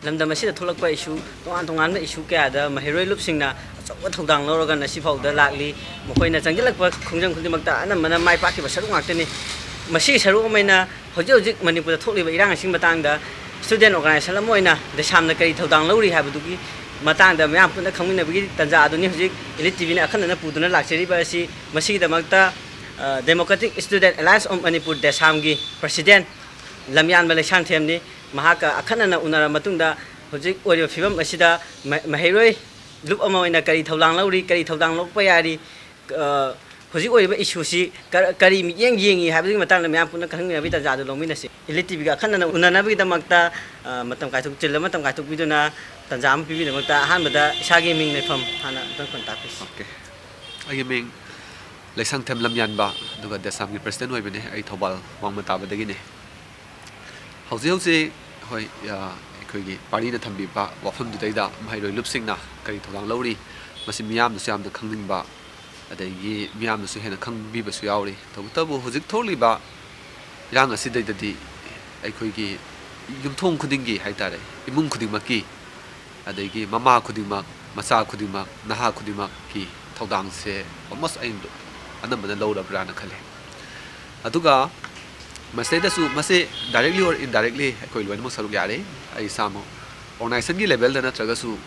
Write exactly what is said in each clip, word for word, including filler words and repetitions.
ꯂꯝꯗꯝ ꯑꯁꯤꯗ ꯊꯣꯛꯂꯛꯄ ꯏꯁꯨ, ꯇꯣꯉꯥꯟ ꯇꯣꯉꯥꯟꯕ ꯏꯁꯨ ꯀꯌꯥꯗ ꯃꯍꯩꯔꯣꯏ ꯂꯨꯞꯁꯤꯡꯅ ꯑꯆꯧꯕ ꯊꯧꯗꯥꯡ ꯂꯧꯔꯒ ꯉꯁꯤ ꯐꯥꯎꯗ ꯂꯥꯛꯂꯤ꯫ ꯃꯈꯣꯏꯅ ꯆꯪꯁꯤꯜꯂꯛꯄ ꯈꯣꯡꯖꯪ ꯈꯨꯗꯤꯡꯃꯛꯇ ꯑꯅꯝꯕꯅ ꯃꯥꯏ ꯄꯥꯛꯈꯤꯕ ꯁꯔꯨꯛ ꯉꯥꯛꯇꯅꯤ꯫ ꯃꯁꯤꯒꯤ ꯁꯔꯨꯛ ꯑꯃ ꯑꯣꯏꯅ ꯍꯧꯖꯤꯛ ꯍꯧꯖꯤꯛ ꯃꯅꯤꯄꯨꯔꯗ ꯊꯣꯛꯂꯤꯕ ꯏꯔꯥꯡ ꯑꯁꯤꯒꯤ ꯃꯇꯥꯡꯗ student organization ꯑꯃ ꯑꯣꯏꯅ ꯗꯦꯁꯥꯝꯅ ꯀꯔꯤ ꯊꯧꯗꯥꯡ ꯂꯧꯔꯤ ꯍꯥꯏꯕꯗꯨꯒꯤ ꯃꯇꯥꯡꯗ ꯃꯌꯥꯝ ꯄꯨꯟꯅ ꯈꯪꯃꯤꯟꯅꯕꯒꯤ ꯇꯥꯟꯖꯥ ꯑꯗꯨꯅꯤ ꯍꯧꯖꯤꯛ Elite ꯇꯤ ꯚꯤꯅ ꯑꯈꯟꯅꯅ ꯄꯨꯗꯨꯅ ꯂꯥꯛꯆꯔꯤꯕ ꯑꯁꯤ꯫ ꯃꯁꯤꯒꯤꯗꯃꯛꯇ, ꯑ, Democratic Student Alliance of Manipur, ꯗꯦꯁꯥꯝꯒꯤ president ꯂꯝꯌꯥꯟꯕ ꯂꯩꯁꯥꯡꯊꯦꯝꯅꯤ꯫ ꯃꯍꯥꯛꯀ ꯑꯈꯟꯅꯅ ꯎꯅꯔꯕ ꯃꯇꯨꯡꯗ ꯍꯧꯖꯤꯛ ꯑꯣꯏꯔꯤꯕ ꯐꯤꯕꯝ ꯑꯁꯤꯗ ꯃ-, ꯃꯍꯩꯔꯣꯏ ꯂꯨꯞ ꯑꯃ ꯑꯣꯏꯅ ꯀꯔꯤ ꯊꯧꯗꯥꯡ ꯂꯧꯔꯤ, ꯀꯔꯤ ꯊꯧꯗꯥꯡ ꯂꯧꯔꯛꯄ ꯌꯥꯔꯤ, ꯑ, ꯍꯧꯖꯤꯛ ꯑꯣꯏꯔꯤꯕ ꯏꯁꯨꯁꯤ ꯀ-, ꯀꯔꯤ ꯃꯤꯠꯌꯦꯡ ꯌꯦꯡꯉꯤ ꯍꯥꯏꯕꯒꯤ ꯃꯇꯥꯡꯗ ꯃꯌꯥꯝ ꯄꯨꯟꯅ ꯈꯪꯃꯤꯟꯅꯕꯒꯤ ꯇꯥꯟꯖꯥ ꯑꯗꯨ ꯂꯧꯃꯤꯟꯅꯁꯤ꯫ Elite ꯇꯤ ꯚꯤꯒ ꯑꯈꯟꯅꯅ ꯎꯅꯅꯕꯒꯤꯗꯃꯛꯇ, ꯑ, ꯃꯇꯝ ꯀꯥꯏꯊꯣꯛ-, ꯆꯤꯜꯂꯕ ꯃꯇꯝ ꯀꯥꯏꯊꯣꯛꯄꯤꯗꯨꯅ ꯇꯥꯟꯖꯥ ꯑꯃ ꯄꯤꯕꯤꯗꯃꯛꯇ ꯑꯍꯥꯟꯕꯗ ꯏꯁꯥꯒꯤ ꯃꯤꯡ ꯂꯩꯐꯝ ꯍꯥꯟꯅ ꯑꯝꯇꯪ ꯇꯥꯛꯄꯤꯁꯤ꯫ OK꯫ ꯑꯩꯒꯤ ꯃꯤꯡ ꯂꯩꯁꯥꯡꯊꯦꯝ ꯂꯝꯌꯥꯟꯕ, ꯑꯗꯨꯒ ꯗꯦꯁꯥꯝꯒꯤ president ꯑꯣꯏꯕꯅꯦ꯫ ꯑꯩ ꯊꯧꯕꯥꯜ ꯋꯥꯡꯃ ꯇꯥꯕꯗꯒꯤꯅꯦ꯫ ꯍꯧꯖꯤꯛ ꯍꯧꯖꯤꯛ, ꯍꯣꯏ, ꯑ, ꯑꯩꯈꯣꯏꯒꯤ partyꯅ ꯊꯝꯕꯤꯕ ꯋꯥꯐꯝꯗꯨꯗꯩꯗ ꯃꯍꯩꯔꯣꯏ ꯂꯨꯞꯁꯤꯡꯅ ꯀꯔꯤ ꯊꯧꯗꯥꯡ ꯂꯧꯔꯤ, ꯃꯁꯤ ꯃꯤꯌꯥꯝꯅꯁꯨ ꯌꯥꯝꯅ ꯈꯪꯅꯤꯡꯕ, ꯑꯗꯒꯤ ꯃꯤꯌꯥꯝꯅꯁꯨ ꯍꯦꯟꯅ ꯈꯪꯕꯤꯕꯁꯨ ꯌꯥꯎꯔꯤ꯫ ꯇꯧꯕꯇꯕꯨ ꯍꯧꯖꯤꯛ ꯊꯣꯛꯂꯤꯕ ꯏꯔꯥꯡ ꯑꯁꯤꯗꯩꯗꯗꯤ ꯑꯩꯈꯣꯏꯒꯤ ꯌꯨꯝꯊꯣꯡ ꯈꯨꯗꯤꯡꯒꯤ ꯍꯥꯏꯇꯥꯔꯦ, ꯏꯃꯨꯡ ꯈꯨꯗꯤꯡꯃꯛꯀꯤ, ꯑꯗꯒꯤ ꯃꯃꯥ ꯈꯨꯗꯤꯡꯃꯛ, ꯃꯆꯥ ꯈꯨꯗꯤꯡꯃꯛ, ꯅꯍꯥ ꯈꯨꯗꯤꯡꯃꯛꯀꯤ ꯊꯧꯗꯥꯡꯁꯦ almost ꯑꯩ ꯑꯅꯝꯕꯅ ꯂꯧꯔꯕ꯭ꯔꯥꯅ ꯈꯜꯂꯦ꯫ ꯑꯗꯨꯒ ꯃꯁꯤꯗꯩꯗꯁꯨ ꯃꯁꯤ directly or indirectly ꯑꯩꯈꯣꯏ ꯂꯣꯏꯅꯃꯛ ꯁꯔꯨꯛ ꯌꯥꯔꯤ꯫ ꯑꯩ ꯏꯁꯥꯃꯛ organizationꯒꯤ levelꯗ ꯅꯠꯇ꯭ꯔꯒꯁꯨ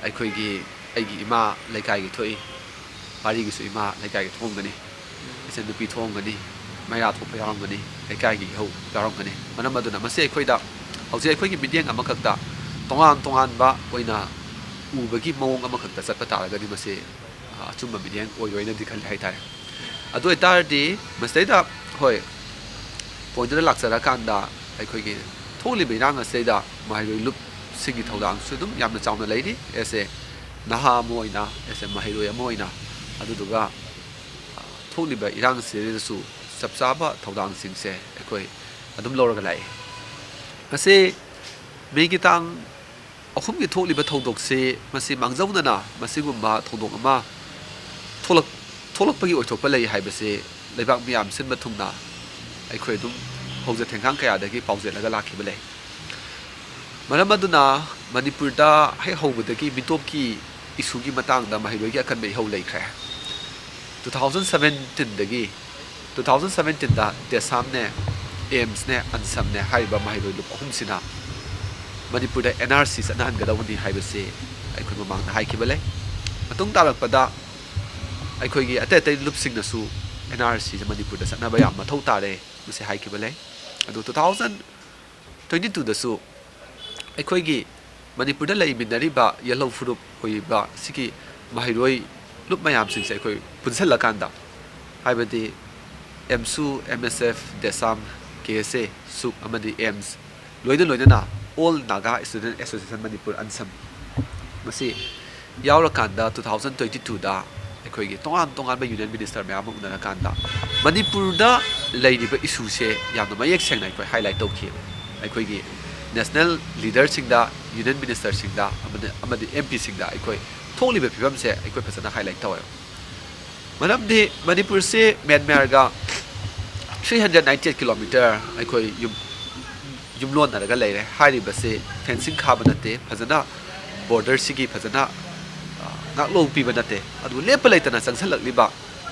ꯑꯩꯈꯣꯏꯒꯤ, ꯑꯩꯒꯤ ꯏꯃꯥ ꯂꯩꯀꯥꯏꯒꯤ ꯊꯣꯛꯏ, ꯄꯥꯔꯤꯒꯤꯁꯨ ꯏꯃꯥ ꯂꯩꯀꯥꯏꯒꯤ ꯊꯣꯛꯑꯝꯒꯅꯤ, ꯏꯆꯟ ꯅꯨꯄꯤ ꯊꯣꯛꯑꯝꯒꯅꯤ, ꯃꯩꯔꯥ ꯊꯣꯛꯄ ꯌꯥꯎꯔꯝꯒꯅꯤ, ꯂꯩꯀꯥꯏꯒꯤ ꯏꯍꯧ ꯌꯥꯎꯔꯝꯒꯅꯤ꯫ ꯃꯔꯝ ꯑꯗꯨꯅ ꯃꯁꯤ ꯑꯩꯈꯣꯏꯗ ꯍꯧꯖꯤꯛ ꯑꯩꯈꯣꯏꯒꯤ ꯃꯤꯠꯌꯦꯡ ꯑꯃꯈꯛꯇ, ꯇꯣꯉꯥꯟ ꯇꯣꯉꯥꯟꯕ ꯑꯣꯏꯅ ꯎꯕꯒꯤ ꯃꯑꯣꯡ ꯑꯃꯈꯛꯇ ꯆꯠꯄ ꯇꯥꯔꯒꯗꯤ ꯃꯁꯤ, ꯑ, ꯑꯆꯨꯝꯕ ꯃꯤꯠꯌꯦꯡ ꯑꯣꯏꯔꯣꯏꯅꯗꯤ ꯈꯜꯂꯤ ꯍꯥꯏꯇꯥꯔꯦ꯫ ꯑꯗꯨ ꯑꯣꯏꯇꯥꯔꯗꯤ ꯃꯁꯤꯗꯩꯗ, ꯍꯣꯏ, pointꯇꯨꯗ ꯂꯥꯛꯆꯔꯀꯥꯟꯗ ꯑꯩꯈꯣꯏꯒꯤ ꯊꯣꯛꯂꯤꯕ ꯏꯔꯥꯡ ꯑꯁꯤꯗꯩꯗ ꯃꯍꯩꯔꯣꯏ ꯂꯨꯞꯁꯤꯡꯒꯤ ꯊꯧꯗꯥꯡꯁꯨ ꯑꯗꯨꯝ ꯌꯥꯝꯅ ꯆꯥꯎꯅ ꯂꯩꯔꯤ꯫ As a ꯅꯍꯥ ꯑꯃ ꯑꯣꯏꯅ, as a ꯃꯍꯩꯔꯣꯏ ꯑꯃ ꯑꯣꯏꯅ, ꯑꯗꯨꯗꯨꯒ, ꯑ, ꯊꯣꯛꯂꯤꯕ ꯏꯔꯥꯡꯁꯤꯗꯁꯨ ꯆꯞ ꯆꯥꯕ ꯊꯧꯗꯥꯡꯁꯤꯡꯁꯦ ꯑꯩꯈꯣꯏ ꯑꯗꯨꯝ ꯂꯧꯔꯒ ꯂꯥꯛꯏ꯫ ꯃꯁꯤ ꯃꯦꯒꯤ ꯇꯥꯡ ꯑꯍꯨꯝꯒꯤ ꯊꯣꯛꯂꯤꯕ ꯊꯧꯗꯣꯛꯁꯤ, ꯃꯁꯤ ꯃꯥꯡꯖꯧꯅꯅ ꯃꯁꯤꯒꯨꯝꯕ ꯊꯧꯗꯣꯛ ꯑꯃ ꯊꯣꯛꯂꯛ-, ꯊꯣꯛꯂꯛꯄꯒꯤ ꯑꯣꯏꯊꯣꯛꯄ ꯂꯩ ꯍꯥꯏꯕꯁꯤ ꯂꯩꯕꯥꯛ ꯃꯤꯌꯥꯝ ꯁꯤꯟꯕ ꯊꯨꯡꯅ ꯑꯩꯈꯣꯏ ꯑꯗꯨꯝ ꯐꯧꯖ ꯊꯦꯡꯈꯥꯡ ꯀꯌꯥꯗꯒꯤ ꯄꯥꯎꯖꯦꯜꯂꯒ ꯂꯥꯛꯈꯤꯕ ꯂꯩ꯫ ꯃꯔꯝ ꯑꯗꯨꯅ ꯃꯅꯤꯄꯨꯔꯗ ꯍꯦꯛ ꯍꯧꯕꯗꯒꯤ ꯃꯤꯇꯣꯞꯀꯤ ꯏꯁꯨꯒꯤ ꯃꯇꯥꯡꯗ ꯃꯍꯩꯔꯣꯏꯒꯤ ꯑꯀꯟꯕ ꯏꯍꯧ ꯂꯩꯈ꯭ꯔꯦ꯫ ꯇꯨ ꯊꯥꯎꯖꯟ ꯁꯕꯦꯟꯇꯤꯟꯗꯒꯤ, ꯇꯨ ꯊꯥꯎꯖꯟ ꯁꯕꯦꯟꯇꯤꯟꯗ ꯗꯦꯁꯥꯝꯅꯦ, ꯑꯦꯝꯁꯅꯦ, ꯑꯟꯁꯝꯅꯦ ꯍꯥꯏꯔꯤꯕ ꯃꯍꯩꯔꯣꯏ ꯂꯨꯞ ꯑꯍꯨꯝꯁꯤꯅ ꯃꯅꯤꯄꯨꯔꯗ ꯑꯦꯟ ꯑꯥꯔ ꯁꯤ ꯆꯠꯅꯍꯟꯒꯗꯧꯕꯅꯤ ꯍꯥꯏꯕꯁꯤ ꯑꯩꯈꯣꯏ ꯃꯃꯥꯡꯗ ꯍꯥꯏꯈꯤꯕ ꯂꯩ꯫ ꯃꯇꯨꯡ ꯇꯥꯔꯛꯄꯗ ꯑꯩꯈꯣꯏꯒꯤ ꯑꯇꯩ ꯑꯇꯩ ꯂꯨꯞꯁꯤꯡꯅꯁꯨ ꯑꯦꯟ ꯑꯥꯔ ꯁꯤꯁꯦ ꯃꯅꯤꯄꯨꯔꯗ ꯆꯠꯅꯕ ꯌꯥꯝ ꯃꯊꯧ ꯇꯥꯔꯦ, ꯃꯁꯤ ꯍꯥꯏꯈꯤꯕ ꯂꯩ꯫ ꯑꯗꯨ ꯇꯨ ꯊꯥꯎꯖꯟ ꯇ꯭ꯋꯦꯟꯇꯤ ꯇꯨꯗꯁꯨ ꯑꯩꯈꯣꯏꯒꯤ ꯃꯅꯤꯄꯨꯔꯗ ꯂꯩꯃꯤꯟꯅꯔꯤꯕ ꯌꯦꯜꯍꯧ ꯐꯨꯔꯨꯞ ꯑꯣꯏꯔꯤꯕ ꯁꯤꯒꯤ ꯃꯍꯩꯔꯣꯏ ꯂꯨꯞ ꯃꯌꯥꯝꯁꯤꯡꯁꯦ ꯑꯩꯈꯣꯏ ꯄꯨꯟꯁꯤꯜꯂꯀꯥꯟꯗ, ꯍꯥꯏꯕꯗꯤ ꯑꯦꯝꯁꯨ, ꯑꯦꯝ ꯑꯦꯁ ꯑꯦꯐ, ꯗꯦꯁꯥꯝ, ꯀꯦ ꯑꯦꯁ ꯑꯦ, ꯁꯨꯛ ꯑꯃꯗꯤ ꯑꯦꯝꯁ, ꯂꯣꯏꯅ ꯂꯣꯏꯅꯅ All Naga Student Association Manipur, ꯑꯟꯁꯝ, ꯃꯁꯤ ꯌꯥꯎꯔꯀꯥꯟꯗ ꯇꯨ ꯊꯥꯎꯖꯟ ꯇ꯭ꯋꯦꯟꯇꯤ ꯇꯨꯗ ꯑꯩꯈꯣꯏꯒꯤ ꯇꯣꯉꯥꯟ ꯇꯣꯉꯥꯟꯕ ꯌꯨꯅꯤꯌꯟ ꯃꯤꯅꯤꯁꯇꯔ ꯃꯌꯥꯝ ꯑꯃ ꯎꯅꯔꯀꯥꯟꯗ ꯃꯅꯤꯄꯨꯔꯗ ꯂꯩꯔꯤꯕ ꯏꯁꯨꯁꯦ ꯌꯥꯝꯅ ꯃꯌꯦꯛ ꯁꯦꯡꯅ ꯑꯩꯈꯣꯏ ꯍꯥꯏꯂꯥꯏꯠ ꯇꯧꯈꯤ꯫ ꯑꯩꯈꯣꯏꯒꯤ ꯅꯦꯁꯅꯦꯜ ꯂꯤꯗꯔꯁꯤꯡꯗ, ꯌꯨꯅꯤꯌꯟ ꯃꯤꯅꯤꯁꯇꯔꯁꯤꯡꯗ ꯑꯃꯗꯤ, ꯑꯃꯗꯤ ꯑꯦꯝ ꯄꯤꯁꯤꯡꯗ ꯑꯩꯈꯣꯏ ꯊꯣꯛꯂꯤꯕ ꯐꯤꯕꯝꯁꯦ ꯑꯩꯈꯣꯏ ꯐꯖꯅ ꯍꯥꯏꯂꯥꯏꯠ ꯇꯧꯋꯦ꯫ ꯃꯔꯝꯗꯤ ꯃꯅꯤꯄꯨꯔꯁꯦ ꯃ꯭ꯌꯥꯟꯃꯥꯔꯒ three hundred ninety eight kilometre ꯑꯩꯈꯣꯏ ꯌꯨꯝ, ꯌꯨꯝꯂꯣꯟꯅꯔꯒ ꯂꯩꯔꯦ꯫ ꯍꯥꯏꯔꯤꯕꯁꯦ ꯐꯦꯟꯁꯤꯡ ꯈꯥꯕ ꯅꯠꯇꯦ, ꯐꯖꯅ ꯕꯣꯔꯗꯔꯁꯤꯒꯤ ꯐꯖꯅ, ꯑ, ꯉꯥꯛꯂꯧ ꯄꯤꯕ ꯅꯠꯇꯦ꯫ ꯑꯗꯨꯕꯨ ꯂꯦꯞꯄ ꯂꯩꯇꯅ ꯆꯪꯁꯤꯜꯂꯛꯂꯤꯕ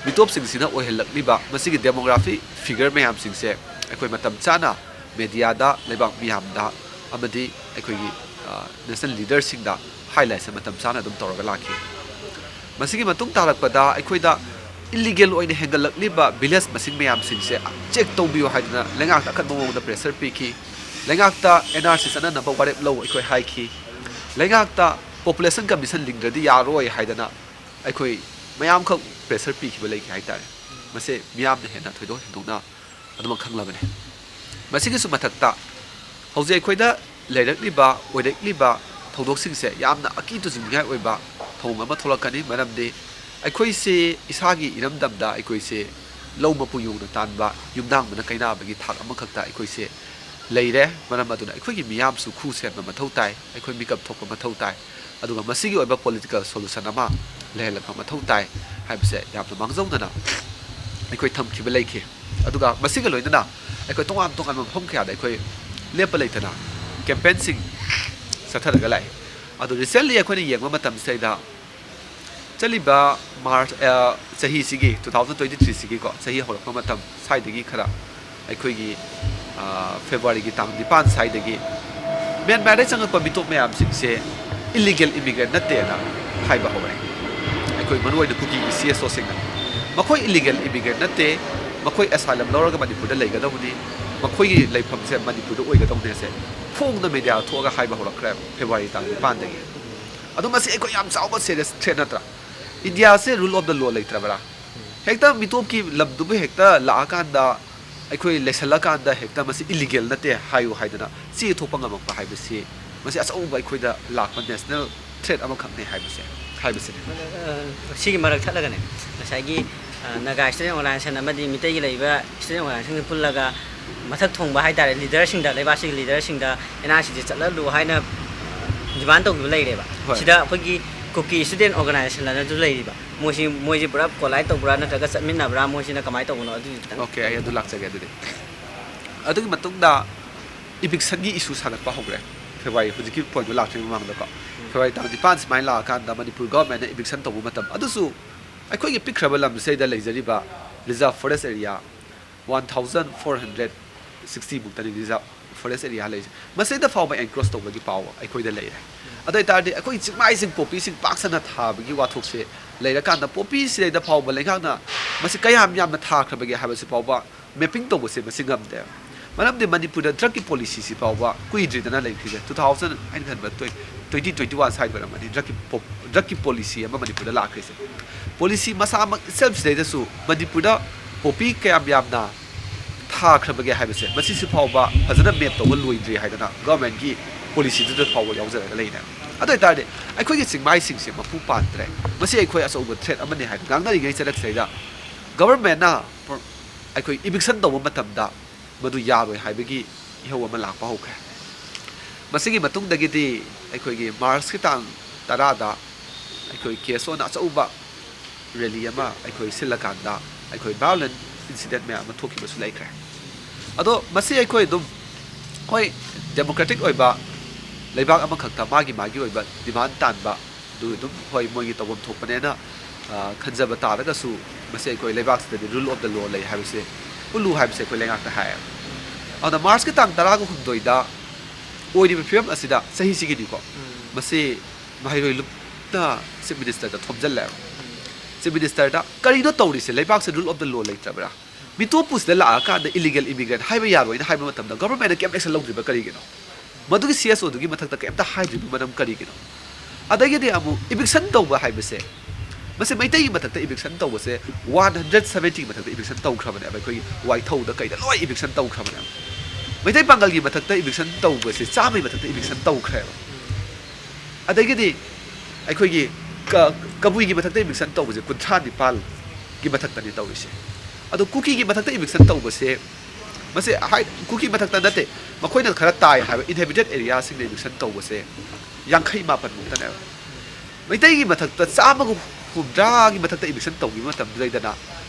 ꯃꯤꯇꯣꯞꯁꯤꯡꯁꯤꯅ ꯑꯣꯏꯍꯜꯂꯛꯂꯤꯕ ꯃꯁꯤꯒꯤ ꯗꯦꯃꯣꯒ꯭ꯔꯥꯐꯤ ꯐꯤꯒꯔ ꯃꯌꯥꯝꯁꯤꯡꯁꯦ ꯑꯩꯈꯣꯏ ꯃꯇꯝ ꯆꯥꯅ ꯃꯦꯗꯤꯌꯥꯗ, ꯂꯩꯕꯥꯛ ꯃꯤꯌꯥꯝꯗ ꯑꯃꯗꯤ ꯑꯩꯈꯣꯏꯒꯤ, ꯑ, ꯅꯦꯁꯅꯦꯜ ꯂꯤꯗꯔꯁꯤꯡꯗ ꯍꯥꯏꯂꯥꯏꯠꯁꯦ ꯃꯇꯝ ꯆꯥꯅ ꯑꯗꯨꯝ ꯇꯧꯔꯒ ꯂꯥꯛꯈꯤ꯫ ꯃꯁꯤꯒꯤ ꯃꯇꯨꯡ ꯇꯥꯔꯛꯄꯗ ꯑꯩꯈꯣꯏꯗ ꯏꯂꯤꯒꯦꯜ ꯑꯣꯏꯅ ꯍꯦꯟꯒꯠꯂꯛꯂꯤꯕ ꯚꯤꯂꯦꯖ ꯃꯁꯤꯡ ꯃꯌꯥꯝꯁꯤꯡꯁꯦ ꯆꯦꯛ ꯇꯧꯕꯤꯌꯨ ꯍꯥꯏꯗꯅ ꯂꯩꯉꯥꯛꯇ ꯑꯀꯟꯕ ꯃꯑꯣꯡꯗ ꯄ꯭ꯔꯦꯁꯔ ꯄꯤꯈꯤ꯫ ꯂꯩꯉꯥꯛꯇ ꯑꯦꯟ ꯑꯥꯔ ꯁꯤ ꯆꯠꯅꯅꯕ ꯋꯥꯔꯦꯞ ꯂꯧ ꯑꯩꯈꯣꯏ ꯍꯥꯏꯈꯤ꯫ ꯂꯩꯉꯥꯛꯇ ꯄꯣꯄꯨꯂꯦꯁꯟ ꯀꯃꯤꯁꯟ ꯂꯤꯡꯗ꯭ꯔꯗꯤ ꯌꯥꯔꯣꯏ ꯍꯥꯏꯗꯅ ꯑꯩꯈꯣꯏ ꯃꯌꯥꯝꯈꯛ ꯄ꯭ꯔꯦꯁꯔ ꯄꯤꯈꯤꯕ ꯂꯩꯈꯤ ꯍꯥꯏꯇꯥꯔꯦ꯫ ꯃꯁꯦ ꯃꯤꯌꯥꯝꯅ ꯍꯦꯟꯅ ꯊꯣꯏꯗꯣꯛ ꯍꯦꯟꯗꯣꯛꯅ ꯑꯗꯨꯃꯛ ꯈꯪꯂꯕꯅꯤ꯫ ꯃꯁꯤꯒꯤꯁꯨ ꯃꯊꯛꯇ ꯍꯧꯖꯤꯛ ꯑꯩꯈꯣꯏꯗ ꯂꯩꯔꯛꯂꯤꯕ, ꯑꯣꯏꯔꯛꯂꯤꯕ ꯊꯧꯗꯣꯛꯁꯤꯡꯁꯦ ꯌꯥꯝꯅ ꯑꯀꯤ ꯇꯨꯖꯤꯡꯅꯤꯡꯉꯥꯏ ꯑꯣꯏꯕ ꯊꯧꯑꯣꯡ ꯑꯃ ꯊꯣꯛꯂꯛꯀꯅꯤ꯫ ꯃꯔꯝꯗꯤ ꯑꯩꯈꯣꯏꯁꯦ ꯏꯁꯥꯒꯤ ꯏꯔꯝꯗꯝꯗ ꯑꯩꯈꯣꯏꯁꯦ ꯂꯧ ꯃꯄꯨ ꯌꯣꯡꯅ ꯇꯥꯟꯕ, ꯌꯨꯝꯗꯥꯡꯕꯅ ꯀꯩꯅꯥꯕꯒꯤ ꯊꯥꯛ ꯑꯃꯈꯛꯇ ꯑꯩꯈꯣꯏꯁꯦ ꯂꯩꯔꯦ꯫ ꯃꯔꯝ ꯑꯗꯨꯅ ꯑꯩꯈꯣꯏꯒꯤ ꯃꯤꯌꯥꯝꯁꯨ ꯈꯨ ꯁꯦꯝꯕ ꯃꯊꯧ ꯇꯥꯏ, ꯑꯩꯈꯣꯏ ꯃꯤꯀꯞ ꯊꯣꯛꯄ ꯃꯊꯧ ꯇꯥꯏ꯫ ꯑꯗꯨꯒ ꯃꯁꯤꯒꯤ ꯑꯣꯏꯕ ꯄꯣꯂꯤꯇꯤꯀꯦꯜ ꯁꯣꯂꯨꯁꯟ ꯑꯃ ꯂꯩꯍꯜꯂꯛꯄ ꯃꯊꯧ ꯇꯥꯏ ꯍꯥꯏꯕꯁꯦ ꯌꯥꯝꯅ ꯃꯥꯡꯖꯧꯅꯅ ꯑꯩꯈꯣꯏ ꯊꯝꯈꯤꯕ ꯂꯩꯈꯤ꯫ ꯑꯗꯨꯒ ꯃꯁꯤꯒ ꯂꯣꯏꯅꯅ ꯑꯩꯈꯣꯏ ꯇꯣꯉꯥꯟ ꯇꯣꯉꯥꯟꯕ ꯃꯐꯝ ꯀꯌꯥꯗ ꯑꯩꯈꯣꯏ ꯂꯦꯞꯄ ꯂꯩꯇꯅ ꯀꯦꯝꯄꯦꯟꯁꯤꯡ ꯆꯠꯊꯔꯒ ꯂꯥꯛꯏ꯫ ꯑꯗꯣ ꯔꯤꯁꯦꯟꯂꯤ ꯑꯩꯈꯣꯏꯅ ꯌꯦꯡꯕ ꯃꯇꯝꯁꯤꯗꯩꯗ ꯆꯠꯂꯤꯕ ꯃꯥꯔꯆ, ꯑ, ꯆꯍꯤꯁꯤꯒꯤ, ꯇꯨ ꯊꯥꯎꯖꯟ ꯇ꯭ꯋꯦꯟꯇꯤ ꯊ꯭ꯔꯤꯁꯤꯒꯤꯀꯣ, ꯆꯍꯤ ꯍꯧꯔꯛꯄ ꯃꯇꯝ ꯁ꯭ꯋꯥꯏꯗꯒꯤ ꯈꯔ ꯑꯩꯈꯣꯏꯒꯤ, ꯑ, ꯐꯦꯕ꯭ꯔꯨꯋꯥꯔꯤꯒꯤ ꯇꯥꯡ ꯅꯤꯄꯥꯟ ꯁ꯭ꯋꯥꯏꯗꯒꯤ ꯃ꯭ꯌꯥꯟꯃꯥꯔꯗꯒꯤ ꯆꯪꯉꯛꯄ ꯃꯤꯇꯣꯞ ꯃꯌꯥꯝꯁꯤꯡꯁꯦ ꯏꯂꯤꯒꯦꯜ ꯏꯃꯤꯒ꯭ꯔꯦꯟ ꯅꯠꯇꯦꯅ ꯍꯥꯏꯕ ꯍꯧꯔꯛꯑꯦ꯫ ꯑꯩꯈꯣꯏ ꯃꯔꯨꯑꯣꯏꯅ ꯀꯨꯀꯤꯒꯤ ꯁꯤ ꯑꯦꯁ ꯑꯣꯁꯤꯡꯅ ꯃꯈꯣꯏ ꯏꯂꯤꯒꯦꯜ ꯏꯃꯤꯒ꯭ꯔꯦꯟ ꯅꯠꯇꯦ, ꯃꯈꯣꯏ ꯑꯦꯁꯥꯏꯂꯝ ꯂꯧꯔꯒ ꯃꯅꯤꯄꯨꯔꯗ ꯂꯩꯒꯗꯧꯕꯅꯤ, ꯃꯈꯣꯏꯒꯤ ꯂꯩꯐꯝꯁꯦ ꯃꯅꯤꯄꯨꯔꯗ ꯑꯣꯏꯒꯗꯧꯕꯅꯦꯁꯦ ꯐꯣꯡꯅ ꯃꯦꯗꯤꯌꯥ ꯊꯣꯛꯑꯒ ꯍꯥꯏꯕ ꯍꯧꯔꯛꯈ꯭ꯔꯦ ꯐꯦꯕ꯭ꯔꯨꯋꯥꯔꯤ ꯇꯥꯡ ꯅꯤꯄꯥꯟꯗꯒꯤ꯫ ꯑꯗꯣ ꯃꯁꯤ ꯑꯩꯈꯣꯏ ꯌꯥꯝ ꯆꯥꯎꯕ ꯁꯦꯔꯤꯌꯁ ꯊ꯭ꯔꯦꯠ ꯅꯠꯇ꯭ꯔꯥ? ꯏꯟꯗꯤꯌꯥꯁꯦ ꯔꯨꯜ ꯑꯣꯐ ꯗ ꯂꯣ ꯂꯩꯇ꯭ꯔꯕ꯭ꯔꯥ? ꯍꯦꯛꯇ ꯃꯤꯇꯣꯞꯀꯤ ꯂꯝꯗꯨꯕꯨ ꯍꯦꯛꯇ ꯂꯥꯛꯑꯀꯥꯟꯗ, ꯑꯩꯈꯣꯏ ꯂꯩꯁꯜꯂꯀꯥꯟꯗ ꯍꯦꯛꯇ ꯃꯁꯤ ꯏꯂꯤꯒꯦꯜ ꯅꯠꯇꯦ ꯍꯥꯏꯌꯨ ꯍꯥꯏꯗꯅ ꯆꯦ ꯊꯣꯛꯄ ꯉꯝꯃꯛꯄ ꯍꯥꯏꯕꯁꯤ, ꯃꯁꯤ ꯑꯆꯧꯕ ꯑꯩꯈꯣꯏꯗ ꯂꯥꯛꯄ ꯅꯦꯁꯅꯦꯜ ꯊ꯭ꯔꯦꯠ ꯑꯃꯈꯛꯅꯦ ꯍꯥꯏꯕꯁꯦ, ꯍꯥꯏꯕꯁꯤꯅꯤ꯫ ꯁꯤꯒꯤ ꯃꯔꯛ ꯊꯠꯂꯒꯅꯦ, ꯉꯁꯥꯏꯒꯤ, ꯑ, ꯅꯥꯒꯥ ꯁ꯭ꯇꯨꯗꯦꯟ ꯑꯣꯔꯒꯅꯥꯏꯖꯦꯁꯟ ꯑꯃꯗꯤ ꯃꯤꯇꯩꯒꯤ ꯂꯩꯔꯤꯕ ꯁ꯭ꯇꯨꯗꯦꯟ ꯑꯣꯔꯒꯅꯥꯏꯖꯦꯁꯟꯁꯤꯡ ꯄꯨꯜꯂꯒ ꯃꯊꯛ ꯊꯣꯡꯕ ꯍꯥꯏ ꯇꯥꯔꯦ, ꯂꯤꯗꯔꯁꯤꯡꯗ, ꯂꯩꯕꯥꯛꯁꯤꯒꯤ ꯂꯤꯗꯔꯁꯤꯡꯗ ꯑꯦꯟ ꯑꯥꯔ ꯁꯤꯁꯦ ꯆꯠꯍꯜꯂꯨ ꯍꯥꯏꯅ ꯗꯤꯃꯥꯟ ꯇꯧꯈꯤꯕ ꯂꯩꯔꯦꯕ꯫ ꯍꯣꯏ꯫ ꯁꯤꯗ ꯑꯩꯈꯣꯏꯒꯤ ꯀꯨꯀꯤ ꯁ꯭ꯇꯨꯗꯦꯟ ꯑꯣꯔꯒꯅꯥꯏꯖꯦꯁꯟ ꯑꯅꯁꯨ ꯂꯩꯔꯤꯕ, ꯃꯣꯏꯁꯤ, ꯃꯣꯏꯁꯤ ꯄꯨꯔꯥ ꯀꯣꯂꯥꯏꯠ ꯇꯧꯕ꯭ꯔꯥ ꯅꯠꯇ꯭ꯔꯒ ꯆꯠꯃꯤꯟꯅꯕ꯭ꯔꯥ, ꯃꯣꯏꯁꯤꯅ ꯀꯃꯥꯏꯅ ꯇꯧꯕꯅꯣ ꯑꯗꯨꯗꯤ ꯈꯤꯇꯪ? ꯑꯣꯀꯦ, ꯑꯩ ꯑꯗꯨ ꯂꯥꯛꯆꯒꯦ꯫ ꯑꯗꯨꯗꯤ ꯑꯗꯨꯒꯤ ꯃꯇꯨꯡꯗ ꯏꯚꯤꯛꯁꯟꯒꯤ ꯏꯁꯨ ꯁꯥꯒꯠꯄ ꯍꯧꯈ꯭ꯔꯦ꯫ ꯐꯦꯕ꯭ꯔꯨꯋꯥꯔꯤ, ꯍꯧꯖꯤꯛꯀꯤ ꯄꯣꯏꯟꯗꯣ ꯂꯥꯛꯇ꯭ꯔꯤꯉꯩ ꯃꯃꯥꯡꯗꯀꯣ, ꯐꯦꯕ꯭ꯔꯨꯋꯥꯔꯤ ꯇꯥꯡ ꯅꯤꯄꯥꯟ ꯁꯨꯃꯥꯏꯅ ꯂꯥꯛꯑꯀꯥꯟꯗ ꯃꯅꯤꯄꯨꯔ ꯒꯚꯔꯟꯃꯦꯟꯅ ꯏꯚꯤꯛꯁꯟ ꯇꯧꯕ ꯃꯇꯝ, ꯑꯗꯨꯁꯨ ꯑꯩꯈꯣꯏꯒꯤ ꯄꯤꯛꯈ꯭ꯔꯕ ꯂꯝꯁꯤꯗꯩꯗ ꯂꯩꯖꯔꯤꯕ reserve forest area one thousand four hundred sixty ꯃꯨꯛꯇꯅꯤ ꯔꯤꯖꯥꯔꯚ ꯐꯣꯔꯦꯁ ꯑꯦꯔꯤꯌꯥ ꯂꯩꯔꯤꯁꯦ꯫ ꯃꯁꯤꯗ ꯐꯥꯎꯕ ꯑꯦꯟꯀ꯭ꯔꯣꯁ ꯇꯧꯕꯒꯤ ꯄꯥꯎ ꯑꯩꯈꯣꯏꯗ ꯂꯩꯔꯦ꯫ ꯑꯗꯨ ꯑꯣꯏ ꯇꯥꯔꯗꯤ ꯑꯩꯈꯣꯏ ꯆꯤꯡꯃꯥꯏꯁꯤꯡ, ꯄꯣꯄꯤꯁꯤꯡ ꯄꯥꯛ ꯁꯟꯅ ꯊꯥꯕꯒꯤ ꯋꯥꯊꯣꯛꯁꯦ ꯂꯩꯔꯀꯥꯟꯗ, ꯄꯣꯄꯤꯁꯤꯗꯩꯗ ꯐꯥꯎꯕ ꯂꯩꯉꯥꯛꯅ ꯃꯁꯤ ꯀꯌꯥꯝ ꯌꯥꯝꯅ ꯊꯥꯈ꯭ꯔꯕꯒꯦ ꯍꯥꯏꯕꯁꯤ ꯐꯥꯎꯕ ꯃꯦꯄꯤꯡ ꯇꯧꯕꯁꯦ ꯃꯁꯤ ꯉꯝꯗꯦ꯫ ꯃꯔꯝꯗꯤ ꯃꯅꯤꯄꯨꯔꯗ ꯗ꯭ꯔꯒꯀꯤ ꯄꯣꯂꯤꯁꯤꯁꯤ ꯐꯥꯎꯕ ꯀꯨꯏꯗ꯭ꯔꯤꯗꯅ ꯂꯩꯈ꯭ꯔꯤꯁꯦ, ꯇꯨ ꯊꯥꯎꯖꯟ, ꯑꯩꯅ ꯈꯟꯕ ꯇ꯭ꯋꯦꯟꯇꯤ ꯇ꯭ꯋꯦꯟꯇꯤ ꯋꯥꯟ ꯁ꯭ꯋꯥꯏꯗ ꯑꯣꯏꯔꯝꯒꯅꯤ, ꯗ꯭ꯔꯒꯀꯤ ꯄꯣ-, ꯗ꯭ꯔꯒꯀꯤ ꯄꯣꯂꯤꯁꯤ ꯑꯃ ꯃꯅꯤꯄꯨꯔꯗ ꯂꯥꯛꯈ꯭ꯔꯤꯁꯦ꯫ ꯄꯣꯂꯤꯁꯤ ꯃꯁꯥꯃꯛ ꯏꯆꯦꯜ ꯁꯤꯗꯩꯗꯁꯨ ꯃꯅꯤꯄꯨꯔꯗ ꯄꯣꯄꯤ ꯀꯌꯥꯝ ꯌꯥꯝꯅ ꯊꯥꯈ꯭ꯔꯕꯒꯦ ꯍꯥꯏꯕꯁꯦ, ꯃꯁꯤꯁꯨ ꯐꯥꯎꯕ ꯐꯖꯅ ꯃꯦꯞ ꯇꯧꯕ ꯂꯣꯏꯗ꯭ꯔꯤ ꯍꯥꯏꯗꯅ ꯒꯚꯔꯟꯃꯦꯟꯠꯀꯤ ꯄꯣꯂꯤꯁꯤꯗꯨꯗ ꯐꯥꯎꯕ ꯌꯥꯎꯖꯔꯒ ꯂꯩꯔꯦ꯫ ꯑꯗꯨ ꯑꯣꯏꯇꯥꯔꯗꯤ ꯑꯩꯈꯣꯏꯒꯤ ꯆꯤꯡꯃꯥꯏꯁꯤꯡꯁꯦ ꯃꯄꯨ ꯄꯥꯟꯗ꯭ꯔꯦ, ꯃꯁꯤ ꯑꯩꯈꯣꯏ ꯑꯆꯧꯕ ꯊ꯭ꯔꯦꯠ ꯑꯃꯅꯤ ꯍꯥꯏꯅ ꯉꯥꯡꯅꯔꯤꯉꯩ ꯆꯔꯛꯁꯤꯗꯩꯗ ꯒꯚꯔꯟꯃꯦꯟꯠꯅ ꯑꯩꯈꯣꯏ ꯏꯚꯤꯛꯁꯟ ꯇꯧꯕ ꯃꯇꯝꯗ ꯃꯗꯨ ꯌꯥꯔꯣꯏ ꯍꯥꯏꯕꯒꯤ ꯏꯍꯧ ꯑꯃ ꯂꯥꯛꯄ ꯍꯧꯈ꯭ꯔꯦ꯫ ꯃꯁꯤꯒꯤ ꯃꯇꯨꯡꯗꯒꯤꯗꯤ ꯑꯩꯈꯣꯏꯒꯤ ꯃꯥꯔꯆꯀꯤ ꯇꯥꯡ ꯇꯔꯥꯗ ꯑꯩꯈꯣꯏ ꯀꯦ ꯑꯦꯁ ꯑꯣꯅ ꯑꯆꯧꯕ ꯔꯦꯂꯤ ꯑꯃ ꯑꯩꯈꯣꯏ ꯁꯤꯜꯂꯀꯥꯟꯗ ꯑꯩꯈꯣꯏ ꯚꯥꯏꯑꯣꯂꯦꯟ ꯏꯟꯁꯤꯗꯦꯟꯠ ꯃꯌꯥꯝ ꯑꯃ ꯊꯣꯛꯈꯤꯕꯁꯨ ꯂꯩꯈ꯭ꯔꯦ꯫ ꯑꯗꯣ ꯃꯁꯤ ꯑꯩꯈꯣꯏ ꯑꯗꯨꯝ, ꯍꯣꯏ, ꯗꯦꯃꯣꯀ꯭ꯔꯦꯇꯤꯛ ꯑꯣꯏꯕ ꯂꯩꯕꯥꯛ ꯑꯃꯈꯛꯇ ꯃꯥꯒꯤ ꯃꯥꯒꯤ ꯑꯣꯏꯕ ꯗꯤꯃꯥꯟ ꯇꯥꯟꯕ ꯑꯗꯨ ꯑꯗꯨꯝ, ꯍꯣꯏ, ꯃꯣꯏꯒꯤ ꯇꯧꯐꯝ ꯊꯣꯛꯄꯅꯦꯅ, ꯑ, ꯈꯟꯖꯕ ꯇꯥꯔꯒꯁꯨ, ꯃꯁꯤ ꯑꯩꯈꯣꯏ ꯂꯩꯕꯥꯛꯁꯤꯗꯗꯤ rule of the law ꯂꯩ ꯍꯥꯏꯕꯁꯦ ꯎꯠꯂꯨ ꯍꯥꯏꯕꯁꯦ ꯑꯩꯈꯣꯏ ꯂꯩꯉꯥꯛꯇ ꯍꯥꯏꯌꯦꯕ꯫ ꯑꯗꯨꯅ ꯃꯥꯔꯆꯀꯤ ꯇꯥꯡ ꯇꯔꯥꯒ ꯍꯨꯝꯗꯣꯏꯗ ꯑꯣꯏꯔꯤꯕ ꯐꯤꯕꯝ ꯑꯁꯤꯗ ꯆꯍꯤꯁꯤꯒꯤꯅꯤꯀꯣ, ꯎꯝ꯫ ꯃꯁꯤ ꯃꯍꯩꯔꯣꯏ ꯂꯨꯞꯅ ꯆꯤꯐ ꯃꯤꯅꯤꯁꯇꯔꯗ ꯊꯣꯝꯖꯤꯜꯂꯦꯕ꯫ ꯆꯤꯐ ꯃꯤꯅꯤꯁꯇꯔꯗ, "ꯀꯔꯤꯅꯣ ꯇꯧꯔꯤꯁꯦ? ꯂꯩꯕꯥꯛꯁꯦ rule of the law ꯂꯩꯇ꯭ꯔꯕ꯭ꯔꯥ? ꯃꯤꯇꯣꯞꯄꯨꯁꯤꯗ ꯂꯥꯛꯑꯀꯥꯟꯗ illegal immigrant ꯍꯥꯏꯕ ꯌꯥꯔꯣꯏꯅ ꯍꯥꯏꯕ ꯃꯇꯝꯗ ꯒꯚꯔꯟꯃꯦꯟꯠꯅ ꯀꯩꯝ ꯑꯦꯛꯁꯟ ꯂꯧꯗ꯭ꯔꯤꯕ ꯀꯔꯤꯒꯤꯅꯣ? ꯃꯗꯨꯒꯤ ꯁꯤ ꯑꯦꯁ ꯑꯣꯗꯨꯒꯤ ꯃꯊꯛꯇ ꯀꯩꯝꯇ ꯍꯥꯏꯗ꯭ꯔꯤꯕ ꯃꯔꯝ ꯀꯔꯤꯒꯤꯅꯣ?" ꯑꯗꯒꯤꯗꯤ ꯑꯃꯨꯛ ꯏꯚꯤꯛꯁꯟ ꯇꯧꯕ ꯍꯥꯏꯕꯁꯦ, ꯃꯁꯤ ꯃꯩꯇꯩꯒꯤ ꯃꯊꯛꯇ ꯏꯚꯤꯛꯁꯟ ꯇꯧꯕꯁꯦ ꯋꯥꯟ ꯍꯟꯗ꯭ꯔꯦꯠ ꯁꯕꯦꯟꯇꯤꯒꯤ ꯃꯊꯛꯇ ꯏꯚꯤꯛꯁꯟ ꯇꯧꯈ꯭ꯔꯕꯅꯦꯕ꯫ ꯑꯩꯈꯣꯏꯒꯤ ꯋꯥꯏꯊꯧꯗ ꯀꯩꯗ ꯂꯣꯏ ꯏꯚꯤꯛꯁꯟ ꯇꯧꯈ꯭ꯔꯕꯅꯦꯕ꯫ ꯃꯩꯇꯩ ꯄꯥꯡꯒꯜꯒꯤ ꯃꯊꯛꯇ ꯏꯚꯤꯛꯁꯟ ꯇꯧꯕꯁꯦ ꯆꯥꯝꯃꯒꯤ ꯃꯊꯛꯇ ꯏꯚꯤꯛꯁꯟ ꯇꯧꯈ꯭ꯔꯦꯕ꯫ ꯑꯗꯒꯤꯗꯤ ꯑꯩꯈꯣꯏꯒꯤ ꯀ-, ꯀꯕꯨꯏꯒꯤ ꯃꯊꯛꯇ ꯏꯚꯤꯛꯁꯟ ꯇꯧꯕꯁꯦ ꯀꯨꯟꯊ꯭ꯔꯥ ꯅꯤꯄꯥꯜꯒꯤ ꯃꯊꯛꯇꯅꯤ ꯇꯧꯔꯤꯁꯦ꯫ ꯑꯗꯣ ꯀꯨꯀꯤꯒꯤ ꯃꯊꯛꯇ ꯏꯚꯤꯛꯁꯟ ꯇꯧꯕꯁꯦ, ꯃꯁꯤ ꯍꯥꯏ-, ꯀꯨꯀꯤ ꯃꯊꯛꯇ ꯅꯠꯇꯦ, ꯃꯈꯣꯏꯅ ꯈꯔ ꯇꯥꯏ ꯍꯥꯏꯕ inhabited areaꯁꯤꯡꯗ ꯏꯚꯤꯛꯁꯟ ꯇꯧꯕꯁꯦ ꯌꯥꯡꯈꯩ ꯃꯥꯄꯟꯃꯨꯛꯇꯅꯦꯕ꯫ ꯃꯩꯇꯩꯒꯤ ꯃꯊꯛꯇ ꯆꯥꯝꯃꯒ ꯍꯨꯝꯗ꯭ꯔꯥꯒꯤ ꯃꯊꯛꯇ ꯏꯚꯤꯛꯁꯟ ꯇꯧꯈꯤꯕ ꯃꯇꯝꯗꯨꯗꯩꯗꯅ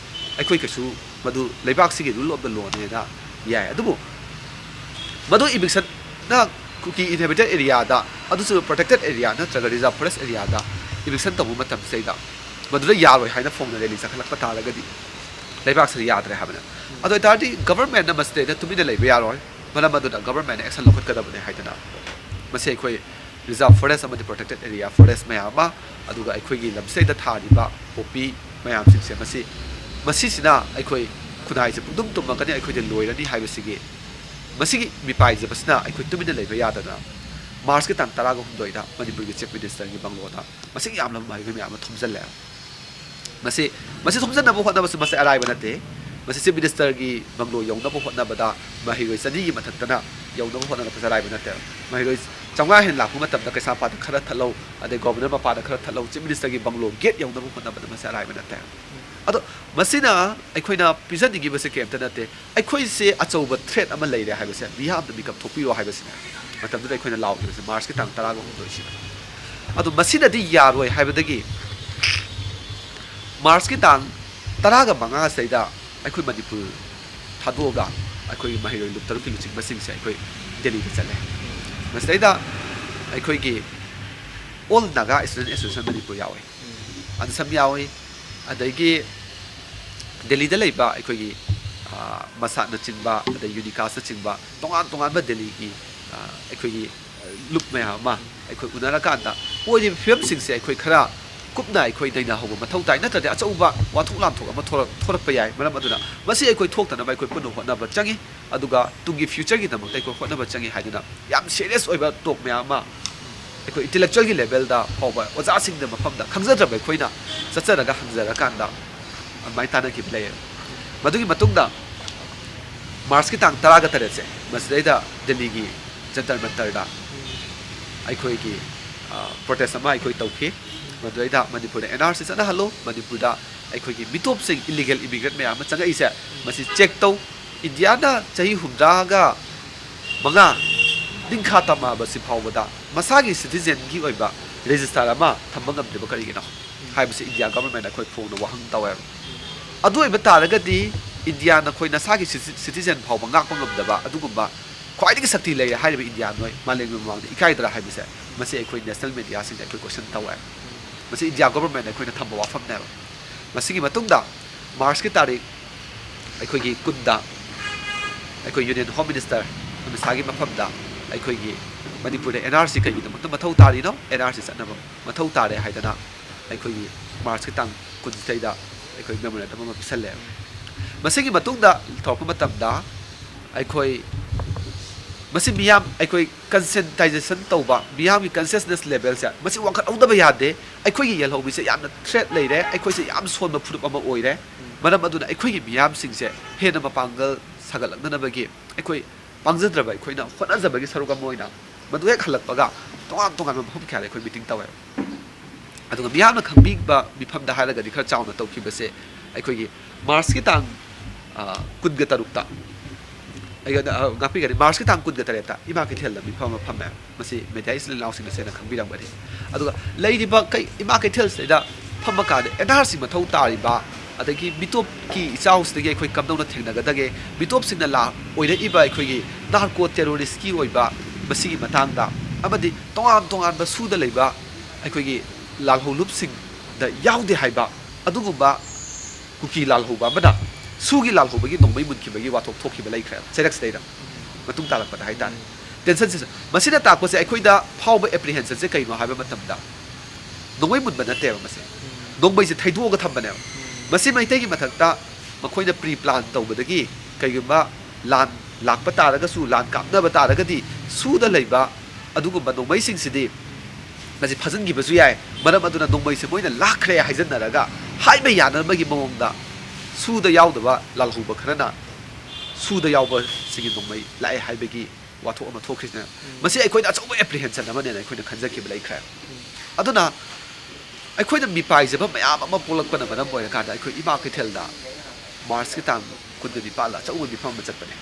ꯑꯩꯈꯣꯏ ꯀꯩꯁꯨ ꯃꯗꯨ ꯂꯩꯕꯥꯛꯁꯤꯒꯤ rule of the lawꯅꯦꯅ ꯌꯥꯏ꯫ ꯑꯗꯨꯕꯨ ꯃꯗꯨ ꯏꯚꯤꯛꯁꯟꯅ ꯀꯨꯀꯤ inhabited areaꯗ, ꯑꯗꯨꯁꯨ protected area ꯅꯠꯇ꯭ꯔꯒ reserve forest areaꯗ ꯏꯚꯤꯛꯁꯟ ꯇꯧꯕ ꯃꯇꯝꯁꯤꯗꯩꯗ ꯃꯗꯨꯗ ꯌꯥꯔꯣꯏ ꯍꯥꯏꯅ ꯐꯣꯡꯅ ꯔꯦꯂꯤ ꯆꯪꯈꯠꯂꯛꯄ ꯇꯥꯔꯒꯗꯤ ꯂꯩꯕꯥꯛꯁꯤꯗ ꯌꯥꯗ꯭ꯔꯦ ꯍꯥꯏꯕꯅꯦ꯫ ꯑꯗꯨ ꯑꯣꯏꯇꯥꯔꯗꯤ ꯒꯚꯔꯟꯃꯦꯟꯠꯅ ꯃꯁꯤꯗꯩꯗ ꯇꯨꯃꯤꯟꯅ ꯂꯩꯕ ꯌꯥꯔꯣꯏ꯫ ꯃꯔꯝ ꯑꯗꯨꯅ ꯒꯚꯔꯟꯃꯦꯟꯠꯅ ꯑꯦꯛꯁꯟ ꯂꯧꯈꯠꯀꯗꯕꯅꯦ ꯍꯥꯏꯗꯅ ꯃꯁꯤ ꯑꯩꯈꯣꯏ reserve forest ꯑꯃꯗꯤ protected area forest ꯃꯌꯥꯝ ꯑꯃ, ꯑꯗꯨꯒ ꯑꯩꯈꯣꯏꯒꯤ ꯂꯝꯁꯤꯗꯩꯗ ꯊꯥꯔꯤꯕ ꯄꯣꯄꯤ ꯃꯌꯥꯝꯁꯤꯡꯁꯦ, ꯃꯁꯤ, ꯃꯁꯤꯁꯤꯅ ꯑꯩꯈꯣꯏ ꯈꯨꯟꯅꯥꯏꯁꯦ ꯄꯨꯡꯇꯨꯝ ꯇꯨꯝꯃꯛꯀꯅꯤ, ꯑꯩꯈꯣꯏꯗꯤ ꯂꯣꯏꯔꯅꯤ ꯍꯥꯏꯕꯁꯤꯒꯤ, ꯃꯁꯤꯒꯤ ꯃꯤꯄꯥꯏꯖꯕꯁꯤꯅ ꯑꯩꯈꯣꯏ ꯇꯨꯃꯤꯟꯅ ꯂꯩꯕ ꯌꯥꯗꯅ ꯃꯥꯔꯆꯀꯤ ꯇꯥꯡ ꯇꯔꯥꯒ ꯍꯨꯝꯗꯣꯏꯗ ꯃꯅꯤꯄꯨꯔꯒꯤ ꯆꯤꯐ ꯃꯤꯅꯤꯁꯇꯔꯒꯤ ꯕꯪꯒ꯭ꯂꯣꯗ ꯃꯁꯤꯡ ꯌꯥꯝꯂꯕ ꯃꯍꯩꯔꯣꯏ ꯃꯌꯥꯝ ꯑꯃ ꯊꯣꯝꯖꯤꯜꯂꯦ꯫ ꯃꯁꯤ, ꯃꯁꯤ ꯊꯣꯝꯖꯤꯟꯅꯕ ꯍꯣꯠꯅꯕꯁꯤ ꯃꯁꯤ ꯑꯔꯥꯏꯕ ꯅꯠꯇꯦ꯫ ꯃꯁꯤ ꯆꯤꯐ ꯃꯤꯅꯤꯁꯇꯔꯒꯤ ꯕꯪꯒ꯭ꯂꯣ ꯌꯧꯅꯕ ꯍꯣꯠꯅꯕꯗ ꯃꯍꯩꯔꯣꯏ ꯆꯅꯤꯒꯤ ꯃꯊꯛꯇꯅ ꯌꯧꯅꯕ ꯍꯣꯠꯅꯕꯁꯤ ꯑꯔꯥꯏꯕ ꯅꯠꯇꯦ꯫ ꯃꯍꯩꯔꯣꯏ ꯆꯥꯝꯃꯉꯥ ꯍꯦꯟꯅ ꯂꯥꯛꯄ ꯃꯇꯝꯗ ꯀꯩꯁꯥꯝꯄꯥꯠꯇ ꯈꯔ ꯊꯠꯂꯧ, ꯑꯗꯩ ꯒꯣꯕꯔꯅꯔ ꯃꯄꯥꯗ ꯈꯔ ꯊꯠꯂꯧ, ꯆꯤꯐ ꯃꯤꯅꯤꯁꯇꯔꯒꯤ ꯕꯪꯒ꯭ꯂꯣ ꯒꯦꯠ ꯌꯧꯅꯕ ꯍꯣꯠꯅꯕꯗ ꯃꯁꯤ ꯑꯔꯥꯏꯕ ꯅꯠꯇꯦ꯫ ꯑꯗꯣ ꯃꯁꯤꯅ ꯑꯩꯈꯣꯏꯅ ꯄꯤꯖꯅꯤꯡꯉꯤꯕꯁꯦ ꯀꯩꯝꯇ ꯅꯠꯇꯦ꯫ ꯑꯩꯈꯣꯏꯁꯦ ꯑꯆꯧꯕ threat ꯑꯃ ꯂꯩꯔꯦ ꯍꯥꯏꯕꯁꯦ, ꯃꯤꯌꯥꯝꯗ ꯃꯤꯀꯞ ꯊꯣꯛꯄꯤꯔꯣ ꯍꯥꯏꯕꯁꯤꯅꯦ ꯃꯇꯝꯗꯨꯗ ꯑꯩꯈꯣꯏꯅ ꯂꯥꯎꯈꯤꯕꯁꯦ, ꯃꯥꯔꯆꯀꯤ ꯇꯥꯡ ꯇꯔꯥꯒ ꯍꯨꯝꯗꯣꯏꯁꯤꯗ꯫ ꯑꯗꯣ ꯃꯁꯤꯅꯗꯤ ꯌꯥꯔꯣꯏ ꯍꯥꯏꯕꯗꯒꯤ ꯃꯥꯔꯆꯀꯤ ꯇꯥꯡ ꯇꯔꯥꯒ ꯃꯉꯥꯁꯤꯗꯩꯗ ꯑꯩꯈꯣꯏ ꯃꯅꯤꯄꯨꯔ ꯊꯥꯗꯣꯛꯑꯒ ꯑꯩꯈꯣꯏꯒꯤ ꯃꯍꯩꯔꯣꯏ ꯂꯨꯞ ꯇꯔꯨꯛꯀꯤ ꯂꯨꯆꯤꯡꯕꯁꯤꯡꯁꯦ ꯑꯩꯈꯣꯏ ꯗꯦꯜꯂꯤꯗ ꯆꯠꯂꯦ꯫ ꯃꯁꯤꯗꯩꯗ ꯑꯩꯈꯣꯏꯒꯤ All Naga Student Association Manipur ꯌꯥꯎꯏ, ꯑꯟꯁꯝ ꯌꯥꯎꯏ, ꯑꯗꯒꯤ ꯗꯦꯜꯂꯤꯗ ꯂꯩꯕ ꯑꯩꯈꯣꯏꯒꯤ ꯃꯁꯥꯠꯅꯆꯤꯡꯕ, ꯑꯗꯩ ꯌꯨꯅꯤꯀꯥꯁꯅꯆꯤꯡꯕ ꯇꯣꯉꯥꯟ ꯇꯣꯉꯥꯟꯕ ꯗꯦꯜꯂꯤꯒꯤ ꯑꯩꯈꯣꯏꯒꯤ ꯂꯨꯞ ꯃꯌꯥꯝ ꯑꯃ ꯑꯩꯈꯣꯏ ꯎꯅꯔꯀꯥꯟꯗ ꯑꯣꯏꯔꯤꯕ ꯐꯤꯕꯝꯁꯤꯡꯁꯦ ꯑꯩꯈꯣꯏ ꯈꯔ ꯀꯨꯞꯅ ꯑꯩꯈꯣꯏ ꯅꯩꯅꯍꯧꯕ ꯃꯊꯧ ꯇꯥꯏ, ꯅꯠꯇ꯭ꯔꯗꯤ ꯑꯆꯧꯕ ꯋꯥꯊꯣꯛ ꯂꯥꯟꯊꯣꯛ ꯑꯃ ꯊꯣꯔꯛ-, ꯊꯣꯔꯛꯄ ꯌꯥꯏ꯫ ꯃꯔꯝ ꯑꯗꯨꯅ ꯃꯁꯤ ꯑꯩꯈꯣꯏ ꯊꯣꯛꯇꯅꯕ ꯑꯩꯈꯣꯏ ꯄꯨꯟꯅ ꯍꯣꯠꯅꯕ ꯆꯪꯏ꯫ ꯑꯗꯨꯒ ꯇꯨꯡꯒꯤ ꯐ꯭ꯌꯨꯆꯔꯒꯤꯗꯃꯛꯇ ꯑꯩꯈꯣꯏ ꯍꯣꯠꯅꯕ ꯆꯪꯏ ꯍꯥꯏꯗꯨꯅ ꯌꯥꯝ ꯁꯤꯔꯤꯌꯁ ꯑꯣꯏꯕ ꯇꯣꯛ ꯃꯌꯥꯝ ꯑꯃ ꯑꯩꯈꯣꯏ ꯏꯟꯇꯦꯂꯦꯛꯆꯨꯋꯦꯜꯒꯤ ꯂꯦꯚꯦꯜꯗ ꯐꯥꯎꯕ ꯑꯣꯖꯥꯁꯤꯡꯗ ꯃꯐꯝꯗ ꯈꯪꯖꯗ꯭ꯔꯕ ꯑꯩꯈꯣꯏꯅ ꯆꯠꯆꯔꯒ ꯍꯪꯖꯔꯀꯥꯟꯗ ꯑꯗꯨꯃꯥꯏꯅ ꯇꯥꯟꯅꯈꯤꯕ ꯂꯩꯌꯦꯕ꯫ ꯃꯗꯨꯒꯤ ꯃꯇꯨꯡꯗ ꯃꯥꯔꯆꯀꯤ ꯇꯥꯡ ꯇꯔꯥꯒ ꯇꯔꯦꯠꯁꯦ ꯃꯁꯤꯗꯩꯗ ꯗꯦꯜꯂꯤꯒꯤ ꯖꯟꯇꯔ ꯃꯟꯇꯔꯗ ꯑꯩꯈꯣꯏꯒꯤ ꯄ꯭ꯔꯣꯇꯦꯁ ꯑꯃ ꯑꯩꯈꯣꯏ ꯇꯧꯈꯤ꯫ ꯃꯗꯨꯗꯩꯗ ꯃꯅꯤꯄꯨꯔꯗ ꯑꯦꯟ ꯑꯥꯔ ꯁꯤ ꯆꯠꯅꯍꯜꯂꯨ, ꯃꯅꯤꯄꯨꯔꯗ ꯑꯩꯈꯣꯏꯒꯤ ꯃꯤꯇꯣꯞꯁꯤꯡ, ꯏꯂꯤꯒꯦꯜ ꯏꯃꯤꯒ꯭ꯔꯦꯟꯠ ꯃꯌꯥꯝ ꯑꯃ ꯆꯪꯉꯛꯏꯁꯦ ꯃꯁꯤ ꯆꯦꯛ ꯇꯧ, ꯏꯟꯗꯤꯌꯥꯅ ꯆꯍꯤ ꯍꯨꯝꯗ꯭ꯔꯥꯒ ꯃꯉꯥ ꯅꯤꯡꯈꯥ ꯇꯝꯃꯛꯑꯕꯁꯤ ꯐꯥꯎꯕꯗ ꯃꯁꯥꯒꯤ ꯁꯤꯇꯤꯖꯦꯟꯒꯤ ꯑꯣꯏꯕ ꯔꯦꯖꯤꯁꯇꯥꯔ ꯑꯃ ꯊꯝꯕ ꯉꯝꯗ꯭ꯔꯤꯕ ꯀꯔꯤꯒꯤꯅꯣ ꯍꯥꯏꯕꯁꯤ ꯏꯟꯗꯤꯌꯥ ꯒꯚꯔꯟꯃꯦꯟꯠꯅ ꯑꯩꯈꯣꯏ ꯐꯣꯡꯅ ꯋꯥꯍꯪ ꯇꯧꯋꯦꯕ꯫ ꯑꯗꯨ ꯑꯣꯏꯕ ꯇꯥꯔꯒꯗꯤ ꯏꯟꯗꯤꯌꯥ ꯅꯈꯣꯏ ꯅꯁꯥꯒꯤ ꯁꯤꯇꯤ-, ꯁꯤꯇꯤꯖꯦꯟ ꯐꯥꯎꯕ ꯉꯥꯛꯄ ꯉꯝꯗꯕ ꯑꯗꯨꯒꯨꯝꯕ ꯈ꯭ꯋꯥꯏꯗꯒꯤ ꯁꯛꯇꯤ ꯂꯩꯔꯦ ꯍꯥꯏꯔꯤꯕ ꯏꯟꯗꯤꯌꯥ ꯅꯣꯏ ꯃꯥꯂꯦꯝꯒꯤ ꯃꯃꯥꯡꯗ ꯏꯀꯥꯏꯗ꯭ꯔꯥ ꯍꯥꯏꯕꯁꯦ ꯃꯁꯤ ꯑꯩꯈꯣꯏ ꯅꯦꯁꯅꯦꯜ ꯃꯦꯗꯤꯌꯥꯁꯤꯡꯗ ꯑꯩꯈꯣꯏ ꯀꯣꯏꯁꯟ ꯇꯧꯋꯦ꯫ ꯃꯁꯤ ꯏꯟꯗꯤꯌꯥ ꯒꯚꯔꯟꯃꯦꯟꯠꯅ ꯑꯩꯈꯣꯏꯅ ꯊꯝꯕ ꯋꯥꯐꯝꯅꯦꯕ꯫ ꯃꯁꯤꯒꯤ ꯃꯇꯨꯡꯗ ꯃꯥꯔꯆꯀꯤ ꯇꯥꯔꯤꯛ ꯑꯩꯈꯣꯏꯒꯤ ꯀꯨꯟꯗ ꯑꯩꯈꯣꯏ ꯌꯨꯅꯤꯌꯟ ꯍꯣꯝ ꯃꯤꯅꯤꯁꯇꯔ ꯑꯃꯤꯠ ꯁꯥꯍꯒꯤ ꯃꯐꯝꯗ ꯑꯩꯈꯣꯏꯒꯤ ꯃꯅꯤꯄꯨꯔꯗ ꯑꯦꯟ ꯑꯥꯔ ꯁꯤ ꯀꯩꯒꯤꯗꯃꯛꯇ ꯃꯊꯧ ꯇꯥꯔꯤꯅꯣ, ꯑꯦꯟ ꯑꯥꯔ ꯁꯤ ꯆꯠꯅꯕ ꯃꯊꯧ ꯇꯥꯔꯦ ꯍꯥꯏꯗꯅ ꯑꯩꯈꯣꯏꯒꯤ ꯃꯥꯔꯆꯀꯤ ꯇꯥꯡ ꯀꯨꯟꯁꯤꯗꯩꯗ ꯑꯩꯈꯣꯏ ꯃꯦꯃꯣꯔꯦꯟꯗꯝ ꯑꯃ ꯄꯤꯁꯜꯂꯦ꯫ ꯃꯁꯤꯒꯤ ꯃꯇꯨꯡꯗ ꯇꯧꯔꯛꯄ ꯃꯇꯝꯗ ꯑꯩꯈꯣꯏ ꯃꯁꯤ ꯃꯤꯌꯥꯝ ꯑꯩꯈꯣꯏ ꯀꯟꯁꯤꯌꯦꯟꯇꯥꯏꯖꯦꯁꯟ ꯇꯧꯕ, ꯃꯤꯌꯥꯝꯒꯤ ꯀꯟꯁꯤꯌꯁꯅꯦꯁ ꯂꯦꯚꯦꯜꯁꯦ ꯃꯁꯤ ꯋꯥꯡꯈꯠꯍꯧꯗꯕ ꯌꯥꯗꯦ꯫ ꯑꯩꯈꯣꯏꯒꯤ ꯌꯦꯜꯍꯧꯃꯤꯁꯦ ꯌꯥꯝꯅ ꯊ꯭ꯔꯦꯠ ꯂꯩꯔꯦ, ꯑꯩꯈꯣꯏꯁꯦ ꯌꯥꯝ ꯁꯣꯟꯕ ꯐꯨꯔꯨꯞ ꯑꯃ ꯑꯣꯏꯔꯦ꯫ ꯃꯔꯝ ꯑꯗꯨꯅ ꯑꯩꯈꯣꯏꯒꯤ ꯃꯤꯌꯥꯝꯁꯤꯡꯁꯦ ꯍꯦꯟꯅ ꯃꯄꯥꯡꯒꯜ ꯁꯥꯒꯠꯂꯛꯅꯅꯕꯒꯤ ꯑꯩꯈꯣꯏ ꯄꯥꯡꯖꯗ꯭ꯔꯕ ꯑꯩꯈꯣꯏꯅ ꯍꯣꯠꯅꯖꯕꯒꯤ ꯁꯔꯨꯛ ꯑꯃ ꯑꯣꯏꯅ ꯃꯗꯨ ꯍꯦꯛ ꯍꯜꯂꯛꯄꯒ ꯇꯣꯉꯥꯟ ꯇꯣꯉꯥꯟꯕ ꯃꯐꯝ ꯀꯌꯥꯗ ꯑꯩꯈꯣꯏ ꯃꯤꯇꯤꯡ ꯇꯧꯋꯦ꯫ ꯑꯗꯨꯒ ꯃꯤꯌꯥꯝꯅ ꯈꯪꯕꯤꯕ ꯃꯤꯐꯝꯗ ꯍꯥꯏꯔꯒꯗꯤ ꯈꯔ ꯆꯥꯎꯅ ꯇꯧꯈꯤꯕꯁꯦ ꯑꯩꯈꯣꯏꯒꯤ ꯃꯥꯔꯆꯀꯤ ꯇꯥꯡ, ꯑ, ꯀꯨꯟꯒ ꯇꯔꯨꯛꯇ, ꯑꯩ, ꯑ, ꯉꯥꯛꯄꯤꯒꯅꯤ, ꯃꯥꯔꯆꯀꯤ ꯇꯥꯡ ꯀꯨꯟꯒ ꯇꯔꯦꯠꯇ ꯏꯃꯥ ꯀꯩꯊꯦꯜꯗ ꯃꯤꯐꯝ ꯑꯃ ꯐꯝꯃꯦ꯫ ꯃꯁꯤ ꯃꯦꯗꯤꯌꯥ ꯏꯆꯤꯜ ꯏꯅꯥꯎꯁꯤꯡꯅꯁꯨ ꯍꯦꯟꯅ ꯈꯪꯕꯤꯔꯝꯒꯅꯤ꯫ ꯑꯗꯨꯒ ꯂꯩꯔꯤꯕ ꯀꯩ-, ꯏꯃꯥ ꯀꯩꯊꯦꯜꯁꯤꯗꯩꯗ ꯐꯝꯃ ꯀꯥꯟꯗ ꯑꯦꯟ ꯑꯥꯔ ꯁꯤ ꯃꯊꯧ ꯇꯥꯔꯤꯕ, ꯑꯗꯒꯤ ꯃꯤꯇꯣꯞꯀꯤ ꯏꯆꯥꯎꯁꯤꯗꯒꯤ ꯑꯩꯈꯣꯏ ꯀꯝꯗꯧꯅ ꯊꯦꯡꯅꯒꯗꯒꯦ, ꯃꯤꯇꯣꯞꯁꯤꯡꯅ ꯂꯥ-, ꯑꯣꯏꯔꯛꯏꯕ ꯑꯩꯈꯣꯏꯒꯤ ꯅꯥꯔꯀꯣ ꯇꯦꯔꯣꯔꯤꯁꯀꯤ ꯑꯣꯏꯕ ꯃꯁꯤꯒꯤ ꯃꯇꯥꯡꯗ, ꯑꯃꯗꯤ ꯇꯣꯉꯥꯟ ꯇꯣꯉꯥꯟꯕ ꯁꯨꯗ ꯂꯩꯕ ꯑꯩꯈꯣꯏꯒꯤ ꯂꯥꯜꯍꯧꯂꯨꯞꯁꯤꯡꯗ ꯌꯥꯎꯗꯦ ꯍꯥꯏꯕ ꯑꯗꯨꯒꯨꯝꯕ ꯀꯨꯀꯤ ꯂꯥꯜꯍꯧꯕ ꯑꯃꯅ ꯁꯨꯒꯤ ꯂꯥꯜꯍꯧꯕꯒꯤ ꯅꯣꯡꯃꯩ ꯃꯨꯟꯈꯤꯕꯒꯤ ꯋꯥꯊꯣꯛ ꯊꯣꯛꯈꯤꯕ ꯂꯩꯈ꯭ꯔꯦ ꯆꯩꯔꯛꯁꯤꯗꯩꯗ ꯃꯇꯨꯡ ꯇꯥꯔꯛꯄꯗ ꯍꯥꯏꯇꯥꯔꯦ꯫ ꯇꯦꯟꯁꯟꯁꯤꯁꯨ ꯃꯁꯤꯅ ꯇꯥꯛꯄꯁꯦ ꯑꯩꯈꯣꯏꯗ ꯐꯥꯎꯕ ꯑꯦꯄ꯭ꯔꯤꯍꯦꯟꯁꯟꯁꯦ ꯀꯩꯅꯣ ꯍꯥꯏꯕ ꯃꯇꯝꯗ, ꯅꯣꯡꯃꯩ ꯃꯨꯟꯕ ꯅꯠꯇꯦꯕ ꯃꯁꯦ, ꯅꯣꯡꯃꯩꯁꯦ ꯊꯩꯗꯣꯛꯑꯒ ꯊꯝꯕꯅꯦꯕ꯫ ꯃꯁꯤ ꯃꯩꯇꯩꯒꯤ ꯃꯊꯛꯇ ꯃꯈꯣꯏꯅ ꯄ꯭ꯔꯤ ꯄ꯭ꯂꯥꯟ ꯇꯧꯕꯗꯒꯤ ꯀꯩꯒꯨꯝꯕ ꯂꯥꯟ ꯂꯥꯛꯄ ꯇꯥꯔꯒꯁꯨ, ꯂꯥꯟ ꯀꯥꯞꯅꯕ ꯇꯥꯔꯒꯗꯤ ꯁꯨꯗ ꯂꯩꯕ ꯑꯗꯨꯒꯨꯝꯕ ꯅꯣꯡꯃꯩꯁꯤꯡꯁꯤꯗꯤ ꯃꯁꯤ ꯐꯥꯖꯤꯟꯈꯤꯕꯁꯨ ꯌꯥꯏ꯫ ꯃꯔꯝ ꯑꯗꯨꯅ ꯅꯣꯡꯃꯩꯁꯦ ꯃꯣꯏꯅ ꯂꯥꯛꯈ꯭ꯔꯦ ꯍꯥꯏꯖꯟꯅꯔꯒ ꯍꯥꯏꯕ ꯌꯥꯅꯕꯒꯤ ꯃꯑꯣꯡꯗ ꯁꯨꯗ ꯌꯥꯎꯗꯕ ꯂꯥꯜꯍꯧꯕ ꯈꯔꯅ ꯁꯨꯗ ꯌꯥꯎꯕꯁꯤꯡꯒꯤ ꯅꯣꯡꯃꯩ ꯂꯥꯛꯑꯦ ꯍꯥꯏꯕꯒꯤ ꯋꯥꯊꯣꯛ ꯑꯃ ꯊꯣꯛꯈ꯭ꯔꯤꯁꯤꯅ, ꯃꯁꯤ ꯑꯩꯈꯣꯏꯗ ꯑꯆꯧꯕ ꯑꯦꯄ꯭ꯔꯤꯍꯦꯟꯁꯟ ꯑꯃꯅꯦꯅ ꯑꯩꯈꯣꯏꯅ ꯈꯟꯖꯈꯤꯕ ꯂꯩꯈ꯭ꯔꯦ꯫ ꯑꯗꯨꯅ ꯑꯩꯈꯣꯏꯅ ꯃꯤꯄꯥꯏꯖꯕ ꯃꯌꯥꯝ ꯑꯃ ꯄꯣꯛꯂꯛꯄꯅ ꯃꯔꯝ ꯑꯣꯏꯔꯀꯥꯟꯗ ꯑꯩꯈꯣꯏ ꯏꯃꯥ ꯀꯩꯊꯦꯜꯗ ꯃꯥꯔꯁꯀꯤ ꯇꯥꯡ ꯀꯨꯟꯒ ꯅꯤꯄꯥꯜꯗ ꯑꯆꯧꯕ ꯃꯤꯐꯝ ꯑꯃ ꯆꯠꯄꯅꯦ꯫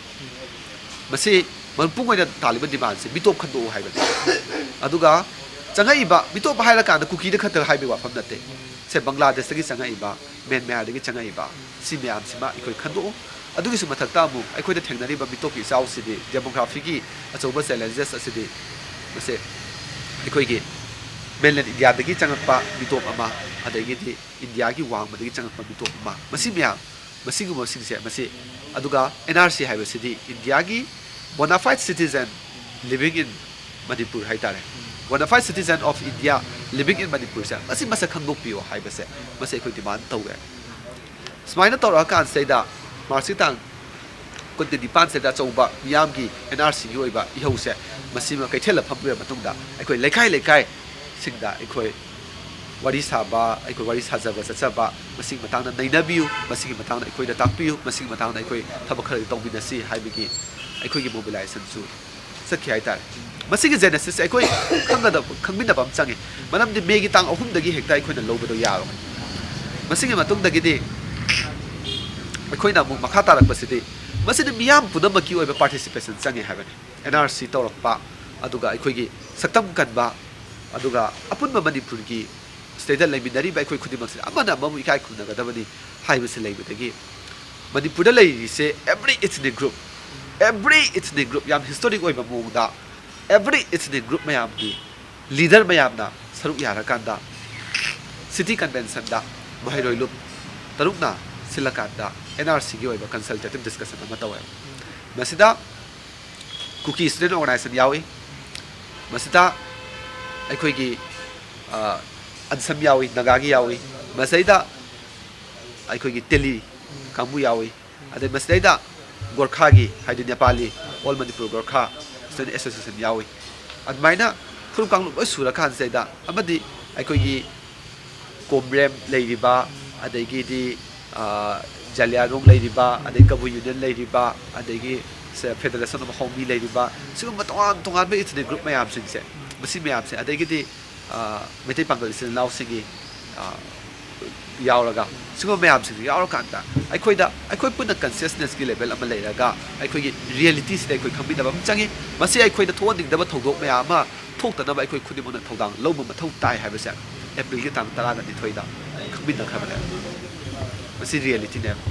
ꯃꯁꯤ ꯃꯄꯨꯡ ꯑꯣꯏꯅ ꯇꯥꯜꯂꯤꯕ ꯗꯤꯃꯥꯟꯁꯦ ꯃꯤꯇꯣꯞ ꯈꯟꯗꯣꯛꯎ ꯍꯥꯏꯕꯅꯤ꯫ ꯑꯗꯨꯒ ꯆꯪꯉꯛꯏꯕ ꯃꯤꯇꯣꯞ ꯍꯥꯏꯔꯀꯥꯟꯗ ꯀꯨꯀꯤꯗ ꯈꯛꯇ ꯍꯥꯏꯕꯒꯤ ꯋꯥꯐꯝ ꯅꯠꯇꯦ꯫ ꯁꯦ ꯕꯪꯒ꯭ꯂꯥꯗꯦꯁꯇꯒꯤ ꯆꯪꯉꯛꯏꯕ, ꯃ꯭ꯌꯥꯟꯃꯥꯔꯗꯒꯤ ꯆꯪꯉꯛꯏꯕ, ꯁꯤ ꯃꯌꯥꯝꯁꯤꯃ ꯑꯩꯈꯣꯏ ꯈꯟꯗꯣꯛꯎ꯫ ꯑꯗꯨꯒꯤꯁꯨ ꯃꯊꯛꯇ ꯑꯃꯨꯛ ꯑꯩꯈꯣꯏꯗ ꯊꯦꯡꯅꯔꯤꯕ ꯃꯤꯇꯣꯞꯀꯤ ꯏꯆꯥꯎꯁꯤꯗꯤ, ꯗꯦꯃꯣꯒ꯭ꯔꯥꯐꯤꯒꯤ ꯑꯆꯧꯕ ꯆꯦꯂꯦꯟꯖꯦꯁ ꯑꯁꯤꯗꯤ, ꯃꯁꯦ ꯑꯩꯈꯣꯏꯒꯤ ꯃꯦꯟꯂꯦꯟ ꯏꯟꯗꯤꯌꯥꯗꯒꯤ ꯆꯪꯉꯛꯄ ꯃꯤꯇꯣꯞ ꯑꯃ, ꯑꯗꯒꯤꯗꯤ ꯏꯟꯗꯤꯌꯥꯒꯤ ꯋꯥꯡꯃꯗꯒꯤ ꯆꯪꯉꯛꯄ ꯃꯤꯇꯣꯞ ꯑꯃ, ꯃꯁꯤ ꯃꯌꯥꯝ, ꯃꯁꯤꯒꯨꯝꯕꯁꯤꯡꯁꯦ ꯃꯁꯤ, ꯑꯗꯨꯒ ꯑꯦꯟ ꯑꯥꯔ ꯁꯤ ꯍꯥꯏꯕꯁꯤꯗꯤ ꯏꯟꯗꯤꯌꯥꯒꯤ bona fide citizen living in Manipur ꯍꯥꯏꯇꯥꯔꯦ, bona fide citizen of India living in ꯃꯅꯤꯄꯨꯔꯁꯦ ꯃꯁꯤ ꯃꯁꯛ ꯈꯪꯗꯣꯛꯄꯤꯌꯣ ꯍꯥꯏꯕꯁꯦ ꯃꯁꯤ ꯑꯩꯈꯣꯏ ꯗꯤꯃꯥꯟ ꯇꯧꯋꯦ꯫ ꯁꯨꯃꯥꯏꯅ ꯇꯧꯔꯛꯑꯀꯥꯟꯁꯤꯗꯩꯗ ꯃꯥꯔꯁꯀꯤ ꯇꯥꯡ ꯀꯨꯟꯒ ꯅꯤꯄꯥꯟꯁꯤꯗ ꯑꯆꯧꯕ ꯃꯤꯌꯥꯝꯒꯤ ꯑꯦꯟ ꯑꯥꯔ ꯁꯤꯒꯤ ꯑꯣꯏꯕ ꯏꯍꯧꯁꯦ ꯃꯁꯤꯃ ꯀꯩꯊꯦꯜꯗ ꯐꯝꯕꯤꯔꯕ ꯃꯇꯨꯡꯗ ꯑꯩꯈꯣꯏ ꯂꯩꯀꯥꯏ ꯂꯩꯀꯥꯏꯁꯤꯡꯗ ꯑꯩꯈꯣꯏ ꯋꯥꯔꯤ ꯁꯥꯕ, ꯑꯩꯈꯣꯣꯏ ꯋꯥꯔꯤ ꯁꯥꯖꯕ ꯆꯠꯆꯕ, ꯃꯁꯤꯒꯤ ꯃꯇꯥꯡꯗ ꯅꯩꯅꯕꯤꯌꯨ, ꯃꯁꯤꯒꯤ ꯃꯇꯥꯡꯗ ꯑꯩꯈꯣꯏꯗ ꯇꯥꯛꯄꯤꯌꯨ, ꯃꯁꯤꯒꯤ ꯃꯇꯥꯡꯗ ꯑꯩꯈꯣꯏ ꯊꯕꯛ ꯈꯔꯗꯤ ꯇꯧꯃꯤꯟꯅꯁꯤ ꯍꯥꯏꯕꯒꯤ ꯑꯩꯈꯣꯏꯒꯤ ꯃꯣꯕꯤꯂꯥꯏꯖꯦꯁꯟꯁꯨ ꯆꯠꯈꯤ ꯍꯥꯏꯇꯥꯔꯦ꯫ ꯃꯁꯤꯒꯤ ꯖꯦꯅꯦꯁꯤꯁꯁꯦ ꯑꯩꯈꯣꯏ ꯈꯪꯒꯗꯕ, ꯈꯪꯃꯤꯟꯅꯕ ꯑꯃ ꯆꯪꯉꯤ꯫ ꯃꯔꯝꯗꯤ ꯃꯦꯒꯤ ꯇꯥꯡ ꯑꯍꯨꯝꯗꯒꯤ ꯍꯦꯛꯇ ꯑꯩꯈꯣꯏꯅ ꯂꯧꯕꯗꯣ ꯌꯥꯔꯣꯏ꯫ ꯃꯁꯤꯒꯤ ꯃꯇꯨꯡꯗꯒꯤꯗꯤ ꯑꯩꯈꯣꯏꯅ ꯑꯃꯨꯛ ꯃꯈꯥ ꯇꯥꯔꯛꯄꯁꯤꯗꯤ ꯃꯁꯤꯗꯤ ꯃꯤꯌꯥꯝ ꯄꯨꯝꯅꯃꯛꯀꯤ ꯑꯣꯏꯕ ꯄꯥꯔꯇꯤꯁꯤꯄꯦꯁꯟ ꯆꯪꯉꯦ ꯍꯥꯏꯕꯅꯤ꯫ ꯑꯦꯟ ꯑꯥꯔ ꯁꯤ ꯇꯧꯔꯛꯄ, ꯑꯗꯨꯒ ꯑꯩꯈꯣꯏꯒꯤ ꯁꯛꯇꯝ ꯀꯟꯕ, ꯑꯗꯨꯒ ꯑꯄꯨꯟꯕ ꯃꯅꯤꯄꯨꯔꯒꯤ ꯁꯤꯗꯩꯗ ꯂꯩꯃꯤꯟꯅꯔꯤꯕ ꯑꯩꯈꯣꯏ ꯈꯨꯗꯤꯡꯃꯛꯁꯦ ꯑꯃꯅ ꯑꯃꯕꯨ ꯏꯀꯥꯏ ꯈꯨꯝꯅꯒꯗꯕꯅꯤ ꯍꯥꯏꯕꯁꯤ ꯂꯩꯕꯗꯒꯤ ꯃꯅꯤꯄꯨꯔꯗ ꯂꯩꯔꯤꯁꯦ every ethnic group, every ethnic group ꯌꯥꯝ historic ꯑꯣꯏꯕ ꯃꯑꯣꯡꯗ every ethnic group ꯃꯌꯥꯝꯒꯤ leader ꯃꯌꯥꯝꯅ ꯁꯔꯨꯛ ꯌꯥꯔꯀꯥꯟꯗ city conventionꯗ ꯃꯍꯩꯔꯣꯏ ꯂꯨꯞ ꯇꯔꯨꯛꯅ ꯁꯤꯜꯂꯀꯥꯟꯗ NRCꯒꯤ ꯑꯣꯏꯕ consultative discussion ꯑꯃ ꯇꯧꯋꯦ꯫ ꯃꯁꯤꯗ ꯀꯨꯀꯤ student organization ꯌꯥꯎꯏ, ꯃꯁꯤꯗ ꯑꯩꯈꯣꯏꯒꯤ ꯑꯟꯁꯝ ꯌꯥꯎꯏ, ꯅꯥꯒꯥꯒꯤ ꯌꯥꯎꯏ, ꯃꯁꯤꯗꯩꯗ ꯑꯩꯈꯣꯏꯒꯤ ꯇꯦꯂꯤ ꯀꯥꯡꯕꯨ ꯌꯥꯎꯏ, ꯑꯗꯩ ꯃꯁꯤꯗꯩꯗ ꯒꯣꯔꯈꯥꯒꯤ, ꯍꯥꯏꯗꯤ Nepali, All Manipur Gorkha Student Association ꯌꯥꯎꯏ꯫ ꯑꯗꯨꯃꯥꯏꯅ ꯐꯨꯔꯨꯞ ꯀꯥꯡꯂꯨꯞ ꯂꯣꯏ ꯁꯨꯔꯀꯥꯟꯁꯤꯗꯩꯗ ꯑꯃꯗꯤ ꯑꯩꯈꯣꯏꯒꯤ ꯀꯣꯝꯔꯦꯝ ꯂꯩꯔꯤꯕ, ꯑꯗꯒꯤꯗꯤ ꯖꯥꯂꯤꯌꯥꯔꯣꯡ ꯂꯩꯔꯤꯕ, ꯑꯗꯩ ꯀꯕꯨꯏ ꯌꯨꯅꯤꯌꯟ ꯂꯩꯔꯤꯕ, ꯑꯗꯒꯤ Federation of Haomi ꯂꯩꯔꯤꯕ, ꯁꯤꯒꯨꯝꯕ ꯇꯣꯉꯥꯟ ꯇꯣꯉꯥꯟꯕ ethnic group ꯃꯌꯥꯝꯁꯤꯡꯁꯦ, ꯃꯁꯤ ꯃꯌꯥꯝꯁꯦ, ꯑꯗꯒꯤꯗꯤ ꯃꯩꯇꯩ ꯄꯥꯉꯜ ꯏꯆꯤꯜ ꯏꯅꯥꯎꯁꯤꯡꯒꯤ ꯌꯥꯎꯔꯒ, ꯁꯤꯒꯨꯝꯕ ꯃꯌꯥꯝꯁꯤꯡꯁꯦ ꯌꯥꯎꯔꯀꯥꯟꯗ ꯑꯩꯈꯣꯏꯗ, ꯑꯩꯈꯣꯏ ꯄꯨꯟꯅ consciousnessꯀꯤ level ꯑꯃ ꯂꯩꯔꯒ ꯑꯩꯈꯣꯏꯒꯤ realityꯁꯤꯗ ꯑꯩꯈꯣꯏ ꯈꯪꯃꯤꯟꯅꯕ ꯑꯃ ꯆꯪꯉꯤ꯫ ꯃꯁꯤ ꯑꯩꯈꯣꯏꯗ ꯊꯣꯛꯍꯟꯅꯤꯡꯗꯕ ꯊꯧꯗꯣꯛ ꯃꯌꯥꯝ ꯑꯃ ꯊꯣꯛꯇꯅꯕ ꯑꯩꯈꯣꯏ ꯈꯨꯗꯤꯡꯃꯛꯅ ꯊꯧꯗꯥꯡ ꯂꯧꯕ ꯃꯊꯧ ꯇꯥꯏ ꯍꯥꯏꯕꯁꯦ ꯑꯦꯄ꯭ꯔꯤꯜꯒꯤ ꯇꯥꯡ ꯇꯔꯥꯒ ꯅꯤꯊꯣꯏꯗ ꯈꯪꯃꯤꯟꯅꯈ꯭ꯔꯕꯅꯦ꯫ ꯃꯁꯤ realityꯅꯦꯕ꯫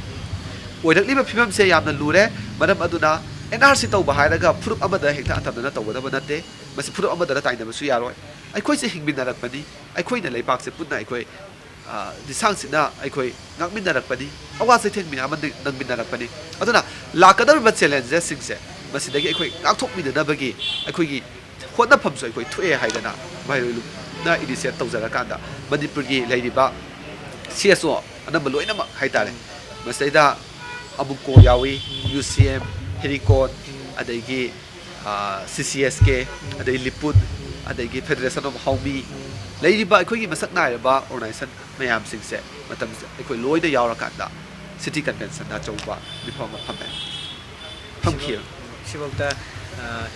ꯑꯣꯏꯔꯛꯂꯤꯕ ꯐꯤꯕꯝꯁꯦ ꯌꯥꯝꯅ ꯂꯨꯔꯦ꯫ ꯃꯔꯝ ꯑꯗꯨꯅ NRC ꯇꯧꯕ ꯍꯥꯏꯔꯒ ꯐꯨꯔꯨꯞ ꯑꯃꯗ ꯍꯦꯛꯇ ꯑꯇꯝꯅꯅ ꯇꯧꯒꯗꯕ ꯅꯠꯇꯦ꯫ ꯃꯁꯤ ꯐꯨꯔꯨꯞ ꯑꯃꯗꯅ ꯇꯥꯏꯅꯕꯁꯨ ꯌꯥꯔꯣꯏ꯫ ꯑꯩꯈꯣꯏꯁꯦ ꯍꯤꯡꯃꯤꯟꯅꯔꯛꯄꯅꯤ꯫ ꯑꯩꯈꯣꯏꯅ ꯂꯩꯕꯥꯛꯁꯦ ꯄꯨꯟꯅ ꯑꯩꯈꯣꯏ ꯂꯤꯁꯥꯡꯁꯤꯠꯅ ꯑꯩꯈꯣꯏ ꯉꯥꯛꯃꯤꯟꯅꯔꯛꯄꯅꯤ꯫ ꯑꯋꯥ ꯆꯩꯊꯦꯡ ꯃꯌꯥꯝ ꯑꯃ ꯅꯪꯃꯤꯟꯅꯔꯛꯄꯅꯤ꯫ ꯑꯗꯨꯅ ꯂꯥꯛꯀꯗꯧꯔꯤꯕ challengesꯁꯤꯡꯁꯦ ꯃꯁꯤꯗꯒꯤ ꯑꯩꯈꯣꯏ ꯉꯥꯛꯊꯣꯛꯃꯤꯟꯅꯅꯕꯒꯤ ꯑꯩꯈꯣꯏꯒꯤ ꯍꯣꯠꯅꯐꯝꯁꯨ ꯑꯩꯈꯣꯏ ꯊꯣꯛꯑꯦ ꯍꯥꯏꯗꯅ ꯃꯍꯩꯔꯣꯏꯅ initiate ꯇꯧꯖꯔꯀꯥꯟꯗ ꯃꯅꯤꯄꯨꯔꯒꯤ ꯂꯩꯔꯤꯕ CSO ꯑꯅꯝꯕ ꯂꯣꯏꯅꯃꯛ ꯍꯥꯏꯇꯥꯔꯦ, ꯃꯁꯤꯗꯩꯗ ꯑꯃꯨꯀꯣ ꯌꯥꯎꯏ, UCM, ꯍꯦꯔꯤꯀꯣꯟ, ꯑꯗꯒꯤ CCSK, ꯑꯗꯩ ꯂꯤꯄꯨꯟ, ꯑꯗꯒꯤ Federation of Haomi, ꯂꯩꯔꯤꯕ ꯑꯩꯈꯣꯏꯒꯤ ꯃꯁꯛ ꯅꯥꯏꯔꯕ organization ꯃꯌꯥꯝꯁꯤꯡꯁꯦ ꯃꯇꯝꯁꯤꯗ ꯑꯩꯈꯣꯏ ꯂꯣꯏꯅ ꯌꯥꯎꯔꯀꯥꯟꯗ city conventionꯗ ꯑꯆꯧꯕ ꯃꯤꯐꯝ ꯑꯃ ꯐꯝꯃꯦ꯫ ꯐꯝꯈꯤ꯫ ꯁꯤꯐꯧꯗ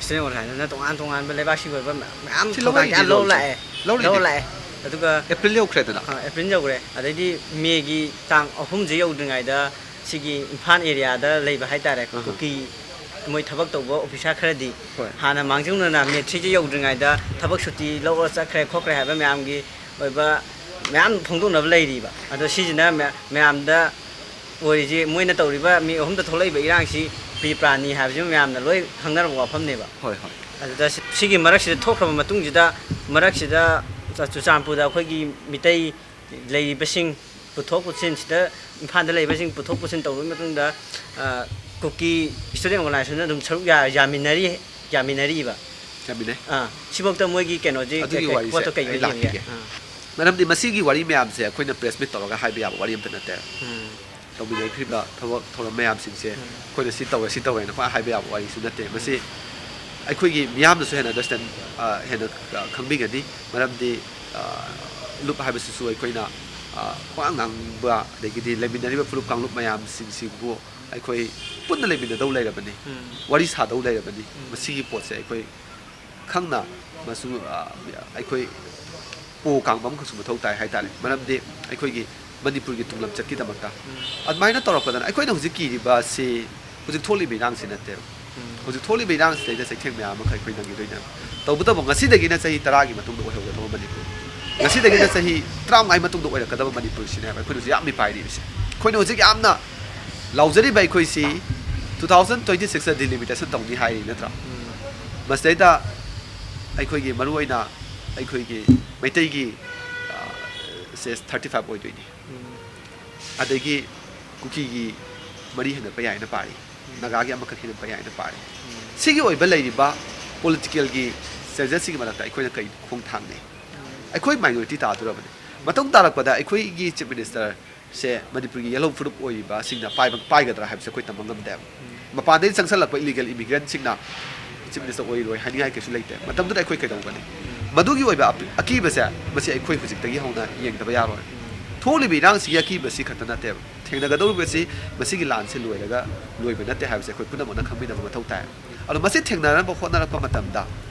student organizationꯅ ꯇꯣꯉꯥꯟ ꯇꯣꯉꯥꯟꯕ ꯂꯩꯕꯥꯛꯁꯤꯒꯤ ꯑꯣꯏꯕ ꯃꯌꯥꯝ ꯊꯧꯗꯥꯡ ꯀꯌꯥ ꯂꯧꯔ ꯂꯥꯛꯑꯦ꯫ ꯂꯧꯔꯤꯅꯤ꯫ ꯂꯧꯔ ꯂꯥꯛꯑꯦ꯫ ꯑꯗꯨꯒ ꯑꯦꯄ꯭ꯔꯤꯜ ꯌꯧꯈ꯭ꯔꯦꯗꯅ꯫ ꯑꯦꯄ꯭ꯔꯤꯜ ꯌꯧꯈ꯭ꯔꯦ꯫ ꯑꯗꯩꯗꯤ ꯃꯦꯒꯤ ꯇꯥꯡ ꯑꯍꯨꯝꯁꯦ ꯌꯧꯗ꯭ꯔꯤꯉꯩꯗ ꯁꯤꯒꯤ ꯏꯝꯐꯥꯜ areaꯗ ꯂꯩꯕ ꯍꯥꯏꯇꯥꯔꯦ, ꯀꯨꯀꯤ ꯃꯣꯏ ꯊꯕꯛ ꯇꯧꯕ officer ꯈꯔꯗꯤ ꯍꯥꯟꯅ ꯃꯥꯡꯖꯧꯅꯅ ꯃꯦ threeꯁꯦ ꯌꯧꯗ꯭ꯔꯤꯉꯩꯗ ꯊꯕꯛ ꯁꯨꯇꯤ ꯂꯧꯔ ꯆꯠꯈ꯭ꯔꯦ ꯈꯣꯠꯈ꯭ꯔꯦ ꯍꯥꯏꯕ ꯃꯌꯥꯝꯒꯤ ꯑꯣꯏꯕ ꯃꯌꯥꯝ ꯐꯣꯡꯗꯣꯛꯅꯕ ꯂꯩꯔꯤꯕ꯫ ꯑꯗꯣ ꯁꯤꯁꯤꯅ ꯃꯌꯥ-, ꯃꯌꯥꯝꯗ ꯑꯣꯏꯔꯤꯁꯦ, ꯃꯣꯏꯅ ꯇꯧꯔꯤꯕ ꯃꯤ ꯑꯍꯨꯝꯗ ꯊꯣꯛꯂꯛꯏꯕ ꯏꯔꯥꯡꯁꯤ ꯄ꯭ꯔꯤ ꯄ꯭ꯂꯥꯟꯅꯤ ꯍꯥꯏꯕꯁꯤꯃ ꯃꯌꯥꯝꯅ ꯂꯣꯏ ꯈꯪꯅꯔꯕ ꯋꯥꯐꯝꯅꯦꯕ꯫ ꯍꯣꯏ, ꯍꯣꯏ꯫ ꯑꯗꯨꯗ ꯁꯤ-, ꯁꯤꯒꯤ ꯃꯔꯛꯁꯤꯗ ꯊꯣꯛꯈ꯭ꯔꯕ ꯃꯇꯨꯡꯁꯤꯗ, ꯃꯔꯛꯁꯤꯗ ꯆꯨ-, ꯆꯨꯔꯆꯥꯟꯄꯨꯔꯗ ꯑꯩꯈꯣꯏꯒꯤ ꯃꯤꯇꯩ ꯂꯩꯔꯤꯕꯁꯤꯡ ꯄꯨꯊꯣꯛ ꯄꯨꯁꯤꯟꯁꯤꯗ, ꯏꯝꯐꯥꯜꯗ ꯂꯩꯕꯁꯤꯡ ꯄꯨꯊꯣꯛ ꯄꯨꯁꯤꯟ ꯇꯧꯔꯕ ꯃꯇꯨꯡꯗ, ꯑ, ꯀꯨꯀꯤ ꯁ꯭ꯇꯨꯗꯦꯟ ꯑꯣꯔꯒꯅꯥꯏꯖꯦꯁꯟ ꯑꯗꯨꯝ ꯁꯔꯨꯛ ꯌꯥ-, ꯌꯥꯃꯤꯟꯅꯔꯤ, ꯌꯥꯃꯤꯟꯅꯔꯤꯕ꯫ ꯌꯥꯃꯤꯟꯅꯩ꯫ ꯑꯥ, ꯁꯤꯐꯥꯎꯗ ꯃꯣꯏꯒꯤ ꯀꯩꯅꯣꯁꯤ ꯑꯗꯨꯒꯤ ꯀꯩ-, ꯀꯩ-, ꯋꯥꯔꯤꯁꯦ ꯄꯣꯠꯇꯣ ꯀꯩ ꯑꯩ ꯌꯦꯡꯒꯦ? ꯂꯥꯛꯈꯤꯒꯦ꯫ ꯑꯥ꯫ ꯃꯔꯝꯗꯤ ꯃꯁꯤꯒꯤ ꯋꯥꯔꯤ ꯃꯌꯥꯝꯁꯦ ꯑꯩꯈꯣꯏꯅ ꯄ꯭ꯔꯦꯁ ꯃꯤꯠ ꯇꯧꯔꯒ ꯍꯥꯏꯕ ꯌꯥꯕ ꯋꯥꯔꯤ ꯑꯝꯇ ꯅꯠꯇꯦ꯫ ꯎꯝ꯫ ꯇꯧꯃꯤꯟꯅꯈ꯭ꯔꯤꯕ ꯊꯕꯛ ꯊꯧꯔꯝ ꯃꯌꯥꯝꯁꯤꯡꯁꯦ ꯎꯝ꯫ ꯑꯩꯈꯣꯏꯅ ꯁꯤ ꯇꯧꯋꯦ, ꯁꯤ ꯇꯧꯋꯦꯅ ꯄꯪꯍꯥꯏ ꯍꯥꯏꯕ ꯌꯥꯕ ꯋꯥꯔꯤꯁꯨ ꯅꯠꯇꯦ꯫ ꯃꯁꯤ ꯑꯩꯈꯣꯏꯒꯤ ꯃꯤꯌꯥꯝꯅꯁꯨ ꯍꯦꯟꯅ ꯑꯟꯗꯔꯁꯇꯦꯟ, ꯑ, ꯍꯦꯟꯅ, ꯑ, ꯈꯪꯕꯤꯒꯅꯤ꯫ ꯃꯔꯝꯗꯤ, ꯑ, ꯂꯨꯞ ꯍꯥꯏꯕꯁꯤꯁꯨ ꯑꯩꯈꯣꯏꯅ, ꯑ, ꯄꯉꯥꯡ ꯉꯥꯡꯕ, ꯑꯗꯒꯤꯗꯤ ꯂꯩꯃꯤꯟꯅꯔꯤꯕ ꯐꯨꯔꯨꯞ ꯀꯥꯡꯂꯨꯞ ꯃꯌꯥꯝꯁꯤꯡꯁꯤꯕꯨ ꯑꯩꯈꯣꯏ ꯄꯨꯟꯅ ꯂꯩꯃꯤꯟꯅꯗꯧ ꯂꯩꯔꯕꯅꯤ, ꯎꯝ꯫ ꯋꯥꯔꯤ ꯁꯥꯗꯧ ꯂꯩꯔꯕꯅꯤ꯫ ꯎꯝ꯫ ꯃꯁꯤꯒꯤ ꯄꯣꯠꯁꯦ ꯑꯩꯈꯣꯏ ꯈꯪꯅ ꯃꯁꯨ, ꯑ, ꯑꯩꯈꯣꯏ ꯄꯣ ꯀꯥꯡꯕ ꯑꯃꯈꯛꯁꯨ ꯃꯊꯧ ꯇꯥꯏ ꯍꯥꯏꯇꯥꯔꯦ꯫ ꯃꯔꯝꯗꯤ ꯑꯩꯈꯣꯏꯒꯤ ꯃꯅꯤꯄꯨꯔꯒꯤ ꯇꯨꯡꯂꯝꯆꯠꯀꯤꯗꯃꯛꯇ꯫ ꯎꯝ꯫ ꯑꯗꯨꯃꯥꯏꯅ ꯇꯧꯔꯛꯄꯗꯅ ꯑꯩꯈꯣꯏꯅ ꯍꯧꯖꯤꯛ ꯀꯤꯔꯤꯕ ꯑꯁꯤ ꯍꯧꯖꯤꯛ ꯊꯣꯛꯂꯤꯕ ꯏꯔꯥꯡꯁꯤ ꯅꯠꯇꯦꯕ꯫ ꯎꯝ꯫ ꯍꯧꯖꯤꯛ ꯊꯣꯛꯂꯤꯕ ꯏꯔꯥꯡꯁꯤꯗꯩꯗ ꯆꯩꯊꯦꯡ ꯃꯌꯥꯝ ꯑꯃꯈꯛ ꯑꯩꯈꯣꯏ ꯅꯪꯈꯤꯗꯣꯏꯅꯦꯕ꯫ ꯇꯧꯕꯇꯕꯨ ꯉꯁꯤꯗꯒꯤꯅ ꯆꯍꯤ ꯇꯔꯥꯒꯤ ꯃꯇꯨꯡꯗ ꯑꯣꯏꯍꯧꯒꯗꯕ ꯃꯅꯤꯄꯨꯔ, ꯉꯁꯤꯗꯒꯤꯅ ꯆꯍꯤ ꯇꯔꯥꯃꯉꯥꯒꯤ ꯃꯇꯨꯡꯗ ꯑꯣꯏꯔꯛꯀꯗꯕ ꯃꯅꯤꯄꯨꯔꯁꯤꯅꯦꯕ ꯑꯩꯈꯣꯏꯅ ꯍꯧꯖꯤꯛ ꯌꯥꯝ ꯃꯤꯄꯥꯏꯔꯤꯕꯁꯦ꯫ ꯑꯩꯈꯣꯏꯅ ꯍꯧꯖꯤꯛ ꯌꯥꯝꯅ ꯂꯥꯎꯖꯔꯤꯕ ꯑꯩꯈꯣꯏꯁꯤ two thousand twenty sixꯇ delimitation ꯇꯧꯅꯤ ꯍꯥꯏꯔꯤ ꯅꯠꯇ꯭ꯔꯥ? ꯎꯝ꯫ ꯃꯁꯤꯗꯩꯗ ꯑꯩꯈꯣꯏꯒꯤ ꯃꯔꯨꯑꯣꯏꯅ ꯑꯩꯈꯣꯏꯒꯤ ꯃꯩꯇꯩꯒꯤ, ꯑ, ꯁꯦ thirty five ꯑꯣꯏꯗꯣꯏꯅꯤ꯫ ꯎꯝ꯫ ꯑꯗꯒꯤ ꯀꯨꯀꯤꯒꯤ ꯃꯔꯤ ꯍꯦꯟꯒꯠꯄ ꯌꯥꯏꯅ ꯄꯥꯔꯤ, ꯅꯥꯒꯥꯒꯤ ꯑꯃꯈꯛ ꯍꯦꯟꯒꯠꯄ ꯌꯥꯏꯅ ꯄꯥꯔꯤ꯫ ꯎꯝ꯫ ꯁꯤꯒꯤ ꯑꯣꯏꯕ ꯂꯩꯔꯤꯕ ꯄꯣꯂꯤꯇꯤꯀꯦꯜꯒꯤ ꯁꯦꯖꯦꯁꯁꯤꯒꯤ ꯃꯔꯛꯇ ꯑꯩꯈꯣꯏꯅ ꯀꯔꯤ ꯈꯣꯡꯊꯥꯡꯅꯤ? ꯑꯩꯈꯣꯏ ꯃꯥꯏꯅꯣꯔꯤꯇꯤ ꯇꯥꯗꯣꯔꯕꯅꯤ꯫ ꯃꯇꯨꯡ ꯇꯥꯔꯛꯄꯗ ꯑꯩꯈꯣꯏꯒꯤ ꯆꯤꯐ ꯃꯤꯅꯤꯁꯇꯔꯁꯦ ꯃꯅꯤꯄꯨꯔꯒꯤ ꯌꯦꯜꯍꯧ ꯐꯨꯔꯨꯞ ꯑꯣꯏꯔꯤꯕꯁꯤꯡꯅ ꯄꯥꯏꯕ, ꯄꯥꯏꯒꯗ꯭ꯔꯥ ꯍꯥꯏꯕꯁꯦ ꯑꯩꯈꯣꯏ ꯇꯝꯕ ꯉꯝꯗꯦꯕ꯫ ꯃꯄꯥꯟꯗꯩ ꯆꯪꯁꯜꯂꯛꯄ ꯏꯂꯤꯒꯦꯜ ꯏꯃꯤꯒ꯭ꯔꯦꯟꯁꯤꯡꯅ ꯆꯤꯐ ꯃꯤꯅꯤꯁꯇꯔ ꯑꯣꯏꯔꯣꯏ ꯍꯥꯏꯅꯤꯡꯉꯥꯏ ꯀꯩꯁꯨ ꯂꯩꯇꯦ꯫ ꯃꯇꯝꯗꯨꯗ ꯑꯩꯈꯣꯏ ꯀꯩꯗꯧꯒꯅꯤ? ꯃꯗꯨꯒꯤ ꯑꯣꯏꯕ ꯑꯄꯤ-, ꯑꯀꯤꯕꯁꯦ, ꯃꯁꯤ ꯑꯩꯈꯣꯏ ꯍꯧꯖꯤꯛꯇꯒꯤ ꯍꯧꯅ ꯌꯦꯡꯗꯕ ꯌꯥꯔꯣꯏ꯫ ꯊꯣꯛꯂꯤꯕ ꯏꯔꯥꯡꯁꯤꯒꯤ ꯑꯀꯤꯕꯁꯤ ꯈꯛꯇ ꯅꯠꯇꯦꯕ꯫ ꯊꯦꯡꯅꯒꯗꯧꯔꯤꯕꯁꯤ ꯃꯁꯤꯒꯤ ꯂꯥꯟꯁꯤ ꯂꯣꯏꯔꯒ ꯂꯣꯏꯕ ꯅꯠꯇꯦ ꯍꯥꯏꯕꯁꯦ ꯑꯩꯈꯣꯏ ꯄꯨꯝꯅꯃꯛꯅ ꯈꯪꯃꯤꯟꯅꯕ ꯃꯊꯧ ꯇꯥꯏ꯫ ꯑꯗꯣ ꯃꯁꯤ ꯊꯦꯡꯅꯅꯕ ꯍꯣꯠꯅꯔꯛꯄ ꯃꯇꯝꯗ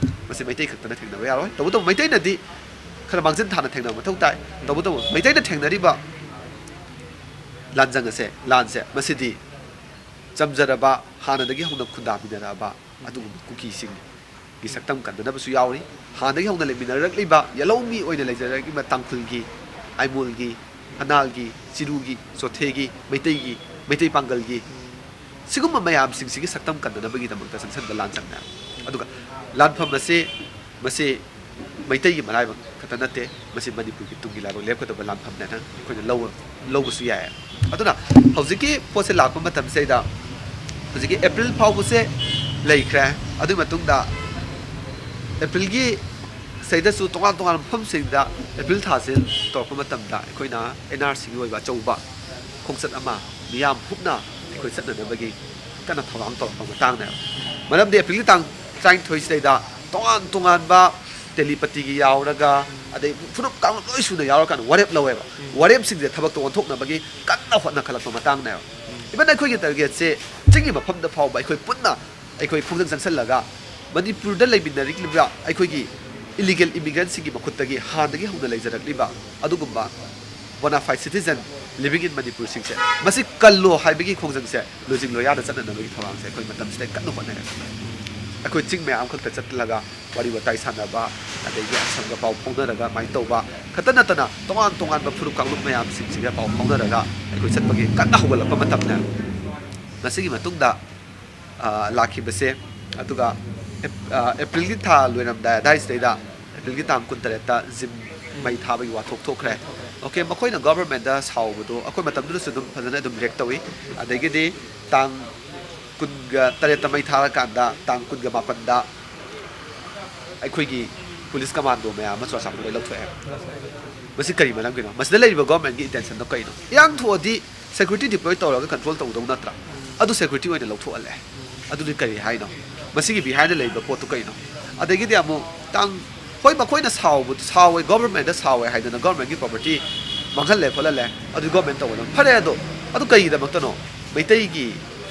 ꯃꯁꯤ ꯃꯩꯇꯩ ꯈꯛꯇꯅ ꯊꯦꯡꯅꯕ ꯌꯥꯔꯣꯏ꯫ ꯇꯧꯕꯇꯕꯨ ꯃꯩꯇꯩꯅꯗꯤ ꯈꯔ ꯃꯥꯡꯖꯤꯟ ꯊꯥꯅ ꯊꯦꯡꯅꯕ ꯃꯊꯧ ꯇꯥꯏ꯫ ꯇꯧꯕꯇꯕꯨ ꯃꯩꯇꯩꯅ ꯊꯦꯡꯅꯔꯤꯕ ꯂꯥꯟꯖꯪ ꯑꯁꯦ, ꯂꯥꯟꯁꯦ, ꯃꯁꯤꯗꯤ ꯆꯝꯖꯔꯕ, ꯍꯥꯟꯅꯗꯒꯤ ꯍꯧꯅ ꯈꯨꯟꯗꯥꯃꯤꯟꯅꯔꯛꯑꯕ ꯑꯗꯨꯒꯨꯝꯕ ꯀꯨꯀꯤꯁꯤꯡꯒꯤ ꯁꯛꯇꯝ ꯀꯟꯅꯅꯕꯁꯨ ꯌꯥꯎꯔꯤ꯫ ꯍꯥꯟꯅꯗꯒꯤ ꯍꯧꯅ ꯂꯩꯃꯤꯟꯅꯔꯛꯂꯤꯕ, ꯌꯦꯜꯍꯧꯃꯤ ꯑꯣꯏꯅ ꯂꯩꯖꯔꯛꯂꯤꯕ ꯇꯥꯡꯈꯨꯜꯒꯤ ꯑꯥꯏꯃꯣꯜꯒꯤ, ꯑꯅꯥꯜꯒꯤ, ꯆꯤꯔꯨꯒꯤ, ꯆꯣꯊꯦꯒꯤ, ꯃꯩꯇꯩꯒꯤ, ꯃꯩꯇꯩ ꯄꯥꯡꯒꯜꯒꯤ, ꯁꯤꯒꯨꯝꯕ ꯃꯌꯥꯝꯁꯤꯡꯁꯤꯒꯤ ꯁꯛꯇꯝ ꯀꯟꯅꯅꯕꯒꯤꯗꯃꯛꯇ ꯆꯪꯁꯤꯟꯕ ꯂꯥꯟ ꯆꯪꯅ꯫ ꯑꯗꯨꯒ ꯂꯥꯟꯐꯝ ꯑꯁꯤ, ꯃꯁꯤ ꯃꯩꯇꯩꯒꯤ ꯃꯔꯥꯏꯕꯛ ꯈꯛꯇ ꯅꯠꯇꯦ, ꯃꯁꯤ ꯃꯅꯤꯄꯨꯔꯒꯤ ꯇꯨꯡꯒꯤ ꯂꯥꯏꯕꯛ ꯂꯦꯞꯀꯗꯕ ꯂꯥꯟꯐꯝꯅꯦꯅ ꯑꯩꯈꯣꯏꯅ ꯂꯧꯕ, ꯂꯧꯕꯁꯨ ꯌꯥꯏ꯫ ꯑꯗꯨꯅ ꯍꯧꯖꯤꯛꯀꯤ ꯄꯣꯠꯁꯦ ꯂꯥꯛꯄ ꯃꯇꯝꯁꯤꯗꯩꯗ ꯍꯧꯖꯤꯛꯀꯤ ꯑꯦꯄ꯭ꯔꯤꯜ ꯐꯥꯎꯕꯁꯦ ꯂꯩꯈ꯭ꯔꯦ꯫ ꯑꯗꯨꯒꯤ ꯃꯇꯨꯡꯗ ꯑꯦꯄ꯭ꯔꯤꯜꯒꯤ ꯁꯤꯗꯁꯨ ꯇꯣꯉꯥꯟ ꯇꯣꯉꯥꯟꯕ ꯃꯐꯝꯁꯤꯡꯗ ꯑꯦꯄ꯭ꯔꯤꯜ ꯊꯥꯁꯦ ꯇꯧꯔꯛꯄ ꯃꯇꯝꯗ ꯑꯩꯈꯣꯏꯅ ꯑꯦꯟ ꯑꯥꯔ ꯁꯤꯒꯤ ꯑꯣꯏꯕ ꯑꯆꯧꯕ ꯈꯣꯡꯆꯠ ꯑꯃ ꯃꯤꯌꯥꯝ ꯍꯨꯞꯅ ꯑꯩꯈꯣꯏ ꯆꯠꯅꯅꯕꯒꯤ ꯀꯟꯅ ꯊꯧꯔꯥꯡ ꯇꯧꯔꯛꯄ ꯃꯇꯥꯡꯅꯦꯕ꯫ ꯃꯔꯝꯗꯤ ꯑꯦꯄ꯭ꯔꯤꯜꯒꯤ ꯇꯥꯡ ꯇꯔꯥꯅꯤꯊꯣꯏꯁꯤꯗꯩꯗ ꯇꯣꯉꯥꯟ ꯇꯣꯉꯥꯟꯕ ꯇꯦꯂꯤꯄꯇꯤꯒꯤ ꯌꯥꯎꯔꯒ, ꯑꯗꯩ ꯐꯨꯔꯨꯞ ꯀꯥꯡꯂꯨꯞ ꯂꯣꯏ ꯁꯨꯅ ꯌꯥꯎꯔꯀꯥꯟꯗ ꯋꯥꯔꯦꯞ ꯂꯧꯋꯦꯕ꯫ ꯋꯥꯔꯦꯞꯁꯤꯡꯁꯦ ꯊꯕꯛꯇ ꯑꯣꯟꯊꯣꯛꯅꯕꯒꯤ ꯀꯟꯅ ꯍꯣꯠꯅꯈꯠꯂꯛꯄ ꯃꯇꯥꯡꯅꯦꯕ꯫ ꯏꯚꯟ ꯑꯩꯈꯣꯏꯒꯤ ꯇꯥꯔꯒꯦꯠꯁꯦ ꯆꯤꯡꯒꯤ ꯃꯐꯝꯗ ꯐꯥꯎꯕ ꯑꯩꯈꯣꯏ ꯄꯨꯟꯅ ꯑꯩꯈꯣꯏ ꯈꯣꯡꯖꯪ ꯆꯪꯁꯜꯂꯒ ꯃꯅꯤꯄꯨꯔꯗ ꯂꯩꯃꯤꯟꯅꯔꯛꯂꯤꯕ ꯑꯩꯈꯣꯏꯒꯤ ꯏꯂꯤꯒꯦꯜ ꯏꯃꯤꯒ꯭ꯔꯦꯟꯁꯤꯡꯒꯤ ꯃꯈꯨꯠꯇꯒꯤ ꯍꯥꯟꯅꯗꯒꯤ ꯍꯧꯅ ꯂꯩꯖꯔꯛꯂꯤꯕ ꯑꯗꯨꯒꯨꯝꯕ bona fide citizen living in ꯃꯅꯤꯄꯨꯔꯁꯤꯡꯁꯦ ꯃꯁꯤ ꯀꯜꯂꯣ ꯍꯥꯏꯕꯒꯤ ꯈꯣꯡꯖꯪꯁꯦ ꯂꯣꯏꯖꯤꯡ ꯂꯣꯌꯥꯗ ꯆꯠꯅꯅꯕꯒꯤ ꯊꯧꯔꯥꯡꯁꯦ ꯑꯩꯈꯣꯏ ꯃꯇꯝꯁꯤꯗ ꯀꯟꯅ ꯍꯣꯠꯅꯔꯦ꯫ ꯑꯩꯈꯣꯏ ꯆꯤꯡ ꯃꯌꯥꯝ ꯈꯛꯇ ꯆꯠꯂꯒ ꯋꯥꯔꯤ ꯋꯥꯇꯥꯏ ꯁꯥꯟꯅꯕ, ꯑꯗꯒꯤ ꯑꯁꯝꯒ ꯄꯥꯎ ꯐꯥꯎꯅꯔꯒ ꯑꯗꯨꯃꯥꯏꯅ ꯇꯧꯕ ꯈꯛꯇ ꯅꯠꯇꯅ ꯇꯣꯉꯥꯟ ꯇꯣꯉꯥꯟꯕ ꯐꯨꯔꯨꯞ ꯀꯥꯡꯂꯨꯞ ꯃꯌꯥꯝꯁꯤꯡꯁꯤꯒ ꯄꯥꯎ ꯐꯥꯎꯅꯔꯒ ꯑꯩꯈꯣꯏ ꯆꯠꯄꯒꯤ ꯀꯟꯅ ꯍꯧꯒꯠꯂꯛꯄ ꯃꯇꯝꯅꯦ꯫ ꯃꯁꯤꯒꯤ ꯃꯇꯨꯡꯗ ꯑ, ꯂꯥꯛꯈꯤꯕꯁꯦ꯫ ꯑꯗꯨꯒ ꯑꯦꯞ-, ꯑ, ꯑꯦꯄ꯭ꯔꯤꯜꯒꯤ ꯊꯥ ꯂꯣꯏꯔꯝꯗꯥꯏ ꯑꯗꯥꯏꯁꯤꯗꯩꯗ, ꯑꯦꯄ꯭ꯔꯤꯜꯒꯤ ꯇꯥꯡ ꯀꯨꯟꯇꯔꯦꯠꯇ ꯖꯤꯝ ꯃꯩ ꯊꯥꯕꯒꯤ ꯋꯥꯊꯣꯛ ꯊꯣꯛꯈ꯭ꯔꯦ꯫ ꯑꯣꯀꯦ, ꯃꯈꯣꯏꯅ ꯒꯣꯚꯔꯟꯃꯦꯟꯗ ꯁꯥꯎꯕꯗꯣ ꯑꯩꯈꯣꯏ ꯃꯇꯝꯗꯨꯗꯁꯨ ꯑꯗꯨꯝ ꯐꯖꯅ ꯑꯗꯨꯝ ꯔꯤꯌꯦꯛ ꯇꯧꯏ꯫ ꯑꯗꯒꯤꯗꯤ ꯇꯥꯡ ꯀꯨꯟꯒ ꯇꯔꯦꯠꯇ ꯃꯩ ꯊꯥꯔꯀꯥꯟꯗ ꯇꯥꯡ ꯀꯨꯟꯒ ꯃꯥꯄꯟꯗ ꯑꯩꯈꯣꯏꯒꯤ ꯄꯨꯂꯤꯁ ꯀꯃꯥꯟꯗꯣ ꯃꯌꯥꯝ ꯑꯃ ꯆꯨꯔꯥꯆꯥꯟꯄꯨꯔꯗ ꯂꯧꯊꯣꯛꯑꯦ꯫ ꯃꯁꯤ ꯀꯔꯤ ꯃꯔꯝꯒꯤꯅꯣ? ꯃꯁꯤꯗ ꯂꯩꯔꯤꯕ ꯒꯣꯚꯔꯟꯃꯦꯟꯒꯤ ꯏꯟꯇꯦꯟꯁꯟꯗꯣ ꯀꯩꯅꯣ? ꯏꯔꯥꯡ ꯊꯣꯛꯑꯗꯤ ꯁꯦꯀ꯭ꯌꯨꯔꯤꯇꯤ ꯗꯤꯄ꯭ꯂꯣꯏ ꯇꯧꯔꯒ ꯀꯟꯇ꯭ꯔꯣꯜ ꯇꯧꯗꯧ ꯅꯠꯇ꯭ꯔꯥ? ꯑꯗꯨ ꯁꯦꯀ꯭ꯌꯨꯔꯤꯇꯤ ꯑꯣꯏꯅ ꯂꯧꯊꯣꯛꯍꯜꯂꯦ꯫ ꯑꯗꯨꯗꯤ ꯀꯔꯤ ꯍꯥꯏꯅꯣ? ꯃꯁꯤꯒꯤ ꯕꯤꯍꯥꯏꯟꯗ ꯂꯩꯕ ꯄꯣꯠꯇꯨ ꯀꯩꯅꯣ? ꯑꯗꯒꯤꯗꯤ ꯑꯃꯨꯛ ꯇꯥꯡ, ꯍꯣꯏ, ꯃꯈꯣꯏꯅ ꯁꯥꯎꯕ, ꯁꯥꯎꯋꯦ, ꯒꯣꯚꯔꯟꯃꯦꯟꯗ ꯁꯥꯎꯋꯦ ꯍꯥꯏꯗꯅ ꯒꯣꯚꯔꯟꯃꯦꯟꯒꯤ ꯄ꯭ꯔꯣꯄꯔꯇꯤ ꯃꯥꯡꯍꯜꯂꯦ ꯈꯣꯠꯍꯜꯂꯦ, ꯑꯗꯨ ꯒꯣꯚꯔꯟꯃꯦꯟ ꯇꯧꯒꯗꯕ꯫ ꯐꯔꯦ, ꯑꯗꯣ ꯑꯗꯨ ꯀꯩꯒꯤꯗꯃꯛꯇꯅꯣ ꯃꯩꯇꯩꯒꯤ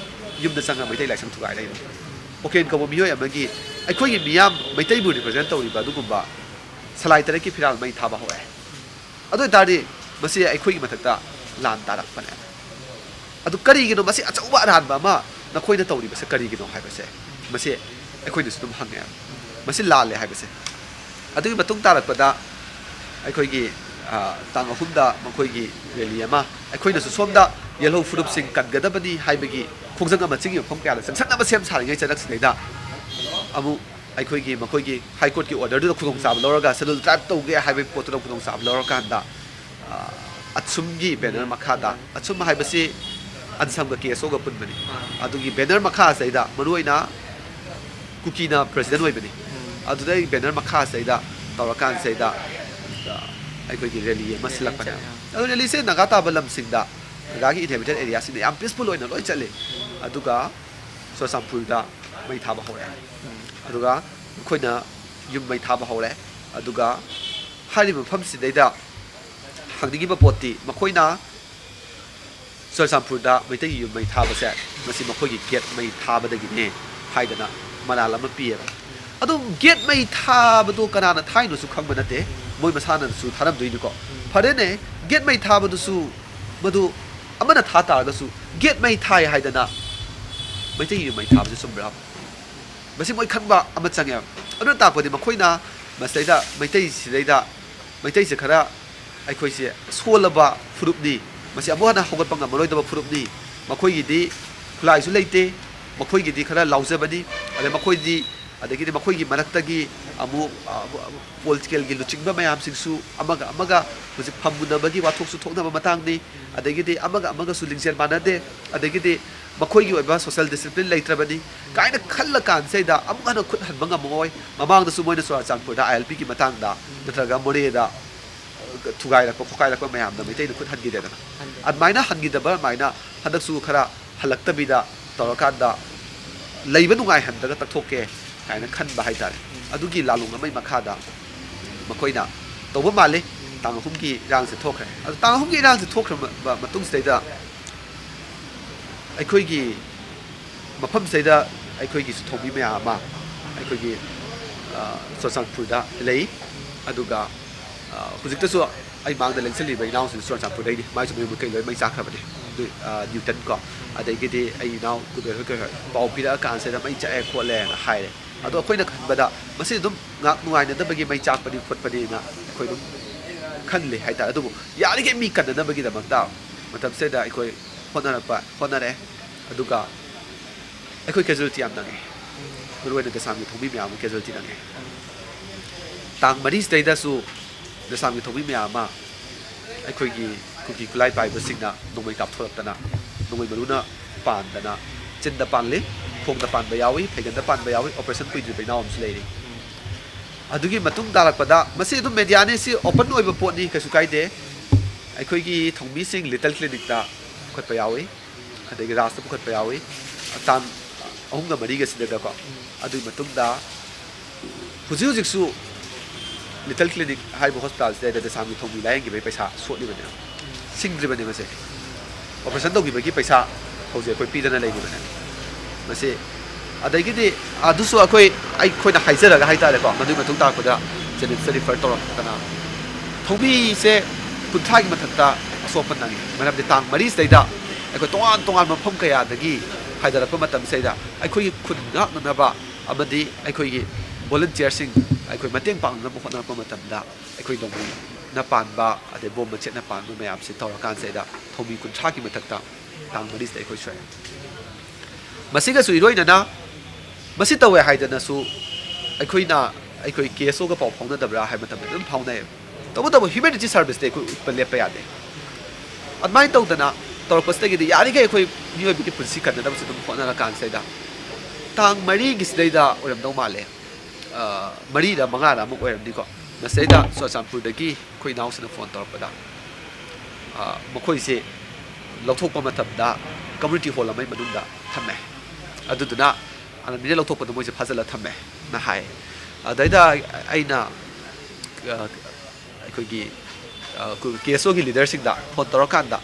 ꯌꯨꯝꯗ ꯆꯪꯉꯒ ꯃꯩꯇꯩ ꯂꯥꯏꯁꯪ ꯊꯨꯒꯥꯏ ꯂꯩꯗꯣ? ꯎꯀꯦꯟ ꯀꯧꯕ ꯃꯤꯑꯣꯏ ꯑꯃꯒꯤ, ꯑꯩꯈꯣꯏꯒꯤ ꯃꯤꯌꯥꯝ ꯃꯩꯇꯩꯕꯨ ꯔꯤꯄ꯭ꯔꯖꯦꯟ ꯇꯧꯔꯤꯕ ꯑꯗꯨꯒꯨꯝꯕ ꯁꯂꯥꯏ ꯇꯔꯦꯠꯀꯤ ꯐꯤꯔꯥꯜ ꯃꯩ ꯊꯥꯕ ꯍꯧꯔꯛꯑꯦ꯫ ꯑꯗꯨ ꯑꯣꯏ ꯇꯥꯔꯗꯤ ꯃꯁꯤ ꯑꯩꯈꯣꯏꯒꯤ ꯃꯊꯛꯇ ꯂꯥꯟ ꯇꯥꯔꯛꯄꯅꯦ꯫ ꯑꯗꯨ ꯀꯔꯤꯒꯤꯅꯣ ꯃꯁꯤ ꯑꯆꯧꯕ ꯑꯔꯥꯟꯕ ꯑꯃ ꯅꯈꯣꯏꯅ ꯇꯧꯔꯤꯕꯁꯦ ꯀꯔꯤꯒꯤꯅꯣ ꯍꯥꯏꯕꯁꯦ, ꯃꯁꯤ ꯑꯩꯈꯣꯏꯅꯁꯨ ꯑꯗꯨꯝ ꯍꯪꯉꯦ꯫ ꯃꯁꯤ ꯂꯥꯜꯂꯦ ꯍꯥꯏꯕꯁꯦ꯫ ꯑꯗꯨꯒꯤ ꯃꯇꯨꯡ ꯇꯥꯔꯛꯄꯗ ꯑꯩꯈꯣꯏꯒꯤ ꯑ, ꯇꯥꯡ ꯑꯍꯨꯝꯗ ꯃꯈꯣꯏꯒꯤ ꯔꯦꯂꯤ ꯑꯃ, ꯑꯩꯈꯣꯏꯅꯁꯨ ꯁꯣꯝꯗ ꯌꯦꯜꯍꯧ ꯐꯨꯔꯨꯞꯁꯤꯡ ꯀꯟꯒꯗꯕꯅꯤ ꯍꯥꯏꯕꯒꯤ ꯈꯣꯡꯖꯪ ꯑꯃ ꯆꯤꯡꯒꯤ ꯃꯐꯝ ꯀꯌꯥꯗ ꯆꯪꯁꯟꯅꯕ ꯁꯦꯝ ꯁꯥꯔꯤꯉꯩ ꯆꯔꯛꯁꯤꯗꯩꯗ ꯑꯃꯨꯛ ꯑꯩꯈꯣꯏꯒꯤ, ꯃꯈꯣꯏꯒꯤ ꯍꯥꯏ ꯀꯣꯔꯠꯀꯤ ꯑꯣꯔꯗꯔꯗꯨꯗ ꯈꯨꯗꯣꯡꯆꯥꯕ ꯂꯧꯔꯒ, ꯁꯦꯗꯨꯜ ꯇ꯭ꯔꯥꯏꯕ ꯇꯧꯒꯦ ꯍꯥꯏꯕꯒꯤ ꯄꯣꯠꯇꯨꯗ ꯈꯨꯗꯣꯡꯆꯥꯕ ꯂꯧꯔꯀꯥꯟꯗ, ꯑ, ꯑꯆꯨꯝꯒꯤ ꯕꯦꯅꯔ ꯃꯈꯥꯗ, ꯑꯆꯨꯝ ꯍꯥꯏꯕꯁꯤ ꯑꯟꯁꯝꯒ ꯀꯦ ꯑꯦꯁ ꯑꯣꯒ ꯄꯨꯟꯕꯅꯤ꯫ ꯑꯗꯨꯒꯤ ꯕꯦꯅꯔ ꯃꯈꯥꯁꯤꯗꯩꯗ ꯃꯔꯨꯑꯣꯏꯅ ꯀꯨꯀꯤꯅ ꯄ꯭ꯔꯦꯁꯤꯗꯦꯟ ꯑꯣꯏꯕꯅꯤ꯫ ꯑꯗꯨꯗꯩ ꯕꯦꯅꯔ ꯃꯈꯥꯁꯤꯗꯩꯗ ꯇꯧꯔꯀꯥꯟꯁꯤꯗꯩꯗ, ꯑ, ꯑꯩꯈꯣꯏꯒꯤ ꯔꯦꯂꯤ ꯑꯃ ꯁꯤꯜꯂꯛꯄꯅꯦ꯫ ꯑꯗꯨ ꯔꯦꯂꯤꯁꯦ ꯅꯥꯒꯥ ꯇꯥꯕ ꯂꯝꯁꯤꯡꯗ, ꯅꯥꯒꯥꯒꯤ ꯏꯟꯍꯦꯕꯤꯇꯦꯠ ꯑꯦꯔꯤꯌꯥꯁꯤꯡꯗ ꯌꯥꯝ ꯄꯤꯁꯐꯨꯜ ꯑꯣꯏꯅ ꯂꯣꯏ ꯆꯠꯂꯤ꯫ ꯑꯗꯨꯒ ꯆꯨꯔꯆꯥꯟꯄꯨꯔꯗ ꯃꯩ ꯊꯥꯕ ꯍꯧꯔꯛꯑꯦ꯫ ꯑꯗꯨꯒ ꯃꯈꯣꯏꯅ ꯌꯨꯝ ꯃꯩ ꯊꯥꯕ ꯍꯧꯔꯦ꯫ ꯑꯗꯨꯒ ꯍꯥꯏꯔꯤꯕ ꯃꯐꯝꯁꯤꯗꯩꯗ ꯍꯪꯅꯤꯡꯉꯤꯕ ꯄꯣꯠꯇꯤ, ꯃꯈꯣꯏꯅ ꯆꯨꯔꯆꯥꯟꯄꯨꯔꯗ ꯃꯩꯇꯩꯒꯤ ꯌꯨꯝ ꯃꯩ ꯊꯥꯕꯁꯦ, ꯃꯁꯤ ꯃꯈꯣꯏꯒꯤ ꯒꯦꯠ ꯃꯩ ꯊꯥꯕꯗꯒꯤꯅꯦ ꯍꯥꯏꯗꯅ ꯃꯔꯥꯜ ꯑꯃ ꯄꯤꯌꯦꯕ꯫ ꯑꯗꯨꯝ ꯒꯦꯠ ꯃꯩ ꯊꯥꯕꯗꯣ ꯀꯅꯥꯅ ꯊꯥꯏꯅꯣꯁꯨ ꯈꯪꯕ ꯅꯠꯇꯦ, ꯃꯣꯏ ꯃꯁꯥꯅꯁꯨ ꯊꯥꯔꯝꯗꯣꯏꯅꯤꯀꯣ꯫ ꯐꯔꯦꯅꯦ, ꯒꯦꯠ ꯃꯩ ꯊꯥꯕꯗꯨꯁꯨ ꯃꯗꯨ ꯑꯃꯅ ꯊꯥ ꯇꯥꯔꯒꯁꯨ, ꯒꯦꯠ ꯃꯩ ꯊꯥꯏ ꯍꯥꯏꯗꯅ ꯃꯩꯇꯩꯒꯤ ꯌꯨꯝ ꯃꯩ ꯊꯥꯕꯁꯦ ꯆꯨꯝꯕ꯭ꯔꯥ? ꯃꯁꯤ ꯃꯣꯏ ꯈꯟꯕ ꯑꯃ ꯆꯪꯉꯦꯕ꯫ ꯑꯗꯨꯅ ꯇꯥꯛꯄꯗꯤ ꯃꯈꯣꯏꯅ ꯃꯁꯤꯗꯩꯗ ꯃꯩꯇꯩꯁꯤꯗꯩꯗ, ꯃꯩꯇꯩꯁꯦ ꯈꯔ ꯑꯩꯈꯣꯏꯁꯦ ꯁꯣꯜꯂꯕ ꯐꯨꯔꯨꯞꯅꯤ, ꯃꯁꯤ ꯑꯃꯨꯛ ꯍꯟꯅ ꯍꯧꯒꯠꯄ ꯉꯝꯃꯔꯣꯏꯗꯕ ꯐꯨꯔꯨꯞꯅꯤ, ꯃꯈꯣꯏꯒꯤꯗꯤ ꯈꯨꯠꯂꯥꯏꯁꯨ ꯂꯩꯇꯦ, ꯃꯈꯣꯏꯒꯤꯗꯤ ꯈꯔ ꯂꯥꯎꯖꯕꯅꯤ, ꯑꯗꯩ ꯃꯈꯣꯏꯗꯤ, ꯑꯗꯒꯤꯗꯤ ꯃꯈꯣꯏꯒꯤ ꯃꯔꯛꯇꯒꯤ ꯑꯃꯨꯛ, ꯑ, ꯄꯣꯂꯤꯇꯤꯀꯦꯜꯒꯤ ꯂꯨꯆꯤꯡꯕ ꯃꯌꯥꯝꯁꯤꯡꯁꯨ ꯑꯃꯒ ꯑꯃꯒ ꯍꯧꯖꯤꯛ ꯐꯝꯃꯨꯟꯅꯕꯒꯤ ꯋꯥꯊꯣꯛꯁꯨ ꯊꯣꯛꯅꯕ ꯃꯇꯥꯡꯅꯤ꯫ ꯑꯗꯒꯤꯗꯤ ꯑꯃꯒ ꯑꯃꯒꯁꯨ ꯂꯤꯡꯖꯦꯜ ꯃꯥꯟꯅꯗꯦ꯫ ꯑꯗꯒꯤꯗꯤ ꯃꯈꯣꯏꯒꯤ ꯑꯣꯏꯕ ꯁꯣꯁꯦꯜ ꯗꯤꯁꯤꯄ꯭ꯂꯤꯟ ꯂꯩꯇ꯭ꯔꯕꯅꯤ ꯀꯥꯏꯅ ꯈꯜꯂ ꯀꯥꯟꯁꯤꯗ ꯑꯃꯨꯛ ꯍꯟꯅ ꯈꯨꯠ ꯍꯟꯕ ꯉꯝꯃꯛꯑꯣꯏ꯫ ꯃꯃꯥꯡꯗꯁꯨ ꯃꯣꯏꯅ ꯆꯨꯔꯥꯆꯥꯟꯄꯨꯔꯗ ꯑꯥꯏ ꯑꯦꯜ ꯄꯤꯒꯤ ꯃꯇꯥꯡꯗ ꯅꯠꯇ꯭ꯔꯒ ꯃꯣꯔꯦꯗ, ꯑ, ꯊꯨꯒꯥꯏꯔꯛꯄ ꯈꯣꯀꯥꯏꯔꯛꯄ ꯃꯌꯥꯝꯗ ꯃꯩꯇꯩꯅ ꯈꯨꯠ ꯍꯟꯈꯤꯗꯦꯗꯅ꯫ ꯍꯟꯗꯦ꯫ ꯑꯗꯨꯃꯥꯏꯅ ꯍꯟꯈꯤꯗꯕ ꯑꯗꯨꯃꯥꯏꯅ ꯍꯟꯗꯛꯁꯨ ꯈꯔ ꯍꯜꯂꯛꯇꯕꯤꯗ ꯇꯧꯔꯀꯥꯟꯗ ꯂꯩꯕ ꯅꯨꯡꯉꯥꯏꯍꯟꯗ꯭ꯔꯒ ꯇꯛꯊꯣꯛꯀꯦ ꯀꯥꯏꯅ ꯈꯟꯕ ꯍꯥꯏꯇꯥꯔꯦ꯫ ꯑꯗꯨꯒꯤ ꯂꯥꯂꯣꯡ ꯑꯃꯒꯤ ꯃꯈꯥꯗ ꯃꯈꯣꯏꯅ ꯇꯧꯕ ꯃꯥꯜꯂꯤ꯫ ꯇꯥꯡ ꯑꯍꯨꯝꯒꯤ ꯏꯔꯥꯡꯁꯦ ꯊꯣꯛꯈ꯭ꯔꯦ꯫ ꯑꯗꯨ ꯇꯥꯡ ꯑꯍꯨꯝꯒꯤ ꯏꯔꯥꯡꯁꯦ ꯊꯣꯛꯈ꯭ꯔꯕ ꯃꯇꯨꯡꯁꯤꯗꯩꯗ ꯑꯩꯈꯣꯏꯒꯤ ꯃꯐꯝꯁꯤꯗꯩꯗ ꯑꯩꯈꯣꯏꯒꯤ ꯁꯤꯟꯊꯣꯛꯄꯤ ꯃꯌꯥꯝ ꯑꯃ, ꯑꯩꯈꯣꯏꯒꯤ, ꯑ, ꯆꯨꯔꯆꯥꯟꯄꯨꯔꯗ ꯂꯩ꯫ ꯑꯗꯨꯒ, ꯑ, ꯍꯧꯖꯤꯛꯇꯁꯨ ꯑꯩ ꯃꯥꯡꯗ ꯂꯦꯡꯁꯤꯜꯂꯤꯕ ꯏꯅꯥꯎꯁꯤꯡꯁꯨ ꯆꯨꯔꯆꯥꯟꯄꯨꯔꯗꯩꯅꯤ, ꯃꯥꯏꯁꯨ ꯃꯌꯨꯝ ꯃꯀꯩ ꯂꯣꯏ ꯃꯩ ꯆꯥꯛꯈ꯭ꯔꯕꯅꯤ꯫ ꯑꯗꯨ, ꯑ, ꯅ꯭ꯌꯨꯇꯟ ꯀꯣ, ꯑꯗꯒꯤꯗꯤ ꯑꯩ ꯏꯅꯥꯎ ꯀꯨꯕꯦꯔ ꯍꯣꯏ ꯀꯩ ꯍꯣꯏ ꯄꯥꯎ ꯄꯤꯔꯛꯑꯀꯥꯟꯁꯤꯗ ꯃꯩ ꯆꯥꯛꯑꯦ ꯈꯣꯠꯂꯦꯅ ꯍꯥꯏꯔꯦ꯫ ꯑꯗꯣ ꯑꯩꯈꯣꯏꯅ ꯈꯟꯕꯗ ꯃꯁꯤ ꯑꯗꯨꯝ ꯉꯥꯏꯍꯥꯛ ꯅꯨꯡꯉꯥꯏꯅꯗꯕꯒꯤ ꯃꯩ ꯆꯥꯛꯄꯅꯤ ꯈꯣꯠꯄꯅꯤꯅ ꯑꯩꯈꯣꯏ ꯑꯗꯨꯝ ꯈꯜꯂꯤ ꯍꯥꯏꯇꯥꯔꯦ꯫ ꯑꯗꯨꯕꯨ ꯌꯥꯔꯤꯈꯩ ꯃꯤ ꯀꯟꯅꯅꯕꯒꯤꯗꯃꯛꯇ ꯃꯇꯝꯁꯤꯗ ꯑꯩꯈꯣꯏ ꯍꯣꯠꯅꯔꯛꯄ ꯍꯣꯠꯅꯔꯦ꯫ ꯑꯗꯨꯒ ꯑꯩꯈꯣꯏ casualty ꯌꯥꯝ ꯅꯪꯉꯦ, ꯃꯔꯨꯑꯣꯏꯅ ꯗꯦꯁꯥꯝꯒꯤ ꯊꯧꯃꯤ ꯃꯌꯥꯝ ꯑꯃ casualty ꯅꯪꯉꯦ꯫ ꯇꯥꯡ ꯃꯔꯤꯁꯤꯗꯩꯗꯁꯨ ꯗꯦꯁꯥꯝꯒꯤ ꯊꯧꯃꯤ ꯃꯌꯥꯝ ꯑꯃ ꯑꯩꯈꯣꯏꯒꯤ ꯀꯨꯀꯤ ꯈꯨꯠꯂꯥꯏ ꯄꯥꯏꯕꯁꯤꯡꯅ ꯅꯣꯡꯃꯩ ꯀꯥꯞꯊꯣꯔꯛꯇꯅ, ꯅꯣꯡꯃꯩ ꯃꯔꯨꯅ ꯄꯥꯟꯗꯅ, ꯆꯤꯟꯗ ꯄꯥꯜꯂꯤ, ꯈꯣꯡꯗ ꯄꯥꯟꯕ ꯌꯥꯎꯏ, ꯐꯩꯒꯟꯗ ꯄꯥꯟꯕ ꯌꯥꯎꯏ, operation ꯀꯨꯏꯗ꯭ꯔꯤꯕ ꯏꯅꯥꯎ ꯑꯃꯁꯨ ꯂꯩꯔꯤ꯫ ꯑꯗꯨꯒꯤ ꯃꯇꯨꯡ ꯇꯥꯔꯛꯄꯗ, ꯃꯁꯤ ꯑꯗꯨꯝ mediaꯅꯤ, ꯁꯤ open ꯑꯣꯏꯕ ꯄꯣꯠꯅꯤ, ꯀꯩꯁꯨ ꯀꯥꯏꯗꯦ꯫ ꯑꯩꯈꯣꯏꯒꯤ ꯊꯧꯃꯤꯁꯤꯡ Little Clinicꯇ ꯄꯨꯈꯠꯄ ꯌꯥꯎꯏ, ꯑꯗꯒꯤ ꯔꯥꯖꯇ ꯄꯨꯈꯠꯄ ꯌꯥꯎꯏ, ꯇꯥꯡ ꯑꯍꯨꯝꯒ ꯃꯔꯤꯒ ꯁꯤꯗꯗꯀꯣ꯫ ꯑꯗꯨꯒꯤ ꯃꯇꯨꯡꯗ ꯍꯧꯖꯤꯛ ꯍꯧꯖꯤꯛꯁꯨ Little Clinic ꯍꯥꯏꯔꯤꯕ ꯍꯣꯁꯄꯤꯇꯥꯜꯁꯤꯗ ꯗꯦꯁꯥꯝꯒꯤ ꯊꯧꯃꯤ ꯂꯥꯌꯦꯡꯈꯤꯕꯒꯤ ꯄꯩꯁꯥ ꯁꯣꯠꯂꯤꯕꯅꯦ, ꯁꯤꯡꯗ꯭ꯔꯤꯕꯅꯦ ꯃꯁꯦ꯫ Operation ꯇꯧꯈꯤꯕꯒꯤ ꯄꯩꯁꯥ ꯍꯧꯖꯤꯛ ꯑꯩꯈꯣꯏ ꯄꯤꯗꯅ ꯂꯩꯔꯤꯕꯅꯦ꯫ ꯃꯁꯤ ꯑꯗꯒꯤꯗꯤ ꯑꯗꯨꯁꯨ ꯑꯩꯈꯣꯏ, ꯑꯩꯈꯣꯏꯅ ꯍꯥꯏꯖꯔꯒ ꯍꯥꯏꯇꯥꯔꯦꯀꯣ, ꯃꯗꯨꯒꯤ ꯃꯇꯨꯡ ꯇꯥꯔꯛꯄꯗ JNIMSꯇ refer ꯇꯧꯔꯛꯇꯅ, ꯊꯧꯃꯤꯁꯦ ꯀꯨꯟꯊ꯭ꯔꯥꯒꯤ ꯃꯊꯛꯇ ꯑꯁꯣꯛꯄ ꯅꯪꯉꯤ꯫ ꯃꯔꯝꯗꯤ ꯇꯥꯡ ꯃꯔꯤꯁꯤꯗꯩꯗ ꯑꯩꯈꯣꯏ ꯇꯣꯉꯥꯟ ꯇꯣꯉꯥꯟꯕ ꯃꯐꯝ ꯀꯌꯥꯗꯒꯤ ꯍꯥꯏꯊꯔꯛꯄ ꯃꯇꯝꯁꯤꯗꯩꯗ ꯑꯩꯈꯣꯏꯒꯤ ꯈꯨꯟ ꯉꯥꯛꯅꯅꯕ ꯑꯃꯗꯤ ꯑꯩꯈꯣꯏꯒꯤ volunteerꯁꯤꯡ ꯑꯩꯈꯣꯏ ꯃꯇꯦꯡ ꯄꯥꯡꯅꯕ ꯍꯣꯠꯅꯔꯛꯄ ꯃꯇꯝꯗ, ꯑꯩꯈꯣꯏ ꯅꯣꯡꯃꯩꯅ ꯄꯥꯟꯕ, ꯑꯗꯩ ꯕꯣꯝ ꯃꯆꯦꯠꯅ ꯄꯥꯟꯕ ꯃꯌꯥꯝꯁꯤ ꯇꯧꯔꯀꯥꯟꯁꯤꯗ ꯊꯧꯃꯤ ꯀꯨꯟꯊ꯭ꯔꯥꯒꯤ ꯃꯊꯛꯇ ꯇꯥꯡ ꯃꯔꯤꯁꯤꯗ ꯑꯩꯈꯣꯏ ꯁꯣꯛꯑꯦ꯫ ꯃꯁꯤꯒꯁꯨ ꯏꯔꯣꯏꯅꯅ, ꯃꯁꯤ ꯇꯧꯋꯦ ꯍꯥꯏꯗꯅꯁꯨ ꯑꯩꯈꯣꯏꯅ, ꯑꯩꯈꯣꯏ KSOꯒ ꯄꯥꯎ ꯐꯥꯎꯅꯗꯕ꯭ꯔꯥ ꯍꯥꯏꯕ ꯃꯇꯝꯗ ꯑꯗꯨꯝ ꯐꯥꯎꯅꯩ꯫ ꯇꯧꯕꯇꯕꯨ humanity serviceꯇꯤ ꯑꯩꯈꯣꯏ ꯎꯠꯄ ꯂꯦꯞꯄ ꯌꯥꯗꯦ꯫ ꯑꯗꯨꯃꯥꯏꯅ ꯇꯧꯗꯅ ꯇꯧꯔꯛꯄꯁꯤꯗꯒꯤꯗꯤ ꯌꯥꯔꯤꯈꯩ ꯑꯩꯈꯣꯏ ꯃꯤꯑꯣꯏꯕꯒꯤ ꯄꯨꯟꯁꯤ ꯀꯟꯅꯅꯕꯁꯨ ꯑꯗꯨꯝ ꯍꯣꯠꯅꯔꯀꯥꯟꯁꯤꯗꯩꯗ, ꯇꯥꯡ ꯃꯔꯤꯒꯤꯁꯤꯗꯩꯗ ꯑꯣꯏꯔꯝꯗꯧ ꯃꯥꯜꯂꯦ, ꯑ, ꯃꯔꯤꯔ ꯃꯉꯥꯔ ꯑꯃꯨꯛ ꯑꯣꯏꯔꯝꯅꯤꯀꯣ꯫ ꯃꯁꯤꯗꯩꯗ ꯆꯨꯔꯆꯥꯟꯄꯨꯔꯗꯒꯤ ꯑꯩꯈꯣꯏ ꯏꯅꯥꯎꯁꯤꯅ ꯐꯣꯟ ꯇꯧꯔꯛꯄꯗ, ꯑ, ꯃꯈꯣꯏꯁꯦ ꯂꯧꯊꯣꯛꯄ ꯃꯇꯝꯗ community hall ꯑꯃꯒꯤ ꯃꯅꯨꯡꯗ ꯊꯝꯃꯦ꯫ ꯑꯗꯨꯗꯨꯅ ꯑꯥꯔꯃꯤꯅ ꯂꯧꯊꯣꯛꯄꯗ ꯃꯣꯏꯁꯦ ꯐꯥꯖꯤꯜꯂ ꯊꯝꯃꯦ ꯅ ꯍꯥꯏ꯫ ꯑꯗꯩꯗ ꯑꯩꯅ, ꯑ, ꯑꯩꯈꯣꯏꯒꯤ, ꯑ, KSOꯒꯤ leaderꯁꯤꯡꯗ ꯐꯣꯟ ꯇꯧꯔꯀꯥꯟꯗ,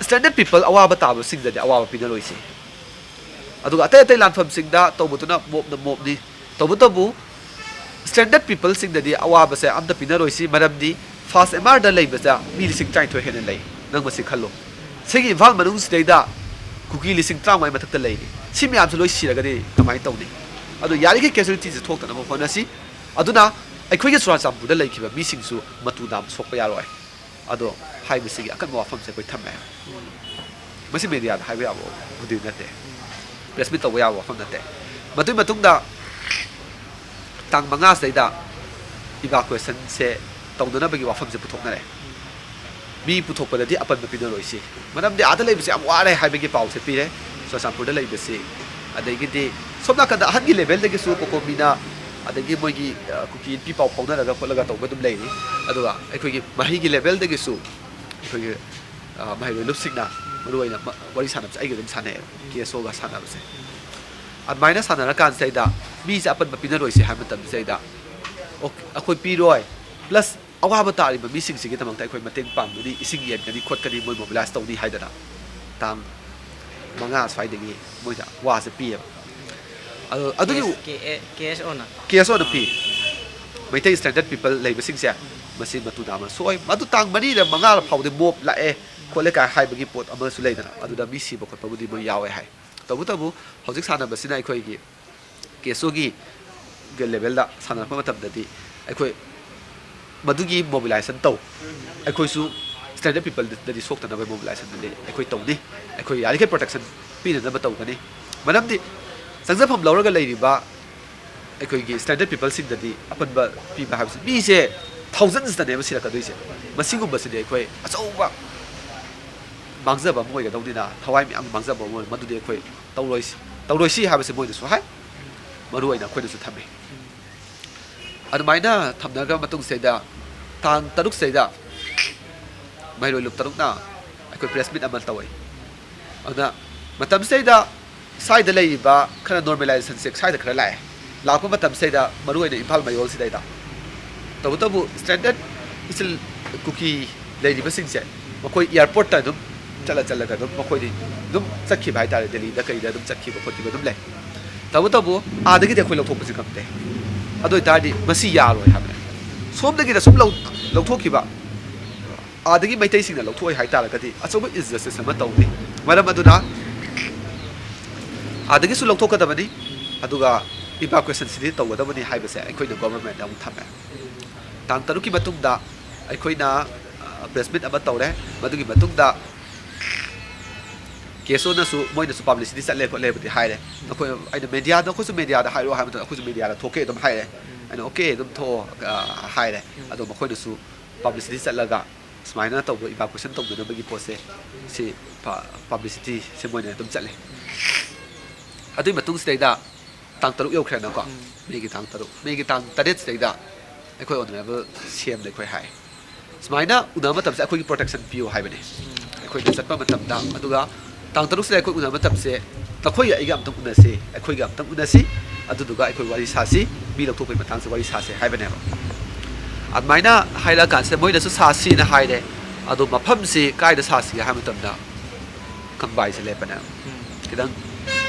stranded people ꯑꯋꯥꯕ ꯇꯥꯕꯁꯤꯡꯗꯗꯤ ꯑꯋꯥꯕ ꯄꯤꯅꯔꯣꯏꯁꯤ, ꯑꯗꯨꯒ ꯑꯇꯩ ꯑꯇꯩ ꯂꯥꯟꯐꯝꯁꯤꯡꯗ ꯇꯧꯕꯗꯨꯅ ꯃꯣꯞꯅ ꯃꯣꯞꯅꯤ꯫ ꯇꯧꯕꯇꯕꯨ stranded peopleꯁꯤꯡꯗꯗꯤ ꯑꯋꯥꯕꯁꯦ ꯑꯝꯇ ꯄꯤꯅꯔꯣꯏꯁꯤ, ꯃꯔꯝꯗꯤ first MRꯗ ꯂꯩꯕꯁꯦ ꯃꯤ ꯂꯤꯁꯤꯡ ꯇꯔꯥꯅꯤꯊꯣꯏ ꯍꯦꯟꯅ ꯂꯩ꯫ ꯅꯪ ꯃꯁꯤ ꯈꯜꯂꯨ, ꯁꯤꯒꯤ ꯏꯝꯐꯥꯜ ꯃꯅꯨꯡꯁꯤꯗꯩꯗ ꯀꯨꯀꯤ ꯂꯤꯁꯤꯡ ꯇꯔꯥꯃꯉꯥꯒꯤ ꯃꯊꯛꯇ ꯂꯩꯔꯤ꯫ ꯁꯤ ꯃꯌꯥꯝꯁꯦ ꯂꯣꯏ ꯁꯤꯔꯒꯗꯤ ꯀꯃꯥꯏꯅ ꯇꯧꯅꯤ? ꯑꯗꯨ ꯌꯥꯔꯤꯈꯩ casualtyꯁꯦ ꯊꯣꯛꯇꯅꯕ ꯍꯣꯠꯅꯁꯤ꯫ ꯑꯗꯨꯅ ꯑꯩꯈꯣꯏꯒꯤ ꯆꯨꯔꯥꯆꯥꯟꯄꯨꯔꯗ ꯂꯩꯈꯤꯕ ꯃꯤꯁꯤꯡꯁꯨ ꯃꯇꯨ ꯅꯥꯝ ꯁꯣꯛꯄ ꯌꯥꯔꯣꯏ꯫ ꯑꯗꯣ ꯍꯥꯏꯕꯁꯤꯒꯤ ꯑꯀꯟꯕ ꯋꯥꯐꯝꯁꯦ ꯑꯩꯈꯣꯏ ꯊꯝꯃꯦ꯫ ꯃꯁꯤ ꯃꯦꯗꯤꯌꯥꯗ ꯍꯥꯏꯕ ꯌꯥꯕ ꯕꯨꯗꯤ ꯅꯠꯇꯦ, ꯄ꯭ꯔꯦꯁ ꯃꯤꯠ ꯇꯧꯕ ꯌꯥꯕ ꯋꯥꯐꯝ ꯅꯠꯇꯦ꯫ ꯃꯗꯨꯒꯤ ꯃꯇꯨꯡꯗ ꯇꯥꯡ ꯃꯉꯥꯁꯤꯗꯩꯗ ꯏꯚꯥꯀꯨꯋꯦꯁꯟꯁꯦ ꯇꯧꯅꯅꯕꯒꯤ ꯋꯥꯐꯝꯁꯦ ꯄꯨꯊꯣꯛꯅꯔꯦ꯫ ꯃꯤ ꯄꯨꯊꯣꯛꯄꯗꯗꯤ ꯑꯄꯟꯕ ꯄꯤꯅꯔꯣꯏꯁꯤ, ꯃꯔꯝꯗꯤ ꯑꯥꯗ ꯂꯩꯕꯁꯦ ꯌꯥꯝ ꯋꯥꯔꯦ ꯍꯥꯏꯕꯒꯤ ꯄꯥꯎꯁꯦ ꯄꯤꯔꯦ ꯆꯨꯔꯥꯆꯥꯟꯄꯨꯔꯗ ꯂꯩꯕꯁꯤ꯫ ꯑꯗꯒꯤꯗꯤ ꯁꯣꯝ ꯅꯥꯀꯟꯗ ꯑꯍꯟꯒꯤ ꯂꯦꯚꯦꯜꯗꯒꯤꯁꯨ ꯀꯣꯀꯣꯃꯤꯅ, ꯑꯗꯒꯤ ꯃꯣꯏꯒꯤ ꯑ, ꯀꯨꯀꯤ ꯅꯨꯄꯤ ꯄꯥꯎ ꯐꯥꯎꯅꯔꯒ ꯈꯣꯠꯂꯒ ꯇꯧꯕ ꯑꯗꯨꯝ ꯂꯩꯔꯤ꯫ ꯑꯗꯨꯒ ꯑꯩꯈꯣꯏꯒꯤ ꯃꯍꯩꯒꯤ ꯂꯦꯚꯦꯜꯗꯒꯤꯁꯨ ꯑꯩꯈꯣꯏꯒꯤ ꯑ, ꯃꯍꯩꯔꯣꯏ ꯂꯨꯞꯁꯤꯡꯅ ꯃꯔꯨꯑꯣꯏꯅ ꯃ-, ꯋꯥꯔꯤ ꯁꯥꯟꯅꯕꯁꯦ ꯑꯩꯒ ꯑꯗꯨꯝ ꯁꯥꯟꯅꯩꯑꯕ, ꯀꯦ ꯑꯦꯁ ꯑꯣꯒ ꯁꯥꯟꯅꯕꯁꯦ꯫ ꯑꯗꯨꯃꯥꯏꯅ ꯁꯥꯟꯅꯔꯀꯥꯟꯁꯤꯗꯩꯗ ꯃꯤꯁꯦ ꯑꯄꯟꯕ ꯄꯤꯅꯔꯣꯏꯁꯦ ꯍꯥꯏꯕ ꯃꯇꯝꯁꯤꯗꯩꯗ, ꯑꯣ, ꯑꯩꯈꯣꯏ ꯄꯤꯔꯣꯏ, ꯄ꯭ꯂꯁ ꯑꯋꯥꯕ ꯇꯥꯔꯤꯕ ꯃꯤꯁꯤꯡꯁꯤꯒꯤꯗꯃꯛꯇ ꯑꯩꯈꯣꯏ ꯃꯇꯦꯡ ꯄꯥꯡꯒꯅꯤ, ꯏꯁꯤꯡ ꯌꯦꯟꯒꯅꯤ ꯈꯣꯠꯀꯅꯤ, ꯃꯣꯏ ꯃꯣꯕꯤꯂꯥꯏꯁ ꯇꯧꯅꯤ ꯍꯥꯏꯗꯅ ꯇꯥꯡ ꯃꯉꯥ ꯁ꯭ꯋꯥꯏꯗꯒꯤ ꯃꯣꯏꯗ ꯋꯥꯁꯦ ꯄꯤꯌꯦꯕ꯫ ꯑꯗꯣ ꯑꯗꯨꯒꯤ ꯀꯦ ꯑꯦꯁ ꯑꯣꯅ ꯀꯦ ꯑꯦꯁ ꯑꯣꯅ ꯄꯤ꯫ ꯃꯩꯇꯩ ꯁ꯭ꯇꯦꯟꯗꯔꯠ ꯄꯤꯄꯜ ꯂꯩꯕꯁꯤꯡꯁꯦ ꯃꯁꯤ ꯃꯇꯨ ꯅꯥꯝꯃ ꯁꯣꯛꯑꯣꯏ꯫ ꯃꯗꯨ ꯇꯥꯡ ꯃꯔꯤꯗ ꯃꯉꯥꯗ ꯐꯥꯎꯗꯤ ꯃꯣꯞ ꯂꯥꯛꯑꯦ ꯈꯣꯠꯂꯦ ꯀꯥꯏ ꯍꯥꯏꯕꯒꯤ ꯄꯣꯠ ꯑꯃꯁꯨ ꯂꯩꯗꯅ, ꯑꯗꯨꯗ ꯃꯤ ꯁꯤꯕ ꯈꯣꯠꯄꯕꯨꯗꯤ ꯃꯣꯏ ꯌꯥꯎꯋꯦ ꯍꯥꯏ꯫ ꯇꯧꯕꯇꯕꯨ ꯍꯧꯖꯤꯛ ꯁꯥꯟꯅꯕꯁꯤꯅ ꯑꯩꯈꯣꯏꯒꯤ ꯀꯦꯁꯣꯒꯤ ꯂꯦꯚꯦꯜꯗ ꯁꯥꯟꯅꯔꯛꯄ ꯃꯇꯝꯗꯗꯤ ꯑꯩꯈꯣꯏ ꯃꯗꯨꯒꯤ ꯃꯣꯕꯤꯂꯥꯏꯖꯦꯁꯟ ꯇꯧ꯫ ꯑꯩꯈꯣꯏꯁꯨ ꯁ꯭ꯇꯦꯟꯗꯔꯠ ꯄꯤꯄꯜꯗꯗꯤ ꯁꯣꯛꯇꯅꯕ ꯃꯣꯕꯤꯂꯥꯏꯖꯦꯁꯟꯗꯗꯤ ꯑꯩꯈꯣꯏ ꯇꯧꯅꯤ꯫ ꯑꯩꯈꯣꯏ ꯌꯥꯔꯤꯈꯩ ꯄ꯭ꯔꯣꯇꯦꯛꯁꯟ ꯄꯤꯅꯅꯕ ꯇꯧꯒꯅꯤ꯫ ꯃꯔꯝꯗꯤ ꯆꯪꯖꯐꯝ ꯂꯧꯔꯒ ꯂꯩꯔꯤꯕ ꯑꯩꯈꯣꯏꯒꯤ ꯁ꯭ꯇꯦꯟꯗꯔꯠ ꯄꯤꯄꯜꯁꯤꯡꯗꯗꯤ ꯑꯄꯟꯕ ꯄꯤꯕ ꯍꯥꯏꯕꯁꯤ ꯃꯤꯁꯦ ꯊꯥꯎꯖꯟꯁꯇꯅꯦꯕ ꯁꯤꯔꯛꯀꯗꯣꯏꯁꯦ꯫ ꯃꯁꯤꯒꯨꯝꯕꯁꯤꯗꯤ ꯑꯩꯈꯣꯏ ꯑꯆꯧꯕ ꯃꯥꯡꯖꯕ ꯑꯃ ꯑꯣꯏꯒꯗꯧꯅꯤꯅ, ꯊꯋꯥꯏ ꯃꯌꯥꯝꯒꯤ ꯃꯥꯡꯖꯕ ꯑꯃ ꯑꯣꯏ, ꯃꯗꯨꯗꯤ ꯑꯩꯈꯣꯏ ꯇꯧꯔꯣꯏꯁꯤ, ꯇꯧꯔꯣꯏꯁꯤ ꯍꯥꯏꯕꯁꯦ ꯃꯣꯏꯗꯁꯨ ꯍꯥꯏ, ꯃꯔꯨ ꯑꯣꯏꯅ ꯑꯩꯈꯣꯏꯗꯁꯨ ꯊꯝꯃꯤ꯫ ꯑꯗꯨꯃꯥꯏꯅ ꯊꯝꯅꯔꯕ ꯃꯇꯨꯡꯁꯤꯗꯩꯗ ꯇꯥꯡ ꯇꯔꯨꯛꯁꯤꯗꯩꯗ ꯃꯍꯩꯔꯣꯏ ꯂꯨꯞ ꯇꯔꯨꯛꯅ ꯑꯩꯈꯣꯏ ꯄ꯭ꯔꯦꯁ ꯃꯤꯠ ꯑꯃ ꯇꯧꯋꯤ꯫ ꯑꯗꯨꯅ ꯃꯇꯝꯁꯤꯗꯩꯗ ꯁ꯭ꯋꯥꯏꯗ ꯂꯩꯔꯤꯕ ꯈꯔ ꯅꯣꯔꯃꯦꯂꯥꯏꯖꯦꯁꯟꯁꯦ ꯁ꯭ꯋꯥꯏꯗ ꯈꯔ ꯂꯥꯛꯑꯦ꯫ ꯂꯥꯛꯄ ꯃꯇꯝꯁꯤꯗꯩꯗ ꯃꯔꯨꯑꯣꯏꯅ ꯏꯝꯐꯥꯜ ꯃꯌꯣꯜꯁꯤꯗꯩꯗ꯫ ꯇꯧꯕꯇꯕꯨ ꯁ꯭ꯇꯦꯟꯗꯔꯠ ꯏꯁꯇꯤꯜ ꯀꯨꯀꯤ ꯂꯩꯔꯤꯕꯁꯤꯡꯁꯦ ꯃꯈꯣꯏ ꯑꯦꯌꯥꯔꯄꯣꯔꯠꯇ ꯑꯗꯨꯝ ꯆꯠꯂ ꯆꯠꯂꯒ ꯑꯗꯨꯝ ꯃꯈꯣꯏꯗꯤ ꯑꯗꯨꯝ ꯆꯠꯈꯤꯕ ꯍꯥꯏꯇꯥꯔꯦ, ꯗꯦꯜꯂꯤꯗ ꯀꯩꯗ ꯑꯗꯨꯝ ꯆꯠꯈꯤꯕ ꯈꯣꯠꯈꯤꯕ ꯑꯗꯨꯝ ꯂꯩ꯫ ꯇꯧꯕꯇꯕꯨ ꯑꯥꯗꯒꯤꯗꯤ ꯑꯩꯈꯣꯏ ꯂꯧꯊꯣꯛꯄꯁꯤ ꯉꯝꯗꯦ꯫ ꯑꯗꯨ ꯑꯣꯏꯇꯥꯔꯗꯤ ꯃꯁꯤ ꯌꯥꯔꯣꯏ ꯍꯥꯏꯕꯅꯦ꯫ ꯁꯣꯝꯗꯒꯤꯅ ꯁꯨꯝ ꯂꯧ-, ꯂꯧꯊꯣꯛꯈꯤꯕ, ꯑꯥꯗꯒꯤ ꯃꯩꯇꯩꯁꯤꯡꯅ ꯂꯧꯊꯣꯛꯑꯦ ꯍꯥꯏꯇꯥꯔꯒꯗꯤ ꯑꯆꯧꯕ ꯏꯟꯖꯁꯇꯤꯁ ꯑꯃ ꯇꯧꯅꯤ꯫ ꯃꯔꯝ ꯑꯗꯨꯅ ꯑꯥꯗꯒꯤꯁꯨ ꯂꯧꯊꯣꯛꯀꯗꯕꯅꯤ, ꯑꯗꯨꯒ Evacuation ꯁꯤꯗꯤ ꯇꯧꯒꯗꯕꯅꯤ ꯍꯥꯏꯕꯁꯦ ꯑꯩꯈꯣꯏꯅ government ꯇ ꯑꯃꯨꯛ ꯊꯝꯃꯦ꯫ ꯇꯥꯡ ꯇꯔꯨꯛꯀꯤ ꯃꯇꯨꯡꯗ ꯑꯩꯈꯣꯏꯅ press meet ꯑꯃ ꯇꯧꯔꯦ꯫ ꯃꯗꯨꯒꯤ ꯃꯇꯨꯡꯗ ꯀꯦꯁꯣꯅꯁꯨ, ꯃꯣꯏꯅꯁꯨ publicity ꯆꯠꯂꯦ ꯈꯣꯠꯂꯦꯕꯨꯗꯤ ꯍꯥꯏꯔꯦ꯫ ꯅꯈꯣꯏ, ꯑꯩꯅ media ꯗ, "ꯑꯩꯈꯣꯏꯁꯨ media ꯗ ꯍꯥꯏꯔꯛꯑꯣ" ꯍꯥꯏꯕ ꯃꯇꯝꯗ, "ꯑꯩꯈꯣꯏꯁꯨ media ꯗ ꯊꯣꯛꯀꯦ" ꯑꯗꯨꯝ ꯍꯥꯏꯔꯦ꯫ ꯑꯩꯅ "Okay, ꯑꯗꯨꯝ ꯊꯣꯛꯑꯣ" ꯑ, ꯍꯥꯏꯔꯦ꯫ ꯑꯗꯣ ꯃꯈꯣꯏꯅꯁꯨ publicity ꯆꯠꯂꯒ ꯁꯨꯃꯥꯏꯅ ꯇꯧꯕ, evacuation ꯇꯧꯅꯅꯕꯒꯤ ꯄꯣꯠꯁꯦ, ꯁꯤ ꯄ-, publicity ꯁꯦ ꯃꯣꯏꯅ ꯑꯗꯨꯝ ꯆꯠꯂꯦ꯫ ꯑꯗꯨꯒꯤ ꯃꯇꯨꯡꯁꯤꯗꯩꯗ ꯇꯥꯡ ꯇꯔꯨꯛ ꯌꯧꯈ꯭ꯔꯦꯅꯀꯣ꯫ ꯎꯝ꯫ May ꯒꯤ ꯇꯥꯡ ꯇꯔꯨꯛ, May ꯒꯤ ꯇꯥꯡ ꯇꯔꯦꯠ ꯁꯤꯗꯩꯗ ꯑꯩꯈꯣꯏ honourable C M ꯗ ꯑꯩꯈꯣꯏ ꯍꯥꯏ, ꯁꯨꯃꯥꯏꯅ ꯎꯅꯕ ꯃꯇꯝꯁꯦ ꯑꯩꯈꯣꯏꯒꯤ protection ꯄꯤꯌꯨ ꯍꯥꯏꯕꯅꯦ꯫ ꯎꯝ꯫ ꯑꯩꯈꯣꯏꯅ ꯆꯠꯄ ꯃꯇꯝꯗ, ꯑꯗꯨꯒ ꯇꯥꯡ ꯇꯔꯨꯛꯁꯤꯗ ꯑꯩꯈꯣꯏ ꯎꯅꯕ ꯃꯇꯝꯁꯦ, "ꯅꯈꯣꯏꯒ ꯑꯩꯒ ꯑꯝꯇꯪ ꯎꯅꯁꯤ, ꯑꯩꯈꯣꯏꯒ ꯑꯝꯇꯪ ꯎꯅꯁꯤ, ꯑꯗꯨꯗꯨꯒ ꯑꯩꯈꯣꯏ ꯋꯥꯔꯤ ꯁꯥꯁꯤ, ꯃꯤ ꯂꯧꯊꯣꯛꯄꯒꯤ ꯃꯇꯥꯡꯁꯦ ꯋꯥꯔꯤ ꯁꯥꯁꯦ" ꯍꯥꯏꯕꯅꯦꯕ꯫ ꯑꯗꯨꯃꯥꯏꯅ ꯍꯥꯏꯔꯛꯑꯀꯥꯟꯁꯤꯗ ꯃꯣꯏꯅꯁꯨ ꯁꯥꯁꯤꯅ ꯍꯥꯏꯔꯦ꯫ ꯑꯗꯣ ꯃꯐꯝꯁꯤ ꯀꯥꯏꯗ ꯁꯥꯁꯤꯒꯦ ꯍꯥꯏꯕ ꯃꯇꯝꯗ ꯀꯪꯕꯥꯏꯁꯦ ꯂꯦꯞꯄꯅꯦꯕ꯫ ꯎꯝ꯫ ꯈꯤꯇꯪ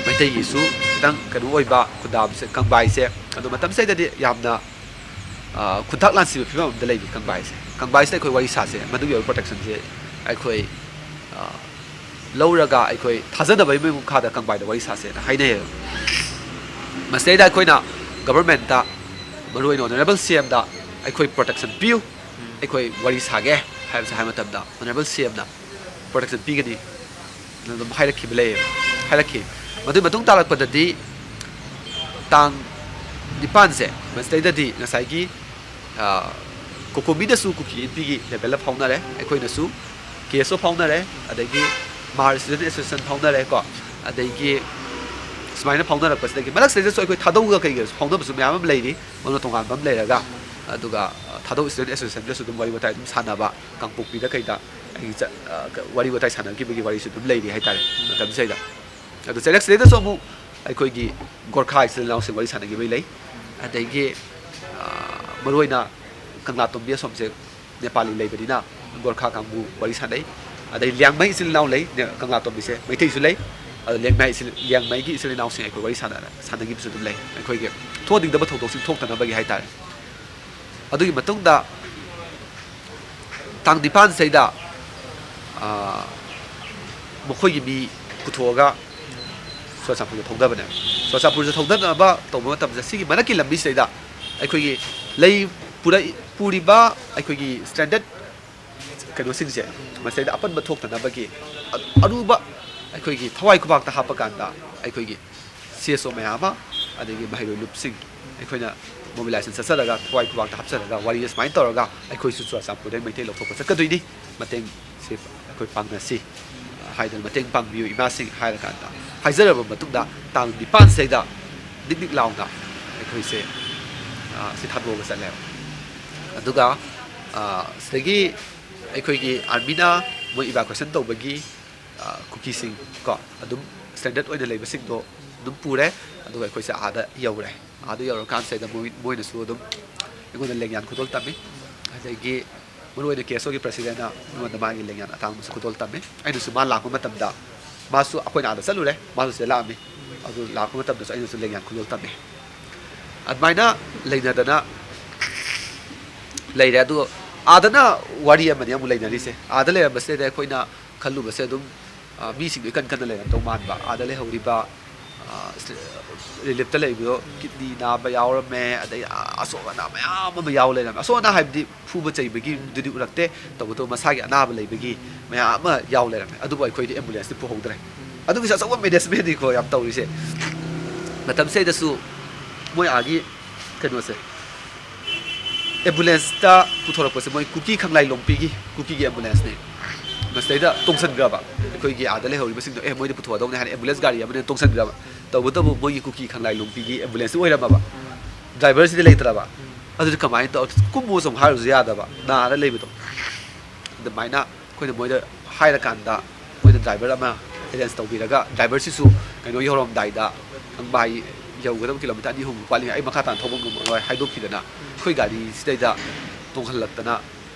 ꯃꯩꯇꯩꯒꯤꯁꯨ ꯈꯤꯇꯪ ꯀꯩꯅꯣ ꯑꯣꯏꯕ ꯈꯨꯟꯗꯥꯕꯁꯦ ꯀꯪꯕꯥꯏꯁꯦ꯫ ꯑꯗꯣ ꯃꯇꯝꯁꯤꯗꯩꯗꯗꯤ ꯌꯥꯝꯅ, ꯑ, ꯈꯨꯟꯊꯥꯛ ꯂꯥꯟꯁꯤꯕ ꯐꯤꯕꯝ ꯑꯃꯗ ꯂꯩꯕ ꯀꯪꯕꯥꯏꯁꯦ꯫ ꯀꯪꯕꯥꯏꯁꯤꯗ ꯑꯩꯈꯣꯏ ꯋꯥꯔꯤ ꯁꯥꯁꯦ, ꯃꯗꯨꯒꯤ ꯑꯣꯏꯕ protection ꯁꯦ ꯑꯩꯈꯣꯏ, ꯑ, ꯂꯧꯔꯒ ꯑꯩꯈꯣꯏ ꯊꯥꯖꯅꯕꯒꯤ ꯃꯈꯥꯗ ꯀꯪꯕꯥꯏꯗ ꯋꯥꯔꯤ ꯁꯥꯁꯦꯅ ꯍꯥꯏꯅꯩꯌꯦꯕ꯫ ꯃꯁꯤꯗꯩꯗ ꯑꯩꯈꯣꯏꯅ government ꯇ, ꯃꯔꯨꯑꯣꯏꯅ honourable C M ꯗ ꯑꯩꯈꯣꯏ protection ꯄꯤꯌꯨ, ꯑꯩꯈꯣꯏ ꯋꯥꯔꯤ ꯁꯥꯒꯦ ꯍꯥꯏꯕꯁꯦ ꯍꯥꯏꯕ ꯃꯇꯝꯗ honourable C M ꯅ protection ꯄꯤꯒꯅꯤ ꯑꯗꯨꯝ ꯍꯥꯏꯔꯛꯈꯤꯕ ꯂꯩꯌꯦꯕ, ꯍꯥꯏꯔꯛꯈꯤ꯫ ꯃꯗꯨꯒꯤ ꯃꯇꯨꯡ ꯇꯥꯔꯛꯄꯗꯗꯤ ꯇꯥꯡ ꯅꯤꯄꯥꯟꯁꯦ, ꯃꯁꯤꯗꯩꯗꯗꯤ ꯉꯁꯥꯏꯒꯤ, ꯑ, ꯀꯣꯀꯣꯃꯤꯅꯁꯨ ꯀꯨꯀꯤ ꯏꯟꯄꯤꯒꯤ level ꯗ ꯐꯥꯎꯅꯔꯦ, ꯑꯩꯈꯣꯏꯅꯁꯨ ꯀꯦꯁꯣ ꯐꯥꯎꯅꯔꯦ, ꯑꯗꯒꯤ ꯃꯍꯥꯔ Student Association ꯐꯥꯎꯅꯔꯦ ꯀꯣ꯫ ꯑꯗꯒꯤ ꯁꯨꯃꯥꯏꯅ ꯐꯥꯎꯅꯔꯛꯄꯁꯤꯗꯒꯤ ꯃꯔꯛꯁꯤꯗꯩꯗꯁꯨ ꯑꯩꯈꯣꯏ ꯊꯥꯗꯧꯒ ꯀꯩꯒꯁꯨ ꯐꯥꯎꯅꯕꯁꯨ ꯃꯌꯥꯝ ꯑꯃ ꯂꯩꯔꯤ, ꯃꯗꯨꯅ ꯇꯣꯉꯥꯟꯕ ꯑꯃ ꯂꯩꯔꯒ꯫ ꯑꯗꯨꯒ, ꯑ, ꯊꯥꯗꯧ Student Association ꯒꯁꯨ ꯑꯗꯨꯝ ꯋꯥꯔꯤ ꯋꯥꯇꯥꯏ ꯑꯗꯨꯝ ꯁꯥꯟꯅꯕ, ꯀꯥꯡꯄꯣꯛꯄꯤꯗ ꯀꯩꯗ ꯑꯩꯒꯤ ꯆꯠ-, ꯑ, ꯀ-, ꯋꯥꯔꯤ ꯋꯥꯇꯥꯏ ꯁꯥꯟꯅꯈꯤꯕꯒꯤ ꯋꯥꯔꯤꯁꯨ ꯑꯗꯨꯝ ꯂꯩꯔꯤ ꯍꯥꯏꯇꯥꯔꯦ ꯃꯇꯝꯁꯤꯗꯩꯗ꯫ ꯑꯗꯨ ꯆꯩꯔꯛꯁꯤꯗꯩꯗꯁꯨ ꯑꯃꯨꯛ ꯑꯩꯈꯣꯏꯒꯤ ꯒꯣꯔꯈꯥ ꯏꯆꯤꯜ ꯏꯅꯥꯎꯁꯤꯡ ꯋꯥꯔꯤ ꯁꯥꯟꯅꯈꯤꯕꯒꯤ ꯂꯩ꯫ ꯑꯗꯒꯤ, ꯑ, ꯃꯔꯨꯑꯣꯏꯅ ꯀꯪꯂꯥꯇꯣꯝꯕꯤ ꯑꯁꯣꯝꯁꯦ ꯅꯦꯄꯥꯂꯤ ꯂꯩꯕꯅꯤꯅ ꯒꯣꯔꯈꯥ ꯀꯥꯡꯕꯨ ꯋꯥꯔꯤ ꯁꯥꯟꯅꯩ꯫ ꯑꯗꯩ ꯂꯤꯌꯥꯡꯃꯩ ꯏꯆꯤꯜ ꯏꯅꯥꯎ ꯂꯩ, ꯅꯦ-, ꯀꯪꯂꯥꯇꯣꯝꯕꯤꯁꯦ ꯃꯩꯇꯩꯁꯨ ꯂꯩ꯫ ꯑꯗꯣ ꯂꯤꯌꯥꯡꯃꯩ ꯏꯆꯤꯜ, ꯂꯤꯌꯥꯡꯃꯩꯒꯤ ꯏꯆꯤꯜ ꯏꯅꯥꯎꯁꯤꯡ ꯑꯩꯈꯣꯏ ꯋꯥꯔꯤ ꯁꯥꯟꯅ-, ꯁꯥꯟꯅꯈꯤꯕꯁꯨ ꯑꯗꯨꯝ ꯂꯩ꯫ ꯑꯩꯈꯣꯏꯒꯤ ꯊꯣꯛꯍꯟꯅꯤꯡꯗꯕ ꯊꯧꯗꯣꯛꯁꯤꯡ ꯊꯣꯛꯇꯅꯕꯒꯤ ꯍꯥꯏꯇꯥꯔꯦ꯫ ꯑꯗꯨꯒꯤ ꯃꯇꯨꯡꯗ ꯇꯥꯡ ꯅꯤꯄꯥꯟꯁꯤꯗꯩꯗ, ꯑ, ꯃꯈꯣꯏꯒꯤ ꯃꯤ ꯄꯨꯊꯣꯛꯑꯒ ꯆꯨꯔꯆꯥꯟꯄꯨꯔꯗ ꯊꯧꯗꯕꯅꯦꯕ꯫ ꯆꯨꯔꯆꯥꯟꯄꯨꯔꯗ ꯊꯧꯗꯅꯕ ꯇꯧꯕ ꯃꯇꯝꯗ ꯁꯤꯒꯤ ꯃꯔꯛꯀꯤ ꯂꯝꯕꯤꯁꯤꯗꯩꯗ ꯑꯩꯈꯣꯏꯒꯤ ꯂꯩ ꯄꯨꯔꯛꯏ-, ꯄꯨꯔꯤꯕ ꯑꯩꯈꯣꯏꯒꯤ stranded ꯀꯩꯅꯣꯁꯤꯡꯁꯦ ꯃꯁꯤꯗꯩꯗ ꯑꯄꯟꯕ ꯊꯣꯛꯇꯅꯕꯒꯤ ꯑ-, ꯑꯔꯨꯕ ꯑꯩꯈꯣꯏꯒꯤ ꯊꯋꯥꯏ ꯈꯨꯕꯥꯛꯇ ꯍꯥꯞꯄ ꯀꯥꯟꯗ ꯑꯩꯈꯣꯏꯒꯤ C S O ꯃꯌꯥꯝ ꯑꯃ, ꯑꯗꯒꯤ ꯃꯍꯩꯔꯣꯏ ꯂꯨꯞꯁꯤꯡ ꯑꯩꯈꯣꯏꯅ mobilization ꯆꯠꯆꯔꯒ ꯊꯋꯥꯏ ꯈꯨꯕꯥꯛꯇ ꯍꯥꯞꯆꯔꯒ ꯋꯥꯔꯤ ꯁꯨꯃꯥꯏꯅ ꯇꯧꯔꯒ ꯑꯩꯈꯣꯏꯁꯨ ꯆꯨꯔꯆꯥꯟꯄꯨꯔꯗꯒꯤ ꯃꯩꯇꯩ ꯂꯧꯊꯣꯛꯄ ꯆꯠꯀꯗꯣꯏꯅꯤ, ꯃꯇꯦꯡꯁꯤ ꯑꯩꯈꯣꯏ ꯄꯥꯡꯅꯁꯤ ꯍꯥꯏꯗꯅ, "ꯃꯇꯦꯡ ꯄꯥꯡꯕꯤꯌꯨ ꯏꯃꯥꯁꯤꯡ" ꯍꯥꯏꯔꯀꯥꯟꯗ ꯍꯥꯏꯖꯔꯕ ꯃꯇꯨꯡꯗ ꯇꯥꯡ ꯅꯤꯄꯥꯟꯁꯤꯗꯩꯗ ꯅꯤꯛ ꯅꯤꯛ ꯂꯥꯎꯅ ꯑꯩꯈꯣꯏꯁꯦ, ꯑ, ꯁꯤ ꯊꯥꯗꯣꯛꯑꯒ ꯆꯠꯂꯦꯕ꯫ ꯑꯗꯨꯒ, ꯑ, ꯁꯤꯗꯒꯤ ꯑꯩꯈꯣꯏꯒꯤ armyꯅ ꯃꯣꯏ evacuation ꯇꯧꯕꯒꯤ, ꯑ, ꯀꯨꯀꯤꯁꯤꯡ ꯀꯣ ꯑꯗꯨꯝ stranded ꯑꯣꯏꯅ ꯂꯩꯕꯁꯤꯡꯗꯣ ꯑꯗꯨꯝ ꯄꯨꯔꯦ꯫ ꯑꯗꯨꯒ ꯑꯩꯈꯣꯏꯁꯦ ꯑꯥꯗ ꯌꯧꯔꯦ꯫ ꯑꯥꯗ ꯌꯧꯔꯀꯥꯟꯁꯤꯗ ꯃꯣꯏ, ꯃꯣꯏꯅꯁꯨ ꯑꯗꯨꯝ ꯑꯩꯉꯣꯟꯗ ꯂꯦꯡꯌꯥꯟ ꯈꯨꯗꯣꯜ ꯇꯝꯃꯤ꯫ ꯑꯗꯒꯤ ꯃꯔꯨꯑꯣꯏꯅ KSOꯒꯤ presidentꯅ ꯑꯩꯉꯣꯟꯗ ꯃꯥꯒꯤ ꯂꯦꯡꯌꯥꯟ ꯑꯇꯥꯡꯕꯁꯨ ꯈꯨꯗꯣꯜ ꯇꯝꯃꯤ꯫ ꯑꯩꯅꯁꯨ ꯃꯥ ꯂꯥꯛꯄ ꯃꯇꯝꯗ, ꯃꯥꯁꯨ ꯑꯩꯈꯣꯏꯅ ꯑꯥꯗ ꯆꯠꯂꯨꯔꯦ, ꯃꯥꯁꯨ ꯁꯤꯗ ꯂꯥꯛꯑꯝꯃꯤ꯫ ꯑꯗꯨ ꯂꯥꯛꯄ ꯃꯇꯝꯗꯁꯨ ꯑꯩꯅꯁꯨ ꯂꯦꯡꯌꯥꯟ ꯈꯨꯗꯣꯜ ꯇꯝꯃꯤ꯫ ꯑꯗꯨꯃꯥꯏꯅ ꯂꯩꯅꯗꯅ ꯂꯩꯔꯦ꯫ ꯑꯗꯨ ꯑꯥꯗꯅ ꯋꯥꯔꯤ ꯑꯃꯅꯤ ꯑꯃꯨꯛ ꯂꯩꯅꯔꯤꯁꯦ꯫ ꯑꯥꯗ ꯂꯩꯔꯝꯕꯁꯤꯗꯩꯗ ꯑꯩꯈꯣꯏꯅ ꯈꯜꯂꯨꯕꯁꯦ ꯑꯗꯨꯝ, ꯑ, ꯃꯤꯁꯤꯡꯗꯣ ꯏꯀꯟ ꯀꯟꯅ ꯂꯩꯔꯝꯗꯧ ꯃꯥꯟꯕ꯫ ꯑꯥꯗ ꯂꯩꯍꯧꯔꯤꯕ, ꯑ, ꯁ-, reliefꯇ ꯂꯩꯕꯗꯣ kidney ꯅꯥꯕ ꯌꯥꯎꯔꯝꯃꯦ, ꯑꯗꯩ, ꯑ, ꯑꯁꯣꯛ ꯑꯅꯥ ꯃꯌꯥꯝ ꯑꯃ ꯌꯥꯎ ꯂꯩꯔꯝꯃꯦ꯫ ꯑꯁꯣꯛ ꯑꯅꯥ ꯍꯥꯏꯕꯗꯤ ꯐꯨꯕ ꯆꯩꯕꯒꯤꯗꯨꯗꯤ ꯎꯔꯛꯇꯦ, ꯇꯧꯕꯇꯕꯨ ꯃꯁꯥꯒꯤ ꯑꯅꯥꯕ ꯂꯩꯕꯒꯤ ꯃꯌꯥꯝ ꯑꯃ ꯌꯥꯎ ꯂꯩꯔꯝꯃꯦ꯫ ꯑꯗꯨꯕꯨ ꯑꯩꯈꯣꯏꯗꯤ ambulanceꯇꯤ ꯄꯨꯍꯧꯗ꯭ꯔꯦ꯫ ꯑꯗꯨꯒꯤꯁꯨ ꯑꯆꯧꯕ managementꯅꯤꯀꯣ ꯌꯥꯝ ꯇꯧꯔꯤꯁꯦ꯫ ꯃꯇꯝꯁꯤꯗꯁꯨ ꯃꯣꯏ ꯑꯥꯒꯤ ꯀꯩꯅꯣꯁꯦ, ambulanceꯇ ꯄꯨꯊꯣꯔꯛꯄꯁꯦ ꯃꯣꯏ ꯀꯨꯀꯤ ꯈꯪꯂꯥꯏ ꯂꯣꯡꯄꯤꯒꯤ, ꯀꯨꯀꯤꯒꯤ ambulanceꯅꯦ꯫ ꯃꯁꯤꯗꯩꯗ ꯇꯣꯡꯁꯟꯈ꯭ꯔꯕ ꯑꯩꯈꯣꯏꯒꯤ ꯑꯥꯗ ꯂꯩꯍꯧꯔꯤꯕꯁꯤꯡꯗꯣ, "ꯑꯦ, ꯃꯣꯏꯗꯤ ꯄꯨꯊꯣꯛꯑꯗꯧꯅꯦ" ꯍꯥꯏꯅ ambulance ꯒꯥꯔꯤ ꯑꯃꯅ ꯇꯣꯡꯁꯟꯈ꯭ꯔꯕ꯫ ꯇꯧꯕꯇꯕꯨ ꯃꯣꯏꯒꯤ ꯀꯨꯀꯤ ꯈꯪꯂꯥꯏ ꯂꯣꯡꯄꯤꯒꯤ ambulanceꯇꯤ ꯑꯣꯏꯔꯝꯃꯕ, driverꯁꯤꯗꯤ ꯂꯩꯇ꯭ꯔꯕ꯫ ꯑꯗꯨꯗꯤ ꯀꯃꯥꯏꯅ ꯇꯧ-, "ꯀꯨꯝꯃꯣ" ꯁꯨꯝ ꯍꯥꯏꯔꯨꯁꯨ ꯌꯥꯗꯕ, ꯅꯥꯔ ꯂꯩꯕꯗꯣ꯫ ꯑꯗꯨꯃꯥꯏꯅ ꯑꯩꯈꯣꯏꯅ ꯃꯣꯏꯗ ꯍꯥꯏꯔꯀꯥꯟꯗ ꯃꯣꯏꯗ driver ꯑꯃ arrange ꯇꯧꯕꯤꯔꯒ, driverꯁꯤꯁꯨ ꯀꯩꯅꯣ ꯌꯧꯔꯝꯗꯥꯏꯗ, ꯀꯪꯕꯥꯏ ꯌꯧꯒꯗꯕ kilometre ꯑꯅꯤ ꯑꯍꯨꯝ ꯋꯥꯠꯂꯤꯉꯩ, "ꯑꯩ ꯃꯈꯥ ꯇꯥꯅ ꯊꯧꯕ ꯉꯝꯃꯔꯣꯏ" ꯍꯥꯏꯗꯣꯛꯈꯤꯗꯅ, ꯑꯩꯈꯣꯏ ꯒꯥꯔꯤꯁꯤꯗꯩꯗ ꯇꯣꯡꯍꯜꯂꯛꯇꯅ,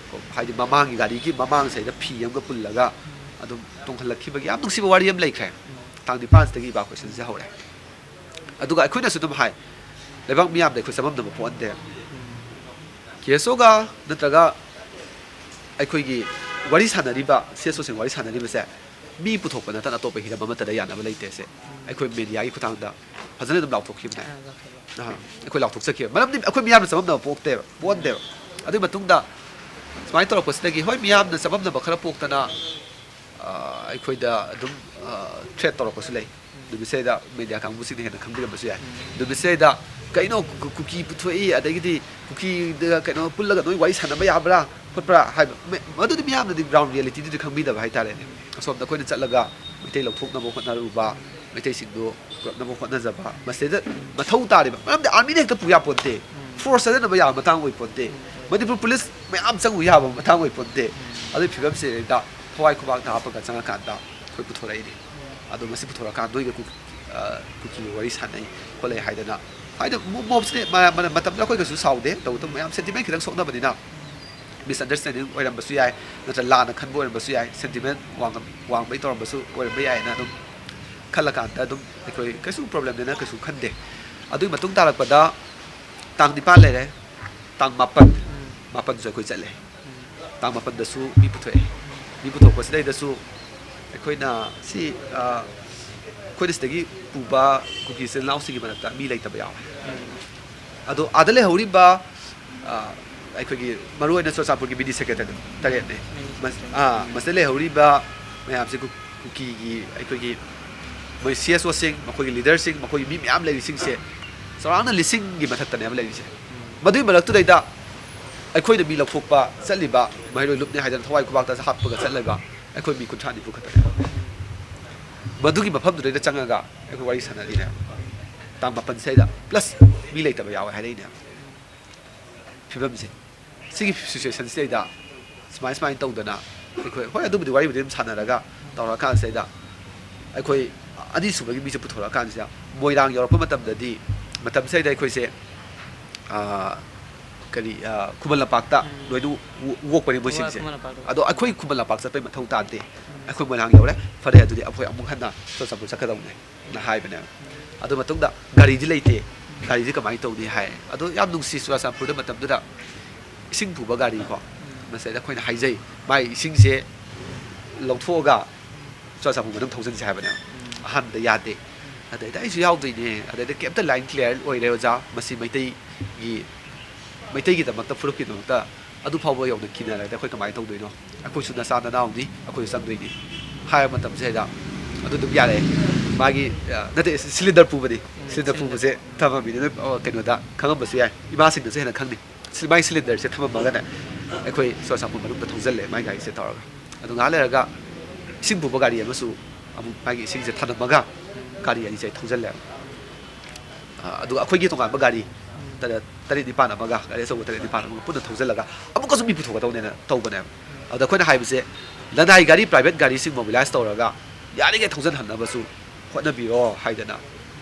ꯍꯥꯏꯗꯤ ꯃꯃꯥꯡꯒꯤ ꯒꯥꯔꯤꯒꯤ ꯃꯃꯥꯡꯁꯤꯗꯩꯗ ꯐꯤ ꯑꯃꯒ ꯄꯨꯜꯂꯒ ꯑꯗꯨꯝ ꯇꯣꯡꯍꯜꯂꯛꯈꯤꯕꯒꯤ ꯌꯥꯝ ꯅꯨꯡꯁꯤꯕ ꯋꯥꯔꯤ ꯑꯃ ꯂꯩꯈ꯭ꯔꯦ꯫ ꯇꯥꯡ ꯅꯤꯄꯥꯟꯁꯤꯗꯒꯤ evacuationꯁꯦ ꯍꯧꯔꯦ꯫ ꯑꯗꯨꯒ ꯑꯩꯈꯣꯏꯅꯁꯨ ꯑꯗꯨꯝ ꯍꯥꯏ, ꯂꯩꯕꯥꯛ ꯃꯤꯌꯥꯝꯗ ꯑꯩꯈꯣꯏ ꯆꯃꯝꯅꯕ ꯄꯣꯛꯍꯟꯗꯦ꯫ KSOꯒ ꯅꯠꯇ꯭ꯔꯒ ꯑꯩꯈꯣꯏꯒꯤ ꯋꯥꯔꯤ ꯁꯥꯟꯅꯔꯤꯕ, CSOꯁꯤꯡ ꯋꯥꯔꯤ ꯁꯥꯟꯅꯔꯤꯕꯁꯦ, ꯃꯤ ꯄꯨꯊꯣꯛꯄ ꯅꯠꯇꯅ ꯑꯇꯣꯞꯄ ꯍꯤꯔꯝ ꯑꯃꯠꯇꯗ ꯌꯥꯅꯕ ꯂꯩꯇꯦ꯫ ꯁꯦ ꯑꯩꯈꯣꯏ ꯃꯦꯗꯤꯌꯥꯒꯤ ꯈꯨꯠꯊꯥꯡꯗ ꯐꯖꯅ ꯑꯗꯨꯝ ꯂꯥꯎꯊꯣꯛꯈꯤꯕꯅꯦ꯫ ꯑꯥ, ꯑꯩꯈꯣꯏ ꯂꯥꯎꯊꯣꯛꯆꯈꯤꯕ ꯃꯔꯝꯗꯤ ꯑꯩꯈꯣꯏ ꯃꯤꯌꯥꯝꯅ ꯆꯃꯝꯅꯕ ꯄꯣꯛꯇꯦꯕ ꯄꯣꯛꯍꯟꯗꯦꯕ꯫ ꯑꯗꯨꯒꯤ ꯃꯇꯨꯡꯗ ꯁꯨꯃꯥꯏꯅ ꯇꯧꯔꯛꯄꯁꯤꯗꯒꯤ, ꯍꯣꯏ, ꯃꯤꯌꯥꯝꯅ ꯆꯃꯝꯅꯕ ꯈꯔ ꯄꯣꯛꯇꯅ ꯑꯩꯈꯣꯏꯗ ꯑꯗꯨꯝ ꯊ꯭ꯔꯦꯠ ꯇꯧꯔꯛꯄꯁꯨ ꯂꯩ꯫ ꯅꯨꯃꯤꯠꯁꯤꯗ ꯃꯦꯗꯤꯌꯥ ꯀꯥꯡꯕꯨꯁꯤꯡꯅ ꯍꯦꯟꯅ ꯈꯪꯕꯤꯔꯝꯕꯁꯨ ꯌꯥꯏ꯫ ꯅꯨꯃꯤꯠꯁꯤꯗ ꯀꯩꯅꯣ ꯀꯨ- ꯀꯨꯀꯤ ꯄꯨꯊꯣꯛꯏ, ꯑꯗꯒꯤꯗꯤ ꯀꯨꯀꯤꯗ ꯀꯩꯅꯣ ꯄꯨꯜꯂꯒ ꯅꯣꯏ ꯋꯥꯔꯤ ꯁꯥꯟꯅꯕ ꯌꯥꯕ꯭ꯔꯥ ꯈꯣꯠꯄ꯭ꯔꯥ ꯍꯥꯏꯕ, ꯃ- ꯃꯗꯨꯗꯤ ꯃꯤꯌꯥꯝꯅꯗꯤ ꯒ꯭ꯔꯥꯎꯟ ꯔꯤꯌꯦꯂꯤꯇꯤꯗꯨꯗꯤ ꯈꯪꯕꯤꯗꯕ ꯍꯥꯏꯇꯥꯔꯦꯅꯦ꯫ ꯑꯁꯣꯝꯗ ꯑꯩꯈꯣꯏꯅ ꯆꯠꯂꯒ ꯃꯩꯇꯩ ꯂꯧꯊꯣꯛꯅꯕ ꯍꯣꯠꯅꯔꯨꯕ, ꯃꯩꯇꯩꯁꯤꯡꯗꯨ ꯄꯨꯔꯛꯅꯕ ꯍꯣꯠꯅꯖꯕ, ꯃꯁꯤꯗ ꯃꯊꯧ ꯇꯥꯔꯤꯕ, ꯃꯔꯝꯗꯤ ꯑꯥꯔꯃꯤꯅ ꯍꯦꯛꯇ ꯄꯨ ꯌꯥꯄꯣꯟꯇꯦ꯫ ꯐꯣꯔꯁ ꯊꯥꯖꯅꯕ ꯌꯥꯕ ꯃꯇꯥꯡ ꯑꯣꯏꯄꯣꯟꯇꯦ꯫ ꯃꯅꯤꯄꯨꯔ ꯄꯨꯂꯤꯁ ꯃꯌꯥꯝ ꯆꯪꯉꯨ ꯌꯥꯕ ꯃꯇꯥꯡ ꯑꯣꯏꯄꯣꯟꯇꯦ꯫ ꯑꯗꯨꯒꯤ ꯐꯤꯕꯝꯁꯤꯗ ꯊꯋꯥꯏ ꯈꯨꯕꯥꯛꯇ ꯍꯥꯞꯄꯒ ꯆꯪꯉꯀꯥꯟꯗ ꯑꯩꯈꯣꯏ ꯄꯨꯊꯣꯔꯛꯏꯅꯤ꯫ ꯑꯗꯣ ꯃꯁꯤ ꯄꯨꯊꯣꯔꯛꯀꯥꯟꯗ ꯅꯣꯏꯒ ꯀꯨ- ꯑ, ꯀꯨꯀꯤꯒꯤ ꯋꯥꯔꯤ ꯁꯥꯟꯅꯩ ꯈꯣꯠꯂꯦ ꯍꯥꯏꯗꯅ, ꯍꯥꯏꯗꯤ ꯃꯣ- ꯃꯣꯞꯁꯤꯗꯤ ꯃ- ꯃ- ꯃꯇꯝꯗ ꯑꯩꯈꯣꯏ ꯀꯩꯁꯨ ꯁꯥꯎꯗꯦ꯫ ꯇꯧꯕꯇꯕꯨ ꯃꯌꯥꯝ ꯁꯦꯟꯇꯤꯃꯦꯟ ꯈꯤꯇꯪ ꯁꯣꯛꯅꯕꯅꯤꯅ, ꯃꯤꯁꯑꯟꯗꯔꯁꯇꯦꯟꯗꯤꯡ ꯑꯣꯏꯔꯝꯕꯁꯨ ꯌꯥꯏ, ꯅꯠꯇ꯭ꯔ ꯂꯥꯟꯅ ꯈꯟꯕ ꯑꯣꯏꯔꯝꯕꯁꯨ ꯌꯥꯏ, ꯁꯦꯟꯇꯤꯃꯦꯟ ꯋꯥꯡꯉꯝ- ꯋꯥꯡꯕꯩ ꯇꯧꯔꯝꯕꯁꯨ ꯑꯣꯏꯔꯝꯕ ꯌꯥꯏꯅ ꯑꯗꯨꯝ ꯈꯜꯂꯀꯥꯟꯗ ꯑꯗꯨꯝ ꯑꯩꯈꯣꯏ ꯀꯩꯁꯨ ꯄ꯭ꯔꯣꯕ꯭ꯂꯦꯝꯅꯦꯅ ꯀꯩꯁꯨ ꯈꯟꯗꯦ꯫ ꯑꯗꯨꯒꯤ ꯃꯇꯨꯡ ꯇꯥꯔꯛꯄꯗ ꯇꯥꯡ ꯅꯤꯄꯥꯟ ꯂꯩꯔꯦ, ꯇꯥꯡ ꯃꯥꯄꯟ, ꯃꯥꯄꯟꯁꯨ ꯑꯩꯈꯣꯏ ꯆꯠꯂꯦ꯫ ꯇꯥꯡ ꯃꯥꯄꯟꯗꯁꯨ ꯃꯤ ꯄꯨꯊꯣꯛꯑꯦ꯫ ꯃꯤ ꯄꯨꯊꯣꯛꯄꯁꯤꯗꯩꯗꯁꯨ ꯑꯩꯈꯣꯏꯅ ꯁꯤ, ꯑ, ꯑꯩꯈꯣꯏꯅ ꯁꯤꯗꯒꯤ ꯄꯨꯕ ꯀꯨꯀꯤ ꯏꯆꯤꯜ ꯏꯅꯥꯎꯁꯤꯡꯒꯤ ꯃꯔꯛꯇ ꯃꯤ ꯂꯩꯇꯕ ꯌꯥꯎꯋꯦ꯫ ꯑꯗꯣ ꯑꯥꯗ ꯂꯩꯍꯧꯔꯤꯕ, ꯑ, ꯑꯩꯈꯣꯏꯒꯤ ꯃꯔꯨꯑꯣꯏꯅ ꯆꯨꯔꯆꯥꯟꯄꯨꯔꯒꯤ ꯕꯤ ꯗꯤ ꯁꯦꯀ꯭ꯔꯦꯇꯔꯤ ꯇꯔꯦꯠꯅꯦ꯫ ꯃꯁ-, ꯑ, ꯃꯁꯤꯗ ꯂꯩꯍꯧꯔꯤꯕ ꯃꯌꯥꯝꯁꯦ ꯀꯨ-, ꯀꯨꯀꯤꯒꯤ ꯑꯩꯈꯣꯏꯒꯤ ꯃꯣꯏ ꯁꯤ ꯑꯦꯁ ꯑꯣꯁꯤꯡ, ꯃꯈꯣꯏꯒꯤ ꯂꯤꯗꯔꯁꯤꯡ, ꯃꯈꯣꯏꯒꯤ ꯃꯤ ꯃꯌꯥꯝ ꯂꯩꯔꯤꯁꯤꯡꯁꯦ ꯆꯥꯎꯔꯥꯛꯅ ꯂꯤꯁꯤꯡꯒꯤ ꯃꯊꯛꯇꯅꯦꯕ ꯂꯩꯔꯤꯁꯦ꯫ ꯃꯗꯨꯒꯤ ꯃꯔꯛꯇꯨꯗꯩꯗ ꯑꯩꯈꯣꯏꯅ ꯃꯤ ꯂꯧꯊꯣꯛꯄ ꯆꯠꯂꯤꯕ, ꯃꯍꯩꯔꯣꯏ ꯂꯨꯞꯅꯤ ꯍꯥꯏꯗꯅ ꯊꯋꯥꯏ ꯈꯨꯕꯥꯛꯇ ꯍꯥꯞꯄꯒ ꯆꯠꯂꯒ ꯑꯩꯈꯣꯏ ꯃꯤ ꯀꯨꯟꯊ꯭ꯔꯥ ꯅꯤꯐꯨ ꯈꯛꯇꯅꯦꯕ꯫ ꯃꯗꯨꯒꯤ ꯃꯐꯝꯗꯨꯗꯩꯗ ꯆꯪꯉꯒ ꯑꯩꯈꯣꯏ ꯋꯥꯔꯤ ꯁꯥꯟꯅꯔꯤꯅꯦꯕ꯫ ꯇꯥꯡ ꯃꯥꯄꯟꯁꯤꯗꯩꯗ ꯄ꯭ꯂꯁ ꯃꯤ ꯂꯩꯇꯕ ꯌꯥꯎꯋꯦ ꯍꯥꯏꯔꯛꯏꯅꯦꯕ꯫ ꯐꯤꯕꯝꯁꯦ, ꯁꯤꯒꯤ ꯁꯤꯆꯨꯋꯦꯁꯟꯁꯤꯗꯩꯗ ꯁꯨꯃꯥꯏ ꯁꯨꯃꯥꯏꯅ ꯇꯧꯗꯅ ꯑꯩꯈꯣꯏ, ꯍꯣꯏ, ꯑꯗꯨꯕꯨꯗꯤ ꯋꯥꯔꯤꯕꯨꯗꯤ ꯑꯗꯨꯝ ꯁꯥꯟꯅꯔꯒ ꯇꯧꯔꯀꯥꯟꯁꯤꯗꯩꯗ ꯑꯩꯈꯣꯏ ꯑꯅꯤꯁꯨꯕꯒꯤ ꯃꯤꯁꯦ ꯄꯨꯊꯣꯔꯛꯑꯀꯥꯟꯁꯤꯗ ꯃꯣꯏꯔꯥꯡ ꯌꯧꯔꯛꯄ ꯃꯇꯝꯗꯗꯤ, ꯃꯇꯝꯁꯤꯗꯩꯗ ꯑꯩꯈꯣꯏꯁꯦ, ꯑꯥ, ꯀꯔꯤ, ꯑꯥ, ꯈꯨꯃꯟ ꯂꯝꯄꯥꯛꯇ ꯂꯣꯏꯅ ꯑꯣ-, ꯑꯣꯛꯄꯅꯦ ꯃꯣꯏꯁꯤꯡꯁꯦ꯫ ꯈꯨꯃꯟ ꯂꯝꯄꯥꯛꯇ꯫ ꯑꯗꯣ ꯑꯩꯈꯣꯏ ꯈꯨꯃꯟ ꯂꯝꯄꯥꯛ ꯆꯠꯄꯩ ꯃꯊꯧ ꯇꯥꯗꯦ꯫ ꯑꯩꯈꯣꯏ ꯃꯣꯏꯔꯥꯡ ꯌꯧꯔꯦ, ꯐꯔꯦ, ꯑꯗꯨꯗꯤ ꯑꯩꯈꯣꯏ ꯑꯃꯨꯛ ꯍꯟꯅ ꯆꯨꯔꯆꯥꯟꯄꯨꯔ ꯆꯠꯀꯗꯧꯅꯦꯅ ꯍꯥꯏꯕꯅꯦꯕ꯫ ꯑꯗꯨ ꯃꯇꯨꯡꯗ ꯒꯥꯔꯤꯗꯤ ꯂꯩꯇꯦ, ꯒꯥꯔꯤꯗꯤ ꯀꯃꯥꯏꯅ ꯇꯧꯅꯤ ꯍꯥꯏ꯫ ꯑꯗꯣ ꯌꯥꯝ ꯅꯨꯡꯁꯤ, ꯆꯨꯔꯆꯥꯟꯄꯨꯔꯗ ꯃꯇꯝꯗꯨꯗ ꯏꯁꯤꯡ ꯄꯨꯕ ꯒꯥꯔꯤ ꯀꯣ, ꯃꯁꯤꯗ ꯑꯩꯈꯣꯏꯅ ꯍꯥꯏꯖꯩ, ꯃꯥꯏ ꯏꯁꯤꯡꯁꯦ ꯂꯧꯊꯣꯛꯑꯒ ꯆꯨꯔꯆꯥꯟꯄꯨꯔ ꯃꯅꯨꯡ ꯊꯧꯖꯤꯟꯁꯦ ꯍꯥꯏꯕꯅꯦꯕ꯫ ꯑꯍꯥꯟꯕꯗ ꯌꯥꯗꯦ꯫ ꯑꯗꯩꯗ ꯑꯩꯁꯨ ꯌꯥꯎꯗꯣꯏꯅꯦ, ꯑꯗꯩꯗ ꯀꯩꯝꯇ line clear ꯑꯣꯏꯔꯦ ꯑꯣꯖꯥ, ꯃꯁꯤ ꯃꯩꯇꯩꯒꯤ, ꯃꯩꯇꯩꯒꯤꯗꯃꯛꯇ, ꯐꯨꯔꯨꯞꯀꯤꯗꯃꯛꯇ ꯑꯗꯨ ꯐꯥꯎꯕ ꯌꯧꯅ ꯀꯤꯅꯔꯗꯤ ꯑꯩꯈꯣꯏ ꯀꯃꯥꯏꯅ ꯇꯧꯗꯣꯏꯅꯣ? ꯑꯩꯈꯣꯏꯁꯨ ꯅꯆꯥ ꯅꯅꯥꯎꯅꯤ, ꯑꯩꯈꯣꯏꯁꯨ ꯆꯪꯗꯣꯏꯅꯤ ꯍꯥꯏꯕ ꯃꯇꯝꯁꯤꯗ ꯑꯗꯨ ꯑꯗꯨꯝ ꯌꯥꯔꯦ꯫ ꯃꯥꯒꯤ, ꯑ, ꯅꯠꯇꯦ, cylinder ꯄꯨꯕꯅꯤ꯫ Cylinder ꯄꯨꯕꯁꯦ ꯊꯝꯃꯝꯃꯤꯅꯦ꯫ ꯅꯣꯏ, ꯑ, ꯀꯩꯅꯣꯗ ꯈꯪꯉꯝꯕꯁꯨ ꯌꯥꯏ, ꯏꯃꯥꯁꯤꯡꯅꯁꯨ ꯍꯦꯟꯅ ꯈꯪꯅꯤ꯫ ꯁꯤ ꯃꯥꯒꯤ cylinderꯁꯦ ꯊꯝꯃꯝꯃꯒꯅꯦ, ꯑꯩꯈꯣꯏ ꯆꯨꯔꯆꯥꯟꯄꯨꯔ ꯃꯅꯨꯡꯗ ꯊꯧꯖꯤꯜꯂꯦ ꯃꯥꯏ ꯒꯥꯔꯤꯁꯦ ꯇꯧꯔꯒ꯫ ꯑꯗꯨ ꯉꯥꯏꯍꯥꯛ ꯂꯩꯔꯒ ꯏꯁꯤꯡ ꯄꯨꯕ ꯒꯥꯔꯤ ꯑꯃꯁꯨ ꯑꯃꯨꯛ ꯃꯥꯒꯤ ꯏꯁꯤꯡꯁꯦ ꯊꯅꯝꯃꯒ ꯒꯥꯔꯤ ꯑꯅꯤꯁꯦ ꯑꯩ ꯊꯧꯖꯤꯜꯂꯦ꯫ ꯑ, ꯑꯗꯨꯒ ꯑꯩꯈꯣꯏꯒꯤ ꯇꯣꯉꯥꯟꯕ ꯒꯥꯔꯤ ꯇꯔꯦꯠ, ꯇꯔꯦꯠ ꯅꯤꯄꯥꯟ ꯑꯃꯒ, ꯒꯥꯔꯤ ꯑꯆꯧꯕ ꯇꯔꯦꯠ ꯅꯤꯄꯥꯟ ꯑꯃꯒ ꯄꯨꯟꯅ ꯊꯧꯖꯤꯜꯂꯒ ꯑꯃꯨꯛꯀꯁꯨ ꯃꯤ ꯄꯨꯊꯣꯛꯀꯗꯧꯅꯦꯅ ꯇꯧꯕꯅꯦꯕ꯫ ꯑꯗ ꯑꯩꯈꯣꯏꯅ ꯍꯥꯏꯕꯁꯦ, ꯂꯅꯥꯏ ꯒꯥꯔꯤ, private ꯒꯥꯔꯤꯁꯤꯡ mobilize ꯇꯧꯔꯒ ꯌꯥꯔꯤꯉꯩ ꯊꯧꯖꯤꯜꯍꯟꯅꯕꯁꯨ ꯍꯣꯠꯅꯕꯤꯔꯣ ꯍꯥꯏꯗꯅ,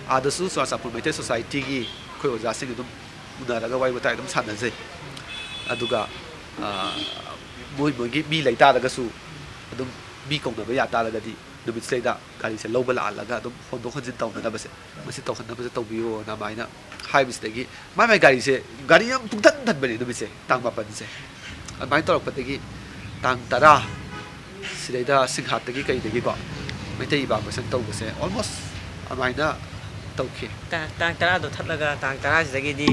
ꯑꯥꯗꯁꯨ ꯆꯨꯔꯆꯥꯟꯄꯨꯔ ꯃꯩꯇꯩ societyꯒꯤ ꯑꯩꯈꯣꯏ ꯑꯣꯖꯥꯁꯤꯡ ꯑꯗꯨꯝ ꯎꯅꯔꯒ ꯋꯥꯔꯤ ꯋꯥꯇꯥꯏ ꯑꯗꯨꯝ ꯁꯥꯟꯅꯖꯩ꯫ ꯑꯗꯨꯒ, ꯑ, ꯃꯣꯏ ꯃꯣꯏꯒꯤ ꯃꯤ ꯂꯩ ꯇꯥꯔꯒꯁꯨ, ꯑꯗꯨꯝ ꯃꯤ ꯀꯧꯅꯕ ꯌꯥ ꯇꯥꯔꯒꯗꯤ, ꯅꯨꯃꯤꯠꯁꯤꯗꯩꯗ ꯒꯥꯔꯤꯁꯦ ꯂꯧꯕ ꯂꯥꯛꯍꯜꯂꯒ ꯑꯗꯨꯝ ꯍꯣꯟꯗꯣꯛ ꯍꯣꯟꯖꯤꯟ ꯇꯧꯅꯅꯕꯁꯦ, ꯃꯁꯤ ꯇꯧꯍꯟꯅꯕꯁꯦ ꯇꯧꯕꯤꯌꯣꯅ ꯑꯗꯨꯃꯥꯏꯅ ꯍꯥꯏꯕꯁꯤꯗꯒꯤ, ꯃꯥꯏ ꯃꯥꯏ ꯒꯥꯔꯤꯁꯦ, ꯒꯥꯔꯤ ꯌꯥꯝ ꯄꯨꯡꯊꯟ ꯊꯟꯕꯅꯦ ꯅꯨꯃꯤꯠꯁꯦ, ꯇꯥꯡ ꯃꯥꯄꯟꯁꯦ꯫ ꯑꯗꯨꯃꯥꯏꯅ ꯇꯧꯔꯛꯄꯗꯒꯤ ꯇꯥꯡ ꯇꯔꯥ ꯁꯤꯗꯩꯗ ꯁꯤꯡꯍꯥꯠꯇꯒꯤ ꯀꯩꯗꯒꯤꯀꯣ, ꯃꯩꯇꯩ evacuation ꯇꯧꯕꯁꯦ almost ꯑꯗꯨꯃꯥꯏꯅ ꯇꯧꯈꯤ꯫ ꯇꯥ- ꯇꯥꯡ ꯇꯔꯥꯗꯣ ꯊꯠꯂꯒ ꯇꯥꯡ ꯇꯔꯥꯁꯤꯗꯒꯤꯗꯤ,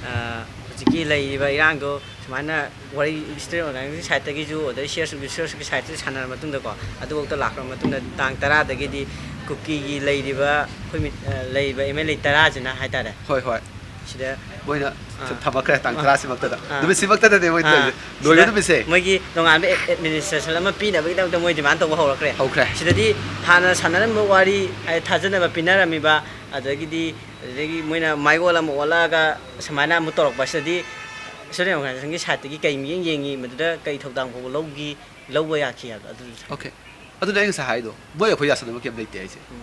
ꯑ, ꯍꯧꯖꯤꯛꯀꯤ ꯂꯩꯔꯤꯕ ꯏꯔꯥꯡꯗꯣ ꯁꯨꯃꯥꯏꯅ ꯋꯥꯔꯤ student organization sideꯇꯒꯤꯁꯨ, ꯑꯗꯩ ꯁꯤ ꯑꯦꯁ ꯁꯤ ꯑꯦꯁ ꯀꯤ sideꯇꯒꯤ ꯁꯥꯟꯅꯔ ꯃꯇꯨꯡꯗꯀꯣ, ꯑꯗꯨꯐꯥꯎꯗ ꯂꯥꯛꯈ꯭ꯔ ꯃꯇꯨꯡꯗ, ꯇꯥꯡ ꯇꯔꯥꯗꯒꯤꯗꯤ ꯀꯨꯀꯤꯒꯤ ꯂꯩꯔꯤꯕ ꯑꯩꯈꯣꯏ ꯃꯤ-, ꯑ, ꯂꯩꯔꯤꯕ ꯑꯦꯝ ꯑꯦꯜ ꯑꯦ ꯇꯔꯥꯁꯤꯅ ꯍꯥꯏꯇꯥꯔꯦ꯫ ꯍꯣꯏ, ꯍꯣꯏ꯫ ꯁꯤꯗ ꯃꯣꯏꯅ ꯑꯥ꯫ ꯁꯨꯝ ꯊꯝꯃꯛꯈ꯭ꯔꯦ ꯇꯥꯡ ꯑꯥ꯫ ꯇꯔꯥꯁꯤꯃꯛꯇꯗ꯫ ꯑꯥ꯫ ꯅꯨꯃꯤꯠꯁꯤꯃꯛꯇꯗꯅꯦ ꯃꯣꯏꯅ ꯑꯥ꯫ ꯇꯧꯔꯤꯁꯦ꯫ ꯂꯣꯏꯕ ꯁꯤꯗ ꯅꯨꯃꯤꯠꯁꯦ꯫ ꯃꯣꯏꯒꯤ ꯇꯣꯉꯥꯟꯕ ꯑꯦ-, administration ꯑꯃ ꯄꯤꯅꯕꯒꯤꯗꯃꯛꯇ ꯃꯣꯏ demand ꯇꯧꯕ ꯍꯧꯔꯛꯈ꯭ꯔꯦ꯫ ꯍꯧꯈ꯭ꯔꯦ꯫ ꯁꯤꯗꯗꯤ ꯍꯥꯟꯅ ꯁꯥꯟꯅꯔꯝꯕ ꯋꯥꯔꯤ, ꯍꯥꯏꯗꯤ ꯊꯥꯖꯅꯕ ꯄꯤꯅꯔꯝꯃꯤꯕ, ꯑꯗꯒꯤꯗꯤ, ꯑꯗꯨꯗꯒꯤ ꯃꯣꯏꯅ ꯃꯥꯏꯑꯣꯟ ꯑꯃ ꯑꯣꯜꯂꯛꯑꯒ ꯁꯨꯃꯥꯏꯅ ꯑꯃꯨꯛ ꯇꯧꯔꯛꯄ, ꯁꯤꯗꯗꯤ student organizationꯒꯤ sideꯇꯒꯤ ꯀꯩ ꯃꯤꯠꯌꯦꯡ ꯌꯦꯡꯉꯤ, ꯃꯗꯨꯗ ꯀꯩ ꯊꯧꯗꯥꯡ ꯐꯥꯎꯕ ꯂꯧꯈꯤ, ꯂꯧꯕ ꯌꯥꯈꯤ ꯍꯥꯏꯕꯗꯣ ꯑꯗꯨ꯫ Okay꯫ ꯑꯗꯨꯅ ꯑꯩ ꯉꯁꯥꯏ ꯍꯥꯏꯗꯣ, ꯃꯣꯏ ꯑꯩꯈꯣꯏ ꯌꯥꯁꯟꯅꯕ ꯀꯩꯝ ꯂꯩꯇꯦ ꯍꯥꯏꯁꯦ꯫ ꯎꯝ꯫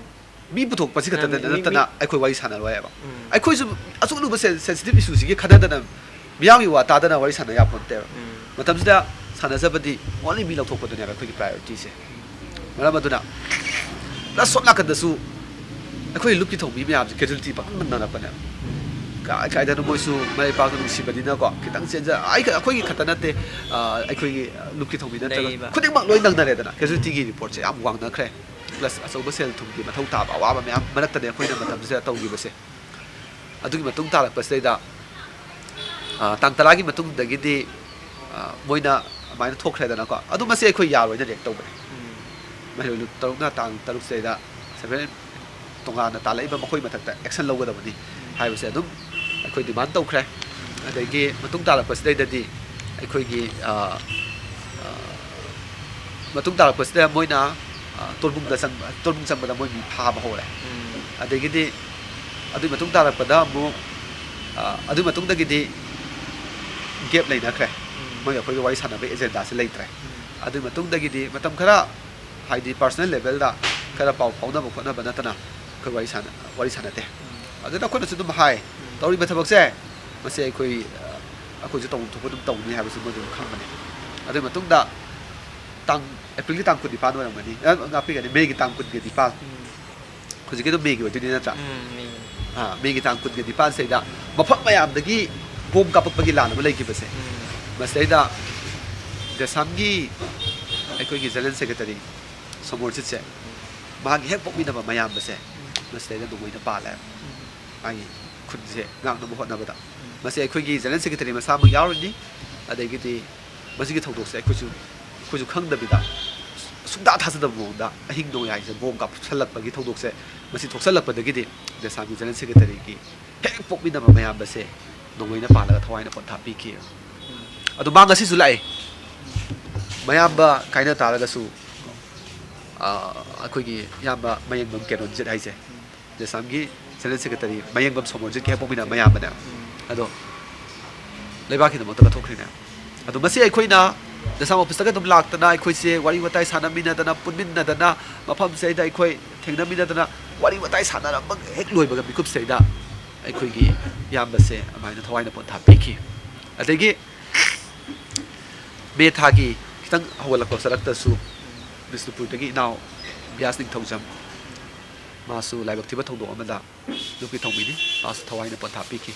ꯃꯤ ꯄꯨꯊꯣꯛꯄꯁꯤ ꯈꯛꯇ ꯃꯤ-, ꯃꯤ-, ꯅꯠꯇꯅ ꯑꯩꯈꯣꯏ ꯋꯥꯔꯤ ꯁꯥꯟꯅꯔꯣꯏ ꯍꯥꯏꯕ꯫ ꯎꯝ꯫ ꯑꯩꯈꯣꯏꯁꯨ ꯑꯁꯨꯛ ꯂꯨꯕ sen-, sensitive issueꯁꯤꯒꯤ ꯈꯟꯅꯗꯅ, ꯃꯤꯌꯥꯝꯒꯤ ꯋꯥ ꯇꯥꯗꯅ ꯋꯥꯔꯤ ꯁꯥꯟꯅ ꯌꯥꯄꯣꯟꯇꯦꯕ꯫ ꯎꯝ꯫ ꯃꯇꯝꯁꯤꯗ ꯁꯥꯟꯅꯖꯕꯗꯤ only ꯃꯤ ꯂꯧꯊꯣꯛꯄꯗꯨꯅꯦꯕ ꯑꯩꯈꯣꯏꯒꯤ priorityꯁꯦ꯫ ꯃꯔꯝ ꯑꯗꯨꯅ plus ꯁꯣꯝ ꯅꯥꯀꯟꯗꯁꯨ ꯑꯩꯈꯣꯏ ꯂꯨꯞꯀꯤ ꯊꯧꯃꯤ ꯃꯌꯥꯝꯁꯦ casualty ꯄꯪꯅ ꯅꯪꯉꯛꯄꯅꯦꯕ꯫ ꯀꯥꯏ ꯀꯥꯏꯗꯅꯣ ꯃꯣꯏꯁꯨ ꯃꯔꯩ ꯄꯥꯛꯇ ꯅꯨꯡꯁꯤꯕꯅꯤꯅꯀꯣ, ꯈꯤꯇꯪ ꯆꯦꯟꯖ-, ꯑꯩ-, ꯑꯩꯈꯣꯏꯒꯤ ꯈꯛꯇ ꯅꯠꯇꯦ, ꯑ, ꯑꯩꯈꯣꯏꯒꯤ ꯂꯨꯞꯀꯤ ꯊꯧꯃꯤ ꯅꯠꯇ꯭ꯔꯒ ꯂꯩꯔꯤꯕ꯫ ꯈꯨꯗꯤꯡꯃꯛ ꯂꯣꯏ ꯅꯪꯅꯔꯦꯗꯅ꯫ ꯀꯦꯖꯨꯋꯦꯂꯤꯇꯤꯒꯤ ꯔꯤꯄꯣꯔꯠꯁꯦ ꯌꯥꯝ ꯋꯥꯡꯅꯈ꯭ꯔꯦ, ꯄ꯭ꯂꯁ ꯑꯆꯧꯕ ꯁꯦꯜ ꯊꯨꯝꯒꯤ ꯃꯊꯧ ꯇꯥꯕ ꯑꯋꯥꯕ ꯃꯌꯥꯝ ꯃꯔꯛꯇꯅꯦ ꯑꯩꯈꯣꯏꯅ ꯃꯇꯝꯁꯤꯗ ꯇꯧꯈꯤꯕꯁꯦ꯫ ꯑꯗꯨꯒꯤ ꯃꯇꯨꯡ ꯇꯥꯔꯛꯄꯁꯤꯗꯩꯗ, ꯑ, ꯇꯥꯡ ꯇꯔꯥꯒꯤ ꯃꯇꯨꯡꯗꯒꯤꯗꯤ, ꯑ, ꯃꯣꯏꯅ ꯑꯗꯨꯃꯥꯏꯅ ꯊꯣꯛꯈ꯭ꯔꯦꯗꯅꯀꯣ꯫ ꯑꯗꯨ ꯃꯁꯤ ꯑꯩꯈꯣꯏ ꯌꯥꯔꯣꯏꯅ ꯔꯤꯌꯦꯛ ꯇꯧꯕꯅꯦ꯫ ꯃꯍꯩꯔꯣꯏ ꯂꯨꯞ ꯇꯔꯨꯛꯅ ꯇꯥꯡ ꯇꯔꯨꯛꯁꯤꯗꯩꯗ ꯁꯦꯚꯦꯟ ꯇꯣꯉꯥꯟꯅ ꯇꯥꯜꯂꯛꯏꯕ ꯃꯈꯣꯏ ꯃꯊꯛꯇ ꯑꯦꯛꯁꯟ ꯂꯧꯒꯗꯕꯅꯤ ꯍꯥꯏꯕꯁꯦ ꯑꯗꯨꯝ ꯑꯩꯈꯣꯏ ꯗꯤꯃꯥꯟ ꯇꯧꯈ꯭ꯔꯦ꯫ ꯑꯗꯒꯤ ꯃꯇꯨꯡ ꯇꯥꯔꯛꯄꯁꯤꯗꯩꯗꯗꯤ ꯑꯩꯈꯣꯏꯒꯤ, ꯑ, ꯑ, ꯃꯇꯨꯡ ꯇꯥꯔꯛꯄꯁꯤꯗ ꯃꯣꯏꯅ, ꯑ, ꯇꯣꯔꯕꯨꯡꯗ ꯆꯪꯕ, ꯇꯣꯔꯕꯨꯡ ꯆꯪꯕꯗ ꯃꯣꯏ ꯃꯤ ꯐꯥꯕ ꯍꯧꯔꯦ꯫ ꯑꯗꯒꯤꯗꯤ ꯑꯗꯨꯒꯤ ꯃꯇꯨꯡ ꯇꯥꯔꯛꯄꯗ ꯑꯃꯨꯛ, ꯑ, ꯑꯗꯨꯒꯤ ꯃꯇꯨꯡꯗꯒꯤꯗꯤ ꯒꯦꯞ ꯂꯩꯅꯈ꯭ꯔꯦ꯫ ꯃꯣꯏꯒ ꯑꯩꯈꯣꯏꯒ ꯋꯥꯔꯤ ꯁꯥꯟꯅꯕꯒꯤ ꯑꯦꯖꯦꯟꯗꯥꯁꯦ ꯂꯩꯇ꯭ꯔꯦ꯫ ꯑꯗꯨꯒꯤ ꯃꯇꯨꯡꯗꯒꯤꯗꯤ ꯃꯇꯝ ꯈꯔ, ꯍꯥꯏꯗꯤ ꯄꯥꯔꯁꯣꯅꯦꯜ ꯂꯦꯚꯦꯜꯗ ꯈꯔ ꯄꯥꯎ ꯐꯥꯎꯅꯕ ꯈꯣꯠꯅꯕ ꯅꯠꯇꯅ ꯑꯩꯈꯣꯏ ꯋꯥꯔꯤ ꯁꯥꯟꯅ-, ꯋꯥꯔꯤ ꯁꯥꯟꯅꯗꯦ꯫ ꯑꯗꯨꯗ ꯑꯩꯈꯣꯏꯅꯁꯨ ꯑꯗꯨꯝ ꯍꯥꯏ, ꯇꯧꯔꯤꯕ ꯊꯕꯛꯁꯦ ꯃꯁꯤ ꯑꯩꯈꯣꯏ, ꯑ, ꯑꯩꯈꯣꯏꯁꯨ ꯇꯧꯐꯝ ꯊꯣꯛꯄ ꯑꯗꯨꯝ ꯇꯧꯅꯤ ꯍꯥꯏꯕꯁꯤ ꯃꯣꯏ ꯑꯗꯨꯝ ꯈꯪꯕꯅꯤ꯫ ꯑꯗꯨꯒꯤ ꯃꯇꯨꯡꯗ ꯇꯥꯡ, ꯑꯦꯄ꯭ꯔꯤꯜꯒꯤ ꯇꯥꯡ ꯀꯨꯟꯅꯤꯄꯥꯟ ꯑꯣꯏꯔꯝꯒꯅꯤ, ꯑ, ꯉꯥꯛꯄꯤꯒꯅꯤ, ꯃꯦꯒꯤ ꯇꯥꯡ ꯀꯨꯟꯒ ꯅꯤꯄꯥꯟ꯫ ꯍꯧꯖꯤꯛꯀꯤꯗꯣ ꯃꯦꯒꯤ ꯑꯣꯏꯗꯣꯏꯅꯤ ꯅꯠꯇ꯭ꯔꯥ? ꯎꯝ, ꯃꯦꯒꯤ꯫ ꯑꯥ, ꯃꯦꯒꯤ ꯇꯥꯡ ꯀꯨꯟꯒ ꯅꯤꯄꯥꯟꯁꯤꯗꯩꯗ ꯃꯐꯝ ꯃꯌꯥꯝꯗꯒꯤ ꯕꯣꯝ ꯀꯥꯞꯄꯛꯄꯒꯤ ꯂꯥꯟ ꯑꯃ ꯂꯩꯈꯤꯕꯁꯦ, ꯎꯝ꯫ ꯃꯁꯤꯗꯩꯗ ꯗꯦꯁꯥꯝꯒꯤ ꯑꯩꯈꯣꯏꯒꯤ ꯖꯦꯅꯔꯦꯜ ꯁꯦꯀ꯭ꯔꯦꯇꯔꯤ ꯁꯣꯃꯣꯔꯖꯤꯠꯁꯦ, ꯃꯍꯥꯛꯀꯤ ꯍꯦꯛ ꯄꯣꯛꯃꯤꯟꯅꯕ ꯃꯌꯥꯝꯕꯁꯦ, ꯃꯁꯤꯗꯩꯗ ꯅꯣꯡꯃꯩꯅ ꯄꯥꯜꯂꯦ꯫ ꯃꯥꯒꯤ ꯈꯨꯟꯁꯦ ꯉꯥꯛꯅꯕ ꯍꯣꯠꯅꯕꯗ꯫ ꯃꯁꯤ ꯑꯩꯈꯣꯏꯒꯤ ꯖꯦꯅꯔꯦꯜ ꯁꯦꯀ꯭ꯔꯦꯇꯔꯤ ꯃꯁꯥꯃꯛ ꯌꯥꯎꯔꯤꯅꯤ꯫ ꯑꯗꯒꯤꯗꯤ ꯃꯁꯤꯒꯤ ꯊꯧꯗꯣꯛꯁꯦ ꯑꯩꯈꯣꯏꯁꯨ, ꯑꯩꯈꯣꯏꯁꯨ ꯈꯪꯗꯕꯤꯗ, ꯁꯨꯡꯊꯥ ꯊꯥꯖꯗꯕ ꯃꯑꯣꯡꯗ ꯑꯍꯤꯡ ꯅꯣꯡꯌꯥꯏꯁꯦ ꯕꯣꯝ ꯀꯥꯞꯁꯜꯂꯛꯄꯒꯤ ꯊꯧꯗꯣꯛꯁꯦ, ꯃꯁꯤ ꯊꯣꯛꯆꯜꯂꯛꯄꯗꯒꯤꯗꯤ ꯗꯦꯁꯥꯝꯒꯤ ꯖꯦꯅꯔꯦꯜ ꯁꯦꯀ꯭ꯔꯦꯇꯔꯤꯒꯤ ꯍꯦꯛ ꯄꯣꯛꯃꯤꯟꯅꯕ ꯃꯌꯥꯝꯕꯁꯦ ꯅꯣꯡꯃꯩꯅ ꯄꯥꯜꯂꯒ ꯊꯋꯥꯏꯅ ꯄꯣꯟꯊꯥ ꯄꯤꯈꯤ꯫ ꯑꯗꯣ ꯃꯥ ꯉꯁꯤꯁꯨ ꯂꯥꯛꯑꯦ꯫ ꯃꯌꯥꯝꯕ ꯀꯥꯏꯅ ꯇꯥꯔꯒꯁꯨ, ꯑ, ꯑꯩꯈꯣꯏꯒꯤ ꯏꯌꯥꯝꯕ ꯃꯌꯦꯡꯕꯝ ꯀꯦꯔꯣꯟꯖꯤꯠ ꯍꯥꯏꯁꯦ, ꯗꯦꯁꯥꯝꯒꯤ ꯖꯦꯅꯔꯦꯜ ꯁꯦꯀ꯭ꯔꯦꯇꯔꯤ ꯃꯌꯦꯡꯕꯝ ꯁꯣꯃꯣꯔꯖꯤꯠꯀꯤ ꯍꯦꯛ ꯄꯣꯛꯃꯤꯟꯅꯕ ꯃꯌꯥꯝꯕꯅꯦ꯫ ꯑꯗꯣ ꯂꯩꯕꯥꯛꯀꯤꯗꯃꯛꯇ ꯀꯠꯊꯣꯛꯈ꯭ꯔꯤꯅꯦ꯫ ꯑꯗꯣ ꯃꯁꯤ ꯑꯩꯈꯣꯏꯅ ꯗꯦꯁꯥꯝ ꯑꯣꯐꯤꯁꯇꯒ ꯑꯗꯨꯝ ꯂꯥꯛꯇꯅ, ꯑꯩꯈꯣꯏꯁꯦ ꯋꯥꯔꯤ ꯋꯥꯇꯥꯏ ꯁꯥꯟꯅꯃꯤꯟꯅꯗꯅ, ꯄꯨꯟꯃꯤꯟꯅꯗꯅ, ꯃꯐꯝꯁꯤꯗꯩꯗ ꯑꯩꯈꯣꯏ ꯊꯦꯡꯅꯃꯤꯟꯅꯗꯅ, ꯋꯥꯔꯤ ꯋꯥꯇꯥꯏ ꯁꯥꯟꯅꯔꯝꯕ ꯍꯦꯛ ꯂꯣꯏꯕꯒ ꯃꯤꯀꯨꯞꯁꯤꯗꯩꯗ ꯑꯩꯈꯣꯏꯒꯤ ꯏꯌꯥꯝꯕꯁꯦ ꯑꯗꯨꯃꯥꯏꯅ ꯊꯋꯥꯏꯅ ꯄꯣꯟꯊꯥ ꯄꯤꯈꯤ꯫ ꯑꯗꯒꯤ ꯃꯦ ꯊꯥꯒꯤ ꯈꯤꯇꯪ ꯍꯧꯒꯠꯂꯛꯄ ꯁꯔꯛꯇꯁꯨ ꯕꯤꯁꯅꯨꯄꯨꯔꯗꯒꯤ ꯏꯅꯥꯎ ꯕꯤꯌꯥꯁ ꯅꯤꯡꯊꯧꯖꯝ, ꯃꯥꯁꯨ ꯂꯥꯏꯕꯛ ꯊꯤꯕ ꯊꯧꯗꯣꯛ ꯑꯃꯗ ꯂꯨꯞꯀꯤ ꯊꯧꯃꯤꯅꯤ꯫ ꯃꯥꯁꯨ ꯊꯋꯥꯏꯅ ꯄꯣꯟꯊꯥ ꯄꯤꯈꯤ꯫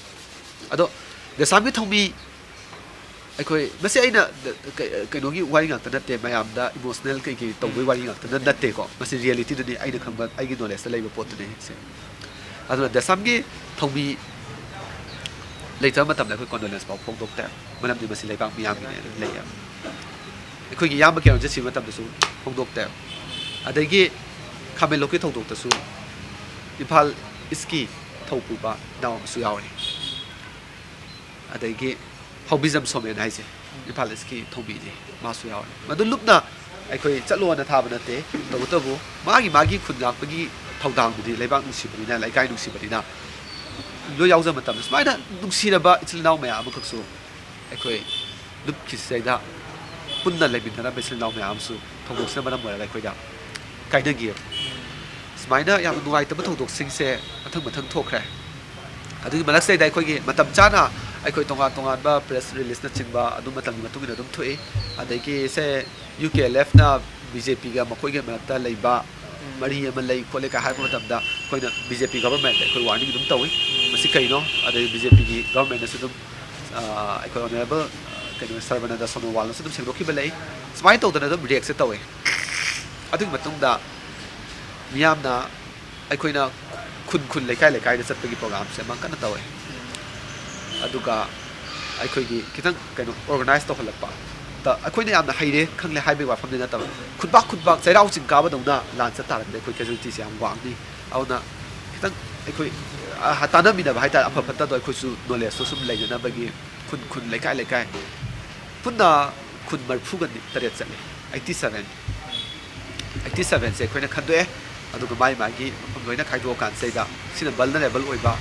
ꯑꯗꯣ ꯗꯦꯁꯥꯝꯒꯤ ꯊꯧꯃꯤ ꯑꯩꯈꯣꯏ ꯃꯁꯤ ꯑꯩꯅ ꯀꯩ-, ꯀꯩꯅꯣꯒꯤ ꯋꯥꯔꯤ ꯉꯥꯛꯇ ꯅꯠꯇꯦ, ꯃꯌꯥꯝꯗ ꯏꯃꯣꯁꯅꯦꯜ ꯀꯩꯀꯩ ꯇꯧꯕꯒꯤ ꯋꯥꯔꯤ ꯉꯥꯛꯇ ꯅꯠꯇꯦꯀꯣ꯫ ꯃꯁꯤ ꯔꯤꯌꯦꯂꯤꯇꯤꯗꯨꯅꯤ, ꯑꯩꯅ ꯈꯪꯕ, ꯑꯩꯒꯤ ꯅꯣꯂꯦꯖꯇ ꯂꯩꯕ ꯄꯣꯠꯇꯨꯅꯤ ꯁꯦ꯫ ꯑꯗꯨꯅ ꯗꯦꯁꯥꯝꯒꯤ ꯊꯧꯃꯤ ꯂꯩꯇꯕ ꯃꯇꯝꯗ ꯑꯩꯈꯣꯏ ꯀꯣꯟꯗꯣꯂꯦꯟꯁ ꯐꯥꯎ ꯐꯣꯡꯗꯣꯛꯇꯦ, ꯃꯔꯝꯗꯤ ꯃꯁꯤ ꯂꯩꯕꯥꯛ ꯃꯤꯌꯥꯝꯒꯤꯅꯦꯅ ꯂꯩꯌꯦ꯫ ꯑꯩꯈꯣꯏꯒꯤ ꯏꯌꯥꯝꯕ ꯀꯦꯔꯣꯟ ꯆꯠꯈꯤꯕ ꯃꯇꯝꯗꯁꯨ ꯐꯣꯡꯗꯣꯛꯇꯦ꯫ ꯑꯗꯒꯤ ꯈꯥꯃꯦꯟꯂꯣꯛꯀꯤ ꯊꯧꯗꯣꯛꯇꯁꯨ ꯏꯝꯐꯥꯜ ꯏꯁꯀꯤ ꯊꯧ ꯄꯨꯕ ꯏꯅꯥꯎ ꯑꯃꯁꯨ ꯌꯥꯎꯔꯤ꯫ ꯑꯗꯒꯤ ꯍꯥꯎꯕꯤꯖꯝ ꯁꯣꯃꯦꯟ ꯍꯥꯏꯁꯦ ꯏꯝꯐꯥꯜ ꯏꯁꯀꯤ ꯊꯧꯃꯤꯅꯤ, ꯃꯥꯁꯨ ꯌꯥꯎꯔꯦ꯫ ꯃꯗꯨ ꯂꯨꯞꯅ ꯑꯩꯈꯣꯏ ꯆꯠꯂꯣꯅ ꯊꯥꯕ ꯅꯠꯇꯦ꯫ ꯇꯧꯕꯇꯕꯨ ꯃꯥꯒꯤ ꯃꯥꯒꯤ ꯈꯨꯟ ꯉꯥꯛꯄꯒꯤ ꯊꯧꯗꯥꯡꯗꯨꯗꯤ ꯂꯩꯕꯥꯛ ꯅꯨꯡꯁꯤꯕꯅꯤꯅ, ꯂꯩꯀꯥꯏ ꯅꯨꯡꯁꯤꯕꯅꯤꯅ ꯂꯣꯏ ꯌꯥꯎꯖꯕ ꯃꯇꯝꯗ ꯁꯨꯃꯥꯏꯅ ꯅꯨꯡꯁꯤꯔꯕ ꯏꯆꯤꯜ ꯏꯅꯥꯎ ꯃꯌꯥꯝ ꯑꯃꯈꯛꯁꯨ ꯑꯩꯈꯣꯏ ꯂꯨꯞꯈꯤꯁꯤꯗꯩꯗ ꯄꯨꯟꯅ ꯂꯩꯃꯤꯟꯅꯔꯝꯕ ꯏꯆꯤꯜ ꯏꯅꯥꯎ ꯃꯌꯥꯝ ꯑꯃꯁꯨ ꯊꯧꯗꯣꯛꯁꯤꯅ ꯃꯔꯝ ꯑꯣꯏꯔꯒ ꯑꯩꯈꯣꯏꯗ ꯀꯥꯏꯅꯈꯤ꯫ ꯁꯨꯃꯥꯏꯅ ꯌꯥꯝꯅ ꯅꯨꯡꯉꯥꯏꯇꯕ ꯊꯧꯗꯣꯛꯁꯤꯡꯁꯦ ꯃꯊꯪ ꯃꯊꯪ ꯊꯣꯛꯈ꯭ꯔꯦ꯫ ꯑꯗꯨꯒꯤ ꯃꯔꯛꯁꯤꯗꯩꯗ ꯑꯩꯈꯣꯏꯒꯤ ꯃꯇꯝ ꯆꯥꯅ ꯑꯩꯈꯣꯏ ꯇꯣꯉꯥꯟ ꯇꯣꯉꯥꯟꯕ ꯄ꯭ꯔꯦꯁ ꯔꯤꯂꯤꯁꯅꯆꯤꯡꯕ ꯑꯗꯨ ꯃꯇꯝꯒꯤ ꯃꯇꯨꯡ ꯏꯟꯅ ꯑꯗꯨꯝ ꯊꯣꯛꯏ꯫ ꯑꯗꯒꯤ ꯁꯦ ꯌꯨ ꯀꯦ ꯑꯦꯜ ꯑꯦꯐꯅ ꯕꯤ ꯖꯦ ꯄꯤꯒ ꯃꯈꯣꯏꯒꯤ ꯃꯔꯛꯇ ꯂꯩꯕ ꯃꯔꯤ ꯑꯃ ꯂꯩ ꯈꯣꯠꯂꯦ ꯀꯥꯏ ꯍꯥꯏꯕ ꯃꯇꯝꯗ ꯑꯩꯈꯣꯏꯅ ꯕꯤ ꯖꯦ ꯄꯤ ꯒꯚꯔꯟꯃꯦꯟꯠꯇ ꯑꯩꯈꯣꯏ ꯋꯥꯔꯅꯤꯡ ꯑꯗꯨꯝ ꯇꯧꯏ꯫ ꯃꯁꯤ ꯀꯩꯅꯣ? ꯑꯗꯩ ꯕꯤ ꯖꯦ ꯄꯤꯒꯤ ꯒꯚꯔꯟꯃꯦꯟꯠꯅꯁꯨ ꯑꯗꯨꯝ, ꯑ, ꯑꯩꯈꯣꯏ ꯑꯣꯅꯔꯦꯕꯜ, ꯑ, ꯀꯩꯅꯣ, ꯁꯔꯕꯥꯅꯟꯗ ꯁꯣꯅꯣꯋꯥꯜꯅꯁꯨ ꯑꯗꯨꯝ ꯁꯦꯡꯗꯣꯛꯈꯤꯕ ꯂꯩ꯫ ꯁꯨꯃꯥꯏꯅ ꯇꯧꯗꯅ ꯑꯗꯨꯝ ꯔꯤꯌꯦꯛꯁꯦ ꯇꯧꯋꯦ꯫ ꯑꯗꯨꯒꯤ ꯃꯇꯨꯡꯗ ꯃꯤꯌꯥꯝꯅ ꯑꯩꯈꯣꯏꯅ ꯈꯨꯟ ꯈꯨꯟ, ꯂꯩꯀꯥꯏ ꯂꯩꯀꯥꯏꯗ ꯆꯠꯄꯒꯤ ꯄ꯭ꯔꯣꯒ꯭ꯔꯥꯝꯁꯦ ꯑꯃ ꯀꯟꯅ ꯇꯧꯋꯦ꯫ ꯑꯗꯨꯒ ꯑꯩꯈꯣꯏꯒꯤ ꯈꯤꯇꯪ ꯀꯩꯅꯣ ꯑꯣꯔꯒꯅꯥꯏꯁ ꯇꯧꯍꯜꯂꯛꯄ꯫ ꯇ-, ꯑꯩꯈꯣꯏꯅ ꯌꯥꯝꯅ ꯍꯩꯔꯦ, ꯈꯪꯂꯦ ꯍꯥꯏꯕꯒꯤ ꯋꯥꯐꯝꯗꯤ ꯅꯠꯇꯕ, ꯈꯨꯠꯄꯥꯛ ꯈꯨꯠꯄꯥꯛ ꯆꯩꯔꯥꯎ ꯆꯤꯡ ꯀꯥꯕꯗꯧꯅ ꯂꯥꯟ ꯆꯠ ꯇꯥꯔꯒꯗꯤ ꯑꯩꯈꯣꯏ ꯀꯦꯖꯨꯋꯦꯂꯤꯇꯤꯁꯦ ꯌꯥꯝ ꯋꯥꯡꯅꯤ꯫ ꯑꯗꯨꯅ ꯈꯤꯇꯪ ꯑꯩꯈꯣꯏ, ꯑ, ꯇꯥꯟꯅꯃꯤꯟꯅꯕ ꯍꯥꯏꯇꯥꯔꯦ, ꯑꯐ ꯐꯠꯇꯗꯣ ꯑꯩꯈꯣꯏꯁꯨ ꯅꯣꯂꯦꯖꯇꯣ ꯁꯨꯝ ꯂꯩꯅꯅꯕꯒꯤ ꯈꯨꯟ ꯈꯨꯟ, ꯂꯩꯀꯥꯏ ꯂꯩꯀꯥꯏ ꯄꯨꯟꯅ ꯈꯨꯟ ꯃꯔꯤꯐꯨꯒ ꯇꯔꯦꯠ ꯆꯠꯂꯦ, ꯑꯩꯠꯇꯤ ꯁꯚꯦꯟ꯫ ꯑꯩꯠꯇꯤ ꯁꯚꯦꯟꯁꯦ ꯑꯩꯈꯣꯏꯅ ꯈꯟꯗꯣꯛꯑꯦ꯫ ꯑꯗꯨꯒ ꯃꯥꯒꯤ ꯃꯥꯒꯤ ꯃꯐꯝ ꯂꯣꯏꯅ ꯈꯥꯏꯗꯣꯛꯑꯀꯥꯟꯁꯤꯗꯩꯗ ꯁꯤꯅ ꯚꯜꯅꯔꯦꯕꯜ ꯑꯣꯏꯕ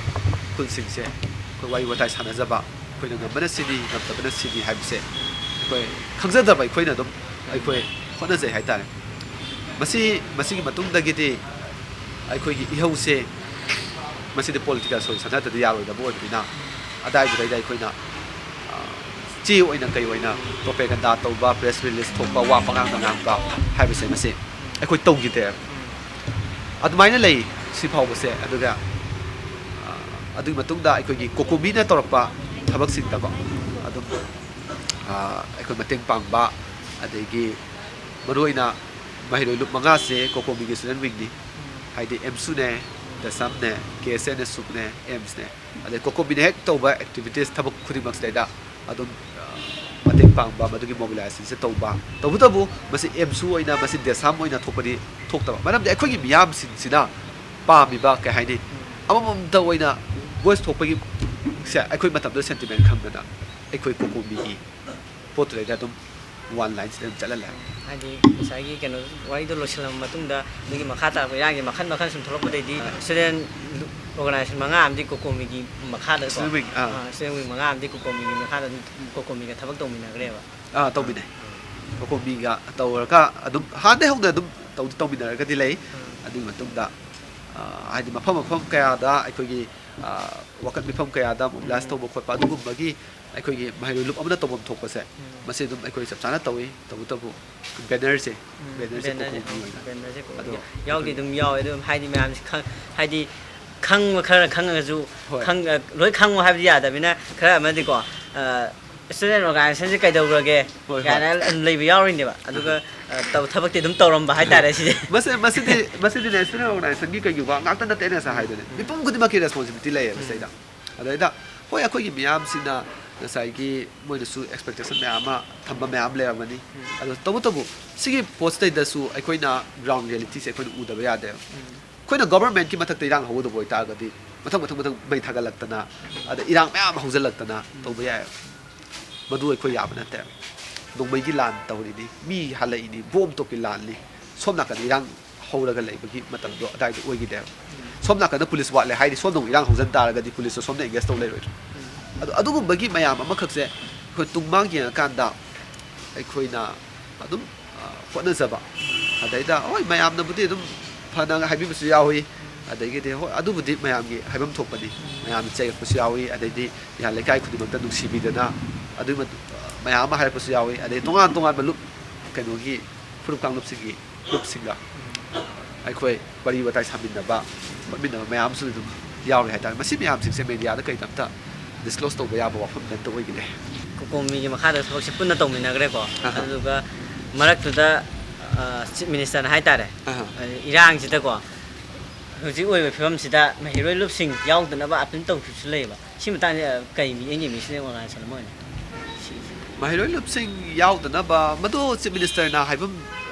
ꯈꯨꯟꯁꯤꯡꯁꯦ ꯑꯩꯈꯣꯏ ꯋꯥꯔꯤ ꯋꯥꯇꯥꯏ ꯁꯥꯟꯅꯖꯕ, ꯑꯩꯈꯣꯏꯅ ꯉꯝꯕꯅ ꯁꯤꯅꯤ, ꯉꯝꯗꯕꯅ ꯁꯤꯅꯤ ꯍꯥꯏꯕꯁꯦ ꯑꯩꯈꯣꯏ ꯈꯪꯖꯗꯕ ꯑꯩꯈꯣꯏꯅ ꯑꯗꯨꯝ ꯑꯩꯈꯣꯏ ꯍꯣꯠꯅꯖꯩ ꯍꯥꯏꯇꯥꯔꯦ꯫ ꯃꯁꯤ, ꯃꯁꯤꯒꯤ ꯃꯇꯨꯡꯗꯒꯤꯗꯤ ꯑꯩꯈꯣꯏꯒꯤ ꯏꯍꯧꯁꯦ ꯃꯁꯤꯗꯤ ꯄꯣꯂꯤꯇꯤꯀꯦꯜ ꯁꯣꯂꯨꯁꯟ ꯅꯠꯇ꯭ꯔꯗꯤ ꯌꯥꯔꯣꯏꯗꯕ ꯑꯣꯏꯕꯅꯤꯅ, ꯑꯗꯥꯏꯗꯨꯗꯩꯗ ꯑꯩꯈꯣꯏꯅ, ꯑ, ꯆꯦ ꯑꯣꯏꯅ ꯀꯩ ꯑꯣꯏꯅ ꯄ꯭ꯔꯣꯄꯦꯒꯟꯗꯥ ꯇꯧꯕ, ꯄ꯭ꯔꯦꯁ ꯔꯤꯂꯤꯁ ꯊꯣꯛꯄ, ꯋꯥ ꯄꯉꯥꯡꯗ ꯉꯥꯡꯕ ꯍꯥꯏꯕꯁꯦ ꯃꯁꯤ ꯑꯩꯈꯣꯏ ꯇꯧꯈꯤꯗꯦ꯫ ꯑꯗꯨꯃꯥꯏꯅ ꯂꯩ꯫ ꯁꯤ ꯐꯥꯎꯕꯁꯦ꯫ ꯑꯗꯨꯒ ꯑ, ꯑꯗꯨꯒꯤ ꯃꯇꯨꯡꯗ ꯑꯩꯈꯣꯏꯒꯤ ꯀꯣꯀꯣꯃꯤꯅ ꯇꯧꯔꯛꯄ ꯊꯕꯛꯁꯤꯡꯗꯀꯣ ꯑꯗꯨꯝ ꯑ, ꯑꯩꯈꯣꯏ ꯃꯇꯦꯡ ꯄꯥꯡꯕ, ꯑꯗꯒꯤ ꯃꯔꯨꯑꯣꯏꯅ ꯃꯍꯩꯔꯣꯏ ꯂꯨꯞ ꯃꯉꯥꯁꯦ ꯀꯣꯀꯣꯃꯤꯒꯤ student wingꯅꯤ꯫ ꯍꯥꯏꯗꯤ ꯑꯦꯝꯁꯨꯅꯦ, ꯗꯁꯝꯅꯦ, ꯀꯦ ꯑꯦꯁ ꯑꯦꯟ ꯑꯦꯁ ꯁꯨꯞꯅꯦ, ꯑꯦꯝꯁꯅꯦ, ꯑꯗꯩ ꯀꯣꯀꯣꯃꯤꯅ ꯍꯦꯛ ꯇꯧꯕ activities, ꯊꯕꯛ ꯈꯨꯗꯤꯡꯃꯛꯁꯤꯗꯩꯗ ꯑꯗꯨꯝ ꯑ, ꯃꯇꯦꯡ ꯄꯥꯡꯕ, ꯃꯗꯨꯒꯤ mobilizationꯁꯦ ꯇꯧꯕ꯫ ꯇꯧꯕꯇꯕꯨ ꯃꯁꯤ ꯑꯦꯝꯁꯨ ꯑꯣꯏꯅ, ꯃꯁꯤ ꯗꯦꯁꯥꯝ ꯑꯣꯏꯅ ꯊꯣꯛꯄꯗꯤ ꯊꯣꯛꯇꯕ꯫ ꯃꯔꯝꯗꯤ ꯑꯩꯈꯣꯏꯒꯤ ꯃꯤꯌꯥꯝꯁꯤꯡꯁꯤꯅ ꯄꯥꯝꯃꯤꯕ, ꯀꯩ ꯍꯥꯏꯅꯤ, ꯑꯃꯃꯝꯇ ꯑꯣꯏꯅ voice ꯊꯣꯛꯄꯒꯤ ꯁꯦ ꯑꯩꯈꯣꯏ ꯃꯇꯝꯗꯨꯗ sentiment ꯈꯪꯗꯅ ꯑꯩꯈꯣꯏ ꯀꯣꯀꯣꯃꯤꯒꯤ ꯄꯣꯠꯇꯨꯗꯩꯗ ꯑꯗꯨꯝ one lineꯁꯤꯗ ꯑꯗꯨꯝ ꯆꯠꯍꯜꯂꯦ꯫ ꯍꯥꯏꯗꯤ ꯉꯁꯥꯏꯒꯤ ꯀꯩꯅꯣ ꯋꯥꯔꯤꯗꯣ ꯂꯣꯏꯁꯤꯜꯂꯕ ꯃꯇꯨꯡꯗ ꯑꯗꯨꯒꯤ ꯃꯈꯥ ꯇꯥꯔꯛꯄ ꯏꯔꯥꯡꯒꯤ ꯃꯈꯜ ꯃꯈꯜ ꯁꯨꯝ ꯊꯣꯛꯂꯛꯄꯗꯩꯗꯤ ꯑꯥ꯫ Student organization ꯃꯉꯥ ꯑꯃꯗꯤ ꯀꯣꯀꯣꯃꯤꯒꯤ ꯃꯈꯥꯗꯀꯣ, Student wing, ꯑꯥ꯫ ꯑꯥ, student wing ꯃꯉꯥ ꯑꯃꯗꯤ ꯀꯣꯀꯣꯃꯤꯒꯤ ꯃꯈꯥꯗ ꯑꯗꯨꯝ ꯀꯣꯀꯣꯃꯤꯒ ꯊꯕꯛ ꯇꯧꯃꯤꯟꯅꯈ꯭ꯔꯦꯕ꯫ ꯑꯥ, ꯇꯧꯃꯤꯟꯅꯩ꯫ ꯀꯣꯀꯣꯃꯤꯒ ꯇꯧꯔꯒ ꯑꯗꯨꯝ ꯍꯥꯟꯅꯗꯩ ꯍꯧꯅ ꯑꯗꯨꯝ ꯇꯧꯗꯤ ꯇꯧꯃꯤꯟꯅꯔꯒꯗꯤ ꯂꯩ꯫ ꯑꯥ꯫ ꯑꯗꯨꯒꯤ ꯃꯇꯨꯡꯗ, ꯑꯥ, ꯍꯥꯏꯗꯤ ꯃꯐꯝ ꯃꯐꯝ ꯀꯌꯥꯗ ꯑꯩꯈꯣꯏꯒꯤ, ꯑꯥ, ꯋꯥꯀꯠ ꯃꯤꯐꯝ ꯀꯌꯥꯗ mobilize ꯎꯝ꯫ ꯇꯧꯕ ꯈꯣꯠꯄ ꯑꯗꯨꯒꯨꯝꯕꯒꯤ ꯑꯩꯈꯣꯏꯒꯤ ꯃꯍꯩꯔꯣꯏ ꯂꯨꯞ ꯑꯃꯅ ꯇꯧꯐꯝ ꯊꯣꯛꯄꯁꯦ, ꯎꯝ꯫ ꯃꯁꯤ ꯑꯗꯨꯝ ꯑꯩꯈꯣꯏ ꯆꯞ ꯆꯥꯅ ꯇꯧꯏ꯫ ꯇꯧꯕꯇꯕꯨ bannerꯁꯦ, ꯎꯝ, bannerꯁꯦ bannerꯁꯦ, ꯀꯣꯀꯣꯃꯤ ꯑꯣꯏꯅ ꯕꯦꯅꯔꯁꯦ ꯀꯣꯀꯣꯃꯤ꯫ ꯑꯗꯣ ꯌꯥꯎꯗꯤ ꯑꯩꯈꯣꯏ ꯑꯗꯨꯝ ꯌꯥꯎꯋꯦ꯫ ꯑꯗꯨꯝ ꯍꯥꯏꯗꯤ ꯃꯌꯥꯝꯁꯦ ꯈꯪ-, ꯍꯥꯏꯗꯤ ꯈꯪꯕ ꯈꯔ ꯈꯪꯉꯒꯁꯨ, ꯍꯣꯏ꯫ ꯈꯪ-, ꯑ, ꯂꯣꯏ ꯈꯪꯉꯣ ꯍꯥꯏꯕꯗꯤ ꯌꯥꯗꯕꯅꯤꯅ ꯈꯔ ꯑꯃꯗꯤꯀꯣ, ꯑ, student organizationꯁꯦ ꯀꯩꯗꯧꯈ꯭ꯔꯒꯦ ꯍꯣꯏ, ꯍꯣꯏ꯫ ꯀꯥꯏꯅ ꯑꯗꯨꯝ ꯂꯩꯕ ꯌꯥꯎꯔꯤꯅꯦꯕ꯫ ꯑꯗꯨꯒ, ꯑꯍ꯫ ꯑ, ꯇꯧ-, ꯊꯕꯛꯇꯤ ꯑꯗꯨꯝ ꯇꯧꯔꯝꯕ ꯍꯥꯏꯇꯥꯔꯦ ꯁꯤꯁꯦ꯫ ꯃꯁꯤ-, ꯃꯁꯤꯗꯤ, ꯃꯁꯤꯗꯤ national organizationꯒꯤ ꯀꯩꯒꯤꯕ ꯉꯥꯛꯇ ꯅꯠꯇꯦ ꯑꯩꯅ ꯉꯁꯥꯏ ꯎꯝ꯫ ꯍꯥꯏꯗꯨꯅꯦ꯫ ꯎꯝ꯫ ꯃꯤꯄꯨꯝ ꯈꯨꯗꯤꯡꯃꯛꯀꯤ responsibility ꯂꯩꯌꯦꯕ ꯎꯝ꯫ ꯁꯤꯗꯩꯗ꯫ ꯑꯗꯩꯗ, ꯍꯣꯏ, ꯑꯩꯈꯣꯏꯒꯤ ꯃꯤꯌꯥꯝꯁꯤꯡꯅ ꯉꯁꯥꯏꯒꯤ ꯃꯣꯏꯅꯁꯨ expectation ꯃꯌꯥꯝ ꯑꯃ ꯊꯝꯕ ꯃꯌꯥꯝ ꯂꯩꯔꯝꯒꯅꯤ꯫ ꯎꯝ꯫ ꯑꯗꯣ ꯇꯧꯕꯇꯕꯨ ꯁꯤꯒꯤ ꯄꯣꯠꯁꯤꯗꯩꯗꯁꯨ ꯑꯩꯈꯣꯏꯅ ground realityꯁꯦ ꯑꯩꯈꯣꯏꯅ ꯎꯗꯕ ꯌꯥꯗꯦꯕ꯫ ꯎꯝ꯫ ꯑꯩꯈꯣꯏꯅ governmentꯀꯤ ꯃꯊꯛꯇ ꯏꯔꯥꯡ ꯍꯧꯒꯗꯕ ꯑꯣꯏꯇꯥꯔꯒꯗꯤ ꯃꯊꯪ, ꯃꯊꯪ, ꯃꯊꯪ ꯃꯩ ꯊꯥꯒꯠꯂꯛꯇꯅ, ꯑꯗ ꯏꯔꯥꯡ ꯃꯌꯥꯝ ꯍꯧꯖꯤꯜꯂꯛꯇꯅ ꯎꯝ꯫ ꯇꯧꯕ ꯌꯥꯏ꯫ ꯃꯗꯨ ꯑꯩꯈꯣꯏ ꯌꯥꯕ ꯅꯠꯇꯦ꯫ ꯅꯣꯡꯃꯩꯒꯤ ꯂꯥꯟ ꯇꯧꯔꯤꯅꯤ, ꯃꯤ ꯍꯜꯂꯛꯏꯅꯤ, bomb ꯇꯣꯞꯀꯤ ꯂꯥꯟꯅꯤ꯫ ꯁꯣꯝ ꯅꯥꯀꯟꯗ ꯏꯔꯥꯡ ꯍꯧꯔꯒ ꯂꯩꯕꯒꯤ ꯃꯇꯝꯗꯣ ꯑꯗꯥꯏꯗ ꯑꯣꯏꯈꯤꯗꯦꯕ꯫ ꯎꯝ꯫ ꯁꯣꯝ ꯅꯥꯀꯟꯗ police ꯋꯥꯠꯂꯦ ꯍꯥꯏꯗꯤ ꯁꯣꯝꯗ ꯑꯃꯨꯛ ꯏꯔꯥꯡ ꯍꯧꯖꯤꯟ ꯇꯥꯔꯒꯗꯤ policeꯇꯣ ꯁꯣꯝꯗ engage ꯇꯧ ꯂꯩꯔꯣꯏꯗ꯭ꯔꯣ? ꯎꯝ꯫ ꯑꯗꯣ ꯑꯗꯨꯒꯨꯝꯕꯒꯤ ꯃꯌꯥꯝ ꯑꯃꯈꯛꯁꯦ ꯑꯩꯈꯣꯏ ꯇꯨꯡ ꯃꯥꯡ ꯌꯦꯡꯉꯀꯥꯟꯗ ꯑꯩꯈꯣꯏꯅ ꯑꯗꯨꯝ, ꯑ, ꯍꯣꯠꯅꯖꯕ꯫ ꯑꯗꯩꯗ, ꯍꯣꯏ, ꯃꯌꯥꯝꯅꯕꯨꯗꯤ ꯑꯗꯨꯝ ꯐꯅ ꯍꯥꯏꯕꯤꯕꯁꯨ ꯌꯥꯎꯏ꯫ ꯑꯗꯒꯤꯗꯤ, ꯍꯣꯏ, ꯑꯗꯨꯕꯨꯗꯤ ꯃꯌꯥꯝꯒꯤ ꯍꯥꯏꯐꯝ ꯊꯣꯛꯄꯅꯤ꯫ ꯃꯌꯥꯝꯅ ꯆꯩꯔꯛꯄꯁꯨ ꯌꯥꯎꯏ꯫ ꯑꯗꯩꯗꯤ ꯏꯍꯥꯟ ꯂꯩꯀꯥꯏ ꯈꯨꯗꯤꯡꯃꯛꯇ ꯅꯨꯡꯁꯤꯕꯤꯗꯅ ꯑꯗꯨꯒꯤ ꯃꯇꯨꯡ, ꯑ, ꯃꯌꯥꯝ ꯑꯃ ꯍꯥꯏꯔꯛꯄꯁꯨ ꯌꯥꯎꯏ꯫ ꯑꯗꯩ ꯇꯣꯉꯥꯟ ꯇꯣꯉꯥꯟꯕ ꯂꯨꯞ, ꯀꯩꯅꯣꯒꯤ ꯐꯨꯔꯨꯞ ꯀꯥꯡꯂꯨꯞꯁꯤꯡꯒꯤ ꯂꯨꯞꯁꯤꯡꯒ ꯑꯩꯈꯣꯏ ꯋꯥꯔꯤ ꯋꯥꯇꯥꯏ ꯁꯥꯃꯤꯟꯅꯕ ꯈꯣꯠꯃꯤꯟꯅꯕ ꯃꯌꯥꯝ ꯑꯃꯁꯨ ꯑꯗꯨꯝ ꯌꯥꯎꯔꯦ ꯍꯥꯏꯇꯥꯔꯦ꯫ ꯃꯁꯤ ꯃꯌꯥꯝꯁꯤꯡꯁꯦ ꯃꯦꯗꯤꯌꯥꯗ ꯀꯩꯗ ꯑꯝꯇ ꯗꯤꯁꯀ꯭ꯂꯣꯁ ꯇꯧꯕ ꯌꯥꯕ ꯋꯥꯐꯝꯗꯤ ꯑꯝꯇ ꯑꯣꯏꯒꯅꯤ꯫ ꯀꯣꯀꯣꯃꯤꯒꯤ ꯃꯈꯥꯗ ꯊꯕꯛꯁꯦ ꯄꯨꯟꯅ ꯇꯧꯃꯤꯟꯅꯈ꯭ꯔꯦꯀꯣ꯫ ꯑꯍꯥ꯫ ꯑꯗꯨꯗꯨꯒ ꯃꯔꯛꯇꯨꯗ ꯆꯤꯐ ꯃꯤꯅꯤꯁꯇꯔꯅ ꯍꯥꯏꯇꯥꯔꯦ, ꯑꯍꯥ꯫ ꯏꯔꯥꯡꯁꯤꯗꯀꯣ, ꯍꯧꯖꯤꯛ ꯑꯣꯏꯕ ꯐꯤꯕꯝꯁꯤꯗ ꯃꯍꯩꯔꯣꯏ ꯂꯨꯞꯁꯤꯡ ꯌꯥꯎꯗꯅꯕ ꯑꯥꯄꯤꯜ ꯇꯧꯈꯤꯕꯁꯨ ꯂꯩꯌꯦꯕ꯫ ꯁꯤ ꯃꯇꯥꯡꯁꯦ ꯀꯩ ꯃꯤꯠꯌꯦꯡꯒꯤ ꯃꯤꯁꯤꯅ ꯑꯣꯔꯒꯅꯥꯏꯖꯦꯁꯟ ꯑꯃ ꯑꯣꯏꯅ? ꯁꯤ- ꯃꯍꯩꯔꯣꯏ ꯂꯨꯞꯁꯤꯡ ꯌꯥꯎꯗꯅꯕ ꯃꯗꯨ ꯆꯤꯐ ꯃꯤꯅꯤꯁꯇꯔꯅ ꯍꯥꯏꯐꯝ,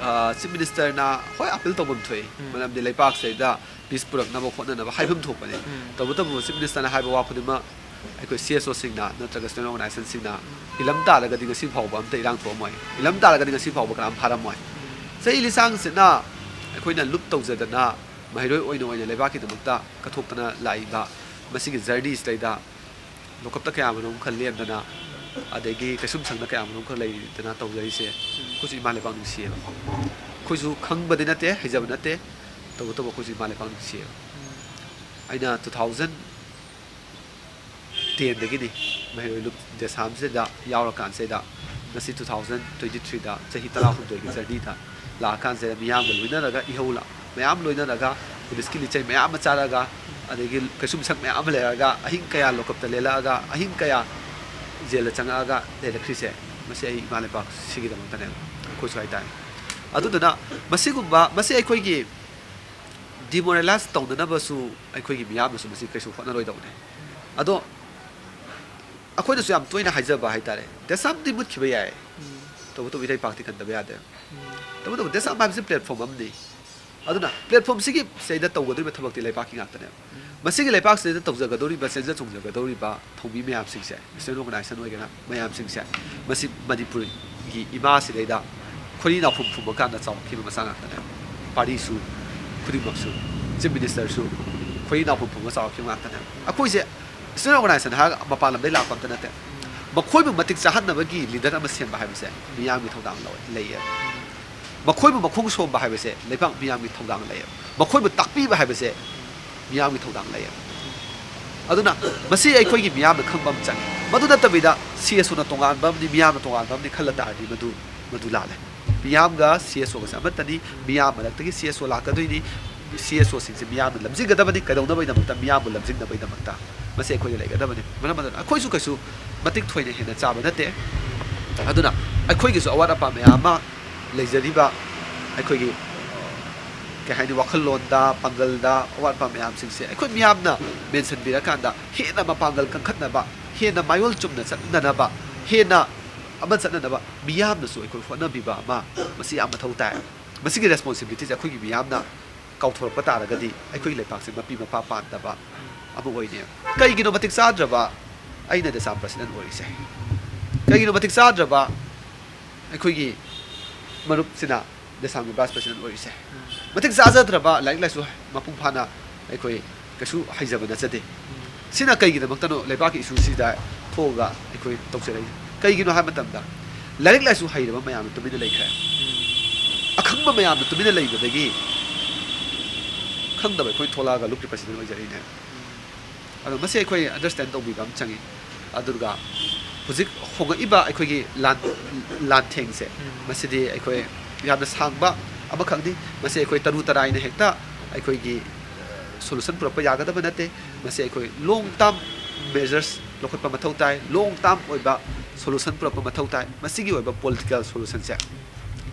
ꯆꯤꯐ ꯃꯤꯅꯤꯁꯇꯔꯅ ꯍꯣꯏ ꯑꯥꯄꯤꯜ ꯇꯧꯐꯝ ꯊꯣꯛꯏ꯫ ꯎꯝ꯫ ꯃꯔꯝꯗꯤ ꯂꯩꯄꯥꯛꯁꯤꯗ ꯄꯤꯁ ꯄꯨꯔꯛꯅꯕ ꯍꯣꯠꯅꯅꯕ ꯍꯥꯏꯐꯝ ꯊꯣꯛꯄꯅꯤ꯫ ꯎꯝ꯫ ꯇꯧꯕꯇꯕꯨ ꯆꯤꯐ ꯃꯤꯅꯤꯁꯇꯔꯅ ꯍꯥꯏꯕ ꯋꯥ ꯈꯨꯗꯤꯡꯃꯛ ꯑꯩꯈꯣꯏ ꯁꯤ ꯑꯦꯁ ꯑꯣꯁꯤꯡꯅ ꯅꯠꯇ꯭ꯔꯒ ꯁ꯭ꯇꯨꯗꯦꯟ ꯑꯣꯔꯒꯅꯥꯏꯖꯦꯁꯟꯁꯤꯡꯅ ꯏꯜꯂꯝ ꯇꯥꯔꯒꯗꯤ ꯉꯁꯤ ꯐꯥꯎꯕ ꯑꯝꯇ ꯏꯔꯥꯡ ꯊꯣꯛꯑꯝꯃꯣꯏ꯫ ꯏꯜꯂꯝ ꯇꯥꯔꯒꯗꯤ ꯉꯁꯤ ꯐꯥꯎꯕ ꯀꯅꯥꯝ ꯐꯥꯔꯝꯃꯣꯏ꯫ ꯆꯍꯤ ꯂꯤꯁꯥꯡꯁꯤꯠꯅ ꯑꯩꯈꯣꯏꯅ ꯂꯨꯞ ꯇꯧꯖꯗꯅ ꯃꯍꯩꯔꯣꯏ ꯑꯣꯏꯅ ꯑꯣꯏꯅ ꯂꯩꯕꯥꯛꯀꯤꯗꯃꯛꯇ ꯀꯠꯊꯣꯛꯇꯅ ꯂꯥꯛꯏꯕ ꯃꯁꯤꯒꯤ ꯖꯔꯅꯤꯁꯤꯗꯩꯗ ꯂꯣꯀꯞꯇ ꯀꯌꯥꯃꯔꯨꯝ ꯈꯔ ꯂꯦꯟꯗꯅ, ꯑꯗꯒꯤ ꯀꯩꯁꯨꯝꯁꯪꯗ ꯀꯌꯥꯃꯔꯨꯝ ꯈꯔ ꯂꯩꯗꯅ ꯇꯧꯖꯔꯤꯁꯦ ꯑꯩꯈꯣꯏꯁꯨ ꯏꯃꯥ ꯂꯩꯕꯥꯛ ꯅꯨꯡꯁꯤꯌꯦꯕ꯫ ꯑꯩꯈꯣꯏꯁꯨ ꯈꯪꯕꯗꯤ ꯅꯠꯇꯦ, ꯍꯩꯖꯕ ꯅꯠꯇꯦ, ꯇꯧꯕꯇꯕꯨ ꯑꯩꯈꯣꯏꯁꯨ ꯏꯃꯥ ꯂꯩꯕꯥꯛ ꯅꯨꯡꯁꯤꯌꯦꯕ꯫ ꯑꯩꯅ ꯇꯨ ꯊꯥꯎꯖꯟ ꯇꯦꯟꯗꯒꯤꯅꯤ ꯃꯍꯩꯔꯣꯏ ꯂꯨꯞ ꯗꯦꯁꯥꯝꯁꯤꯗ ꯌꯥꯎꯔꯀꯥꯟꯁꯤꯗ ꯉꯁꯤ ꯇꯨ ꯊꯥꯎꯖꯟ ꯇ꯭ꯋꯦꯟꯇꯤ ꯊ꯭ꯔꯤꯗ ꯆꯍꯤ ꯇꯔꯥꯍꯨꯝꯗꯣꯏꯒꯤ ꯖꯔꯅꯤꯗ ꯂꯥꯛꯑꯀꯥꯟꯁꯤꯗ ꯃꯤꯌꯥꯝꯒ ꯂꯣꯏꯅꯔꯒ, ꯏꯍꯧ ꯂꯥꯛ-, ꯃꯌꯥꯝ ꯂꯣꯏꯅꯔꯒ, ꯄꯨꯂꯤꯁꯀꯤ ꯂꯤꯆꯩ ꯃꯌꯥꯝ ꯑꯃ ꯆꯥꯔꯒ, ꯑꯗꯒꯤ ꯀꯩꯁꯨꯝꯁꯪ ꯃꯌꯥꯝ ꯑꯃ ꯂꯩꯔꯒ, ꯑꯍꯤꯡ ꯀꯌꯥ ꯂꯣꯀꯞꯇ ꯂꯦꯜꯂꯛꯑꯒ, ꯑꯍꯤꯡ ꯀꯌꯥ ꯖꯦꯜꯗ ꯆꯪꯉꯛꯑꯒ ꯂꯩꯔꯛꯈ꯭ꯔꯤꯁꯦ, ꯃꯁꯤ ꯑꯩ ꯏꯃꯥ ꯂꯩꯕꯥꯛꯁꯤꯒꯤꯗꯃꯛꯇꯅꯦꯕ, ꯑꯩꯈꯣꯏꯁꯨ ꯍꯥꯏꯇꯥꯔꯦ꯫ ꯑꯗꯨꯗꯨꯅ ꯃꯁꯤꯒꯨꯝꯕ, ꯃꯁꯤ ꯑꯩꯈꯣꯏꯒꯤ ꯗꯤꯃꯣꯔꯦꯂꯥꯏꯁ ꯇꯧꯅꯅꯕꯁꯨ ꯑꯩꯈꯣꯏꯒꯤ ꯃꯤꯌꯥꯝꯅꯁꯨ ꯃꯁꯤ ꯀꯩꯁꯨ ꯍꯣꯠꯅꯔꯣꯏꯗꯧꯕꯅꯦ꯫ ꯑꯗꯣ ꯑꯩꯈꯣꯏꯅꯁꯨ ꯌꯥꯝ ꯇꯣꯏꯅ ꯍꯥꯏꯖꯕ ꯍꯥꯏꯇꯥꯔꯦ, ꯗꯦꯁꯥꯝꯗꯤ ꯃꯨꯠꯈꯤꯕ ꯌꯥꯏ, ꯇꯧꯕꯇꯕꯨ ꯏꯔꯩꯄꯥꯛꯇꯤ ꯀꯟꯗꯕ ꯌꯥꯗꯦ꯫ ꯇꯧꯕꯇꯕꯨ ꯗꯦꯁꯥꯝ ꯍꯥꯏꯕꯁꯤ ꯄ꯭ꯂꯦꯠꯐꯣꯝ ꯑꯃꯅꯤ꯫ ꯑꯗꯨꯅ ꯄ꯭ꯂꯦꯠꯐꯣꯝꯁꯤꯒꯤ ꯁꯤꯗꯩꯗ ꯇꯧꯒꯗꯧꯔꯤꯕ ꯊꯕꯛꯇꯤ ꯂꯩꯕꯥꯛꯀꯤ ꯉꯥꯛꯇꯅꯦꯕ꯫ ꯃꯁꯤꯒꯤ ꯂꯩꯕꯥꯛꯁꯤꯗꯩꯗ ꯇꯧꯖꯒꯗꯧꯔꯤꯕ, ꯆꯦꯟꯖ ꯆꯣꯡꯖꯒꯗꯧꯔꯤꯕ ꯊꯧꯃꯤ ꯃꯌꯥꯝꯁꯤꯡꯁꯦ, ꯁ꯭ꯇꯨꯗꯦꯟ ꯑꯣꯔꯒꯅꯥꯏꯖꯦꯁꯟ ꯑꯣꯏꯒꯦꯔꯥ, ꯃꯌꯥꯝꯁꯤꯡꯁꯦ, ꯃꯁꯤ ꯃꯅꯤꯄꯨꯔꯒꯤ ꯏꯃꯥꯁꯤꯗꯩꯗ ꯈꯣꯏꯔꯤ ꯅꯥꯎꯐꯝ ꯐꯨꯝꯕ ꯀꯥꯟꯗ ꯆꯥꯎꯔꯛꯈꯤꯕ ꯃꯆꯥ ꯉꯥꯛꯇꯅꯦꯕ꯫ ꯄꯥꯔꯤꯁꯨ, ꯈꯨꯗꯤꯡꯃꯛꯁꯨ, ꯆꯤꯐ ꯃꯤꯅꯤꯁꯇꯔꯁꯨ ꯈꯣꯏꯔꯤ ꯅꯥꯎꯐꯝ ꯐꯨꯝꯕ ꯆꯥꯎꯔꯛꯈꯤꯕ ꯉꯥꯛꯇꯅꯦꯕ꯫ ꯑꯩꯈꯣꯏꯁꯦ ꯁ꯭ꯇꯨꯗꯦꯟ ꯑꯣꯔꯒꯅꯥꯏꯖꯦꯁꯟ ꯍꯥꯏꯔꯒ ꯃꯄꯥꯟ ꯂꯝꯗꯒꯤ ꯂꯥꯛꯄ ꯑꯝꯇ ꯅꯠꯇꯦ꯫ ꯃꯈꯣꯏꯕꯨ ꯃꯇꯤꯛ ꯆꯥꯍꯟꯅꯕꯒꯤ ꯂꯤꯗꯔ ꯑꯃ ꯁꯦꯝꯕ ꯍꯥꯏꯕꯁꯦ ꯃꯤꯌꯥꯝꯒꯤ ꯊꯧꯗꯥꯡ ꯂꯧ-, ꯂꯩꯌꯦꯕ꯫ ꯃꯈꯣꯏꯕꯨ ꯃꯈꯣꯡ ꯁꯣꯝꯕ ꯍꯥꯏꯕꯁꯦ ꯂꯩꯕꯥꯛ ꯃꯤꯌꯥꯝꯒꯤ ꯊꯧꯗꯥꯡ ꯂꯩꯌꯦꯕ꯫ ꯃꯈꯣꯏꯕꯨ ꯇꯥꯛꯄꯤꯕ ꯍꯥꯏꯕꯁꯦ ꯃꯤꯌꯥꯝꯒꯤ ꯊꯧꯗꯥꯡ ꯂꯩꯌꯦꯕ꯫ ꯑꯗꯨꯅ ꯃꯁꯤ ꯑꯩꯈꯣꯏꯒꯤ ꯃꯤꯌꯥꯝꯅ ꯈꯪꯕ ꯑꯃ ꯆꯪꯉꯤ꯫ ꯃꯗꯨ ꯅꯠꯇꯕꯤꯗ ꯁꯤ ꯑꯦꯁ ꯑꯣꯅ ꯇꯣꯉꯥꯟꯕ ꯑꯃꯅꯤ, ꯃꯤꯌꯥꯝꯅ ꯇꯣꯉꯥꯟꯕ ꯑꯃꯅꯤ ꯈꯜꯂ ꯇꯥꯔꯗꯤ ꯃꯗꯨ ꯃꯗꯨ ꯂꯥꯜꯂꯦ꯫ ꯃꯤꯌꯥꯝꯒ ꯁꯤ ꯑꯦꯁ ꯑꯣꯒꯁꯦ ꯑꯃꯠꯇꯅꯤ꯫ ꯃꯤꯌꯥꯝ ꯃꯔꯛꯇꯒꯤ ꯁꯤ ꯑꯦꯁ ꯑꯣ ꯂꯥꯛꯀꯗꯣꯏꯅꯤ꯫ ꯁꯤ ꯑꯦꯁ ꯑꯣꯁꯤꯡꯁꯦ ꯃꯤꯌꯥꯝꯅ ꯂꯝꯖꯤꯡꯒꯗꯕꯅꯤ꯫ ꯀꯩꯗꯧꯅꯕꯒꯤꯗꯃꯛꯇ? ꯃꯤꯌꯥꯝꯕꯨ ꯂꯝꯖꯤꯡꯅꯕꯒꯤꯗꯃꯛꯇ꯫ ꯃꯁꯤ ꯑꯩꯈꯣꯏꯗ ꯂꯩꯒꯗꯕꯅꯤ꯫ ꯃꯔꯝ ꯑꯗꯨꯅ ꯑꯩꯈꯣꯏꯁꯨ ꯀꯩꯁꯨ ꯃꯇꯤꯛ ꯊꯣꯏꯅ ꯍꯦꯟꯅ ꯆꯥꯕ ꯅꯠꯇꯦ꯫ ꯑꯗꯨꯅ ꯑꯩꯈꯣꯏꯒꯤꯁꯨ ꯑꯋꯥꯠ ꯑꯄꯥ ꯃꯌꯥꯝ ꯑꯃ ꯂꯩꯖꯔꯤꯕ, ꯑꯩꯈꯣꯏꯒꯤ, ꯀꯩ ꯍꯥꯏꯅꯤ, ꯋꯥꯈꯜꯂꯣꯟꯗ, ꯄꯥꯡꯒꯜꯗ ꯑꯋꯥꯠ ꯑꯄꯥ ꯃꯌꯥꯝꯁꯤꯡꯁꯦ ꯑꯩꯈꯣꯏ ꯃꯤꯌꯥꯝꯅ ꯃꯦꯟꯁꯤꯟꯕꯤꯔꯀꯥꯟꯗ ꯍꯦꯟꯅ ꯃꯄꯥꯡꯒꯜ ꯀꯟꯈꯠꯅꯕ, ꯍꯦꯟꯅ ꯃꯥꯏꯑꯣꯟ ꯆꯨꯝꯅ ꯆꯠꯅꯅꯕ, ꯍꯦꯟꯅ ꯑꯃ ꯆꯠꯅꯅꯕ ꯃꯤꯌꯥꯝꯅꯁꯨ ꯑꯩꯈꯣꯏ ꯍꯣꯠꯅꯕꯤꯕ ꯑꯃ, ꯃꯁꯤ ꯌꯥꯝ ꯃꯊꯧ ꯇꯥꯏ꯫ ꯃꯁꯤꯒꯤ ꯔꯦꯁꯄꯣꯟꯁꯤꯕꯤꯂꯤꯇꯤꯁꯦ ꯑꯩꯈꯣꯏꯒꯤ ꯃꯤꯌꯥꯝꯅ ꯀꯥꯎꯊꯣꯔꯛꯄ ꯇꯥꯔꯒꯗꯤ ꯑꯩꯈꯣꯏꯒꯤ ꯂꯩꯄꯥꯛꯁꯦ ꯃꯄꯤ ꯃꯄꯥ ꯄꯥꯟꯗꯕ ꯑꯃ ꯑꯣꯏꯅꯦ꯫ ꯀꯩꯒꯤꯅꯣ ꯃꯇꯤꯛ ꯆꯥꯗ꯭ꯔꯕ ꯑꯩꯅ ꯗꯦꯁꯥꯝ ꯄ꯭ꯔꯁꯤꯗꯦꯟ ꯑꯣꯏꯔꯤꯁꯦ? ꯀꯩꯒꯤꯅꯣ ꯃꯇꯤꯛ ꯆꯥꯗ꯭ꯔꯕ ꯑꯩꯈꯣꯏꯒꯤ ꯃꯔꯨꯞꯁꯤꯅ ꯗꯦꯁꯥꯝꯒꯤ ꯚꯥꯏꯁ ꯄ꯭ꯔꯁꯤꯗꯦꯟ ꯑꯣꯏꯔꯤꯁꯦ? ꯃꯇꯤꯛ ꯆꯥꯖꯗ꯭ꯔꯕ ꯂꯥꯏꯔꯤꯛ ꯂꯥꯏꯁꯨ ꯃꯄꯨꯡ ꯐꯥꯅ ꯑꯩꯈꯣꯏ ꯀꯩꯁꯨ ꯍꯩꯖꯕ ꯅꯠꯆꯗꯦ꯫ ꯁꯤꯅ ꯀꯩꯒꯤꯗꯃꯛꯇꯅꯣ ꯂꯩꯕꯥꯛꯀꯤ ꯏꯁꯨꯁꯤꯗ ꯊꯣꯛꯑꯒ ꯑꯩꯈꯣꯏ ꯇꯧꯖꯔꯛꯏ? ꯀꯩꯒꯤꯅꯣ ꯍꯥꯏꯕ ꯃꯇꯝꯗ, ꯂꯥꯏꯔꯤꯛ ꯂꯥꯏꯁꯨ ꯍꯩꯔꯕ ꯃꯌꯥꯝꯅ ꯇꯨꯃꯤꯟꯅ ꯂꯩꯈ꯭ꯔꯦ꯫ ꯑꯈꯪꯕ ꯃꯌꯥꯝꯅ ꯇꯨꯃꯤꯟꯅ ꯂꯩꯕꯗꯒꯤ ꯈꯪꯗꯕ ꯑꯩꯈꯣꯏ ꯊꯣꯛꯂꯛꯑꯒ ꯂꯨꯞꯀꯤ ꯄ꯭ꯔꯁꯤꯗꯦꯟ ꯑꯣꯏꯖꯔꯛꯏꯅꯦ꯫ ꯑꯗꯣ ꯃꯁꯤ ꯑꯩꯈꯣꯏ ꯑꯟꯗꯔꯁꯇꯦꯟ ꯇꯧꯕꯤꯕ ꯑꯃ ꯆꯪꯉꯤ꯫ ꯑꯗꯨꯒ ꯍꯧꯖꯤꯛ ꯍꯣꯡꯉꯛꯏꯕ ꯑꯩꯈꯣꯏꯒꯤ ꯂꯥꯟ, ꯂꯥꯟꯊꯦꯡꯁꯦ, ꯃꯁꯤꯗꯤ ꯑꯩꯈꯣꯏ ꯌꯥꯝꯅ ꯁꯥꯡꯕ ꯑꯃꯈꯛꯅꯤ꯫ ꯃꯁꯤ ꯑꯩꯈꯣꯏ ꯇꯔꯨ ꯇꯔꯥꯏꯅ ꯍꯦꯛꯇ ꯑꯩꯈꯣꯏꯒꯤ ꯁꯣꯂꯨꯁꯟ ꯄꯨꯔꯛꯄ ꯌꯥꯒꯗꯕ ꯅꯠꯇꯦ꯫ ꯃꯁꯤ ꯑꯩꯈꯣꯏ ꯂꯣꯡ ꯇꯥꯔꯝ ꯃꯦꯖꯔꯁ ꯂꯧꯈꯠꯄ ꯃꯊꯧ ꯇꯥꯏ, ꯂꯣꯡ ꯇꯥꯔꯝ ꯑꯣꯏꯕ ꯁꯣꯂꯨꯁꯟ ꯄꯨꯔꯛꯄ ꯃꯊꯧ ꯇꯥꯏ꯫ ꯃꯁꯤꯒꯤ ꯑꯣꯏꯕ ꯄꯣꯂꯤꯇꯤꯀꯦꯜ ꯁꯣꯂꯨꯁꯟꯁꯦ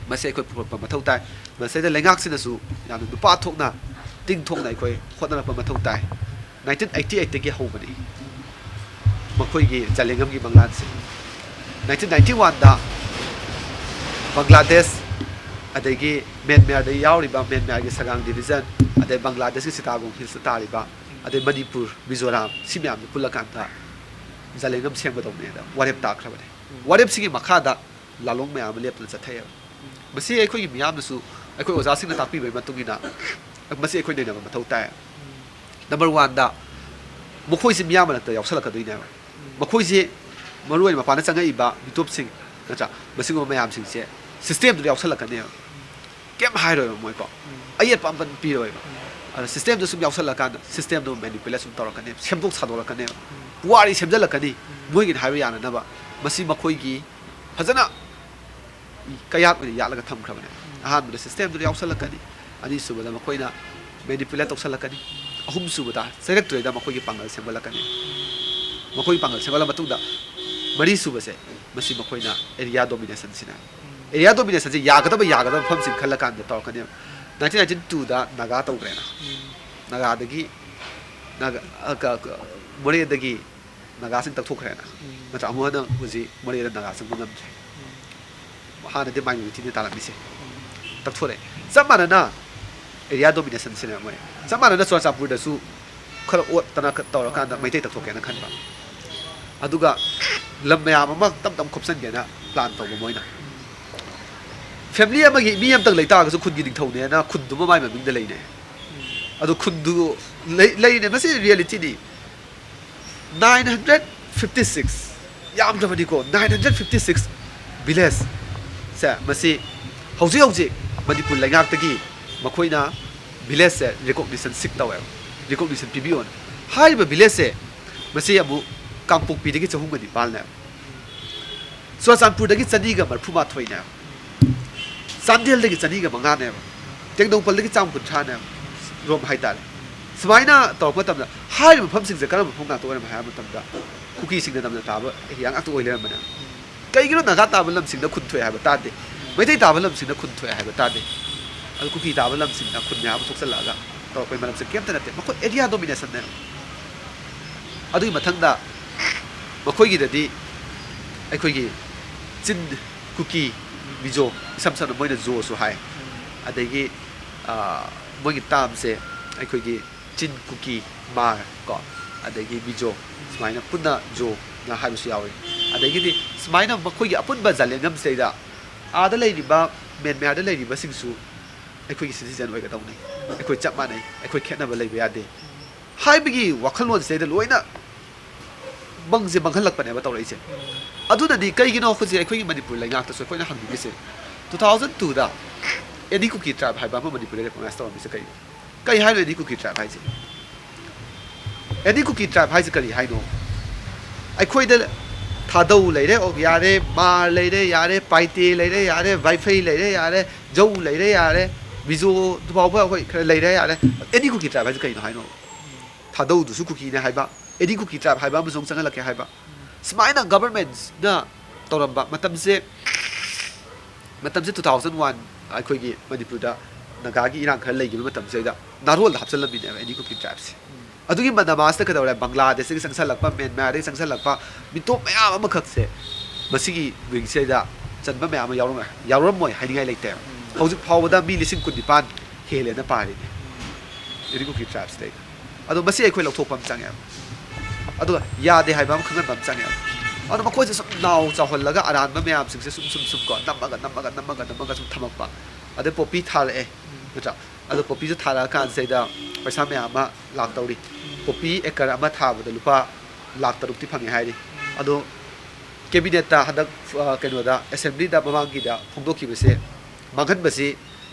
ꯃꯁꯤ ꯑꯩꯈꯣꯏ ꯄꯨꯔꯛꯄ ꯃꯊꯧ ꯇꯥꯏ꯫ ꯃꯁꯤꯗ ꯂꯩꯉꯥꯛꯁꯤꯅꯁꯨ ꯌꯥꯝꯅ ꯅꯨꯄꯥ ꯊꯣꯛꯅ, ꯇꯤꯡ ꯊꯣꯛꯅ ꯑꯩꯈꯣꯏ ꯍꯣꯠꯅꯔꯛꯄ ꯃꯊꯧ ꯇꯥꯏ꯫ ꯅꯥꯏꯟꯇꯤꯟ ꯑꯩꯠꯇꯤ ꯑꯩꯠꯇꯒꯤ ꯍꯧꯕꯅꯤ ꯃꯈꯣꯏꯒꯤ ꯖꯂꯦꯡꯉꯝꯒꯤ ꯃꯪꯂꯥꯟꯁꯦ꯫ ꯅꯥꯏꯟꯇꯤꯟ ꯅꯥꯏꯟꯇꯤ ꯋꯥꯟꯗ ꯕꯪꯒ꯭ꯂꯥꯗꯦꯁ, ꯑꯗꯒꯤ ꯃ꯭ꯌꯥꯟꯃꯥꯔꯗ ꯌꯥꯎꯔꯤꯕ ꯃ꯭ꯌꯥꯟꯃꯥꯔꯒꯤ ꯁꯒꯥꯡ ꯗꯤꯕꯤꯖꯟ, ꯑꯗꯩ ꯕꯪꯒ꯭ꯂꯥꯗꯦꯁꯀꯤ ꯁꯤꯇꯥꯒꯣꯡ ꯍꯤꯜꯁꯇ ꯇꯥꯔꯤꯕ, ꯑꯗꯩ ꯃꯅꯤꯄꯨꯔ, ꯃꯤꯖꯣꯔꯥꯝ, ꯁꯤ ꯃꯌꯥꯝꯗꯨ ꯄꯨꯜꯂꯀꯥꯟꯗ ꯖꯂꯦꯡꯉꯝ ꯁꯦꯝꯒꯗꯧꯕꯅꯦꯅ ꯋꯥꯔꯦꯞ ꯇꯥꯈ꯭ꯔꯕꯅꯤ꯫ ꯋꯥꯔꯦꯞꯁꯤꯒꯤ ꯃꯈꯥꯗ ꯂꯥꯂꯣꯡ ꯃꯌꯥꯝ ꯑꯃ ꯂꯦꯞꯇꯅ ꯆꯠꯊꯩꯑꯕ꯫ ꯃꯁꯤ ꯑꯩꯈꯣꯏꯒꯤ ꯃꯤꯌꯥꯝꯅꯁꯨ, ꯑꯩꯈꯣꯏ ꯑꯣꯖꯥꯁꯤꯡꯅ ꯇꯥꯛꯄꯤꯕꯒꯤ ꯃꯇꯨꯡ ꯏꯟꯅ, ꯃꯁꯤ ꯑꯩꯈꯣꯏ ꯅꯩꯅꯕ ꯃꯊꯧ ꯇꯥꯏ꯫ ꯅꯝꯕꯔ ꯋꯥꯟꯗ, ꯃꯈꯣꯏꯁꯤ ꯃꯤꯌꯥꯝ ꯃꯔꯛꯇ ꯌꯥꯎꯁꯜꯂꯛꯀꯗꯣꯏꯅꯦꯕ꯫ ꯃꯈꯣꯏꯁꯤ ꯃꯔꯨ ꯑꯣꯏꯅ ꯃꯄꯥꯟꯗ ꯆꯪꯉꯛꯏꯕ ꯃꯤꯇꯣꯞꯁꯤꯡ ꯅꯠꯇ꯭ꯔꯥ, ꯃꯁꯤꯒꯨꯝꯕ ꯃꯌꯥꯝꯁꯤꯡꯁꯦ ꯁꯤꯁꯇꯦꯝꯗꯨꯗ ꯌꯥꯎꯁꯜꯂꯛꯀꯅꯦꯕ꯫ ꯀꯩꯝ ꯍꯥꯏꯔꯣꯏꯕ ꯃꯣꯏꯀꯣ꯫ ꯑꯌꯦꯠꯄ ꯑꯃ ꯄꯤꯔꯣꯏꯕ꯫ ꯑꯗ ꯁꯤꯁꯇꯦꯝꯗꯨ ꯁꯨꯝ ꯌꯥꯎꯁꯜꯂꯛꯀꯥꯟꯗ ꯁꯤꯁꯇꯦꯝꯗꯨ ꯃꯦꯅꯤꯄꯨꯂꯦꯠ ꯁꯨꯝ ꯇꯧꯔꯛꯀꯅꯦꯕ, ꯁꯦꯝꯗꯣꯛ ꯁꯥꯗꯣꯛꯂꯛꯀꯅꯦꯕ, ꯄꯨꯋꯥꯔꯤ ꯁꯦꯝꯖꯤꯜꯂꯛꯀꯅꯤ꯫ ꯃꯣꯏꯒꯤꯅ ꯍꯥꯏꯕ ꯌꯥꯅꯅꯕ꯫ ꯃꯁꯤ ꯃꯈꯣꯏꯒꯤ ꯐꯖꯅ ꯀꯌꯥꯠ ꯑꯣꯏꯅ ꯌꯥꯠꯂꯒ ꯊꯝꯈ꯭ꯔꯕꯅꯦ꯫ ꯑꯍꯥꯟꯕꯗ systemꯗꯨꯗ ꯌꯥꯎꯁꯜꯂꯛꯀꯅꯤ, ꯑꯅꯤꯁꯨꯕꯗ ꯃꯈꯣꯏꯅ manipulate ꯇꯧꯁꯜꯂꯛꯀꯅꯤ, ꯑꯍꯨꯝꯁꯨꯕꯗ ꯆꯩꯔꯛꯇ꯭ꯔꯤꯉꯩꯗ ꯃꯈꯣꯏꯒꯤ ꯄꯥꯡꯒꯜ ꯁꯦꯝꯒꯠꯂꯛꯀꯅꯤ꯫ ꯃꯈꯣꯏꯒꯤ ꯄꯥꯡꯒꯜ ꯁꯦꯝꯒꯠꯂ ꯃꯇꯨꯡꯗ ꯃꯔꯤꯁꯨꯕꯁꯦ, ꯃꯁꯤ ꯃꯈꯣꯏꯅ area dominationꯁꯤꯅꯦ꯫ Area dominationꯁꯦ ꯌꯥꯒꯗꯕ, ꯌꯥꯒꯗꯕ ꯃꯐꯝꯁꯤꯡ ꯈꯜꯂꯀꯥꯟꯗ ꯇꯧꯔꯛꯀꯅꯦꯕ꯫ Nineteen ninety twoꯗ Naga ꯇꯧꯈ꯭ꯔꯦꯅ꯫ ꯅꯥꯒꯥꯗꯒꯤ, ꯅꯥꯒꯥ, ꯑ, ꯀ-, ꯀ-, ꯃꯣꯔꯦꯗꯒꯤ ꯅꯥꯒꯥꯁꯤꯡ ꯇꯛꯊꯣꯛꯈ꯭ꯔꯦꯅ꯫ ꯅꯠꯇ꯭ꯔꯥ? ꯑꯃꯨꯛ ꯍꯟꯅ ꯍꯧꯖꯤꯛ ꯃꯣꯔꯦꯗ ꯅꯥꯒꯥ ꯆꯪꯕ ꯉꯝꯗ꯭ꯔꯦ꯫ ꯍꯥꯟꯅꯗꯤ minorityꯅ ꯇꯥꯜꯂꯝꯃꯤꯁꯦ꯫ ꯇꯛꯊꯣꯔꯛꯑꯦ꯫ ꯆꯞ ꯃꯥꯟꯅꯅ area dominationꯁꯤꯅꯦ ꯃꯣꯏ꯫ ꯆꯞ ꯃꯥꯟꯅꯅ ꯆꯨꯔꯥꯆꯥꯟꯄꯨꯔꯗꯁꯨ ꯈꯔ ꯑꯣꯠꯇꯅ ꯈ-, ꯇꯧꯔꯀꯥꯟꯗ ꯃꯩꯇꯩ ꯇꯛꯊꯣꯛꯀꯦꯅ ꯈꯟꯕ꯫ ꯑꯗꯨꯒ ꯂꯝ ꯃꯌꯥꯝ ꯑꯃ ꯇꯞ ꯇꯞ ꯈꯣꯞꯆꯟꯒꯦꯅ plan ꯇꯧꯕ ꯃꯣꯏꯅ꯫ Family ꯑꯃꯒꯤ ꯃꯤ ꯑꯃꯇꯪ ꯂꯩꯇꯥꯔꯒꯁꯨ ꯈꯨꯟꯒꯤ ꯅꯤꯡꯊꯧꯅꯦꯅ ꯈꯨꯟꯗꯨꯃ ꯃꯥꯏ ꯃꯃꯤꯡꯗ ꯂꯩꯅꯩ꯫ ꯑꯗꯨ ꯈꯨꯟꯗꯨ ꯂꯩ-, ꯂꯩꯅꯦ꯫ ꯃꯁꯤ realityꯅꯤ꯫ Nine hundred fifty six, ꯌꯥꯝꯗ꯭ꯔꯕꯅꯤꯀꯣ, nine hundred fifty six villageꯁꯦ, ꯃꯁꯤ ꯍꯧꯖꯤꯛ ꯍꯧꯖꯤꯛ ꯃꯅꯤꯄꯨꯔ ꯂꯩꯉꯥꯛꯇꯒꯤ ꯃꯈꯣꯏꯅ villageꯁꯦ recognition seek ꯇꯧꯋꯦꯕ, recognition ꯄꯤꯕꯤꯌꯣꯅ꯫ ꯍꯥꯏꯔꯤꯕ villageꯁꯦ, ꯃꯁꯤ ꯑꯃꯨꯛ ꯀꯥꯡꯄꯣꯛꯄꯤꯗꯒꯤ ꯆꯍꯨꯝꯒ ꯅꯤꯄꯥꯜꯅꯦꯕ, ꯆꯨꯔꯥꯆꯥꯟꯄꯨꯔꯗꯒꯤ ꯆꯅꯤꯒ ꯃꯔꯤꯐꯨ ꯃꯥꯊꯣꯏꯅꯦꯕ, ꯆꯥꯟꯗꯦꯜꯗꯒꯤ ꯆꯅꯤꯒ ꯃꯉꯥꯅꯦꯕ, ꯇꯦꯡꯅꯧꯄꯜꯗꯒꯤ ꯆꯥꯝꯃ ꯀꯨꯟꯊ꯭ꯔꯥꯅꯦꯕ, ꯔꯣꯝ ꯍꯥꯏꯇꯥꯔꯦ꯫ ꯁꯨꯃꯥꯏꯅ ꯇꯧꯔꯛꯄ ꯃꯇꯝꯗ ꯍꯥꯏꯔꯤꯕ ꯃꯐꯝꯁꯤꯡꯁꯦ ꯀꯔꯝꯕ ꯃꯐꯝ ꯉꯥꯛꯇ ꯑꯣꯏꯔꯝꯃꯦ ꯍꯥꯏꯕ ꯃꯇꯝꯗ, ꯀꯨꯀꯤꯁꯤꯡꯅ ꯅꯝꯅ ꯇꯥꯕ area ꯉꯥꯛꯇ ꯑꯣꯏ ꯂꯩꯔꯝꯕꯅꯦꯕ꯫ ꯀꯩꯒꯤꯅꯣ ꯅꯥꯒꯥ ꯇꯥꯕ ꯂꯝꯁꯤꯡꯗ ꯈꯨꯟ ꯊꯣꯛꯑꯦ ꯍꯥꯏꯕ ꯇꯥꯗꯦ, ꯃꯩꯇꯩ ꯇꯥꯕ ꯂꯝꯁꯤꯡꯗ ꯈꯨꯟ ꯊꯣꯛꯑꯦ ꯍꯥꯏꯕ ꯇꯥꯗꯦ, ꯑꯗꯨ ꯀꯨꯀꯤ ꯇꯥꯕ ꯂꯝꯁꯤꯡꯗ ꯈꯨꯟ ꯃꯌꯥꯝ ꯑꯃ ꯊꯣꯛꯆꯜꯂꯛꯑꯒ ꯇꯧꯔꯛꯄꯩ ꯃꯔꯝꯁꯦ ꯀꯩꯝꯇ ꯅꯠꯇꯦ, ꯃꯈꯣꯏ area dominationꯅꯦꯕ꯫ ꯑꯗꯨꯒꯤ ꯃꯊꯪꯗ ꯃꯈꯣꯏꯒꯤꯗꯗꯤ ꯑꯩꯈꯣꯏꯒꯤ ꯆꯤꯟ, ꯀꯨꯀꯤ, ꯃꯤꯖꯣ, ꯏꯁꯝ ꯁꯝꯅ ꯃꯣꯏꯅ ꯖꯣꯁꯨ ꯍꯥꯏ, ꯑꯗꯒꯤ, ꯑ, ꯃꯣꯏꯒꯤ termꯁꯦ ꯑꯩꯈꯣꯏꯒꯤ ꯆꯤꯟ, ꯀꯨꯀꯤ, ꯃꯥꯔ ꯀꯣ, ꯑꯗꯒꯤ ꯃꯤꯖꯣ, ꯁꯨꯃꯥꯏꯅ ꯄꯨꯟꯅ ꯖꯣꯅ ꯍꯥꯏꯕꯁꯨ ꯌꯥꯎꯏ꯫ ꯑꯗꯒꯤꯗꯤ ꯁꯨꯃꯥꯏꯅ ꯃꯈꯣꯏꯒꯤ ꯑꯄꯨꯟꯕ ꯖꯥꯂꯦꯡꯉꯝꯁꯤꯗꯩꯗ ꯑꯥꯗ ꯂꯩꯔꯤꯕ, ꯃ꯭ꯌꯥꯟꯃꯥꯔꯗ ꯂꯩꯔꯤꯕꯁꯤꯡꯁꯨ ꯑꯩꯈꯣꯏꯒꯤ citizen ꯑꯣꯏꯒꯗꯧꯅꯤ, ꯑꯩꯈꯣꯏ ꯆꯞ ꯃꯥꯟꯅꯩ, ꯑꯩꯈꯣꯏ ꯈꯦꯠꯅꯕ ꯂꯩꯕ ꯌꯥꯗꯦ ꯍꯥꯏꯕꯒꯤ ꯋꯥꯈꯜꯂꯣꯟꯁꯤꯗꯩꯗ ꯂꯣꯏꯅ ꯃꯪꯁꯦ ꯃꯪꯍꯜꯂꯛꯄꯅꯦꯕ ꯇꯧꯔꯛꯏꯁꯦ꯫ ꯑꯗꯨꯅꯗꯤ ꯀꯩꯒꯤꯅꯣ ꯍꯧꯖꯤꯛ ꯑꯩꯈꯣꯏꯒꯤ ꯃꯅꯤꯄꯨꯔ ꯂꯩꯉꯥꯛꯇꯁꯨ ꯑꯩꯈꯣꯏꯅ ꯍꯪꯅꯤꯡꯉꯤꯁꯦ, two thousand twoꯗ any Kuki tribe ꯍꯥꯏꯕ ꯑꯃ ꯃꯅꯤꯄꯨꯔꯗ recognize ꯇꯧꯔꯝꯃꯤꯁꯦ ꯀꯩꯒꯤꯅꯣ? ꯀꯩ ꯍꯥꯏꯅꯣ any Kuki tribe ꯍꯥꯏꯁꯦ? Any Kuki tribe ꯍꯥꯏꯁꯦ ꯀꯔꯤ ꯍꯥꯏꯅꯣ? ꯑꯩꯈꯣꯏꯗ ꯊꯥꯗꯧ ꯂꯩꯔꯦ, ꯑꯣ, ꯌꯥꯔꯦ, ꯃꯥꯔ ꯂꯩꯔꯦ, ꯌꯥꯔꯦ, ꯄꯥꯏꯇꯦ ꯂꯩꯔꯦ, ꯌꯥꯔꯦ, ꯚꯥꯏꯐꯩ ꯂꯩꯔꯦ, ꯌꯥꯔꯦ, ꯖꯧ ꯂꯩꯔꯦ, ꯌꯥꯔꯦ, ꯃꯤꯖꯣ ꯐꯥꯎꯕ ꯑꯩꯈꯣꯏ ꯈꯔ ꯂꯩꯔꯦ, ꯌꯥꯔꯦ꯫ ꯑꯦꯅꯤ ꯀꯨꯀꯤ ꯇ꯭ꯔꯥꯏꯕ ꯍꯥꯏꯁꯦ ꯀꯩꯅꯣ ꯍꯥꯏꯅꯣ? ꯊꯥꯗꯧꯗꯨꯁꯨ ꯀꯨꯀꯤꯅꯦ ꯍꯥꯏꯕ, ꯑꯦꯅꯤ ꯀꯨꯀꯤ ꯇ꯭ꯔꯥꯏꯕ ꯍꯥꯏꯕ ꯑꯃꯁꯨ ꯑꯃꯨꯛ ꯆꯪꯍꯜꯂꯛꯀꯦ ꯍꯥꯏꯕ꯫ ꯁꯨꯃꯥꯏꯅ ꯒꯚꯔꯟꯃꯦꯟꯠꯅ ꯇꯧꯔꯝꯕ ꯃꯇꯝꯁꯦ, ꯃꯇꯝꯁꯦ two thousand one, ꯑꯩꯈꯣꯏꯒꯤ ꯃꯅꯤꯄꯨꯔꯗ ꯅꯥꯒꯥꯒꯤ ꯏꯔꯥꯡ ꯈꯔ ꯂꯩꯈꯤꯕ ꯃꯇꯝꯁꯤꯗ ꯅꯥꯔꯣꯜꯗ ꯍꯥꯞꯆꯤꯜꯂꯝꯃꯤꯅꯦꯕ ꯑꯦꯅꯤ ꯀꯨꯀꯤ ꯇ꯭ꯔꯥꯏꯕꯁꯦ꯫ ꯑꯗꯨꯒꯤ ꯃꯅꯃꯥꯁꯇ ꯀꯩꯗꯧꯔꯦ? ꯕꯪꯒ꯭ꯂꯥꯗꯦꯁꯇꯒꯤ ꯆꯪꯁꯜꯂꯛꯄ, ꯃ꯭ꯌꯥꯟꯃꯥꯔꯗꯒꯤ ꯆꯪꯁꯜꯂꯛꯄ ꯃꯤꯇꯣꯞ ꯃꯌꯥꯝ ꯑꯃꯈꯛꯁꯦ ꯃꯁꯤꯒꯤ ꯋꯤꯡꯁꯤꯗ ꯆꯟꯕ ꯃꯌꯥꯝ ꯑꯃ ꯌꯥꯎꯔꯝꯃꯦ, ꯌꯥꯎꯔꯝꯃꯣꯏ ꯍꯥꯏꯅꯤꯡꯉꯥꯏ ꯂꯩꯇꯦꯕ꯫ ꯍꯧꯖꯤꯛ ꯐꯥꯎꯕꯗ ꯃꯤ ꯂꯤꯁꯤꯡ ꯀꯨꯟꯅꯤꯄꯥꯟ ꯍꯦꯜꯂꯦꯅ ꯄꯥꯔꯤꯅꯦ ꯑꯦꯅꯤ ꯀꯨꯀꯤ ꯇ꯭ꯔꯥꯏꯕꯁꯤꯗꯩꯗ꯫ ꯑꯗꯣ ꯃꯁꯤ ꯑꯩꯈꯣꯏ ꯂꯧꯊꯣꯛꯄ ꯑꯃ ꯆꯪꯉꯦꯕ꯫ ꯑꯗꯨꯒ ꯌꯥꯗꯦ ꯍꯥꯏꯕ ꯑꯃ ꯈꯪꯍꯟꯕ ꯑꯃ ꯆꯪꯉꯦꯕ꯫ ꯑꯗꯣ ꯃꯈꯣꯏꯁꯦ ꯁꯨꯝ ꯅꯥꯎ ꯆꯥꯎꯍꯜꯂꯒ ꯑꯔꯥꯟꯕ ꯃꯌꯥꯝꯁꯤꯡꯁꯦ ꯁꯨꯝ ꯁꯨꯝ ꯁꯨꯝ ꯀꯣ ꯅꯝꯃꯒ ꯅꯝꯃꯒ ꯅꯝꯃꯒ ꯅꯝꯃꯒ ꯁꯨꯝ ꯊꯝꯃꯛꯄ꯫ ꯑꯗꯩ ꯄꯣꯄꯤ ꯊꯥꯔꯛꯑꯦ, ꯅꯠꯇ꯭ꯔꯥ? ꯑꯗꯣ ꯄꯣꯄꯤꯁꯨ ꯊꯥꯔꯛꯑꯀꯥꯟꯁꯤꯗꯩꯗ ꯄꯩꯁꯥ ꯃꯌꯥꯝ ꯑꯃ ꯂꯥꯛꯇꯧꯔꯤ꯫ ꯄꯣꯄꯤ ꯑꯦꯀꯔ ꯑꯃ ꯊꯥꯕꯗ ꯂꯨꯄꯥ ꯂꯥꯛ ꯇꯔꯨꯛꯇꯤ ꯐꯪꯉꯦ ꯍꯥꯏꯔꯤ꯫ ꯑꯗꯣ ꯀꯦꯕꯤꯅꯦꯠꯇ ꯍꯟꯗꯛ, ꯑ, ꯀꯩꯅꯣꯗ, ꯑꯦꯁꯦꯝꯕ꯭ꯂꯤꯗ ꯃꯃꯥꯡꯒꯤꯗ ꯐꯣꯡꯗꯣꯛꯈꯤꯕꯁꯦ, ꯃꯥꯡꯍꯟꯕꯁꯤ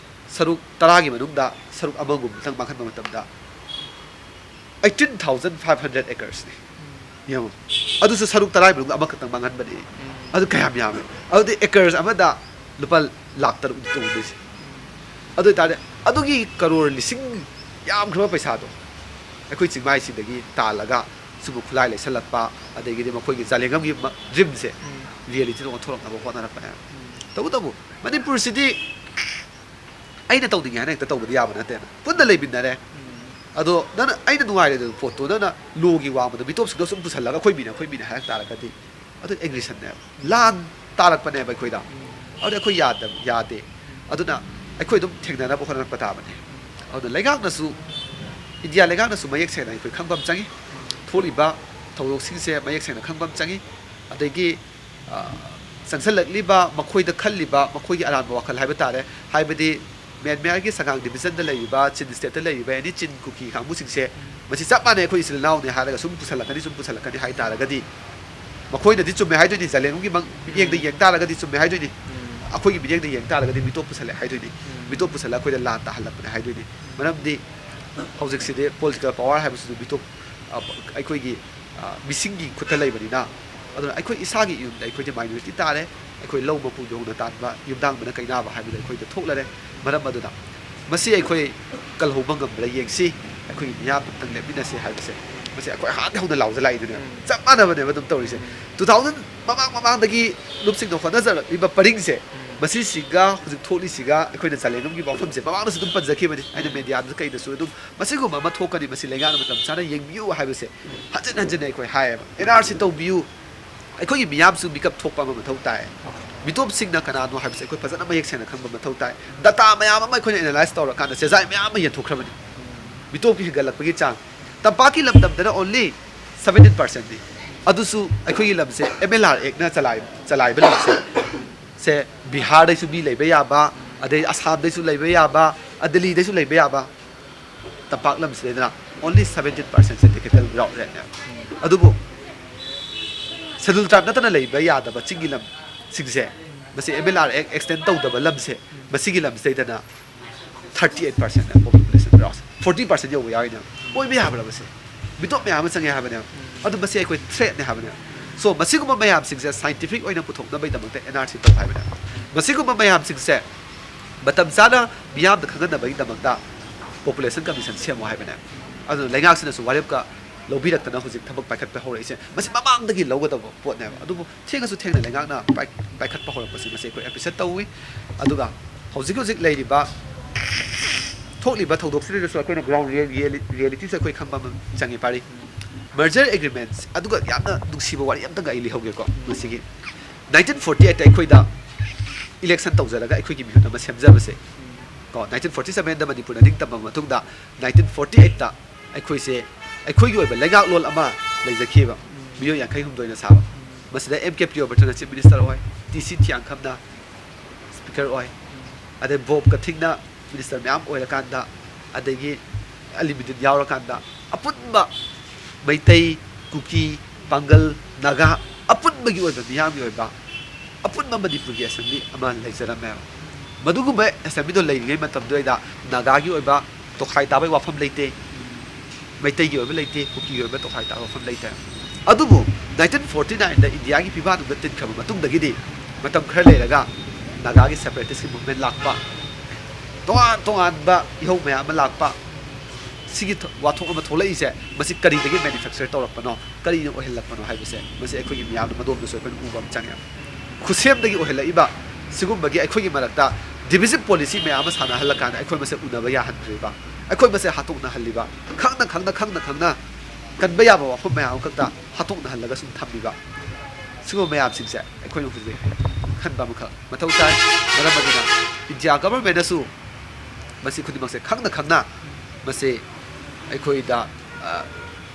ꯁꯔꯨꯛ ꯇꯔꯥꯒꯤ ꯃꯅꯨꯡꯗ ꯁꯔꯨꯛ ꯑꯃꯒꯨꯝꯕꯇꯪ ꯃꯥꯡꯍꯟꯕ ꯃꯇꯝꯗ eighteen thousand five hundred acresꯅꯤ꯫ ꯌꯦꯡꯉꯣ, ꯑꯗꯨꯁꯨ ꯁꯔꯨꯛ ꯇꯔꯥꯒꯤ ꯃꯅꯨꯡꯗ ꯑꯃꯈꯛꯇꯪ ꯃꯥꯡꯍꯟꯕꯅꯦ꯫ ꯑꯗꯨ ꯀꯌꯥꯝ ꯌꯥꯝꯃꯦ? ꯑꯗꯨꯗꯤ ꯑꯦꯀꯔꯁ ꯑꯃꯗ ꯂꯨꯄꯥ ꯂꯥꯛ ꯇꯔꯨꯛꯅꯤ ꯇꯣꯡꯗꯣꯏꯁꯦ꯫ ꯑꯗꯨ ꯑꯣꯏꯇꯥꯔꯗꯤ ꯑꯗꯨꯒꯤ ꯀꯔꯣꯔ ꯂꯤꯁꯤꯡ ꯌꯥꯝꯈ꯭ꯔꯕ ꯄꯩꯁꯥꯗꯣ ꯑꯩꯈꯣꯏ ꯆꯤꯡꯃꯥꯏꯁꯤꯡꯗꯒꯤ ꯇꯥꯜꯂꯒ ꯁꯨꯝꯕ ꯈꯨꯠꯂꯥꯏ ꯂꯩꯁꯜꯂꯛꯄ, ꯑꯗꯒꯤꯗꯤ ꯃꯈꯣꯏꯒꯤ ꯖꯥꯂꯦꯡꯉꯝꯒꯤ ꯗ꯭ꯔꯤꯝꯁꯦ ꯔꯤꯌꯦꯂꯤꯇꯤꯗ ꯑꯣꯟꯊꯣꯔꯛꯅꯕ ꯍꯣꯠꯅꯔꯛꯄꯅꯦꯕ꯫ ꯇꯧꯕꯇꯕꯨ ꯃꯅꯤꯄꯨꯔꯁꯤꯗꯤ ꯑꯩꯅ ꯇꯧꯅꯤꯡꯉꯦ ꯍꯥꯏꯅ ꯍꯦꯛꯇ ꯇꯧꯕꯗꯤ ꯌꯥꯕ ꯅꯠꯇꯦꯅ꯫ ꯄꯨꯟꯅ ꯂꯩꯃꯤꯟꯅꯔꯦ꯫ ꯑꯗꯣ ꯅꯪꯅ, ꯑꯩꯅ ꯅꯨꯡꯉꯥꯏꯔꯣꯏꯗꯕ ꯄꯣꯠꯇꯣ ꯅꯪꯅ ꯂꯣꯒꯤ ꯋꯥꯡꯃꯗ ꯃꯤꯇꯣꯞꯁꯤꯡꯗꯣ ꯁꯨꯝ ꯄꯨꯁꯜꯂꯒ ꯑꯩꯈꯣꯏ ꯃꯤꯅ, ꯑꯩꯈꯣꯏ ꯃꯤꯅ ꯍꯥꯏꯔꯛ ꯇꯥꯔꯒꯗꯤ ꯑꯗꯨ ꯑꯦꯒ꯭ꯔꯦꯁꯟꯅꯦꯕ, ꯂꯥꯟ ꯇꯥꯔꯛꯄꯅꯦꯕ ꯑꯩꯈꯣꯏꯗ꯫ ꯑꯗꯨꯗꯤ ꯑꯩꯈꯣꯏ ꯌꯥꯗꯕ, ꯌꯥꯗꯦ꯫ ꯑꯗꯨꯅ ꯑꯩꯈꯣꯏ ꯑꯗꯨꯝ ꯊꯦꯡꯅꯅꯕ ꯍꯣꯠꯅꯔꯛꯄ ꯇꯥꯕꯅꯦ꯫ ꯑꯗꯨꯅ ꯂꯩꯉꯥꯛꯅꯁꯨ, ꯏꯟꯗꯤꯌꯥ ꯂꯩꯉꯥꯛꯅꯁꯨ ꯃꯌꯦꯛ ꯁꯦꯡꯅ ꯑꯩꯈꯣꯏ ꯈꯪꯕ ꯑꯃ ꯆꯪꯉꯤ꯫ ꯊꯣꯛꯂꯤꯕ ꯊꯧꯗꯣꯛꯁꯤꯡꯁꯦ ꯃꯌꯦꯛ ꯁꯦꯡꯅ ꯈꯪꯕ ꯑꯃ ꯆꯪꯉꯤ꯫ ꯑꯗꯒꯤ, ꯑ, ꯆꯪꯁꯜꯂꯛꯂꯤꯕ ꯃꯈꯣꯏꯗ ꯈꯜꯂꯤꯕ ꯃꯈꯣꯏꯒꯤ ꯑꯔꯥꯟꯕ ꯋꯥꯈꯜ ꯍꯥꯏꯕ ꯇꯥꯔꯦ, ꯍꯥꯏꯕꯗꯤ ꯃ꯭ꯌꯥꯟꯃꯥꯔꯒꯤ ꯁꯉꯥꯡ ꯗꯤꯕꯤꯖꯟꯗ ꯂꯩꯔꯤꯕ, ꯆꯤꯟ ꯁ꯭ꯇꯦꯠꯇ ꯂꯩꯔꯤꯕ ꯑꯦꯅꯤ ꯆꯤꯟ ꯀꯨꯀꯤ ꯀꯥꯡꯕꯨꯁꯤꯡꯁꯦ ꯃꯁꯤ ꯆꯞ ꯃꯥꯟꯅꯩ, ꯑꯩꯈꯣꯏ ꯏꯆꯤꯜ ꯏꯅꯥꯎꯅꯤ ꯍꯥꯏꯔꯒ ꯁꯨꯝ ꯄꯨꯁꯜꯂꯛꯀꯅꯤ, ꯁꯨꯝ ꯄꯨꯁꯜꯂꯛꯀꯅꯤ ꯍꯥꯏ ꯇꯥꯔꯒꯗꯤ, ꯃꯈꯣꯏꯅꯗꯤ ꯆꯨꯝꯃꯦ ꯍꯥꯏꯗꯣꯏꯅꯤ, ꯖꯥꯂꯦꯡꯒꯤ ꯃꯪ-, ꯃꯤꯠꯌꯦꯡꯗ ꯌꯦꯡ ꯇꯥꯔꯒꯗꯤ ꯆꯨꯝꯃꯦ ꯍꯥꯏꯗꯣꯏꯅꯤ, ꯑꯩꯈꯣꯏꯒꯤ ꯃꯤꯠꯌꯦꯡꯗ ꯌꯦꯡ ꯇꯥꯔꯒꯗꯤ ꯃꯤꯇꯣꯞ ꯄꯨꯁꯜꯂꯦ ꯍꯥꯏꯗꯣꯏꯅꯤ, ꯃꯤꯇꯣꯞ ꯄꯨꯁꯜꯂꯒ ꯑꯩꯈꯣꯏꯗ ꯂꯥꯟ ꯇꯥꯍꯜꯂꯛꯄꯅꯦ ꯍꯥꯏꯗꯣꯏꯅꯤ꯫ ꯃꯔꯝꯗꯤ ꯍꯧꯖꯤꯛꯁꯤꯗꯤ ꯄꯣꯂꯤꯇꯤꯀꯦꯜ ꯄꯋꯥꯔ ꯍꯥꯏꯕꯁꯤꯁꯨ ꯃꯤꯇꯣꯞ, ꯑ, ꯑꯩꯈꯣꯏꯒꯤ, ꯑ, ꯃꯤꯁꯤꯡꯒꯤ ꯈꯨꯠꯇ ꯂꯩꯕꯅꯤꯅ, ꯑꯗꯨꯅ ꯑꯩꯈꯣꯏ ꯏꯁꯥꯒꯤ ꯌꯨꯝꯗ ꯑꯩꯈꯣꯏꯗꯤ minority ꯇꯥꯔꯦ꯫ ꯑꯩꯈꯣꯏ ꯂꯧ ꯃꯄꯨ ꯌꯣꯡꯅ ꯇꯥꯟꯕ, ꯌꯨꯝꯗꯥꯡꯕꯅ ꯀꯩꯅꯥꯕ ꯍꯥꯏꯕꯗꯨ ꯑꯩꯈꯣꯏꯗ ꯊꯣꯛꯂꯔꯦ꯫ ꯃꯔꯝ ꯑꯗꯨꯅ ꯃꯁꯤ ꯑꯩꯈꯣꯏ ꯀꯜꯍꯧꯕ ꯉꯝꯕ꯭ꯔꯥ ꯌꯦꯡꯁꯤ꯫ ꯑꯩꯈꯣꯏꯒꯤ ꯃꯤꯌꯥꯝ ꯑꯝꯇꯪ ꯂꯦꯞꯃꯤꯟꯅꯁꯤ ꯍꯥꯏꯕꯁꯦ, ꯃꯁꯤ ꯑꯩꯈꯣꯏ ꯍꯥꯟꯅ ꯍꯧꯅ ꯂꯥꯎꯖ ꯂꯥꯛꯏꯗꯨꯅꯦꯕ꯫ ꯎꯝ꯫ ꯆꯞ ꯃꯥꯟꯅꯕꯅꯦꯕ ꯑꯗꯨꯝ ꯇꯧꯔꯤꯁꯦ꯫ ꯎꯝ꯫ Two thousand ꯃꯃꯥꯡ ꯃꯃꯥꯡꯗꯒꯤ ꯂꯨꯞꯁꯤꯡꯅ ꯍꯣꯠꯅꯖꯔꯛꯂꯤꯕ ꯄꯔꯤꯡꯁꯦ, ꯎꯝ꯫ ꯃꯁꯤꯁꯤꯒ ꯍꯧꯖꯤꯛ ꯊꯣꯛꯂꯤꯁꯤꯒ ꯑꯩꯈꯣꯏꯅ ꯆꯥꯂꯦꯟꯕꯝꯒꯤ ꯋꯥꯐꯝꯁꯦ ꯃꯃꯥꯡꯗꯁꯨ ꯑꯗꯨꯝ ꯄꯟꯖꯈꯤꯕꯅꯤ꯫ ꯑꯩꯅ ꯎꯝ꯫ Mediaꯗꯁꯨ ꯀꯩꯗꯁꯨ ꯑꯗꯨꯝ ꯃꯁꯤꯒꯨꯝꯕ ꯑꯃ ꯊꯣꯛꯀꯅꯤ, ꯃꯁꯤ ꯂꯩꯉꯥꯛꯅ ꯃꯇꯝ ꯆꯥꯅ ꯌꯦꯡꯕꯤꯌꯨ ꯍꯥꯏꯕꯁꯦ ꯎꯝ꯫ ꯍꯟꯖꯤꯟ ꯍꯟꯖꯤꯟꯅ ꯑꯩꯈꯣꯏ ꯍꯥꯏꯌꯦꯕ꯫ N R C ꯇꯧꯕꯤꯌꯨ, ꯑꯩꯈꯣꯏꯒꯤ ꯃꯤꯌꯥꯝꯁꯨ ꯃꯤꯀꯞ ꯊꯣꯛꯄ ꯑꯃ ꯃꯊꯧ ꯇꯥꯏ꯫ ꯃꯤꯇꯣꯞꯁꯤꯡꯅ ꯀꯅꯥꯅꯣ ꯍꯥꯏꯕꯁꯦ ꯑꯩꯈꯣꯏ ꯐꯖꯅ ꯃꯌꯦꯛ ꯁꯦꯡꯅ ꯈꯪꯕ ꯃꯊꯧ ꯇꯥꯏ꯫ Data ꯃꯌꯥꯝ ꯑꯃ ꯑꯩꯈꯣꯏꯅ analyse ꯇꯧꯔꯀꯥꯟꯗ ꯆꯦꯖꯥꯏ ꯃꯌꯥꯝ ꯑꯃ ꯌꯦꯟꯊꯣꯛꯈ꯭ꯔꯕꯅꯤ꯫ ꯃꯤꯇꯣꯞꯀꯤ ꯍꯦꯟꯒꯠꯂꯛꯄꯒꯤ ꯆꯥꯡ꯫ ꯇꯝꯄꯥꯛꯀꯤ ꯂꯝꯗꯝꯗꯅ only seventeen percentꯅꯤ꯫ ꯑꯗꯨꯁꯨ ꯑꯩꯈꯣꯏꯒꯤ ꯂꯝꯁꯦ M L R Actꯅ ꯆꯂꯥꯏ-, ꯆꯂꯥꯏꯕ ꯂꯝꯁꯦ, ꯁꯦ ꯕꯤꯍꯥꯔꯗꯩꯁꯨ ꯃꯤ ꯂꯩꯕ ꯌꯥꯕ, ꯑꯗꯩ ꯑꯁꯥꯝꯗꯩꯁꯨ ꯂꯩꯕ ꯌꯥꯕ, ꯑ, ꯗꯤꯜꯂꯤꯗꯩꯁꯨ ꯂꯩꯕ ꯌꯥꯕ꯫ ꯇꯝꯄꯥꯛ ꯂꯝꯁꯤꯗꯩꯗꯅ only seventeen percentꯁꯦ digital without rentꯅꯦ꯫ ꯑꯗꯨꯕꯨ Scheduled Tribe ꯅꯠꯇꯅ ꯂꯩꯕ ꯌꯥꯗꯕ ꯆꯤꯡꯒꯤ ꯂꯝꯁꯤꯡꯁꯦ, ꯃꯁꯤ M L R Act extend ꯇꯧꯗꯕ ꯂꯝꯁꯦ, ꯃꯁꯤꯒꯤ ꯂꯝꯁꯤꯗꯩꯗꯅ thirty eight percentꯅꯦ population without, forty percent ꯌꯧꯕ ꯌꯥꯎꯔꯤꯅꯦꯕ꯫ ꯑꯣꯏꯕ ꯌꯥꯕ꯭ꯔꯥ ꯃꯁꯤ? ꯃꯤꯇꯣꯞ ꯃꯌꯥꯝ ꯑꯃ ꯆꯪꯉꯦ ꯍꯥꯏꯕꯅꯦꯕ꯫ ꯑꯗꯨ ꯃꯁꯤ ꯑꯩꯈꯣꯏ threatꯅꯦ ꯍꯥꯏꯕꯅꯦꯕ꯫ So, ꯃꯁꯤꯒꯨꯝꯕ ꯃꯌꯥꯝꯁꯤꯡꯁꯦ scientific ꯑꯣꯏꯅ ꯄꯨꯊꯣꯛꯅꯕꯒꯤꯗꯃꯛꯇ N R C ꯇꯧ ꯍꯥꯏꯕꯅꯦꯕ꯫ ꯃꯁꯤꯒꯨꯝꯕ ꯃꯌꯥꯝꯁꯤꯡꯁꯦ ꯃꯇꯝ ꯆꯥꯅ ꯃꯤꯌꯥꯝꯗ ꯈꯪꯍꯟꯅꯕꯒꯤꯗꯃꯛꯇ population commission ꯁꯦꯝꯃꯣ ꯍꯥꯏꯕꯅꯦ꯫ ꯑꯗꯨꯅ ꯂꯩꯉꯥꯛꯁꯤꯅꯁꯨ ꯋꯥꯔꯦꯞꯀ ꯂꯧꯕꯤꯔꯛꯇꯅ ꯍꯧꯖꯤꯛ ꯊꯕꯛ ꯄꯥꯏꯈꯠꯄ ꯍꯧꯔꯛꯏꯁꯦ, ꯃꯁꯤ ꯃꯃꯥꯡꯗꯒꯤ ꯂꯧꯒꯗꯕ ꯄꯣꯠꯅꯦꯕ꯫ ꯑꯗꯨꯕꯨ ꯊꯦꯡꯉꯁꯨ ꯊꯦꯡꯅ ꯂꯩꯉꯥꯛꯅ ꯄꯥꯏ-, ꯄꯥꯏꯈꯠꯄ ꯍꯧꯔꯛꯄꯁꯤ, ꯃꯁꯤ ꯑꯩꯈꯣꯏ appreciate ꯇꯧꯏ꯫ ꯑꯗꯨꯒ ꯍꯧꯖꯤꯛ ꯍꯧꯖꯤꯛ ꯂꯩꯔꯤꯕ, ꯊꯣꯛꯂꯤꯕ ꯊꯧꯗꯣꯛꯁꯤꯗꯁꯨ ꯑꯩꯈꯣꯏꯅ ground real-, reali-, realityꯁꯦ ꯑꯩꯈꯣꯏ ꯈꯪꯕ ꯑꯃ ꯆꯪꯉꯤ ꯄꯥꯔꯤ꯫ Merger agreements, ꯑꯗꯨꯒ ꯌꯥꯝꯅ ꯅꯨꯡꯁꯤꯕ ꯋꯥꯔꯤ ꯑꯃꯇꯪꯒ ꯑꯩ ꯂꯤꯍꯧꯒꯦꯀꯣ ꯉꯁꯤꯒꯤ꯫ Nineteen forty eightꯇ ꯑꯩꯈꯣꯏꯗ election ꯇꯧꯖꯔꯒ ꯑꯩꯈꯣꯏꯒꯤ ꯃꯤꯍꯨꯠ ꯑꯃ ꯁꯦꯝꯖꯕꯁꯦ꯫ ꯀꯣ, nineteen forty sevenꯗ ꯃꯅꯤꯄꯨꯔꯅ ꯅꯤꯡꯇꯝꯕ ꯃꯇꯨꯡꯗ, nineteen forty eightꯇ ꯑꯩꯈꯣꯏꯁꯦ, ꯑꯩꯈꯣꯏꯒꯤ ꯑꯣꯏꯕ ꯂꯩꯉꯥꯛꯂꯣꯜ ꯑꯃ ꯂꯩꯖꯈꯤꯕ, ꯃꯤꯑꯣꯏ ꯌꯥꯡꯈꯩ ꯍꯨꯝꯗꯣꯏꯅ ꯁꯥꯕ꯫ ꯃꯁꯤꯗ M K Priyabrotana Chief Minister ꯑꯣꯏ, T C ꯊꯤꯌꯥꯡꯈꯝꯅ Speaker ꯑꯣꯏ, ꯑꯗꯩ ꯕꯣꯕ ꯀꯊꯤꯡꯅ minister ꯃꯌꯥꯝ ꯑꯣꯏꯔꯀꯥꯟꯗ, ꯑꯗꯒꯤ ꯑꯂꯤꯃꯨꯗꯤꯟ ꯌꯥꯎꯔꯀꯥꯟꯗ, ꯑꯄꯨꯟꯕ ꯃꯩꯇꯩ, ꯀꯨꯀꯤ, ꯄꯥꯡꯒꯜ, ꯅꯥꯒꯥ, ꯑꯄꯨꯟꯕꯒꯤ ꯑꯣꯏꯕ, ꯃꯤꯌꯥꯝꯒꯤ ꯑꯣꯏꯕ ꯑꯄꯨꯟꯕ ꯃꯅꯤꯄꯨꯔꯒꯤ assembly ꯑꯃ ꯂꯩꯖꯔꯝꯃꯦꯕ꯫ ꯃꯗꯨꯒꯨꯝꯕ assemblyꯗꯣ ꯂꯩꯔꯤꯉꯩ ꯃꯇꯝꯗꯨꯗꯩꯗ ꯅꯥꯒꯥꯒꯤ ꯑꯣꯏꯕ ꯇꯣꯈꯥꯏ ꯇꯥꯕꯒꯤ ꯋꯥꯐꯝ ꯂꯩꯇꯦ, ꯃꯩꯇꯩꯒꯤ ꯑꯣꯏꯕ ꯂꯩꯇꯦ, ꯀꯨꯀꯤꯒꯤ ꯑꯣꯏꯕ ꯇꯣꯈꯥꯏ ꯇꯥꯕ ꯋꯥꯐꯝ ꯂꯩꯇꯦ꯫ ꯑꯗꯨꯕꯨ ꯅꯥꯏꯟꯇꯤꯟ ꯐꯣꯔꯇꯤ ꯅꯥꯏꯟꯗ ꯏꯟꯗꯤꯌꯥꯒꯤ ꯐꯤꯕꯥꯛꯅꯨꯡꯗ ꯇꯤꯟꯈ꯭ꯔꯕ ꯃꯇꯨꯡꯗꯒꯤꯗꯤ ꯃꯇꯝ ꯈꯔ ꯂꯩꯔꯒ ꯅꯥꯒꯥꯒꯤ ꯁꯦꯄꯔꯦꯇꯤꯁꯀꯤ ꯃꯨꯞꯃꯦꯟ ꯂꯥꯛꯄ, ꯇꯣꯉꯥꯟ ꯇꯣꯉꯥꯟꯕ ꯏꯍꯧ ꯃꯌꯥꯝ ꯑꯃ ꯂꯥꯛꯄ, ꯁꯤꯒꯤ ꯊ- ꯋꯥꯊꯣꯛ ꯑꯃ ꯊꯣꯛꯂꯛꯏꯁꯦ, ꯃꯁꯤ ꯀꯔꯤꯗꯒꯤ ꯃꯦꯅꯨꯐꯦꯛꯆꯔ ꯇꯧꯔꯛꯄꯅꯣ, ꯀꯔꯤꯅ ꯑꯣꯏꯍꯜꯂꯛꯄꯅꯣ ꯍꯥꯏꯕꯁꯦ, ꯃꯁꯤ ꯑꯩꯈꯣꯏꯒꯤ ꯃꯤꯌꯥꯝꯅ ꯃꯗꯣꯝꯗꯁꯨ ꯑꯩꯈꯣꯏꯅ ꯎꯕ ꯑꯃ ꯆꯪꯉꯦ꯫ ꯈꯨꯠꯁꯦꯝꯗꯒꯤ ꯑꯣꯏꯍꯜꯂꯛꯏꯕ ꯁꯤꯒꯨꯝꯕꯒꯤ ꯑꯩꯈꯣꯏꯒꯤ ꯃꯔꯛꯇ ꯗꯤꯚꯤꯖꯤꯞ ꯄꯣꯂꯤꯁꯤ ꯃꯌꯥꯝ ꯑꯃ ꯁꯥꯟꯅꯍꯜꯂꯀꯥꯟꯗ ꯑꯩꯈꯣꯏ ꯃꯁꯦ ꯎꯅꯕ ꯌꯥꯍꯟꯗ꯭ꯔꯤꯕ, ꯑꯩꯈꯣꯏ ꯃꯁꯦ ꯍꯥꯠꯇꯣꯛꯅꯍꯜꯂꯤꯕ, ꯈꯪꯅ ꯈꯪꯅ ꯈꯪꯅ ꯈꯪꯅ ꯀꯟꯕ ꯌꯥꯕ ꯋꯥꯐꯝ ꯃꯌꯥꯝ ꯑꯃꯈꯛꯇ ꯍꯥꯠꯇꯣꯛꯅꯍꯜꯂꯒ ꯁꯨꯝ ꯊꯝꯕꯤꯕ, ꯁꯤꯒꯨꯝꯕ ꯃꯌꯥꯝꯁꯤꯡꯁꯦ ꯑꯩꯈꯣꯏꯅ ꯍꯧꯖꯤꯛ ꯈꯟꯕ ꯑꯃꯈꯛ ꯃꯊꯧ ꯇꯥꯏ꯫ ꯃꯔꯝ ꯑꯗꯨꯅ ꯏꯟꯗꯤꯌꯥ ꯒꯚꯔꯟꯃꯦꯟꯅꯁꯨ ꯃꯁꯤ ꯈꯨꯗꯤꯡꯃꯛꯁꯦ ꯈꯪꯅ ꯈꯪꯅ ꯃꯁꯤ ꯑꯩꯈꯣꯏꯗ, ꯑ,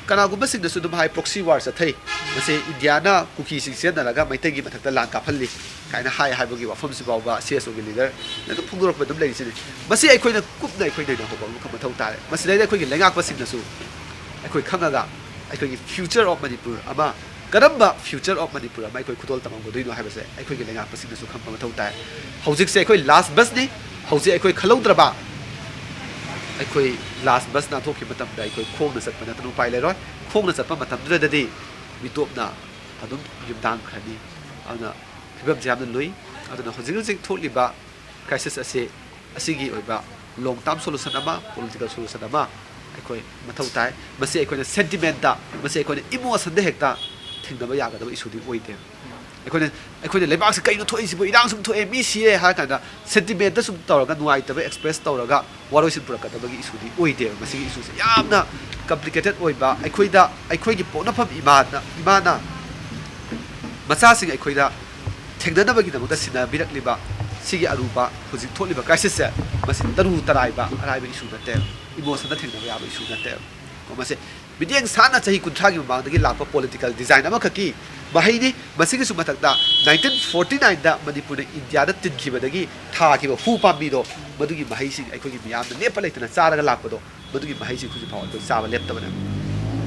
ꯀꯅꯥꯒꯨꯝꯕꯁꯤꯡꯅꯁꯨ ꯑꯗꯨꯝ ꯍꯥꯏ, ꯄ꯭ꯔꯣꯛꯁꯤ ꯋꯥꯔ ꯆꯠꯊꯩ, ꯃꯁꯤ ꯏꯟꯗꯤꯌꯥꯅ ꯀꯨꯀꯤꯁꯤꯡ ꯁꯤꯖꯤꯟꯅꯔꯒ ꯃꯩꯇꯩꯒꯤ ꯃꯊꯛꯇ ꯂꯥꯟ ꯀꯥꯞꯍꯜꯂꯤ ꯀꯥꯏꯅ ꯍꯥꯏ ꯍꯥꯏꯕꯒꯤ ꯋꯥꯐꯝꯁꯤ ꯐꯥꯎꯕ ꯁꯤ ꯑꯦꯁ ꯑꯣꯒꯤ ꯂꯤꯗꯔꯅ ꯑꯗꯨꯝ ꯐꯣꯡꯗꯣꯔꯛꯄ ꯑꯗꯨꯝ ꯂꯩꯔꯤꯁꯤꯅꯤ꯫ ꯃꯁꯤ ꯑꯩꯈꯣꯏꯅ ꯀꯨꯞꯅ ꯑꯩꯈꯣꯏ ꯅꯩꯅꯍꯧꯕ ꯑꯃꯈꯛ ꯃꯊꯧ ꯇꯥꯔꯦ꯫ ꯃꯁꯤꯗꯩꯗ ꯑꯩꯈꯣꯏꯒꯤ ꯂꯩꯉꯥꯛꯄꯁꯤꯡꯅꯁꯨ ꯑꯩꯈꯣꯏ ꯈꯪꯉꯒ ꯑꯩꯈꯣꯏꯒꯤ ꯐ꯭ꯌꯨꯆꯔ ꯑꯣꯐ ꯃꯅꯤꯄꯨꯔ ꯑꯃ, ꯀꯔꯝꯕ ꯐ꯭ꯌꯨꯆꯔ ꯑꯣꯐ ꯃꯅꯤꯄꯨꯔ ꯑꯃ ꯑꯩꯈꯣꯏ ꯈꯨꯗꯣꯜ ꯇꯝꯃꯝꯒꯗꯣꯏꯅꯣ ꯍꯥꯏꯕꯁꯦ ꯑꯩꯈꯣꯏꯒꯤ ꯂꯩꯉꯥꯛꯄꯁꯤꯡꯅꯁꯨ ꯈꯪꯕ ꯃꯊꯧ ꯇꯥꯏ꯫ ꯍꯧꯖꯤꯛꯁꯦ ꯑꯩꯈꯣꯏ ꯂꯥꯁ ꯕꯁꯅꯤ꯫ ꯍꯧꯖꯤꯛ ꯑꯩꯈꯣꯏ ꯈꯜꯍꯧꯗ꯭ꯔꯕ, ꯑꯩꯈꯣꯏ ꯂꯥꯁ ꯕꯁ ꯅꯥꯟꯊꯣꯛꯈꯤꯕ ꯃꯇꯝꯗ ꯑꯩꯈꯣꯏ ꯈꯣꯡꯅ ꯆꯠꯄ ꯅꯠꯇꯅ ꯎꯄꯥꯏ ꯂꯩꯔꯣꯏ꯫ ꯈꯣꯡꯅ ꯆꯠꯄ ꯃꯇꯝꯗꯨꯗꯗꯤ ꯃꯤꯇꯣꯞꯅ ꯑꯗꯨꯝ ꯌꯨꯝꯗꯥꯡꯈ꯭ꯔꯅꯤ꯫ ꯑꯗꯨꯅ ꯐꯤꯕꯝꯁꯦ ꯌꯥꯝꯅ ꯂꯨꯏ꯫ ꯑꯗꯨꯅ ꯍꯧꯖꯤꯛ ꯍꯧꯖꯤꯛ ꯊꯣꯛꯂꯤꯕ ꯀ꯭ꯔꯥꯏꯁꯤꯁ ꯑꯁꯤ, ꯑꯁꯤꯒꯤ ꯑꯣꯏꯕ ꯂꯣꯡ ꯇꯥꯔꯝ ꯁꯣꯂꯨꯁꯟ ꯑꯃ, ꯄꯣꯂꯤꯇꯤꯀꯦꯜ ꯁꯣꯂꯨꯁꯟ ꯑꯃ ꯑꯩꯈꯣꯏ ꯃꯊꯧ ꯇꯥꯏ꯫ ꯃꯁꯤ ꯑꯩꯈꯣꯏꯅ ꯁꯦꯟꯇꯤꯃꯦꯟꯇ, ꯃꯁꯤ ꯑꯩꯈꯣꯏꯅ ꯏꯃꯣꯁꯟꯗ ꯍꯦꯛꯇ ꯊꯦꯡꯅꯕ ꯌꯥꯒꯗꯕ ꯏꯁꯨꯗꯤ ꯑꯣꯏꯗꯦ꯫ ꯑꯩꯈꯣꯏꯅ, ꯑꯩꯈꯣꯏꯅ ꯂꯩꯕꯥꯛꯁꯤ ꯀꯩꯅꯣ ꯊꯣꯛꯏꯁꯤꯕꯨ, ꯏꯔꯥꯡ ꯁꯨꯝ ꯊꯣꯛꯑꯦ, ꯃꯤ ꯁꯤꯔꯦ ꯍꯥꯏꯔ ꯀꯥꯟꯗ ꯁꯦꯟꯇꯤꯃꯦꯟꯇ ꯁꯨꯝ ꯇꯧꯔꯒ, ꯅꯨꯡꯉꯥꯏꯇꯕ ꯑꯦꯛꯁꯄ꯭ꯔꯦꯁ ꯇꯧꯔꯒ ꯋꯥꯔꯣꯏꯁꯤꯟ ꯄꯨꯔꯛꯀꯗꯕꯒꯤ ꯏꯁꯨꯗꯤ ꯑꯣꯏꯗꯦꯕ꯫ ꯃꯁꯤꯒꯤ ꯏꯁꯨꯁꯦ ꯌꯥꯝꯅ ꯀꯝꯄ꯭ꯂꯤꯀꯦꯇꯦꯠ ꯑꯣꯏꯕ, ꯑꯩꯈꯣꯏꯗ, ꯑꯩꯈꯣꯏꯒꯤ ꯄꯣꯛꯅꯐꯝ ꯏꯃꯥꯅ, ꯏꯃꯥꯅ ꯃꯆꯥꯁꯤꯡ ꯑꯩꯈꯣꯏꯗ ꯊꯦꯡꯅꯅꯕꯒꯤꯗꯃꯛꯇ ꯁꯤꯟꯅꯕꯤꯔꯛꯂꯤꯕ ꯁꯤꯒꯤ ꯑꯔꯨꯕ ꯍꯧꯖꯤꯛ ꯊꯣꯛꯂꯤꯕ ꯀ꯭ꯔꯥꯏꯁꯤꯁꯁꯦ, ꯃꯁꯤ ꯇꯔꯨ ꯇꯔꯥꯏꯕ ꯑꯔꯥꯏꯕ ꯏꯁꯨ ꯅꯠꯇꯦ, ꯏꯃꯣꯁꯟꯗ ꯊꯦꯡꯅꯕ ꯌꯥꯕ ꯏꯁꯨ ꯅꯠꯇꯦ꯫ ꯀꯣ, ꯃꯁꯤ ꯃꯤꯠꯌꯦꯡ ꯁꯥꯟꯅ ꯆꯍꯤ ꯀꯨꯟꯊ꯭ꯔꯥꯒꯤ ꯃꯃꯥꯡꯗꯒꯤ ꯂꯥꯛꯄ ꯄꯣꯂꯤꯇꯤꯀꯦꯜ ꯗꯤꯖꯥꯏꯟ ꯑꯃꯈꯛꯀꯤ ꯃꯍꯩꯅꯤ꯫ ꯃꯁꯤꯒꯤꯁꯨ ꯃꯊꯛꯇ ꯅꯥꯏꯟꯇꯤꯟ ꯐꯣꯔꯇꯤ ꯅꯥꯏꯟꯗ ꯃꯅꯤꯄꯨꯔꯅ ꯏꯟꯗꯤꯌꯥꯗ ꯇꯤꯟꯈꯤꯕꯗꯒꯤ ꯊꯥꯈꯤꯕ ꯍꯨ ꯄꯥꯝꯕꯤꯗꯣ, ꯃꯗꯨꯒꯤ ꯃꯍꯩꯁꯤꯡ ꯑꯩꯈꯣꯏꯒꯤ ꯃꯤꯌꯥꯝꯅ ꯂꯦꯞꯄ ꯂꯩꯇꯅ ꯆꯥꯔꯒ ꯂꯥꯛꯄꯗꯣ, ꯃꯗꯨꯒꯤ ꯃꯍꯩꯁꯤꯡ ꯍꯧꯖꯤꯛ ꯐꯥꯎ ꯑꯩꯈꯣꯏ ꯆꯥꯕ ꯂꯦꯞꯇꯕꯅꯦ꯫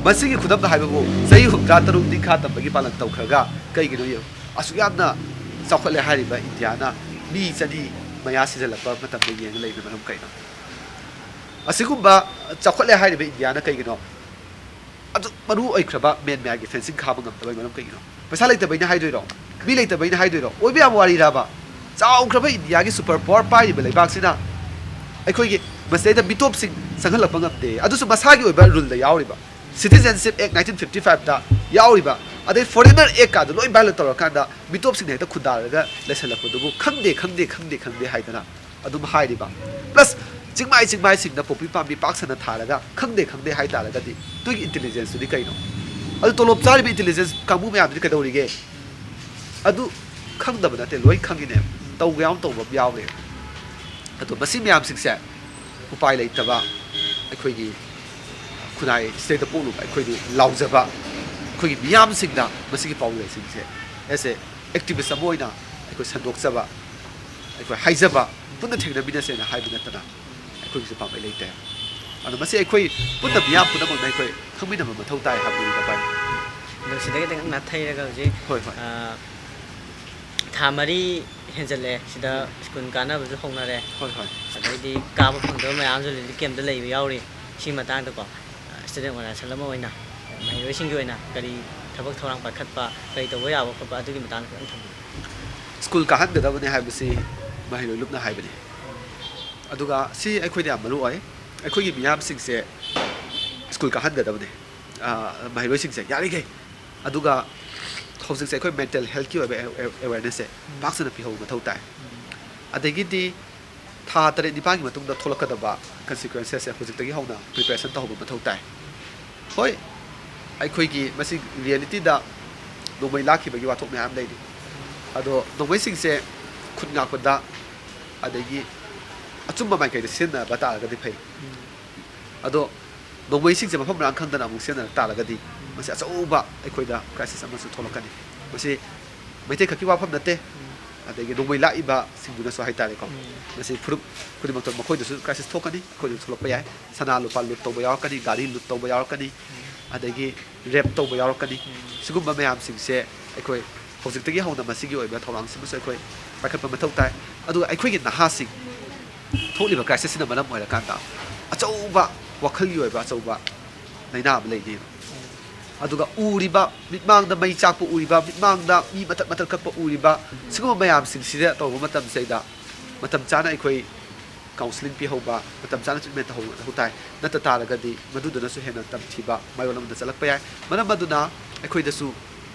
ꯃꯁꯤꯒꯤ ꯈꯨꯗꯝꯗ ꯍꯥꯏꯕꯕꯨ, ꯆꯍꯤ ꯍꯨꯝꯗ꯭ꯔꯥ ꯇꯔꯨꯛ ꯅꯤꯡꯈꯥ ꯇꯝꯕꯒꯤ ꯄꯥꯂꯟ ꯇꯧꯈ꯭ꯔꯒ ꯀꯩꯒꯤꯅꯣ ꯌꯦꯡꯉꯨ, ꯑꯁꯨꯛ ꯌꯥꯝꯅ ꯆꯥꯎꯈꯠꯂꯦ ꯍꯥꯏꯔꯤꯕ ꯏꯟꯗꯤꯌꯥꯅ ꯃꯤ ꯆꯅꯤ ꯃꯌꯥ ꯁꯤꯖꯤꯜꯂꯛꯄ ꯃꯇꯝꯗ ꯌꯦꯡꯉ ꯂꯩꯕ ꯃꯔꯝ ꯀꯩꯅꯣ? ꯑꯁꯤꯒꯨꯝꯕ ꯆꯥꯎꯈꯠꯂꯦ ꯍꯥꯏꯔꯤꯕ ꯏꯟꯗꯤꯌꯥꯅ ꯀꯩꯒꯤꯅꯣ ꯑꯗꯨꯛ ꯃꯔꯨ ꯑꯣꯏꯈ꯭ꯔꯕ ꯃꯦꯟꯃꯥꯔꯒꯤ ꯐꯦꯟꯁꯤꯡ ꯈꯥꯕ ꯉꯝꯗꯕꯒꯤ ꯃꯔꯝ ꯀꯩꯒꯤꯅꯣ? ꯄꯩꯁꯥ ꯂꯩꯇꯕꯩꯅ ꯍꯥꯏꯗꯣꯏꯔꯣ? ꯃꯤ ꯂꯩꯇꯕꯩꯅ ꯍꯥꯏꯗꯣꯏꯔꯣ? ꯑꯣꯏꯕ ꯌꯥꯕ ꯋꯥꯔꯤꯔꯕ? ꯆꯥꯎꯈ꯭ꯔꯕ ꯏꯟꯗꯤꯌꯥꯒꯤ ꯁꯨꯄꯔ ꯄꯥꯋꯔ ꯄꯥꯏꯔꯤꯕ ꯂꯩꯕꯥꯛꯁꯤꯅ ꯑꯩꯈꯣꯏꯒꯤ ꯃꯁꯤꯗꯩꯗ ꯃꯤꯇꯣꯞꯁꯤꯡ ꯆꯪꯍꯜꯂꯛꯄ ꯉꯝꯗꯦ꯫ ꯑꯗꯨꯁꯨ ꯃꯁꯥꯒꯤ ꯑꯣꯏꯕ ꯔꯨꯜꯗ ꯌꯥꯎꯔꯤꯕ, ꯁꯤꯇꯤꯖꯦꯟꯁꯤꯞ ꯑꯦꯛ ꯅꯥꯏꯟꯇꯤꯟ ꯐꯤꯐꯇꯤ ꯐꯥꯏꯚꯇ ꯌꯥꯎꯔꯤꯕ, ꯑꯗꯩ ꯐꯣꯔꯦꯅꯔ ꯑꯦꯛꯀꯥꯗꯣ ꯂꯣꯏ ꯚꯥꯏꯑꯣꯂꯦꯠ ꯇꯧꯔꯀꯥꯟꯗ ꯃꯤꯇꯣꯞꯁꯤꯡꯅ ꯍꯦꯛꯇ ꯈꯨꯟꯗꯥꯔꯒ ꯂꯩꯁꯜꯂꯛꯄꯗꯨꯕꯨ ꯈꯪꯗꯦ, ꯈꯪꯗꯦ, ꯈꯪꯗꯦ, ꯈꯪꯗꯦ ꯍꯥꯏꯗꯅ ꯑꯗꯨꯝ ꯍꯥꯏꯔꯤꯕ꯫ ꯄ꯭ꯂꯁ ꯆꯤꯡꯃꯥꯏ ꯆꯤꯡꯃꯥꯏꯁꯤꯡꯗ ꯄꯣꯄꯤ ꯄꯥꯝꯕꯤ ꯄꯥꯛ ꯁꯟꯅ ꯊꯥꯔꯒ ꯈꯪꯗꯦ ꯈꯪꯗꯦ ꯍꯥꯏ ꯇꯥꯔꯒꯗꯤ ꯅꯣꯏꯒꯤ ꯏꯟꯇꯦꯂꯤꯖꯦꯟꯁꯇꯨꯗꯤ ꯀꯩꯅꯣ? ꯑꯗꯨ ꯇꯣꯂꯣꯞ ꯆꯥꯔꯤꯕ ꯏꯟꯇꯦꯂꯤꯖꯦꯟꯁ ꯀꯥꯡꯕꯨ ꯃꯌꯥꯝꯗꯨꯗꯤ ꯀꯩꯗꯧꯔꯤꯒꯦ? ꯑꯗꯨ ꯈꯪꯗꯕ ꯅꯠꯇꯦ, ꯂꯣꯏ ꯈꯪꯉꯤꯅꯦ, ꯇꯧꯕ ꯌꯥꯎꯅ ꯇꯧꯕ ꯑꯃ ꯌꯥꯎꯔꯦ꯫ ꯑꯗꯣ ꯃꯁꯤ ꯃꯌꯥꯝꯁꯤꯡꯁꯦ ꯎꯄꯥꯏ ꯂꯩꯇꯕ ꯑꯩꯈꯣꯏꯒꯤ ꯈꯨꯟꯅꯥꯏ ꯁꯤꯗꯩꯗ ꯄꯣꯛꯂꯨꯕ ꯑꯩꯈꯣꯏꯗꯤ ꯂꯥꯎꯖꯕ ꯑꯩꯈꯣꯏꯒꯤ ꯃꯤꯌꯥꯝꯁꯤꯡꯗ ꯃꯁꯤꯒꯤ ꯄꯥꯎꯖꯦꯜꯁꯤꯡꯁꯦ ꯑꯦꯁ ꯑꯦ ꯑꯦꯛꯇꯤꯚꯤꯁ ꯑꯃ ꯑꯣꯏꯅ ꯑꯩꯈꯣꯏ ꯁꯟꯗꯣꯛꯆꯕ, ꯑꯩꯈꯣꯏ ꯍꯥꯏꯖꯕ, ꯄꯨꯟꯅ ꯊꯦꯡꯅꯃꯤꯟꯅꯁꯦꯅ ꯍꯥꯏꯕ ꯅꯠꯇꯅ ꯑꯩꯈꯣꯏꯒꯤꯁꯨ ꯄꯥꯝꯕꯩ ꯂꯩꯇꯦ꯫ ꯑꯗꯣ ꯃꯁꯤ ꯑꯩꯈꯣꯏ ꯄꯨꯟꯅ ꯃꯤꯌꯥꯝ ꯄꯨꯝꯅꯃꯛꯅ ꯑꯩꯈꯣꯏ ꯈꯪꯃꯤꯟꯅꯕ ꯃꯊꯧ ꯇꯥꯏ ꯍꯥꯏꯕꯗꯨꯅꯤꯗ ꯚꯥꯏ꯫ ꯑꯗꯣ ꯁꯤꯗꯒꯤ ꯈꯤꯇꯪ ꯅꯥꯊꯩꯔꯒ ꯍꯧꯖꯤꯛ ꯍꯣꯏ, ꯍꯣꯏ꯫ ꯑ, ꯊꯥ ꯃꯔꯤ ꯍꯦꯟꯖꯜꯂꯛꯑꯦ ꯁꯤꯗ ꯁ꯭ꯀꯨꯜ ꯀꯥꯟꯅꯕꯁꯨ ꯍꯧꯅꯔꯦ꯫ ꯍꯣꯏ, ꯍꯣꯏ꯫ ꯑꯗꯩꯗꯤ ꯀꯥꯕ ꯐꯪꯗꯕ ꯃꯌꯥꯝꯁꯨ ꯔꯤꯂꯤꯐ ꯀꯦꯝꯞꯇ ꯂꯩꯕ ꯌꯥꯎꯔꯤ꯫ ꯁꯤ ꯃꯇꯥꯡꯗꯀꯣ, ꯁ꯭ꯇꯨꯗꯦꯟ ꯑꯣꯔꯒꯅꯥꯏꯖꯦꯁꯟ ꯑꯃ ꯑꯣꯏꯅ ꯃꯍꯩꯔꯣꯏꯁꯤꯡꯒꯤ ꯑꯣꯏꯅ ꯀꯔꯤ ꯊꯕꯛ ꯊꯧꯔꯥꯡ ꯄꯥꯏꯈꯠꯄ, ꯀꯔꯤ ꯇꯧꯕ ꯌꯥꯕ ꯈꯣꯠꯄ, ꯑꯗꯨꯒꯤ ꯃꯇꯥꯡꯗ ꯈꯤꯇꯪ ꯊꯝꯕꯤꯌꯨ꯫ ꯁ꯭ꯀꯨꯜ ꯀꯥꯍꯟꯒꯗꯕꯅꯤ ꯍꯥꯏꯕꯁꯤ ꯃꯍꯩꯔꯣꯏ ꯂꯨꯞꯅ ꯍꯥꯏꯕꯅꯤ꯫ ꯑꯗꯨꯒ ꯁꯤ ꯑꯩꯈꯣꯏꯗ ꯌꯥꯝ ꯃꯔꯨ ꯑꯣꯏ꯫ ꯑꯩꯈꯣꯏꯒꯤ ꯃꯤꯌꯥꯝꯁꯤꯡꯁꯦ ꯁ꯭ꯀꯨꯜ ꯀꯥꯍꯟꯒꯗꯕꯅꯤ꯫ ꯑ, ꯃꯍꯩꯔꯣꯏꯁꯤꯡꯁꯦ ꯌꯥꯔꯤꯈꯩ꯫ ꯑꯗꯨꯒ ꯍꯧꯖꯤꯛꯁꯦ ꯑꯩꯈꯣꯏ ꯃꯦꯟꯇꯦꯜ ꯍꯦꯜꯠꯀꯤ ꯑꯣꯏꯕ ꯑꯦ-, ꯑꯦ-, ꯑꯦꯋꯦꯔꯅꯦꯁꯁꯦ ꯄꯥꯛ ꯁꯟꯅ ꯄꯤꯍꯧꯕ ꯃꯊꯧ ꯇꯥꯏ꯫ ꯑꯗꯒꯤꯗꯤ ꯊꯥ ꯇꯔꯦꯠ ꯅꯤꯄꯥꯜꯒꯤ ꯃꯇꯨꯡꯗ ꯊꯣꯛꯂꯛꯀꯗꯕ ꯀꯟꯁꯤꯀ꯭ꯋꯦꯟꯁꯦꯁꯁꯦ ꯍꯧꯖꯤꯛꯇꯒꯤ ꯍꯧꯅ ꯄ꯭ꯔꯤꯄꯦꯔꯦꯁꯟ ꯇꯧꯍꯧꯕ ꯃꯊꯧ ꯇꯥꯏ꯫ ꯍꯣꯏ, ꯑꯩꯈꯣꯏꯒꯤ ꯃꯁꯤ ꯔꯤꯌꯦꯂꯤꯇꯤꯗ ꯅꯣꯡꯃꯩ ꯂꯥꯛꯈꯤꯕꯒꯤ ꯋꯥꯊꯣꯛ ꯃꯌꯥꯝ ꯂꯩꯔꯤ꯫ ꯑꯗꯣ ꯅꯣꯡꯃꯩꯁꯤꯡꯁꯦ ꯈꯨꯟ ꯉꯥꯛꯄꯗ ꯑꯗꯒꯤ ꯑꯆꯨꯝꯕ ꯃꯥꯏꯀꯩꯗ ꯁꯤꯖꯤꯟꯅꯕ ꯇꯥꯔꯒꯗꯤ ꯐꯩ꯫ ꯑꯗꯣ ꯅꯣꯡꯃꯩꯁꯤꯡꯁꯦ ꯃꯐꯝ ꯃꯔꯥꯡ ꯈꯪꯗꯅ ꯑꯃꯨꯛ ꯁꯤꯖꯤꯟꯅꯔꯛ ꯇꯥꯔꯒꯗꯤ ꯃꯁꯤ ꯑꯆꯧꯕ ꯑꯩꯈꯣꯏꯗ ꯀ꯭ꯔꯥꯏꯁꯤꯁ ꯑꯃꯁꯨ ꯊꯣꯛꯂꯛꯀꯅꯤ꯫ ꯃꯁꯤ ꯃꯩꯇꯩ ꯈꯛꯀꯤ ꯋꯥꯐꯝ ꯅꯠꯇꯦ, ꯑꯗꯒꯤ ꯅꯣꯡꯃꯩ ꯂꯥꯛꯏꯕꯁꯤꯡꯗꯨꯅꯁꯨ ꯍꯥꯏꯇꯥꯔꯦꯀꯣ꯫ ꯃꯁꯤ ꯐꯨꯔꯨꯞ ꯈꯨꯗꯤꯡꯃꯛꯇ ꯃꯈꯣꯏꯗꯁꯨ ꯀ꯭ꯔꯥꯏꯁꯤꯁ ꯊꯣꯛꯀꯅꯤ, ꯑꯩꯈꯣꯏꯗꯁꯨ ꯊꯣꯛꯂꯛꯄ ꯌꯥꯏ꯫ ꯁꯅꯥ ꯂꯨꯄꯥ ꯂꯨꯠ ꯇꯧꯕ ꯌꯥꯎꯔꯛꯀꯅꯤ, ꯒꯥꯔꯤ ꯂꯨꯠ ꯇꯧꯕ ꯌꯥꯎꯔꯛꯀꯅꯤ, ꯑꯗꯒꯤ ꯔꯦꯞ ꯇꯧꯕ ꯌꯥꯎꯔꯛꯀꯅꯤ꯫ ꯁꯤꯒꯨꯝꯕ ꯃꯌꯥꯝꯁꯤꯡꯁꯦ ꯑꯩꯈꯣꯏ ꯍꯧꯖꯤꯛꯇꯒꯤ ꯍꯧꯅ ꯃꯁꯤꯒꯤ ꯑꯣꯏꯕ ꯊꯧꯔꯥꯡꯁꯤꯃꯁꯨ ꯑꯩꯈꯣꯏ ꯄꯥꯏꯈꯠꯄ ꯃꯊꯧ ꯇꯥꯏ꯫ ꯑꯗꯨꯒ ꯑꯩꯈꯣꯏꯒꯤ ꯅꯍꯥꯁꯤꯡ ꯊꯣꯛꯂꯤꯕ ꯀ꯭ꯔꯥꯏꯁꯤꯁꯁꯤꯅ ꯃꯔꯝ ꯑꯣꯏꯔꯀꯥꯟꯗ ꯑꯆꯧꯕ ꯋꯥꯈꯜꯒꯤ ꯑꯣꯏꯕ ꯑꯆꯧꯕ ꯂꯥꯏꯅꯥ ꯑꯃ ꯂꯩꯅꯦꯕ꯫ ꯑꯗꯨꯒ ꯎꯔꯤꯕ, ꯃꯤꯠꯃꯥꯡꯗ ꯃꯩ ꯆꯥꯛꯄ ꯎꯔꯤꯕ, ꯃꯤꯠꯃꯥꯡꯗ ꯃꯤ ꯃꯊꯛ ꯃꯊꯛ ꯀꯛꯄ ꯎꯔꯤꯕ, ꯁꯤꯒꯨꯝꯕ ꯃꯌꯥꯝꯁꯤꯡꯁꯤꯗ ꯇꯧꯕ ꯃꯇꯝꯁꯤꯗꯩꯗ ꯃꯇꯝ ꯆꯥꯅ ꯑꯩꯈꯣꯏ ꯀꯥꯎꯟꯁꯤꯂꯤꯡ ꯄꯤꯍꯧꯕ, ꯃꯇꯝ ꯆꯥꯅ ꯇ꯭ꯔꯤꯠꯃꯦꯟ ꯇꯧꯍꯧꯕ ꯃꯊꯧ ꯇꯥꯏ꯫ ꯅꯠꯇ ꯇꯥꯔꯒꯗꯤ ꯃꯗꯨꯗꯨꯅꯁꯨ ꯍꯦꯟꯅ ꯇꯝꯊꯤꯕ ꯃꯥꯏꯑꯣꯟ ꯑꯃꯗ ꯆꯠꯂꯛꯄ ꯌꯥꯏ꯫ ꯃꯔꯝ ꯑꯗꯨꯅ ꯑꯩꯈꯣꯏꯗꯁꯨ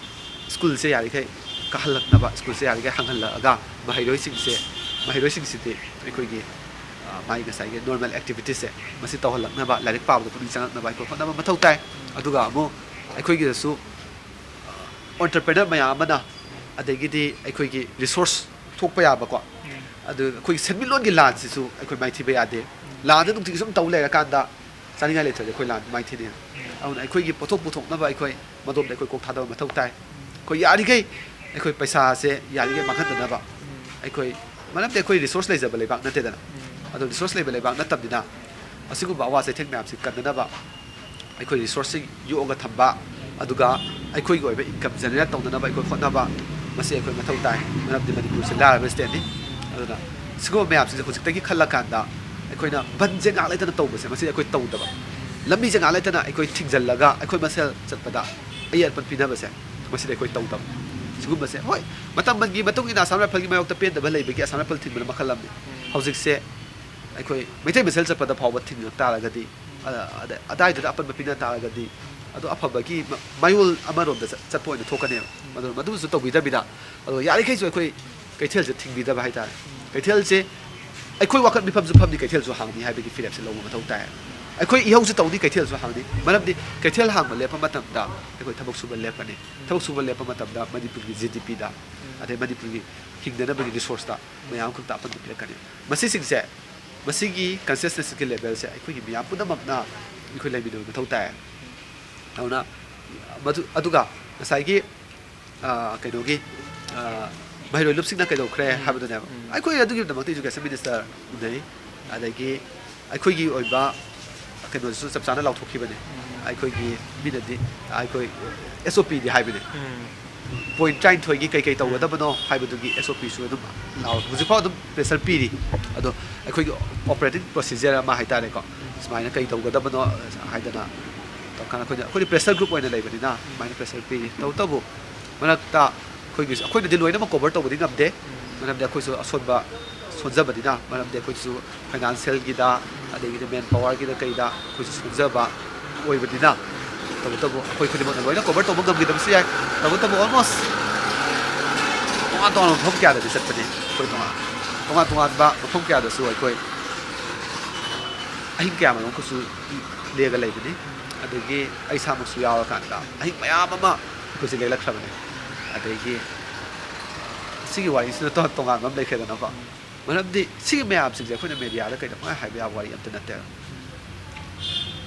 ꯁ꯭ꯀꯨꯜꯁꯦ ꯌꯥꯔꯤꯈꯩ ꯀꯥꯍꯜꯂꯛꯅꯕ, ꯁ꯭ꯀꯨꯜꯁꯦ ꯌꯥꯔꯤꯈꯩ ꯍꯥꯡꯍꯜꯂꯛꯑꯒ ꯃꯍꯩꯔꯣꯏꯁꯤꯡꯁꯦ, ꯃꯍꯩꯔꯣꯏꯁꯤꯡꯁꯤꯗꯤ ꯑꯩꯈꯣꯏꯒꯤ, ꯑ, ꯃꯥꯒꯤ ꯉꯁꯥꯏꯒꯤ ꯅꯣꯔꯃꯦꯜ ꯑꯦꯛꯇꯤꯚꯤꯇꯤꯁꯁꯦ ꯃꯁꯤ ꯇꯧꯍꯜꯂꯛꯅꯕ, ꯂꯥꯏꯔꯤꯛ ꯄꯥꯕꯗ ꯄꯨꯛꯅꯤꯡ ꯆꯪꯉꯛꯅꯕ ꯑꯩꯈꯣꯏ ꯍꯣꯠꯅꯕ ꯃꯊꯧ ꯇꯥꯏ꯫ ꯑꯗꯨꯒ ꯑꯃꯨꯛ ꯑꯩꯈꯣꯏꯒꯤꯗꯁꯨ ꯑꯣꯟꯇꯔꯄ꯭ꯔꯦꯅꯔ ꯃꯌꯥꯝ ꯑꯃꯅ, ꯑꯗꯒꯤꯗꯤ ꯑꯩꯈꯣꯏꯒꯤ ꯔꯤꯁꯣꯔꯁ ꯊꯣꯛꯄ ꯌꯥꯕꯀꯣ, ꯑꯗꯨ ꯑꯩꯈꯣꯏꯒꯤ ꯁꯦꯟꯃꯤꯠꯂꯣꯟꯒꯤ ꯂꯥꯟꯁꯤꯁꯨ ꯑꯩꯈꯣꯏ ꯃꯥꯏꯊꯤꯕ ꯌꯥꯗꯦ꯫ ꯂꯥꯟꯗ ꯅꯨꯡꯇꯤꯒꯤ ꯁꯨꯝ ꯇꯧ ꯂꯩꯔꯀꯥꯟꯗ ꯆꯥꯅꯤꯡꯉꯥꯏ ꯂꯩꯇ꯭ꯔꯗꯤ ꯑꯩꯈꯣꯏ ꯂꯥꯟ ꯃꯥꯏꯊꯤꯅꯤ꯫ ꯑꯗꯨꯅ ꯑꯩꯈꯣꯏꯒꯤ ꯄꯣꯠꯊꯣꯛ ꯄꯨꯊꯣꯛꯅꯕ ꯑꯩꯈꯣꯏ ꯃꯗꯣꯝꯗ ꯑꯩꯈꯣꯏ ꯀꯣꯛ ꯊꯥꯗꯕ ꯃꯊꯧ ꯇꯥꯏ꯫ ꯑꯩꯈꯣꯏ ꯌꯥꯔꯤꯈꯩ ꯑꯩꯈꯣꯏ ꯄꯩꯁꯥꯁꯦ ꯌꯥꯔꯤꯈꯩ ꯃꯥꯡꯍꯟꯗꯅꯕ ꯑꯩꯈꯣꯏ, ꯃꯔꯝꯗꯤ ꯑꯩꯈꯣꯏ ꯔꯤꯁꯣꯔꯁ ꯂꯩꯖꯕ ꯂꯩꯕꯥꯛ ꯅꯠꯇꯦꯗꯅ꯫ ꯑꯗꯣ ꯔꯤꯁꯣꯔꯁ ꯂꯩꯕ ꯂꯩꯕꯥꯛ ꯅꯠꯇꯕꯅꯤꯅ ꯑꯁꯤꯒꯨꯝꯕ ꯑꯋꯥ ꯆꯩꯊꯦꯡ ꯃꯌꯥꯝꯁꯤ ꯀꯟꯅꯅꯕ ꯑꯩꯈꯣꯏ ꯔꯤꯁꯣꯔꯁꯁꯤꯡ ꯌꯣꯛꯑꯒ ꯊꯝꯕ, ꯑꯗꯨꯒ ꯑꯩꯈꯣꯏꯒꯤ ꯑꯣꯏꯕ ꯏꯟꯀꯝ ꯖꯦꯅꯦꯔꯦꯠ ꯇꯧꯅꯅꯕ ꯑꯩꯈꯣꯏ ꯍꯣꯠꯅꯕ, ꯃꯁꯤ ꯑꯩꯈꯣꯏ ꯃꯊꯧ ꯇꯥꯏ꯫ ꯃꯔꯝꯗꯤ ꯃꯅꯤꯄꯨꯔꯁꯦ ꯂꯥꯏꯔꯕ ꯁ꯭ꯇꯦꯠꯅꯤ꯫ ꯑꯗꯨꯅ ꯁꯤꯒꯨꯝꯕ ꯃꯌꯥꯝꯁꯤꯡꯁꯦ ꯍꯧꯖꯤꯛꯇꯒꯤ ꯈꯜꯂꯀꯥꯟꯗ ꯑꯩꯈꯣꯏꯅ ꯕꯟꯁꯦ ꯉꯥꯏꯍꯥꯛ ꯂꯩꯇꯅ ꯇꯧꯕꯁꯦ, ꯃꯁꯤ ꯑꯩꯈꯣꯏ ꯇꯧꯗꯕ꯫ ꯂꯝꯕꯤꯁꯦ ꯉꯥꯏꯍꯥꯛ ꯂꯩꯇꯅ ꯑꯩꯈꯣꯏ ꯊꯤꯡꯖꯤꯜꯂꯒ ꯑꯩꯈꯣꯏ ꯃꯁꯦꯜ ꯆꯠꯄꯗ ꯑꯌꯦꯠ ꯑꯄꯟ ꯄꯤꯅꯕꯁꯦ, ꯃꯁꯤꯗꯤ ꯑꯩꯈꯣꯏ ꯇꯧꯗꯕ꯫ ꯁꯤꯒꯨꯝꯕꯁꯦ, ꯍꯣꯏ, ꯃꯇꯝꯒꯤ ꯃꯇꯨꯡ ꯏꯟꯅ ꯑꯁꯥꯝ ꯔꯥꯏꯐꯜꯒꯤ ꯃꯥꯌꯣꯛꯇ ꯄꯦꯟꯗꯕ ꯂꯩꯕꯒꯤ ꯑꯁꯥꯝ ꯔꯥꯏꯐꯜ ꯊꯤꯡꯕꯅ ꯃꯈꯜ ꯑꯃꯅꯤ꯫ ꯍꯧꯖꯤꯛꯁꯦ ꯑꯩꯈꯣꯏ ꯃꯩꯇꯩ ꯃꯁꯦꯜ ꯆꯠꯄꯗ ꯐꯥꯎꯕ ꯊꯤꯡꯉꯛ ꯇꯥꯔꯒꯗꯤ, ꯑ-, ꯑꯗ-, ꯑꯗꯥꯏꯗꯨꯗ ꯑꯄꯟꯕ ꯄꯤꯅ ꯇꯥꯔꯒꯗꯤ, ꯑꯗꯣ ꯑꯐꯕꯒꯤ ꯃ-, ꯃꯌꯣꯜ ꯑꯃꯔꯣꯝꯗ ꯆꯠ-, ꯆꯠꯄ ꯑꯣꯏꯅ ꯊꯣꯛꯀꯅꯦꯕ꯫ ꯑꯗꯨꯅ ꯃꯗꯨꯃꯁꯨ ꯇꯧꯕꯤꯗꯕꯤꯗ, ꯑꯗꯣ ꯌꯥꯔꯤꯈꯩꯁꯨ ꯑꯩꯈꯣꯏ ꯀꯩꯊꯦꯜꯁꯦ ꯊꯤꯡꯕꯤꯗꯕ ꯍꯥꯏꯇꯥꯔꯦ꯫ ꯀꯩꯊꯦꯜꯁꯦ ꯑꯩꯈꯣꯏ ꯋꯥꯈꯜ ꯃꯤꯐꯝꯁꯨ ꯐꯝꯅꯤ, ꯀꯩꯊꯦꯜꯁꯨ ꯍꯥꯡꯅꯤ ꯍꯥꯏꯕꯒꯤ ꯐꯤꯔꯦꯞꯁꯦ ꯂꯧꯕ ꯃꯊꯧ ꯇꯥꯏ꯫ ꯑꯩꯈꯣꯏ ꯏꯍꯧꯁꯨ ꯇꯧꯅꯤ, ꯀꯩꯊꯦꯜꯁꯨ ꯍꯥꯡꯅꯤ꯫ ꯃꯔꯝꯗꯤ ꯀꯩꯊꯦꯜ ꯍꯥꯡꯕ ꯂꯦꯞꯄ ꯃꯇꯝꯗ ꯑꯩꯈꯣꯏ ꯊꯕꯛ ꯁꯨꯕ ꯂꯦꯞꯀꯅꯤ꯫ ꯊꯕꯛ ꯁꯨꯕ ꯂꯦꯞꯄ ꯃꯇꯝꯗ ꯃꯅꯤꯄꯨꯔꯒꯤ ꯖꯤ ꯗꯤ ꯄꯤꯗ, ꯑꯗꯩ ꯃꯅꯤꯄꯨꯔꯒꯤ ꯍꯤꯡꯅꯅꯕꯒꯤ ꯔꯤꯁꯣꯔꯁꯇ ꯃꯌꯥꯝ ꯑꯃꯈꯛꯇ ꯑꯄꯟꯕ ꯄꯤꯔꯛꯀꯅꯤ꯫ ꯃꯁꯤꯁꯤꯡꯁꯦ, ꯃꯁꯤꯒꯤ ꯀꯟꯁꯤꯌꯁꯅꯦꯁꯀꯤ ꯂꯦꯚꯦꯜꯁꯦ ꯑꯩꯈꯣꯏꯒꯤ ꯃꯤꯌꯥꯝ ꯄꯨꯝꯅꯃꯛꯅ ꯑꯩꯈꯣꯏ ꯂꯩꯃꯤꯟꯅꯕ ꯃꯊꯧ ꯇꯥꯏ꯫ ꯑꯗꯨꯅ ꯃꯗꯨ, ꯑꯗꯨꯒ ꯉꯁꯥꯏꯒꯤ, ꯑ, ꯀꯩꯅꯣꯒꯤ, ꯑ, ꯃꯍꯩꯔꯣꯏ ꯂꯨꯞꯁꯤꯡꯅ ꯀꯩꯗꯧꯈ꯭ꯔꯦ ꯎꯝ, ꯍꯥꯏꯕꯗꯨꯅꯦꯕ꯫ ꯎꯝ꯫ ꯑꯩꯈꯣꯏ ꯑꯗꯨꯒꯤꯗꯃꯛꯇ ꯏꯖꯨꯀꯦꯁꯟ ꯃꯤꯅꯤꯁꯇꯔ ꯎꯅꯩ, ꯑꯗꯒꯤ ꯑꯩꯈꯣꯏꯒꯤ ꯑꯣꯏꯕ ꯀꯩꯅꯣꯁꯨ ꯆꯞ ꯆꯥꯅ ꯂꯥꯎꯊꯣꯛꯈꯤꯕꯅꯦ꯫ ꯎꯝ꯫ ꯑꯩꯈꯣꯏꯒꯤ ꯃꯤꯅꯗꯤ ꯑꯩꯈꯣꯏ ꯑꯦꯁ ꯑꯣ ꯄꯤꯗꯤ ꯍꯥꯏꯕꯅꯦ꯫ ꯎꯝ꯫ ꯄꯣꯏꯟꯠ ꯇꯔꯥꯅꯤꯊꯣꯏꯒꯤ ꯀꯩꯀꯩ ꯎꯝ꯫ ꯇꯧꯒꯗꯕꯅꯣ ꯍꯥꯏꯕꯗꯨꯒꯤ ꯑꯦꯁ ꯑꯣ ꯄꯤꯁꯨ ꯑꯗꯨꯝ ꯂꯥꯎ-, ꯍꯧꯖꯤꯛꯐꯥꯎ ꯑꯗꯨꯝ ꯄ꯭ꯔꯦꯁꯔ ꯄꯤꯔꯤ꯫ ꯑꯗꯣ ꯑꯩꯈꯣꯏꯒꯤ ꯑꯣꯄꯔꯦꯇꯤꯡ ꯄ꯭ꯔꯣꯁꯤꯖꯔ ꯑꯃ ꯍꯥꯏꯇꯥꯔꯦꯀꯣ, ꯁꯨꯃꯥꯏꯅ ꯀꯩ ꯇꯧꯒꯗꯕꯅꯣ ꯍꯥꯏꯗꯅ ꯀꯥꯟꯗ ꯑꯩꯈꯣꯏꯅ ꯑꯩꯈꯣꯏꯗꯤ ꯄ꯭ꯔꯦꯁꯔ ꯒ꯭ꯔꯨꯞ ꯑꯣꯏꯅ ꯂꯩꯕꯅꯤꯅ ꯑꯗꯨꯃꯥꯏꯅ ꯄ꯭ꯔꯦꯁꯔ ꯄꯤꯔꯤ꯫ ꯇꯧꯕꯇꯕꯨ ꯃꯔꯛꯇ ꯑꯩꯈꯣꯏꯒꯤꯁꯨ ꯑꯩꯈꯣꯏꯅꯗꯤ ꯂꯣꯏꯅꯃꯛ ꯀꯣꯚꯔ ꯇꯧꯕꯗꯤ ꯉꯝꯗꯦ꯫ ꯃꯔꯝꯗꯤ ꯑꯩꯈꯣꯏꯁꯨ ꯑꯁꯣꯟꯕ ꯁꯣꯟꯖꯕꯅꯤꯅ, ꯃꯔꯝꯗꯤ ꯑꯩꯈꯣꯏꯁꯨ ꯐꯥꯏꯅꯥꯟꯁꯤꯌꯦꯜꯒꯤꯗ, ꯑꯗꯒꯤꯗꯤ ꯃꯦꯟ ꯄꯋꯥꯔꯒꯤꯗ ꯀꯩꯗ ꯑꯩꯈꯣꯏꯁꯨ ꯁꯣꯟꯖꯕ ꯑꯣꯏꯕꯅꯤꯅ꯫ ꯇꯧꯕꯇꯕꯨ ꯑꯩꯈꯣꯏ ꯈꯨꯗꯤꯡꯃꯛꯅ ꯂꯣꯏꯅ ꯀꯣꯚꯔ ꯇꯧꯕ ꯉꯝꯈꯤꯗꯕꯁꯨ ꯌꯥꯏ꯫ ꯇꯧꯕꯇꯕꯨ ꯑꯣꯜꯃꯣꯁ ꯇꯣꯉꯥꯟ ꯇꯣꯉꯥꯟꯕ ꯃꯐꯝ ꯀꯌꯥꯗꯗꯤ ꯆꯠꯄꯅꯤ꯫ ꯑꯩꯈꯣꯏ ꯇꯣꯉꯥꯟ ꯇꯣꯉꯥꯟ ꯇꯣꯉꯥꯟꯕ ꯃꯐꯝ ꯀꯌꯥꯗꯁꯨ ꯑꯩꯈꯣꯏ ꯑꯍꯤꯡ ꯀꯌꯥ ꯃꯔꯨꯝ ꯑꯩꯈꯣꯏꯁꯨ ꯂꯦꯛꯑꯒ ꯂꯩꯕꯅꯤ꯫ ꯑꯗꯒꯤ ꯑꯩ ꯏꯁꯥꯃꯛꯁꯨ ꯌꯥꯎꯔꯀꯥꯟꯗ ꯑꯍꯤꯡ ꯃꯌꯥꯝ ꯑꯃ ꯑꯩꯈꯣꯏꯁꯦ ꯂꯦꯛꯂꯛꯈ꯭ꯔꯕꯅꯤ꯫ ꯑꯗꯒꯤ ꯁꯤꯒꯤ ꯋꯥꯔꯤꯁꯤꯅ ꯇꯣ-, ꯇꯣꯉꯥꯟꯕ ꯑꯃ ꯂꯩꯈ꯭ꯔꯦꯗꯅꯀꯣ꯫ ꯃꯔꯝꯗꯤ ꯁꯤꯒꯤ ꯃꯌꯥꯝꯁꯤꯡꯁꯦ ꯑꯩꯈꯣꯏꯅ ꯃꯦꯗꯤꯌꯥꯗ ꯀꯩꯗ ꯄꯪꯍꯥꯏ ꯍꯥꯏꯕ ꯌꯥꯕ ꯋꯥꯔꯤ ꯑꯝꯇ ꯅꯠꯇꯦꯕ꯫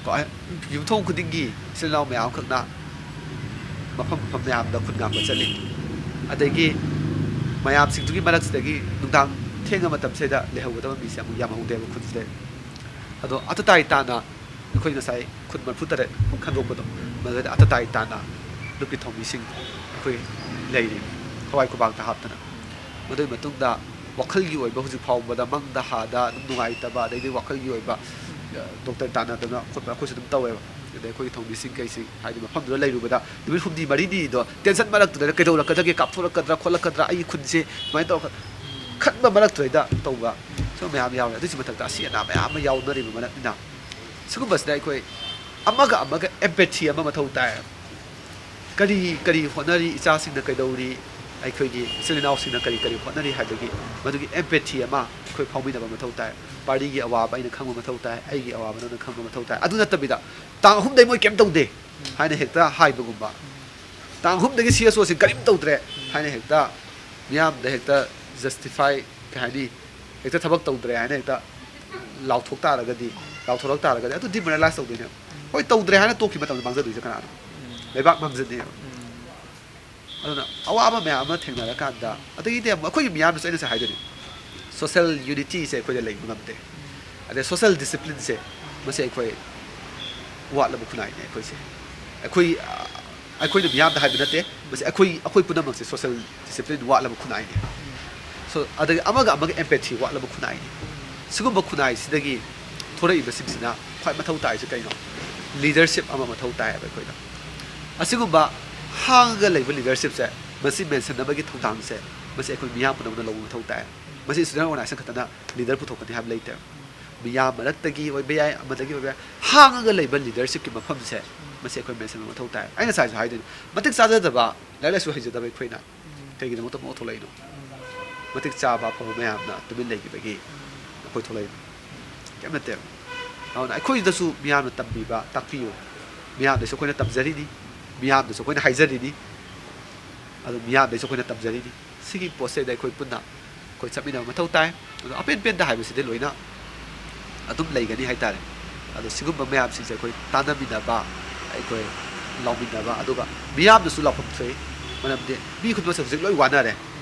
ꯀꯣ, ꯑꯩ-, ꯌꯨꯝꯊꯣꯡ ꯈꯨꯗꯤꯡꯒꯤ ꯏꯆꯤꯜ ꯏꯅꯥꯎ ꯃꯌꯥꯝ ꯑꯃꯈꯛꯅ ꯃꯐꯝ ꯃꯐꯝ ꯃꯌꯥꯝꯗ ꯈꯨꯟ ꯉꯥꯛꯄ ꯆꯠꯂꯤ꯫ ꯑꯗꯒꯤ ꯃꯌꯥꯝꯁꯤꯡꯗꯨꯒꯤ ꯃꯔꯛꯁꯤꯗꯒꯤ ꯅꯨꯡꯗꯥꯡ ꯊꯦꯡꯉ ꯃꯇꯝꯁꯤꯗ ꯂꯩꯍꯧꯒꯗꯕ ꯃꯤꯁꯦ ꯑꯃꯨꯛ ꯌꯥꯝꯍꯧꯗꯦꯕ ꯈꯨꯟꯁꯤꯗ꯫ ꯑꯗꯣ ꯑꯇꯇꯥꯏ ꯇꯥꯅ ꯑꯩꯈꯣꯏ ꯉꯁꯥꯏ ꯈꯨꯟ ꯃꯔꯤꯐꯨ ꯇꯔꯦꯠ ꯈꯟꯗꯣꯛꯄꯗꯣ, ꯃꯗꯨꯗ ꯑꯇꯇꯥꯏ ꯇꯥꯅ ꯅꯨꯄꯤ ꯊꯧꯃꯤꯁꯤꯡ ꯑꯩꯈꯣꯏ ꯂꯩꯔꯤ, ꯊꯋꯥꯏ ꯈꯨꯕꯥꯛꯇ ꯍꯥꯞꯇꯅ꯫ ꯃꯗꯨꯒꯤ ꯃꯇꯨꯡꯗ ꯋꯥꯈꯜꯒꯤ ꯑꯣꯏꯕ ꯍꯧꯖꯤꯛ ꯐꯥꯎꯕꯗ ꯃꯪꯗ ꯍꯥꯗ ꯑꯗꯨꯝ ꯅꯨꯡꯉꯥꯏꯇꯕ, ꯑꯗꯩꯗꯤ ꯋꯥꯈꯜꯒꯤ ꯑꯣꯏꯕ, ꯑ, ꯗꯣꯛꯇꯔ ꯇꯥꯟꯅꯗꯅ ꯈꯣꯠꯄ ꯑꯩꯈꯣꯏꯁꯨ ꯑꯗꯨꯝ ꯇꯧꯋꯦꯕ꯫ ꯑꯗꯩ ꯑꯩꯈꯣꯏꯒꯤ ꯊꯧꯃꯤꯁꯤꯡ ꯀꯩꯁꯤꯡ ꯍꯥꯏꯗꯤ ꯃꯐꯝꯗꯨꯗ ꯂꯩꯔꯨꯕꯗ ꯅꯨꯃꯤꯠ ꯍꯨꯝꯅꯤ ꯃꯔꯤꯅꯤꯗꯣ ꯇꯦꯟꯁꯟ ꯃꯔꯛꯇꯨꯗ ꯀꯩꯗꯧꯔꯛꯀꯗꯒꯦ, ꯀꯥꯞꯊꯣꯔꯛꯀꯗ꯭ꯔꯥ ꯈꯣꯠꯂꯛꯀꯗ꯭ꯔꯥ, ꯑꯩꯒꯤ ꯈꯨꯟꯁꯦ ꯁꯨꯃꯥꯏꯅ ꯇꯧꯔꯛꯀ-, ꯈꯟꯕ ꯃꯔꯛꯇꯨꯗꯩꯗ ꯇꯧꯕ ꯁꯨꯝ ꯃꯌꯥꯝ ꯌꯥꯎꯔꯦ꯫ ꯑꯗꯨꯒꯤ ꯃꯊꯛꯇ ꯑꯁꯤ ꯑꯅꯥ ꯃꯌꯥꯝ ꯑꯃ ꯌꯥꯎꯅꯔꯤꯕ ꯃꯔꯛꯅꯤꯅ ꯁꯤꯒꯨꯝꯕꯁꯤꯗ ꯑꯩꯈꯣꯏ ꯑꯃꯒ ꯑꯃꯒ ꯑꯦꯝꯄꯦꯊꯤ ꯑꯃ ꯃꯊꯧ ꯇꯥꯏ꯫ ꯀꯔꯤ ꯀꯔꯤ ꯍꯣꯠꯅꯔꯤ, ꯏꯆꯥꯁꯤꯡꯅ ꯀꯩꯗꯧꯔꯤ, ꯑꯩꯈꯣꯏꯒꯤ ꯏꯆꯤꯜ ꯏꯅꯥꯎꯁꯤꯡꯅ ꯀꯔꯤ ꯀꯔꯤ ꯍꯣꯠꯅꯔꯤ ꯍꯥꯏꯕꯒꯤ ꯃꯗꯨꯒꯤ ꯑꯦꯝꯄꯦꯊꯤ ꯑꯃ ꯑꯩꯈꯣꯏ ꯐꯥꯎꯃꯤꯟꯅꯕ ꯃꯊꯧ ꯇꯥꯏ꯫ ꯄꯥꯔꯇꯤꯒꯤ ꯑꯋꯥꯕ ꯑꯩꯅ ꯈꯪꯕ ꯃꯊꯧ ꯇꯥꯏ, ꯑꯩꯒꯤ ꯑꯋꯥꯕ ꯅꯪꯅ ꯈꯪꯕ ꯃꯊꯧ ꯇꯥꯏ꯫ ꯑꯗꯨ ꯅꯠꯇꯕꯤꯗ ꯇꯥꯡ ꯑꯍꯨꯝꯗꯩ ꯃꯣꯏ ꯀꯩꯝ ꯇꯧꯗꯦ ꯍꯥꯏꯅ ꯍꯦꯛꯇ ꯍꯥꯏꯕꯒꯨꯝꯕ, ꯇꯥꯡ ꯑꯍꯨꯝꯗꯒꯤ ꯁꯤ ꯑꯦꯁ ꯑꯣꯁꯤ ꯀꯔꯤꯝ ꯇꯧꯗ꯭ꯔꯦ ꯍꯥꯏꯅ ꯍꯦꯛꯇ ꯃꯤꯌꯥꯝꯗ ꯍꯦꯛꯇ ꯖꯁꯇꯤꯐꯥꯏ, ꯀꯩ ꯍꯥꯏꯅꯤ, ꯍꯦꯛꯇ ꯊꯕꯛ ꯇꯧꯗ꯭ꯔꯦ ꯍꯥꯏꯅ ꯍꯦꯛꯇ ꯂꯥꯎꯊꯣꯛ ꯇꯥꯔꯒꯗꯤ, ꯂꯥꯎꯊꯣꯔꯛ ꯇꯥꯔꯒꯗꯤ ꯑꯗꯨ ꯗꯤꯃꯣꯔꯦꯂꯥꯏꯁ ꯇꯧꯗꯣꯏꯅꯦꯕ꯫ ꯍꯣꯏ, ꯇꯧꯗ꯭ꯔꯦ ꯍꯥꯏꯅ ꯇꯣꯛꯈꯤꯕ ꯃꯇꯝꯗ ꯃꯥꯡꯖꯗꯣꯏꯁꯦ ꯀꯅꯥꯅꯣ? ꯂꯩꯕꯥꯛ ꯃꯥꯡꯖꯅꯦꯕ꯫ ꯑꯗꯨꯅ ꯑꯋꯥꯕ ꯃꯌꯥꯝ ꯑꯃ ꯊꯦꯡꯅꯔꯀꯥꯟꯗ, ꯑꯗꯒꯤꯗꯤ ꯑꯃꯨꯛ ꯑꯩꯈꯣꯏꯒꯤ ꯃꯤꯌꯥꯝꯅꯁꯨ ꯑꯩꯅ ꯉꯁꯥꯏ ꯍꯥꯏꯗꯨꯅꯤ, ꯁꯣꯁꯦꯜ ꯌꯨꯅꯤꯇꯤꯁꯦ ꯑꯩꯈꯣꯏꯗ ꯂꯩꯕ ꯉꯝꯗꯦ꯫ ꯑꯗꯩ ꯁꯣꯁꯦꯜ ꯗꯤꯁꯤꯄ꯭ꯂꯤꯟꯁꯦ, ꯃꯁꯤ ꯑꯩꯈꯣꯏ ꯋꯥꯠꯂꯕ ꯈꯨꯟꯅꯥꯏꯅꯦ ꯑꯩꯈꯣꯏꯁꯦ꯫ ꯑꯩꯈꯣꯏ, ꯑ, ꯑꯩꯈꯣꯏꯅ ꯃꯤꯌꯥꯝꯗ ꯍꯥꯏꯕ ꯅꯠꯇꯦ, ꯃꯁꯤ ꯑꯩꯈꯣꯏ, ꯑꯩꯈꯣꯏ ꯄꯨꯝꯅꯃꯛꯁꯦ ꯁꯣꯁꯦꯜ ꯗꯤꯁꯤꯄ꯭ꯂꯤꯟ ꯋꯥꯠꯂꯕ ꯈꯨꯟꯅꯥꯏꯅꯦ꯫ ꯁꯣ-, ꯑꯗꯒꯤ ꯑꯃꯒ ꯑꯃꯒ ꯑꯦꯝꯄꯦꯊꯤ ꯋꯥꯠꯂꯕ ꯈꯨꯟꯅꯥꯏꯅꯤ꯫ ꯁꯤꯒꯨꯝꯕ ꯈꯨꯟꯅꯥꯏꯁꯤꯗꯒꯤ ꯊꯣꯔꯛꯏꯕꯁꯤꯡꯁꯤꯅ ꯈ꯭ꯋꯥꯏ ꯃꯊꯧ ꯇꯥꯏꯁꯦ ꯀꯩꯅꯣ? ꯂꯤꯗꯔꯁꯤꯞ ꯑꯃ ꯃꯊꯧ ꯇꯥꯏꯌꯦꯕ ꯑꯩꯈꯣꯏꯗ꯫ ꯑꯁꯤꯒꯨꯝꯕ ꯍꯥꯡꯉꯒ ꯂꯩꯕ ꯂꯤꯗꯔꯁꯤꯞꯁꯦ, ꯃꯁꯤ ꯃꯦꯟꯁꯤꯟꯅꯕꯒꯤ ꯊꯧꯗꯥꯡꯁꯦ, ꯃꯁꯤ ꯑꯩꯈꯣꯏ ꯃꯤꯌꯥꯝ ꯄꯨꯝꯅꯃꯛꯅ ꯂꯧꯕ ꯃꯊꯧ ꯇꯥꯏ꯫ ꯃꯁꯤ ꯁ꯭ꯇꯨꯗꯦꯟ ꯑꯣꯔꯒꯅꯥꯏꯖꯦꯁꯟ ꯈꯛꯇꯅ ꯂꯤꯗꯔ ꯄꯨꯊꯣꯛꯀꯅꯤ ꯍꯥꯏꯕ ꯂꯩꯇꯦ꯫ ꯃꯤꯌꯥꯝ ꯃꯔꯛꯇꯒꯤ ꯑꯣꯏꯕ ꯌꯥꯏ, ꯑꯃꯗꯒꯤ ꯑꯣꯏꯕ ꯌꯥꯏ, ꯍꯥꯡꯉꯒ ꯂꯩꯕ ꯂꯤꯗꯔꯁꯤꯞꯀꯤ ꯃꯐꯝꯁꯦ, ꯃꯁꯤ ꯑꯩꯈꯣꯏ ꯃꯦꯟꯁꯤꯟꯕ ꯃꯊꯧ ꯇꯥꯏ꯫ ꯑꯩ ꯉꯁꯥꯏꯁꯨ ꯍꯥꯏꯗꯣꯏꯅꯤ, ꯃꯇꯤꯛ ꯆꯥꯖꯗꯕ, ꯂꯥꯏꯔꯤꯛ ꯂꯥꯏꯁꯨ ꯍꯩꯖꯗꯕ ꯑꯩꯈꯣꯏꯅ ꯀꯩꯒꯤꯗꯃꯛꯇ ꯃꯣꯠ ꯊꯣꯛꯂꯛꯏꯅꯣ? ꯃꯇꯤꯛ ꯆꯥꯕ ꯑꯐꯕ ꯃꯌꯥꯝꯅ ꯇꯨꯃꯤꯟ ꯂꯩꯈꯤꯕꯒꯤ ꯃꯈꯣꯏ ꯊꯣꯛꯂꯛꯏꯅꯣ? ꯀꯩꯝ ꯅꯠꯇꯦꯕ꯫ ꯑꯗꯨꯅ ꯑꯩꯈꯣꯏꯗꯁꯨ ꯃꯤꯌꯥꯝꯅ ꯇꯝꯕꯤꯕ, ꯇꯥꯛꯄꯤꯌꯨ꯫ ꯃꯤꯌꯥꯝꯗꯁꯨ ꯑꯩꯈꯣꯏꯅ ꯇꯝꯖꯔꯤꯅꯤ, ꯃꯤꯌꯥꯝꯗꯁꯨ ꯑꯩꯈꯣꯏꯅ ꯍꯥꯏꯖꯔꯤꯅꯤ, ꯑꯗꯨ ꯃꯤꯌꯥꯝꯗꯁꯨ ꯑꯩꯈꯣꯏꯅ ꯇꯝꯖꯔꯤꯅꯤ꯫ ꯁꯤꯒꯤ ꯄꯣꯠꯁꯤꯗ ꯑꯩꯈꯣꯏ ꯄꯨꯟꯅ ꯑꯩꯈꯣꯏ ꯆꯠꯃꯤꯟꯅꯕ ꯃꯊꯧ ꯇꯥꯏ꯫ ꯑꯗꯣ ꯑꯄꯦꯟ ꯄꯦꯟꯗ ꯍꯥꯏꯕꯁꯤꯗꯤ ꯂꯣꯏꯅ ꯑꯗꯨꯝ ꯂꯩꯒꯅꯤ ꯍꯥꯏꯇꯥꯔꯦ꯫ ꯑꯗꯣ ꯁꯤꯒꯨꯝꯕ ꯃꯌꯥꯝꯁꯤꯡꯁꯦ ꯑꯩꯈꯣꯏ ꯇꯥꯟꯅꯃꯤꯟꯅꯕ, ꯑꯩꯈꯣꯏ ꯂꯥꯎꯃꯤꯟꯅꯕ, ꯑꯗꯨꯒ ꯃꯤꯌꯥꯝꯅꯁꯨ ꯂꯥꯎꯐꯝ ꯊꯣꯛꯏ꯫ ꯃꯔꯝꯗꯤ ꯃꯤ ꯈꯨꯗꯤꯡꯃꯛꯁꯦ ꯍꯧꯖꯤꯛ ꯂꯣꯏ ꯋꯥꯅꯔꯦ꯫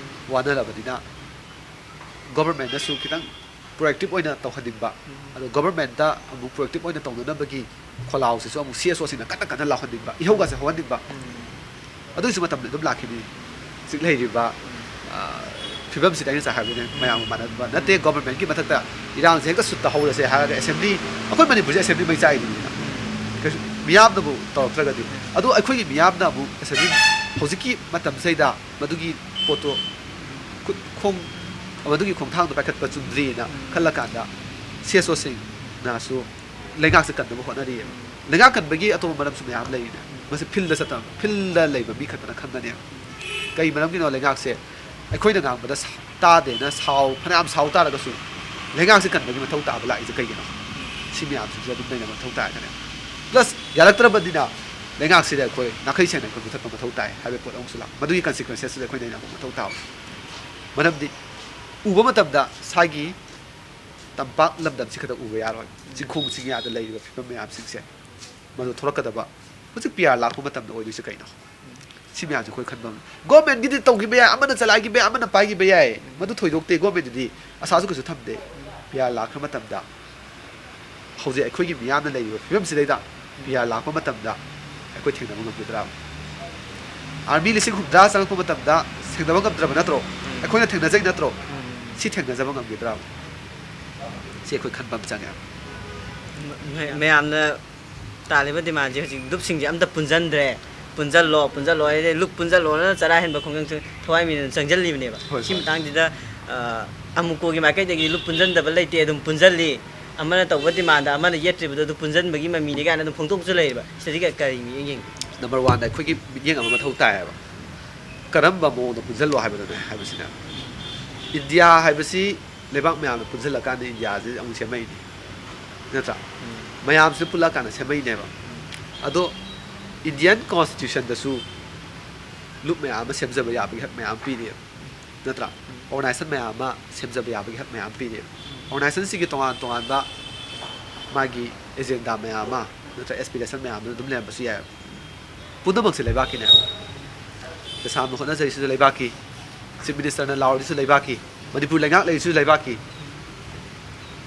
ꯋꯥꯅꯔꯕꯅꯤꯅ ꯒꯣꯕꯔꯃꯦꯟꯅꯁꯨ ꯈꯤꯇꯪ ꯄ꯭ꯔꯣꯑꯦꯛꯇꯤꯞ ꯑꯣꯏꯅ ꯇꯧꯍꯟꯅꯤꯡꯕ, ꯑꯗꯣ ꯒꯣꯕꯔꯃꯦꯟꯗ ꯑꯃꯨꯛ ꯄ꯭ꯔꯣꯑꯦꯛꯇꯤꯞ ꯑꯣꯏꯅ ꯇꯧꯅꯅꯕꯒꯤ ꯈꯣꯜꯂꯥꯎꯁꯤꯁꯨ ꯑꯃꯨꯛ ꯁꯤ ꯑꯦꯁ ꯑꯣꯁꯤꯡꯅ ꯀꯟꯅ ꯀꯟꯅ ꯂꯥꯎꯍꯟꯅꯤꯡꯕ, ꯏꯍꯧꯒꯁꯦ ꯍꯧꯍꯟꯅꯤꯡꯕ꯫ ꯑꯗꯨꯒꯤꯁꯨ ꯃꯇꯝꯗꯤ ꯑꯗꯨꯝ ꯂꯥꯛꯈꯤꯅꯤ꯫ ꯍꯧꯖꯤꯛ ꯂꯩꯔꯤꯕ, ꯑ, ꯐꯤꯕꯝꯁꯤꯗ ꯑꯩꯅ ꯉꯁꯥꯏ ꯍꯥꯏꯕꯗꯨꯅꯦ, ꯃꯌꯥꯝꯒ ꯃꯥꯟꯅꯕ ꯅꯠꯇꯦ꯫ ꯒꯣꯕꯔꯃꯦꯟꯒꯤ ꯃꯊꯛꯇ ꯏꯔꯥꯡꯁꯦ ꯍꯦꯛꯇ ꯁꯨꯠꯇ ꯍꯧꯔꯁꯦ ꯍꯥꯏꯔꯒ ꯑꯦꯁꯦꯝꯕ꯭ꯂꯤ, ꯑꯩꯈꯣꯏ ꯃꯅꯤꯄꯨꯔꯁꯦ ꯑꯦꯁꯦꯝꯕ꯭ꯂꯤ ꯃꯩ ꯆꯥꯛꯏꯅꯤꯅ, ꯀꯩꯁꯨ ꯃꯤꯌꯥꯝꯅꯕꯨ ꯇꯧꯔꯛꯇ꯭ꯔꯒꯗꯤ꯫ ꯑꯗꯣ ꯑꯩꯈꯣꯏꯒꯤ ꯃꯤꯌꯥꯝꯅ ꯑꯃꯨꯛ ꯑꯦꯁꯦꯝꯕ꯭ꯂꯤ ꯍꯧꯖꯤꯛꯀꯤ ꯃꯇꯝꯁꯤꯗꯩꯗ ꯃꯗꯨꯒꯤ ꯄꯣꯠꯇꯣ ꯈꯨꯠ ꯈꯣꯡ, ꯃꯗꯨꯒꯤ ꯈꯣꯡꯊꯥꯡꯗꯣ ꯄꯥꯏꯈꯠꯄ ꯆꯨꯝꯗ꯭ꯔꯤꯅ ꯈꯜꯂꯀꯥꯟꯗ ꯁꯤ ꯑꯦꯁ ꯑꯣꯁꯤꯡꯅꯁꯨ ꯂꯩꯉꯥꯛꯁꯦ ꯀꯟꯅꯕ ꯍꯣꯠꯅꯔꯤꯑꯕ꯫ ꯂꯩꯉꯥꯛ ꯀꯟꯕꯒꯤ ꯑꯇꯣꯞꯄ ꯃꯔꯝꯁꯨ ꯃꯌꯥꯝ ꯂꯩꯔꯤꯅꯦ꯫ ꯃꯁꯤ ꯐꯤꯜꯗ ꯆꯠꯇꯕ, ꯐꯤꯜꯗ ꯂꯩꯕ ꯃꯤ ꯈꯛꯇꯅ ꯈꯪꯒꯅꯦꯕ꯫ ꯀꯩ ꯃꯔꯝꯒꯤꯅꯣ ꯂꯩꯉꯥꯛꯁꯦ ꯑꯩꯈꯣꯏꯅ ꯉꯥꯡꯕꯗ ꯁ-, ꯇꯥꯗꯦꯅ ꯁꯥꯎ, ꯐꯅꯌꯥꯝ ꯁꯥꯎ ꯇꯥꯔꯒꯁꯨ ꯂꯩꯉꯥꯛꯁꯦ ꯀꯟꯕꯒꯤ ꯃꯊꯧ ꯇꯥꯕ ꯂꯥꯛꯏꯁꯦ ꯀꯩꯒꯤꯅꯣ? ꯁꯤ ꯃꯌꯥꯝꯁꯤꯡꯁꯦ ꯑꯗꯨꯝ ꯅꯩꯅꯕ ꯃꯊꯧ ꯇꯥꯔꯒꯅꯦ꯫ ꯄ꯭ꯂꯁ ꯌꯥꯔꯛꯇ꯭ꯔꯕꯅꯤꯅ ꯂꯩꯉꯥꯛꯁꯤꯗ ꯑꯩꯈꯣꯏ ꯅꯥꯈꯩ ꯁꯦꯡꯅ ꯑꯩꯈꯣꯏ ꯃꯨꯊꯠꯄ ꯃꯊꯧ ꯇꯥꯏ ꯍꯥꯏꯕ ꯄꯣꯠ ꯑꯃꯁꯨ ꯂꯥꯛ-, ꯃꯗꯨꯒꯤ ꯀꯟꯁꯤꯀ꯭ꯋꯦꯟꯁꯦꯁꯇꯨꯗ ꯑꯩꯈꯣꯏ ꯅꯩꯅꯕ ꯃꯊꯧ ꯇꯥꯕ꯫ ꯃꯔꯝꯗꯤ ꯎꯕ ꯃꯇꯝꯗ ꯁ꯭ꯋꯥꯏꯒꯤ ꯇꯝꯄꯥꯛ ꯂꯝꯗꯝꯁꯤ ꯈꯛꯇ ꯎꯕ ꯌꯥꯔꯣꯏ꯫ ꯆꯤꯡꯈꯣꯡ ꯆꯤꯡꯌꯥꯗ ꯂꯩꯔꯤꯕ ꯐꯤꯕꯝ ꯃꯌꯥꯝꯁꯤꯡꯁꯦ ꯃꯗꯨ ꯊꯣꯛꯂꯛꯀꯗꯕ꯫ ꯍꯧꯖꯤꯛ ꯄꯤ ꯑꯥꯔ ꯂꯥꯛꯄ ꯃꯇꯝꯗ ꯑꯣꯏꯗꯣꯏꯁꯦ ꯀꯩꯅꯣ? ꯁꯤ ꯃꯌꯥꯝꯁꯦ ꯑꯩꯈꯣꯏ ꯈꯟꯕ ꯉꯝꯃꯤ꯫ ꯒꯣꯔꯃꯦꯟꯒꯤꯗꯤ ꯇꯧꯈꯤꯕ ꯌꯥꯏ, ꯑꯃꯅ ꯆꯂꯥꯏꯈꯤꯕ ꯌꯥꯏ, ꯑꯃꯅ ꯄꯥꯏꯈꯤꯕ ꯌꯥꯏ, ꯃꯗꯨ ꯊꯣꯏꯗꯣꯛꯇꯦ꯫ ꯒꯣꯔꯃꯦꯟꯗꯨꯗꯤ ꯑꯁꯥꯁꯨ ꯀꯩꯁꯨ ꯊꯝꯗꯦ꯫ ꯄꯤ ꯑꯥꯔ ꯂꯥꯛꯈ꯭ꯔ ꯃꯇꯝꯗ ꯍꯧꯖꯤꯛ ꯑꯩꯈꯣꯏꯒꯤ ꯃꯤꯌꯥꯝꯅ ꯂꯩꯔꯤꯕ ꯐꯤꯕꯝꯁꯤꯗꯩꯗ ꯄꯤ ꯑꯥꯔ ꯂꯥꯛꯄ ꯃꯇꯝꯗ ꯑꯩꯈꯣꯏ ꯊꯦꯡꯅꯕ ꯉꯝꯒꯗ꯭ꯔꯥ? ꯑꯥꯔꯃꯤ ꯂꯤꯁꯤꯡ ꯍꯨꯝꯗ꯭ꯔꯥ ꯆꯪꯉꯛꯄ ꯃꯇꯝꯗ ꯊꯦꯡꯅꯕ ꯉꯝꯗ꯭ꯔꯕ ꯅꯠꯇ꯭ꯔꯣ? ꯑꯩꯈꯣꯏꯅ ꯊꯦꯡꯅꯖꯩ ꯅꯠꯇ꯭ꯔꯣ? ꯁꯤ ꯊꯦꯡꯅꯖꯕ ꯉꯝꯒꯗ꯭ꯔꯥ? ꯁꯤ ꯑꯩꯈꯣꯏ ꯈꯟꯕ ꯑꯃ ꯆꯪꯉꯦ꯫ ꯃ-, ꯃꯌꯥꯝꯅ ꯇꯥꯜꯂꯤꯕ demandꯁꯦ ꯍꯧꯖꯤꯛ ꯂꯨꯞꯁꯤꯡꯁꯦ ꯑꯝꯇ ꯄꯨꯟꯁꯤꯟꯗ꯭ꯔꯦ꯫ ꯄꯨꯟꯁꯤꯜꯂꯣ, ꯄꯨꯟꯁꯤꯜꯂꯣ ꯍꯥꯏꯗꯤ ꯂꯨꯞ ꯄꯨꯟꯁꯤꯜꯂꯣꯅ ꯆꯔꯥ ꯍꯦꯟꯕ ꯈꯣꯡꯖꯪꯁꯨ ꯊꯋꯥꯏ ꯃꯤꯗꯅ ꯆꯪꯁꯤꯜꯂꯤꯕꯅꯦꯕ꯫ ꯍꯣꯏ, ꯁꯤ ꯍꯣꯏ꯫ ꯃꯇꯥꯡꯁꯤꯗ, ꯑ, ꯑꯃꯨꯀꯣꯒꯤ ꯃꯥꯏꯀꯩꯗꯒꯤ ꯂꯨꯞ ꯄꯨꯟꯁꯤꯟꯗꯕ ꯂꯩꯇꯦ, ꯑꯗꯨꯝ ꯄꯨꯟꯁꯤꯜꯂꯤ꯫ ꯑꯃꯅ ꯇꯧꯕ demandꯗ ꯑꯃꯅ ꯌꯦꯠꯇ꯭ꯔꯤꯕꯗꯣ ꯑꯗꯨ ꯄꯨꯟꯁꯤꯟꯕꯒꯤ ꯃꯃꯤꯅꯤ ꯀꯥꯏꯅ ꯑꯗꯨꯝ ꯐꯣꯡꯗꯣꯛꯄꯁꯨ ꯂꯩꯌꯦꯕ꯫ ꯁꯤꯗꯗꯤ ꯀ-, ꯀꯔꯤ ꯃꯤꯠꯌꯦꯡ ꯌꯦꯡꯒꯦ? Number oneꯗ ꯑꯩꯈꯣꯏꯒꯤ ꯃꯤꯠꯌꯦꯡ ꯑꯃ ꯃꯊꯧ ꯇꯥꯏꯌꯦꯕ꯫ ꯀꯔꯝꯕ ꯃꯑꯣꯡꯗ ꯄꯨꯟꯁꯤꯜꯂꯣ ꯍꯥꯏꯕꯗꯨꯅꯦ ꯍꯥꯏꯕꯁꯤꯅꯦ꯫ ꯏꯟꯗꯤꯌꯥ ꯍꯥꯏꯕꯁꯤ ꯂꯩꯕꯥꯛ ꯃꯌꯥꯝꯅ ꯄꯨꯟꯁꯤꯜꯂꯀꯥꯟꯗ ꯏꯟꯗꯤꯌꯥꯁꯤ ꯑꯃꯨꯛ ꯁꯦꯝꯃꯛꯏꯅꯤ, ꯅꯠꯇ꯭ꯔꯥ? ꯎꯝ꯫ ꯃꯌꯥꯝꯁꯤ ꯄꯨꯜꯂꯛꯑꯀꯥꯟꯗ ꯁꯦꯝꯃꯛꯏꯅꯦꯕ꯫ ꯑꯗꯣ Indian Constitutionꯗꯁꯨ ꯂꯨꯞ ꯃꯌꯥꯝ ꯑꯃ ꯁꯦꯝꯖꯕ ꯌꯥꯕꯒꯤ ꯍꯛ ꯃꯌꯥꯝ ꯄꯤꯔꯤꯑꯕ, ꯅꯠꯇ꯭ꯔꯥ? ꯎꯝ꯫ Organisation ꯃꯌꯥꯝ ꯑꯃ ꯁꯦꯝꯖꯕ ꯌꯥꯕꯒꯤ ꯍꯛ ꯃꯌꯥꯝ ꯄꯤꯔꯤꯑꯕ꯫ Organizationꯁꯤꯒꯤ ꯇꯣꯉꯥꯟ ꯇꯣꯉꯥꯟꯕ ꯃꯥꯒꯤ agenda ꯃꯌꯥꯝ ꯑꯃ, ꯅꯠꯇ꯭ꯔ aspiration ꯃꯌꯥꯝ ꯑꯃ ꯑꯗꯨꯝ ꯂꯩꯔꯝꯕꯁꯨ ꯌꯥꯏ꯫ ꯄꯨꯝꯅꯃꯛꯁꯦ ꯂꯩꯕꯥꯛꯀꯤꯅꯦ꯫ ꯗꯦꯁꯥꯝꯅ ꯍꯣꯠꯅꯖꯔꯤꯁꯤꯁꯨ ꯂꯩꯕꯥꯛꯀꯤ, Chief Ministerꯅ ꯂꯥꯎꯔꯤꯁꯤꯁꯨ ꯂꯩꯕꯥꯛꯀꯤ, ꯃꯅꯤꯄꯨꯔ ꯂꯩꯉꯥꯛ ꯂꯩꯔꯤꯁꯤꯁꯨ ꯂꯩꯕꯥꯛꯀꯤ,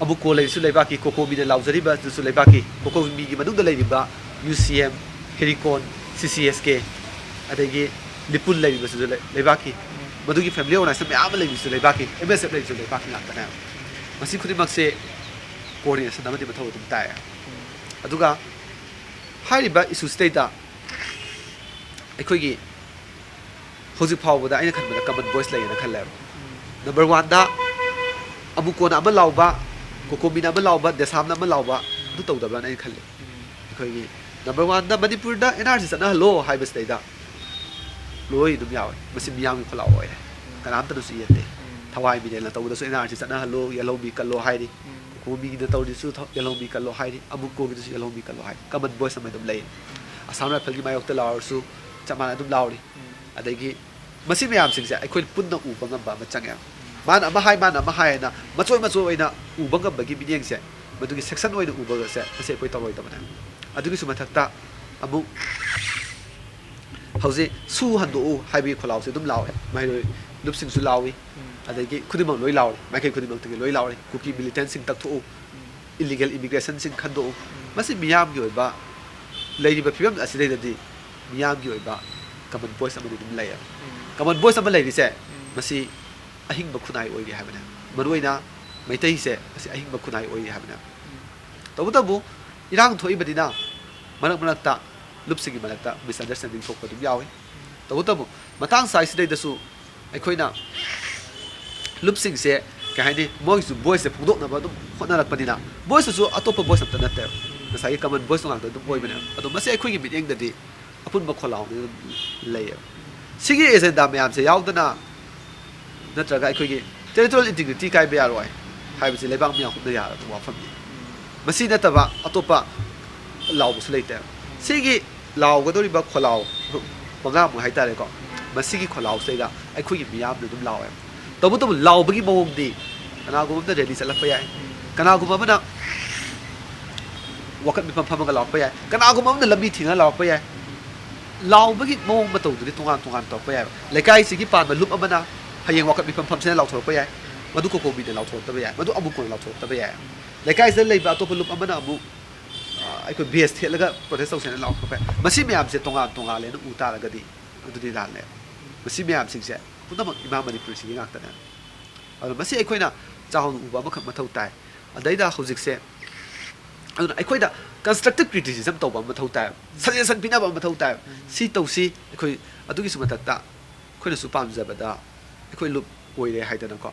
ꯑꯃꯨꯛꯀꯣ ꯂꯩꯔꯤꯁꯨ ꯂꯩꯕꯥꯛꯀꯤ, ꯀꯣꯀꯣꯃꯤꯅ ꯂꯥꯎꯖꯔꯤꯕꯗꯨꯁꯨ ꯂꯩꯕꯥꯛꯀꯤ, ꯀꯣꯀꯣꯃꯤꯒꯤ ꯃꯅꯨꯡꯗ ꯂꯩꯔꯤꯕ UCM, ꯍꯦꯔꯤꯀꯣꯟ, CCSK, ꯑꯗꯒꯤ ꯂꯤꯄꯨꯟ ꯂꯩꯔꯤꯕꯁꯤꯁꯨ ꯂꯩ-, ꯂꯩꯕꯥꯛꯀꯤ, ꯃꯗꯨꯒꯤ family organization ꯃꯌꯥꯝ ꯑꯃ ꯂꯩꯔꯤꯁꯤꯁꯨ ꯂꯩꯕꯥꯛꯀꯤ, MSF ꯂꯩꯔꯤꯁꯤꯁꯨ ꯂꯩꯕꯥꯛꯀꯤ ꯉꯥꯛꯇꯅꯦꯕ꯫ ꯃꯁꯤ ꯈꯨꯗꯤꯡꯃꯛꯁꯦ coordination ꯑꯃꯗꯤ ꯃꯊꯧ ꯑꯗꯨꯝ ꯇꯥꯏ꯫ ꯑꯗꯨꯒ ꯍꯥꯏꯔꯤꯕ issueꯁꯤꯗꯩꯗ ꯑꯩꯈꯣꯏꯒꯤ ꯍꯧꯖꯤꯛ ꯐꯥꯎꯕꯗ ꯑꯩꯅ ꯈꯟꯕꯗ common voice ꯂꯩꯌꯦꯅ ꯈꯜꯂꯦꯕ꯫ Number oneꯗ ꯑꯃꯨꯀꯣꯅ ꯑꯃ ꯂꯥꯎꯕ, ꯀꯣꯀꯣꯃꯤꯅ ꯑꯃ ꯂꯥꯎꯕ, ꯗꯦꯁꯥꯝꯅ ꯑꯃ ꯂꯥꯎꯕ, ꯑꯗꯨ ꯇꯧꯗꯕ꯭ꯔꯅ ꯑꯩꯅ ꯈꯜꯂꯦ꯫ ꯑꯩꯈꯣꯏꯒꯤ number oneꯗ ꯃꯅꯤꯄꯨꯔꯗ NRC ꯆꯠꯅꯍꯜꯂꯣ ꯍꯥꯏꯕꯁꯤꯗꯩꯗ ꯂꯣꯏ ꯑꯗꯨꯝ ꯌꯥꯎꯋꯦ꯫ ꯃꯁꯤ ꯃꯤꯌꯥꯝꯒꯤ ꯈꯣꯜꯂꯥꯎ ꯑꯣꯏꯔꯦ꯫ ꯀꯅꯥꯝꯇꯅꯁꯨ ꯌꯦꯠꯇꯦ꯫ ꯊꯋꯥꯏ ꯃꯤꯔꯦꯜꯅ ꯇꯧꯕꯗꯁꯨ NRC ꯆꯠꯅꯍꯜꯂꯣ, ꯌꯦꯜꯍꯧꯃꯤ ꯀꯜꯂꯣ ꯍꯥꯏꯔꯤ꯫ ꯀꯣꯀꯣꯃꯤꯒꯤꯗ ꯇꯧꯔꯤꯁꯨ ꯊ-, ꯌꯦꯜꯍꯧꯃꯤ ꯀꯜꯂꯣ ꯍꯥꯏꯔꯤ꯫ ꯑꯃꯨꯀꯣꯒꯤꯗꯁꯨ ꯌꯦꯜꯍꯧꯃꯤ ꯀꯜꯂꯣ ꯍꯥꯏꯔꯤ꯫ Common voice ꯑꯃ ꯑꯗꯨꯝ ꯂꯩ꯫ ꯑꯁꯥꯝ ꯔꯥꯏꯐꯜꯒꯤ ꯃꯥꯌꯣꯛꯇ ꯂꯥꯎꯔꯁꯨ ꯆꯞ ꯃꯥꯟꯅ ꯑꯗꯨꯝ ꯂꯥꯎꯔꯤ꯫ ꯑꯗꯒꯤ ꯃꯁꯤ ꯃꯌꯥꯝꯁꯤꯡꯁꯦ ꯑꯩꯈꯣꯏ ꯄꯨꯟꯅ ꯎꯕ ꯉꯝꯕ ꯑꯃ ꯆꯪꯉꯦ꯫ ꯃꯥꯅ ꯑꯃ ꯍꯥꯏ, ꯃꯥꯅ ꯑꯃ ꯍꯥꯏ ꯍꯥꯏꯅ ꯃꯆꯣꯏ ꯃꯆꯣꯏ ꯑꯣꯏꯅ ꯎꯕ ꯉꯝꯕꯒꯤ ꯃꯤꯠꯌꯦꯡꯁꯦ, ꯃꯗꯨꯒꯤ section ꯑꯣꯏꯅ ꯎꯕꯒꯁꯦ ꯃꯁꯤ ꯑꯩꯈꯣꯏ ꯇꯧꯔꯣꯏꯗꯕꯅꯦ꯫ ꯑꯗꯨꯒꯤꯁꯨ ꯃꯊꯛꯇ ꯑꯃꯨꯛ ꯍꯧꯖꯤꯛ ꯁꯨ ꯍꯟꯗꯣꯛꯎ ꯍꯥꯏꯕꯒꯤ ꯈꯣꯜꯂꯥꯎꯁꯦ ꯑꯗꯨꯝ ꯂꯥꯎꯋꯦ꯫ ꯃꯍꯩꯔꯣꯏ ꯂꯨꯞꯁꯤꯡꯁꯨ ꯂꯥꯎꯏ, ꯑꯗꯒꯤ ꯈꯨꯗꯤꯡꯃꯛ ꯂꯣꯏ ꯂꯥꯎꯔꯤ, ꯃꯥꯏꯀꯩ ꯈꯨꯗꯤꯡꯃꯛꯇꯒꯤ ꯂꯣꯏ ꯂꯥꯎꯔꯤ꯫ ꯀꯨꯀꯤ militantꯁꯤꯡ ꯀꯛꯊꯣꯛꯎ, illegal immigrationꯁꯤꯡ ꯈꯟꯗꯣꯛꯎ꯫ ꯃꯁꯤ ꯃꯤꯌꯥꯝꯒꯤ ꯑꯣꯏꯕ, ꯂꯩꯔꯤꯕ ꯐꯤꯕꯝ ꯑꯁꯤꯗꯩꯗꯗꯤ ꯃꯤꯌꯥꯝꯒꯤ ꯑꯣꯏꯕ common voice ꯑꯃꯗꯤ ꯑꯗꯨꯝ ꯂꯩꯌꯦꯕ꯫ Common voice ꯑꯃ ꯂꯩꯔꯤꯁꯦ, ꯃꯁꯤ ꯑꯍꯤꯡꯕ ꯈꯨꯟꯅꯥꯏ ꯑꯣꯏꯔꯤ ꯍꯥꯏꯕꯅꯦ꯫ ꯃꯔꯨꯑꯣꯏꯅ ꯃꯩꯇꯩꯁꯦ ꯃꯁꯤ ꯑꯍꯤꯡꯕ ꯈꯨꯟꯅꯥꯏ ꯑꯣꯏꯔꯤ ꯍꯥꯏꯕꯅꯦ꯫ ꯇꯧꯕꯇꯕꯨ ꯏꯔꯥꯡ ꯊꯣꯛꯏꯕꯅꯤꯅ ꯃꯔꯛ ꯃꯔꯛꯇ ꯂꯨꯞꯁꯤꯡꯒꯤ ꯃꯔꯛꯇ ꯃꯤꯁꯑꯟꯗꯔꯁꯇꯦꯟꯗꯤꯡ ꯊꯣꯛꯄ ꯑꯗꯨꯝ ꯌꯥꯎꯏ꯫ ꯇꯧꯕꯇꯕꯨ ꯃꯇꯥꯡ ꯆꯥꯏꯁꯤꯗꯩꯗꯁꯨ ꯑꯩꯈꯣꯏꯅ ꯂꯨꯞꯁꯤꯡꯁꯦ ꯀꯩ ꯍꯥꯏꯅꯤ, ꯃꯣꯏꯒꯤꯁꯨ ꯚꯣꯏꯁꯁꯦ ꯐꯣꯡꯗꯣꯛꯅꯕ ꯑꯗꯨꯝ ꯍꯣꯠꯅꯔꯛꯄꯅꯤꯅ, ꯚꯣꯏꯁꯇꯨꯁꯨ ꯑꯇꯣꯞꯄ ꯚꯣꯏꯁ ꯑꯝꯇ ꯅꯠꯇꯦꯕ, ꯉꯁꯥꯏꯒꯤ ꯀꯃꯟ ꯚꯣꯏꯁꯇꯣ ꯉꯥꯛꯇ ꯑꯗꯨꯝ ꯑꯣꯏꯕꯅꯦꯕ꯫ ꯑꯗꯣ ꯃꯁꯤ ꯑꯩꯈꯣꯏꯒꯤ ꯃꯤꯠꯌꯦꯡꯗꯗꯤ ꯑꯄꯨꯟꯕ ꯈꯣꯜꯂꯥꯎꯅ ꯑꯗꯨꯝ ꯂꯩꯌꯦꯕ꯫ ꯁꯤꯒꯤ ꯑꯦꯖꯦꯟꯗꯥ ꯃꯌꯥꯝꯁꯦ ꯌꯥꯎꯗꯅ ꯅꯠꯇ꯭ꯔꯒ ꯑꯩꯈꯣꯏꯒꯤ ꯇꯦꯔꯤꯇꯣꯔꯤꯌꯦꯜ ꯏꯟꯇꯤꯒ꯭ꯔꯤꯇꯤ ꯀꯥꯏꯕ ꯌꯥꯔꯣꯏ ꯍꯥꯏꯕꯁꯤ ꯂꯩꯕꯥꯛ ꯃꯤꯌꯥꯝ ꯍꯨꯞꯅ ꯌꯥꯔꯕ ꯋꯥꯐꯝꯅꯤ꯫ ꯃꯁꯤ ꯅꯠꯇꯕ ꯑꯇꯣꯞꯄ ꯂꯥꯎꯕꯁꯨ ꯂꯩꯇꯦ꯫ ꯁꯤꯒꯤ ꯂꯥꯎꯒꯗꯧꯔꯤꯕ ꯈꯣꯜꯂꯥꯎ ꯃꯉꯥꯃꯨꯛ ꯍꯥꯏꯇꯥꯔꯦꯀꯣ, ꯃꯁꯤꯒꯤ ꯈꯣꯜꯂꯥꯎꯁꯤꯗꯩꯗ ꯑꯩꯈꯣꯏꯒꯤ ꯃꯤꯌꯥꯝꯅ ꯑꯗꯨꯝ ꯂꯥꯎꯋꯦ꯫ ꯇꯧꯕꯇꯕꯨ ꯂꯥꯎꯕꯒꯤ ꯃꯑꯣꯡꯗꯤ ꯀꯅꯥꯒꯨꯝꯕ ꯑꯃꯅ ꯔꯦꯂꯤ ꯆꯠꯂꯛꯄ ꯌꯥꯏ, ꯀꯅꯥꯒꯨꯝꯕ ꯑꯃꯅ ꯋꯥꯀꯠ ꯃꯤꯐꯝ ꯐꯝꯃꯒ ꯂꯥꯎꯔꯛꯄ ꯌꯥꯏ, ꯀꯅꯥꯒꯨꯝꯕ ꯑꯃꯅ ꯂꯝꯕꯤ ꯊꯤꯡꯉꯒ ꯂꯥꯎꯔꯛꯄ ꯌꯥꯏ꯫ ꯂꯥꯎꯕꯒꯤ ꯃꯑꯣꯡ ꯃꯇꯧꯗꯨꯗꯤ ꯇꯣꯉꯥꯟ ꯇꯣꯉꯥꯟ ꯇꯧꯔꯛꯄ ꯌꯥꯏꯕ꯫ ꯂꯩꯀꯥꯏꯁꯤꯒꯤ ꯄꯥꯟꯕ ꯂꯨꯞ ꯑꯃꯅ ꯍꯌꯦꯡ ꯋꯥꯀꯠ ꯃꯤꯐꯝ ꯐꯝꯁꯤꯅ ꯂꯥꯎꯊꯣꯔꯛꯄ ꯌꯥꯏ, ꯃꯗꯨ ꯀꯣꯀꯣꯕꯤꯅ ꯂꯥꯎꯊꯣꯔꯛꯇꯕ ꯌꯥꯏ, ꯃꯗꯨ ꯑꯃꯨꯛ ꯀꯣꯟꯅ ꯂꯥꯎꯊꯣꯔꯛꯇꯕ ꯌꯥꯏ꯫ ꯂꯩꯀꯥꯏꯁꯤꯗ ꯂꯩꯕ ꯑꯇꯣꯞꯄ ꯂꯨꯞ ꯑꯃꯅ ꯑꯃꯨꯛ, ꯑ, ꯑꯩꯈꯣꯏ ꯕꯦꯁ ꯊꯦꯠꯂꯒ ꯄ꯭ꯔꯣꯇꯦꯁ ꯇꯧꯁꯦꯅ ꯂꯥꯎꯊꯣꯔꯛꯄ ꯌꯥꯏ꯫ ꯃꯁꯤ ꯃꯌꯥꯝꯁꯦ ꯇꯣꯉꯥꯟ ꯇꯣꯉꯥꯜꯂꯦꯅ ꯎ ꯇꯥꯔꯒꯗꯤ ꯑꯗꯨꯗꯤ ꯂꯥꯜꯂꯦ꯫ ꯃꯁꯤ ꯃꯌꯥꯝꯁꯤꯡꯁꯦ ꯄꯨꯝꯅꯃꯛ ꯏꯃꯥ ꯃꯅꯤꯄꯨꯔꯁꯤꯒꯤ ꯉꯥꯛꯇꯅꯦ꯫ ꯑꯗꯣ ꯃꯁꯤ ꯑꯩꯈꯣꯏꯅ ꯆꯥꯎꯅ ꯎꯕ ꯑꯃꯈꯛ ꯃꯊꯧ ꯇꯥꯏ꯫ ꯑꯗꯩꯗ ꯍꯧꯖꯤꯛꯁꯦ, ꯑꯗꯨꯅ ꯑꯩꯈꯣꯏꯗ constructive criticism ꯇꯧꯕ ꯑꯃ ꯃꯊꯧ ꯇꯥꯏ, suggestion ꯄꯤꯅꯕ ꯑꯃ ꯃꯊꯧ ꯇꯥꯏ꯫ ꯁꯤ ꯇꯧꯁꯤ, ꯑꯩꯈꯣꯏ ꯑꯗꯨꯒꯤꯁꯨ ꯃꯊꯛꯇ ꯑꯩꯈꯣꯏꯅꯁꯨ ꯄꯥꯝꯖꯕꯗ ꯑꯩꯈꯣꯏ ꯂꯨꯞ ꯑꯣꯏꯔꯦ ꯍꯥꯏꯗꯅꯀꯣ,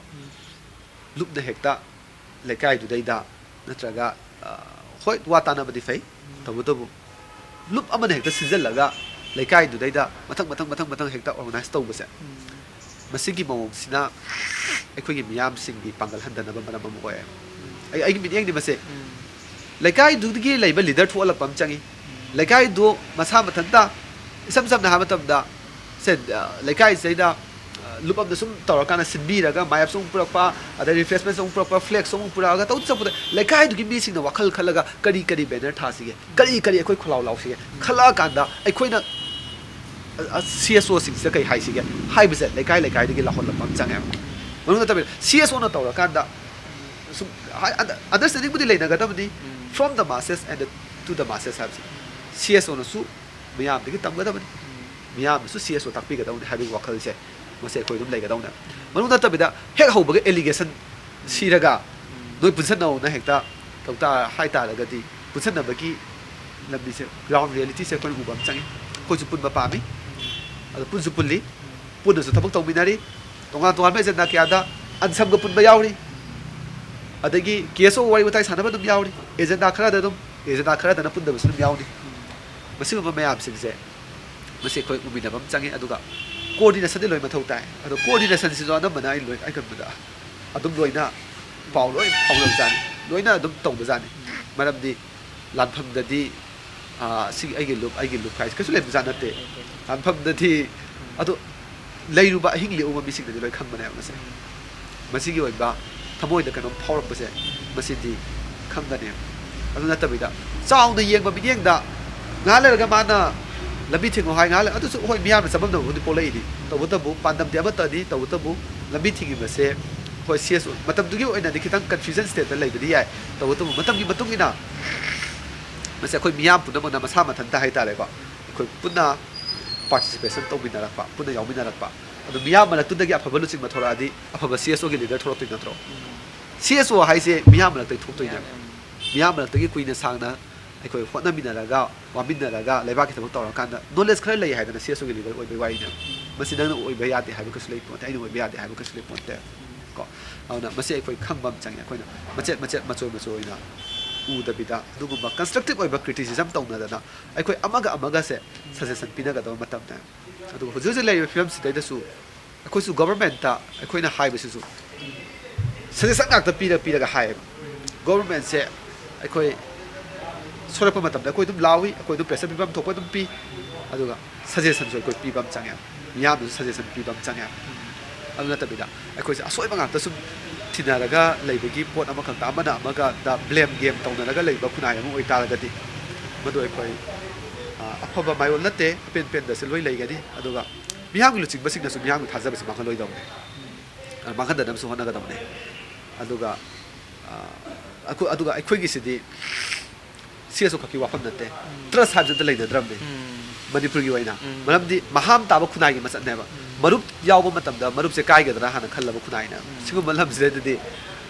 ꯂꯨꯞꯅ ꯍꯦꯛꯇ ꯂꯩꯀꯥꯏꯗꯨꯗꯩꯗ ꯅꯠꯇ꯭ꯔꯒ, ꯑ, ꯍꯣꯏ, ꯋꯥ ꯇꯥꯅꯕꯗꯤ ꯐꯩ, ꯇꯧꯕꯇꯕꯨ ꯂꯨꯞ ꯑꯃꯅ ꯍꯦꯛꯇ ꯁꯤꯟꯖꯜꯂꯒ ꯂꯩꯀꯥꯏꯗꯨꯗꯩꯗ ꯃꯊꯪ ꯃꯊꯪ ꯃꯊꯪ ꯃꯊꯪ ꯍꯦꯛꯇ organize ꯇꯧꯕꯁꯦ, ꯃꯁꯤꯒꯤ ꯃꯑꯣꯡꯁꯤꯅ ꯑꯩꯈꯣꯏꯒꯤ ꯃꯤꯌꯥꯝꯁꯤꯡꯒꯤ ꯄꯥꯡꯒꯜ ꯍꯟꯊꯅꯕ ꯃꯔꯝ ꯑꯃ ꯑꯣꯏ꯫ ꯑꯩ, ꯑꯩꯒꯤ ꯃꯤꯠꯌꯦꯡꯗꯤ ꯃꯁꯦ, ꯂꯩꯀꯥꯏꯗꯨꯒꯤ ꯂꯩꯕ leader ꯊꯣꯛꯍꯜꯂꯛꯄ ꯑꯃ ꯆꯪꯉꯤ꯫ ꯂꯩꯀꯥꯏꯗꯨ ꯃꯁꯥ ꯃꯊꯟꯇ, ꯏꯁꯝ ꯁꯝꯅ ꯍꯥꯏꯕ ꯃꯇꯝꯗ, ꯁꯦ, ꯑ, ꯂꯩꯀꯥꯏꯁꯤꯗꯩꯗ, ꯑ, ꯂꯨꯞ ꯑꯃꯗ ꯁꯨꯝ ꯇꯧꯔꯀꯥꯟꯗ ꯁꯤꯟꯕꯤꯔꯒ ꯃꯥꯏꯞꯁꯨ ꯑꯃꯨꯛ ꯄꯨꯔꯛꯄ, ꯑꯗꯩ refreshmentꯁꯨ ꯑꯃꯨꯛ ꯄꯨꯔꯛꯄ, flagꯁꯨ ꯑꯃꯨꯛ ꯄꯨꯔꯛꯑꯒ ꯇꯧ ꯆꯠꯄꯗ ꯂꯩꯀꯥꯏꯗꯨꯒꯤ ꯃꯤꯁꯤꯡꯅ ꯋꯥꯈꯜ ꯈꯜꯂꯒ ꯀꯔꯤ ꯀꯔꯤ banner ꯊꯥꯁꯤꯒꯦ, ꯀꯔꯤ ꯀꯔꯤ ꯑꯩꯈꯣꯏ ꯈꯣꯜꯂꯥꯎ ꯂꯥꯎꯁꯤꯒꯦ ꯈꯜꯂꯛꯑꯀꯥꯟꯗ ꯑꯩꯈꯣꯏꯅ, ꯑ, ꯑ, CSOꯁꯤꯡꯁꯤꯗ ꯀꯩ ꯍꯥꯏꯁꯤꯒꯦ ꯍꯥꯏꯕꯁꯦ ꯂꯩꯀꯥꯏ ꯂꯩꯀꯥꯏꯗꯒꯤ ꯂꯥꯎꯍꯜꯂꯛꯄ ꯑꯃ ꯆꯪꯉꯦꯕ꯫ ꯃꯗꯨ ꯅꯠꯇꯕꯤꯗ CSOꯅ ꯇꯧꯔꯀꯥꯟꯗ ꯁꯨꯝ ꯍꯥꯏ-, under-, understandingꯕꯨꯗꯤ ꯂꯩꯅꯒꯗꯕꯅꯤ, from the masses and the, to the masses ꯍꯥꯏꯕꯁꯦ꯫ CSOꯅꯁꯨ ꯃꯤꯌꯥꯝꯗꯒꯤ ꯇꯝꯒꯗꯕꯅꯤ, ꯃꯤꯌꯥꯝꯅꯁꯨ CSO ꯇꯥꯛꯄꯤꯒꯗꯕꯅꯤ ꯍꯥꯏꯕꯒꯤ ꯋꯥꯈꯜꯁꯦ ꯃꯁꯤ ꯑꯩꯈꯣꯏ ꯑꯗꯨꯝ ꯂꯩꯒꯗꯧꯅꯦ꯫ ꯃꯗꯨ ꯅꯠꯇꯕꯤꯗ ꯍꯦꯛ ꯍꯧꯕꯒ allegation ꯁꯤꯔꯒ ꯅꯣꯏ ꯄꯨꯟꯁꯟꯅꯧꯅ ꯍꯦꯛꯇ ꯇꯧ ꯇꯥ-, ꯍꯥꯏ ꯇꯥꯔꯒꯗꯤ ꯄꯨꯟꯁꯟꯅꯕꯒꯤ ꯂꯝꯕꯤꯁꯦ, ꯒ꯭ꯔꯥꯎꯟ ꯔꯤꯌꯦꯂꯤꯇꯤꯁꯦ ꯑꯩꯈꯣꯏꯅ ꯎꯕ ꯑꯃ ꯆꯪꯉꯤ꯫ ꯑꯩꯈꯣꯏꯁꯨ ꯄꯨꯟꯕ ꯄꯥꯝꯃꯤ, ꯑꯗꯣ ꯄꯨꯟꯁꯨ ꯄꯨꯜꯂꯤ, ꯄꯨꯟꯅꯁꯨ ꯊꯕꯛ ꯇꯧꯃꯤꯟꯅꯔꯤ꯫ ꯇꯣꯉꯥꯟ ꯇꯣꯉꯥꯟꯕ ꯑꯦꯖꯦꯟꯗꯥ ꯀꯌꯥꯗ ꯑꯟꯁꯝꯒ ꯄꯨꯟꯕ ꯌꯥꯎꯔꯤ, ꯑꯗꯒꯤ ꯀꯦꯁ ꯑꯣꯐ ꯋꯥꯔꯤ ꯋꯥꯇꯥꯏ ꯁꯥꯟꯅꯕ ꯑꯗꯨꯝ ꯌꯥꯎꯔꯤ꯫ ꯑꯦꯖꯦꯟꯗꯥ ꯈꯔꯗ ꯑꯗꯨꯝ, ꯑꯦꯖꯦꯟꯗꯥ ꯈꯔꯗꯅ ꯄꯨꯟꯗꯕꯁꯨ ꯑꯗꯨꯝ ꯌꯥꯎꯔꯤ꯫ ꯃꯁꯤꯒꯨꯝꯕ ꯃꯌꯥꯝꯁꯤꯡꯁꯦ, ꯃꯁꯤ ꯑꯩꯈꯣꯏ ꯎꯃꯤꯟꯅꯕ ꯑꯃ ꯆꯪꯉꯤ꯫ ꯑꯗꯨꯒ ꯀꯣꯑꯣꯔꯗꯤꯅꯦꯁꯟꯗꯤ ꯂꯣꯏ ꯃꯊꯧ ꯇꯥꯏ꯫ ꯑꯗꯣ ꯀꯣꯑꯣꯔꯗꯤꯅꯦꯁꯟꯁꯤꯁꯨ ꯑꯅꯝꯕꯅ ꯑꯩ ꯂꯣꯏ, ꯑꯩ ꯈꯟꯕꯗ ꯑꯗꯨꯝ ꯂꯣꯏꯅ ꯄꯥꯎ ꯂꯣꯏ ꯐꯥꯎꯅꯕꯖꯥꯠꯅꯤ, ꯂꯣꯏꯅ ꯑꯗꯨꯝ ꯇꯧꯕꯖꯥꯠꯅꯤ꯫ ꯃꯔꯝꯗꯤ ꯂꯥꯟꯐꯝꯗꯗꯤ, ꯑꯥ, ꯁꯤ ꯑꯩꯒꯤ ꯂꯨꯞ, ꯑꯩꯒꯤ ꯂꯨꯞ ꯍꯥꯏꯁꯦ ꯀꯩꯁꯨ ꯂꯩꯕꯖꯥꯠ ꯅꯠꯇꯦ꯫ ꯂꯥꯟꯐꯝꯗꯗꯤ, ꯑꯗꯣ ꯂꯩꯔꯨꯕ ꯑꯍꯤꯡ ꯂꯦꯛꯎꯕ ꯃꯤꯁꯤꯡꯅꯗꯤ ꯂꯣꯏ ꯈꯪꯕꯅꯦꯕ ꯃꯁꯦ꯫ ꯃꯁꯤꯒꯤ ꯑꯣꯏꯕ ꯊꯃꯣꯏꯗ ꯀꯩꯅꯣꯝ ꯐꯥꯎꯔꯛꯄꯁꯦ, ꯃꯁꯤꯗꯤ ꯈꯪꯒꯅꯦꯕ꯫ ꯑꯗꯨ ꯅꯠꯇꯕꯤꯗ ꯆꯥꯎꯅ ꯌꯦꯡꯕ ꯃꯤꯠꯌꯦꯡꯗ ꯉꯥꯏꯍꯥꯛ ꯂꯩꯔꯒ ꯃꯥꯅ ꯂꯝꯕꯤ ꯊꯤꯡꯉꯣ ꯍꯥꯏ, ꯉꯥꯏꯍꯥꯛ ꯂꯩ-, ꯑꯗꯨꯁꯨ ꯍꯣꯏ, ꯃꯤꯌꯥꯝꯅ ꯆꯃꯝꯅꯕꯕꯨꯗꯤ ꯄꯣꯛꯂꯛꯏꯅꯤ꯫ ꯇꯧꯕꯇꯕꯨ ꯄꯥꯟꯗꯝꯗꯤ ꯑꯃꯠꯇꯅꯤ꯫ ꯇꯧꯕꯇꯕꯨ ꯂꯝꯕꯤ ꯊꯤꯡꯉꯤꯕꯁꯦ, ꯍꯣꯏ, ꯁꯤ ꯑꯦꯁ ꯑꯣ ꯃꯇꯝꯗꯨꯒꯤ ꯑꯣꯏꯅꯗꯤ ꯈꯤꯇꯪ ꯀꯟꯐ꯭ꯌꯨꯖꯟ ꯁ꯭ꯇꯦꯠꯇ ꯂꯩꯕꯗꯤ ꯌꯥꯏ꯫ ꯇꯧꯕꯇꯕꯨ ꯃꯇꯝꯒꯤ ꯃꯇꯨꯡ ꯏꯟꯅ ꯃꯁꯤ ꯑꯩꯈꯣꯏ ꯃꯤꯌꯥꯝ ꯄꯨꯝꯅꯃꯛꯅ ꯃꯁꯥ ꯃꯊꯟꯇ ꯍꯥꯏꯇꯥꯔꯦꯀꯣ, ꯑꯩꯈꯣꯏ ꯄꯨꯟꯅ ꯄꯥꯔꯇꯤꯁꯤꯄꯦꯁꯟ ꯇꯧꯃꯤꯟꯅꯔꯛꯄ, ꯄꯨꯟꯅ ꯌꯥꯎꯃꯤꯟꯅꯔꯛꯄ꯫ ꯑꯗꯣ ꯃꯤꯌꯥꯝ ꯃꯔꯛꯇꯨꯗꯒꯤ ꯑꯐꯕ ꯂꯨꯆꯤꯡꯕ ꯊꯣꯛꯂꯛꯑꯗꯤ ꯑꯐꯕ ꯁꯤ ꯑꯦꯁ ꯑꯣꯒꯤ ꯂꯤꯗꯔ ꯊꯣꯛꯂꯛꯇꯣꯏ ꯅꯠꯇ꯭ꯔꯣ? ꯁꯤ ꯑꯦꯁ ꯑꯣ ꯍꯥꯏꯁꯦ ꯃꯤꯌꯥꯝ ꯃꯔꯛꯇꯒꯤ ꯊꯣꯛꯇꯣꯏꯅꯦꯕ꯫ ꯃꯤꯌꯥꯝ ꯃꯔꯛꯇꯒꯤ ꯀꯨꯏꯅ ꯁꯥꯡꯅ ꯑꯩꯈꯣꯏ ꯍꯣꯠꯅꯃꯤꯟꯅꯔꯒ, ꯋꯥꯃꯤꯟꯅꯔꯒ, ꯂꯩꯕꯥꯛꯀꯤ ꯊꯕꯛ ꯇꯧꯔꯀꯥꯟꯗ ꯅꯣꯂꯦꯖ ꯈꯔ ꯂꯩ ꯍꯥꯏꯗꯅ ꯁꯤ ꯑꯦꯁ ꯑꯣꯒꯤ ꯂꯤꯗꯔ ꯑꯣꯏꯕꯒꯤ ꯋꯥꯔꯤꯅꯦꯕ꯫ ꯃꯁꯤ ꯅꯪꯅ ꯑꯣꯏꯕ ꯌꯥꯗꯦ ꯍꯥꯏꯕ ꯀꯩꯁꯨ ꯂꯩ ꯄꯣꯟꯇꯦ, ꯑꯩꯅ ꯑꯣꯏꯕ ꯌꯥꯗꯦ ꯍꯥꯏꯕ ꯀꯩꯁꯨ ꯂꯩ ꯄꯣꯟꯇꯦ꯫ ꯀꯣ? ꯑꯗꯨꯅ ꯃꯁꯤ ꯑꯩꯈꯣꯏ ꯈꯪꯕ ꯑꯃ ꯆꯪꯉꯦ꯫ ꯑꯩꯈꯣꯏꯅ ꯃꯆꯦꯠ ꯃꯆꯦꯠ, ꯃꯆꯣꯏ ꯃꯆꯣꯏ ꯑꯣꯏꯅ ꯎꯗꯕꯤꯗ, ꯑꯗꯨꯒꯨꯝꯕ ꯀꯟꯁꯇ꯭ꯔꯛꯇꯤꯚ ꯑꯣꯏꯕ ꯀ꯭ꯔꯤꯇꯤꯁꯤꯖꯝ ꯇꯧꯅꯗꯅ ꯑꯩꯈꯣꯏ ꯑꯃꯒ ꯑꯃꯒꯁꯦ ꯁꯖꯦꯁꯟ ꯄꯤꯅꯒꯗꯕ ꯃꯇꯝꯅꯦ꯫ ꯑꯗꯨꯒ ꯍꯧꯖꯤꯛ ꯍꯧꯖꯤꯛ ꯂꯩꯔꯤꯕ ꯐꯤꯕꯝꯁꯤꯗꯩꯗꯁꯨ ꯑꯩꯈꯣꯏꯁꯨ ꯒꯣꯚꯔꯟꯃꯦꯟꯠꯇ ꯑꯩꯈꯣꯏꯅ ꯍꯥꯏꯕꯁꯤꯁꯨ ꯁꯖꯦꯁꯟ ꯉꯥꯛꯇ ꯄꯤꯔ ꯄꯤꯔꯒ ꯍꯥꯏꯌꯦꯕ꯫ ꯒꯣꯚꯔꯟꯃꯦꯟꯠꯁꯦ ꯑꯩꯈꯣꯏ ꯁꯣꯏꯔꯛꯄ ꯃꯇꯝꯗ ꯑꯩꯈꯣꯏ ꯑꯗꯨꯝ ꯂꯥꯎꯏ, ꯑꯩꯈꯣꯏ ꯑꯗꯨꯝ ꯄ꯭ꯔꯦꯁꯔ ꯄꯤꯐꯝ ꯊꯣꯛꯄ ꯑꯗꯨꯝ ꯄꯤ, ꯑꯗꯨꯒ ꯁꯖꯦꯁꯟꯁꯨ ꯑꯩꯈꯣꯏ ꯄꯤꯕ ꯑꯃ ꯆꯪꯉꯦ, ꯃꯤꯌꯥꯝꯗꯁꯨ ꯁꯖꯦꯁꯟ ꯄꯤꯕ ꯑꯃ ꯆꯪꯉꯦ꯫ ꯑꯗꯨ ꯅꯠꯇꯕꯤꯗ ꯑꯩꯈꯣꯏꯁꯦ ꯑꯁꯣꯏꯕ ꯉꯥꯛꯇ ꯁꯨꯝ ꯊꯤꯅꯔꯒ ꯂꯩꯕꯒꯤ ꯄꯣꯠ ꯑꯃꯈꯛꯇ, ꯑꯃꯅ ꯑꯃꯒꯗ ꯕ꯭ꯂꯦꯝ ꯒꯦꯝ ꯇꯧꯅꯔꯒ ꯂꯩꯕ ꯈꯨꯟꯅꯥꯏ ꯑꯃ ꯑꯣꯏꯇꯥꯔꯒꯗꯤ, ꯃꯗꯨ ꯑꯩꯈꯣꯏ, ꯑ, ꯑꯐꯕ ꯃꯥꯏꯑꯣꯟ ꯅꯠꯇꯦ꯫ ꯑꯄꯦꯟ ꯄꯦꯟꯗꯁꯨ ꯂꯣꯏ ꯂꯩꯒꯅꯤ꯫ ꯑꯗꯨꯒ ꯃꯤꯌꯥꯝꯒꯤ ꯂꯨꯆꯤꯡꯕꯁꯤꯡꯅꯁꯨ ꯃꯤꯌꯥꯝꯒꯤ ꯊꯥꯖꯕꯁꯤ ꯃꯥꯡꯍꯜꯂꯣꯏꯗꯕꯅꯦ꯫ ꯑ, ꯃꯥꯡꯍꯟꯗꯅꯕꯁꯨ ꯍꯣꯠꯅꯒꯗꯕꯅꯦ꯫ ꯑꯗꯨꯒ, ꯑ, ꯑꯩꯈꯣꯏ, ꯑꯗꯨꯒ ꯑꯩꯈꯣꯏꯒꯤꯁꯤꯗꯤ ꯁꯤ ꯑꯦꯁ ꯑꯣ ꯈꯛꯀꯤ ꯋꯥꯐꯝ ꯅꯠꯇꯦ꯫ ꯇ꯭ꯔꯁ ꯍꯥꯏꯕꯁꯤ ꯑꯝꯇ ꯂꯩꯅꯗ꯭ꯔꯕꯅꯦ ꯎꯝ꯫ ꯃꯅꯤꯄꯨꯔꯒꯤ ꯑꯣꯏꯅ꯫ ꯎꯝ꯫ ꯃꯔꯝꯗꯤ ꯃꯍꯥꯝ ꯇꯥꯕ ꯈꯨꯟꯅꯥꯏꯒꯤ ꯃꯆꯠꯅꯦꯕ꯫ ꯎꯝ꯫ ꯃꯔꯨꯞ ꯌꯥꯎꯕ ꯃꯇꯝꯗ ꯃꯔꯨꯞꯁꯦ ꯀꯥꯏꯒꯗ꯭ꯔꯥ ꯍꯥꯟꯅ ꯈꯜꯂꯕ ꯈꯨꯟꯅꯥꯏꯅꯦꯕ꯫ ꯎꯝ꯫ ꯁꯤꯒꯨꯝꯕ ꯂꯝꯁꯤꯗꯗꯤ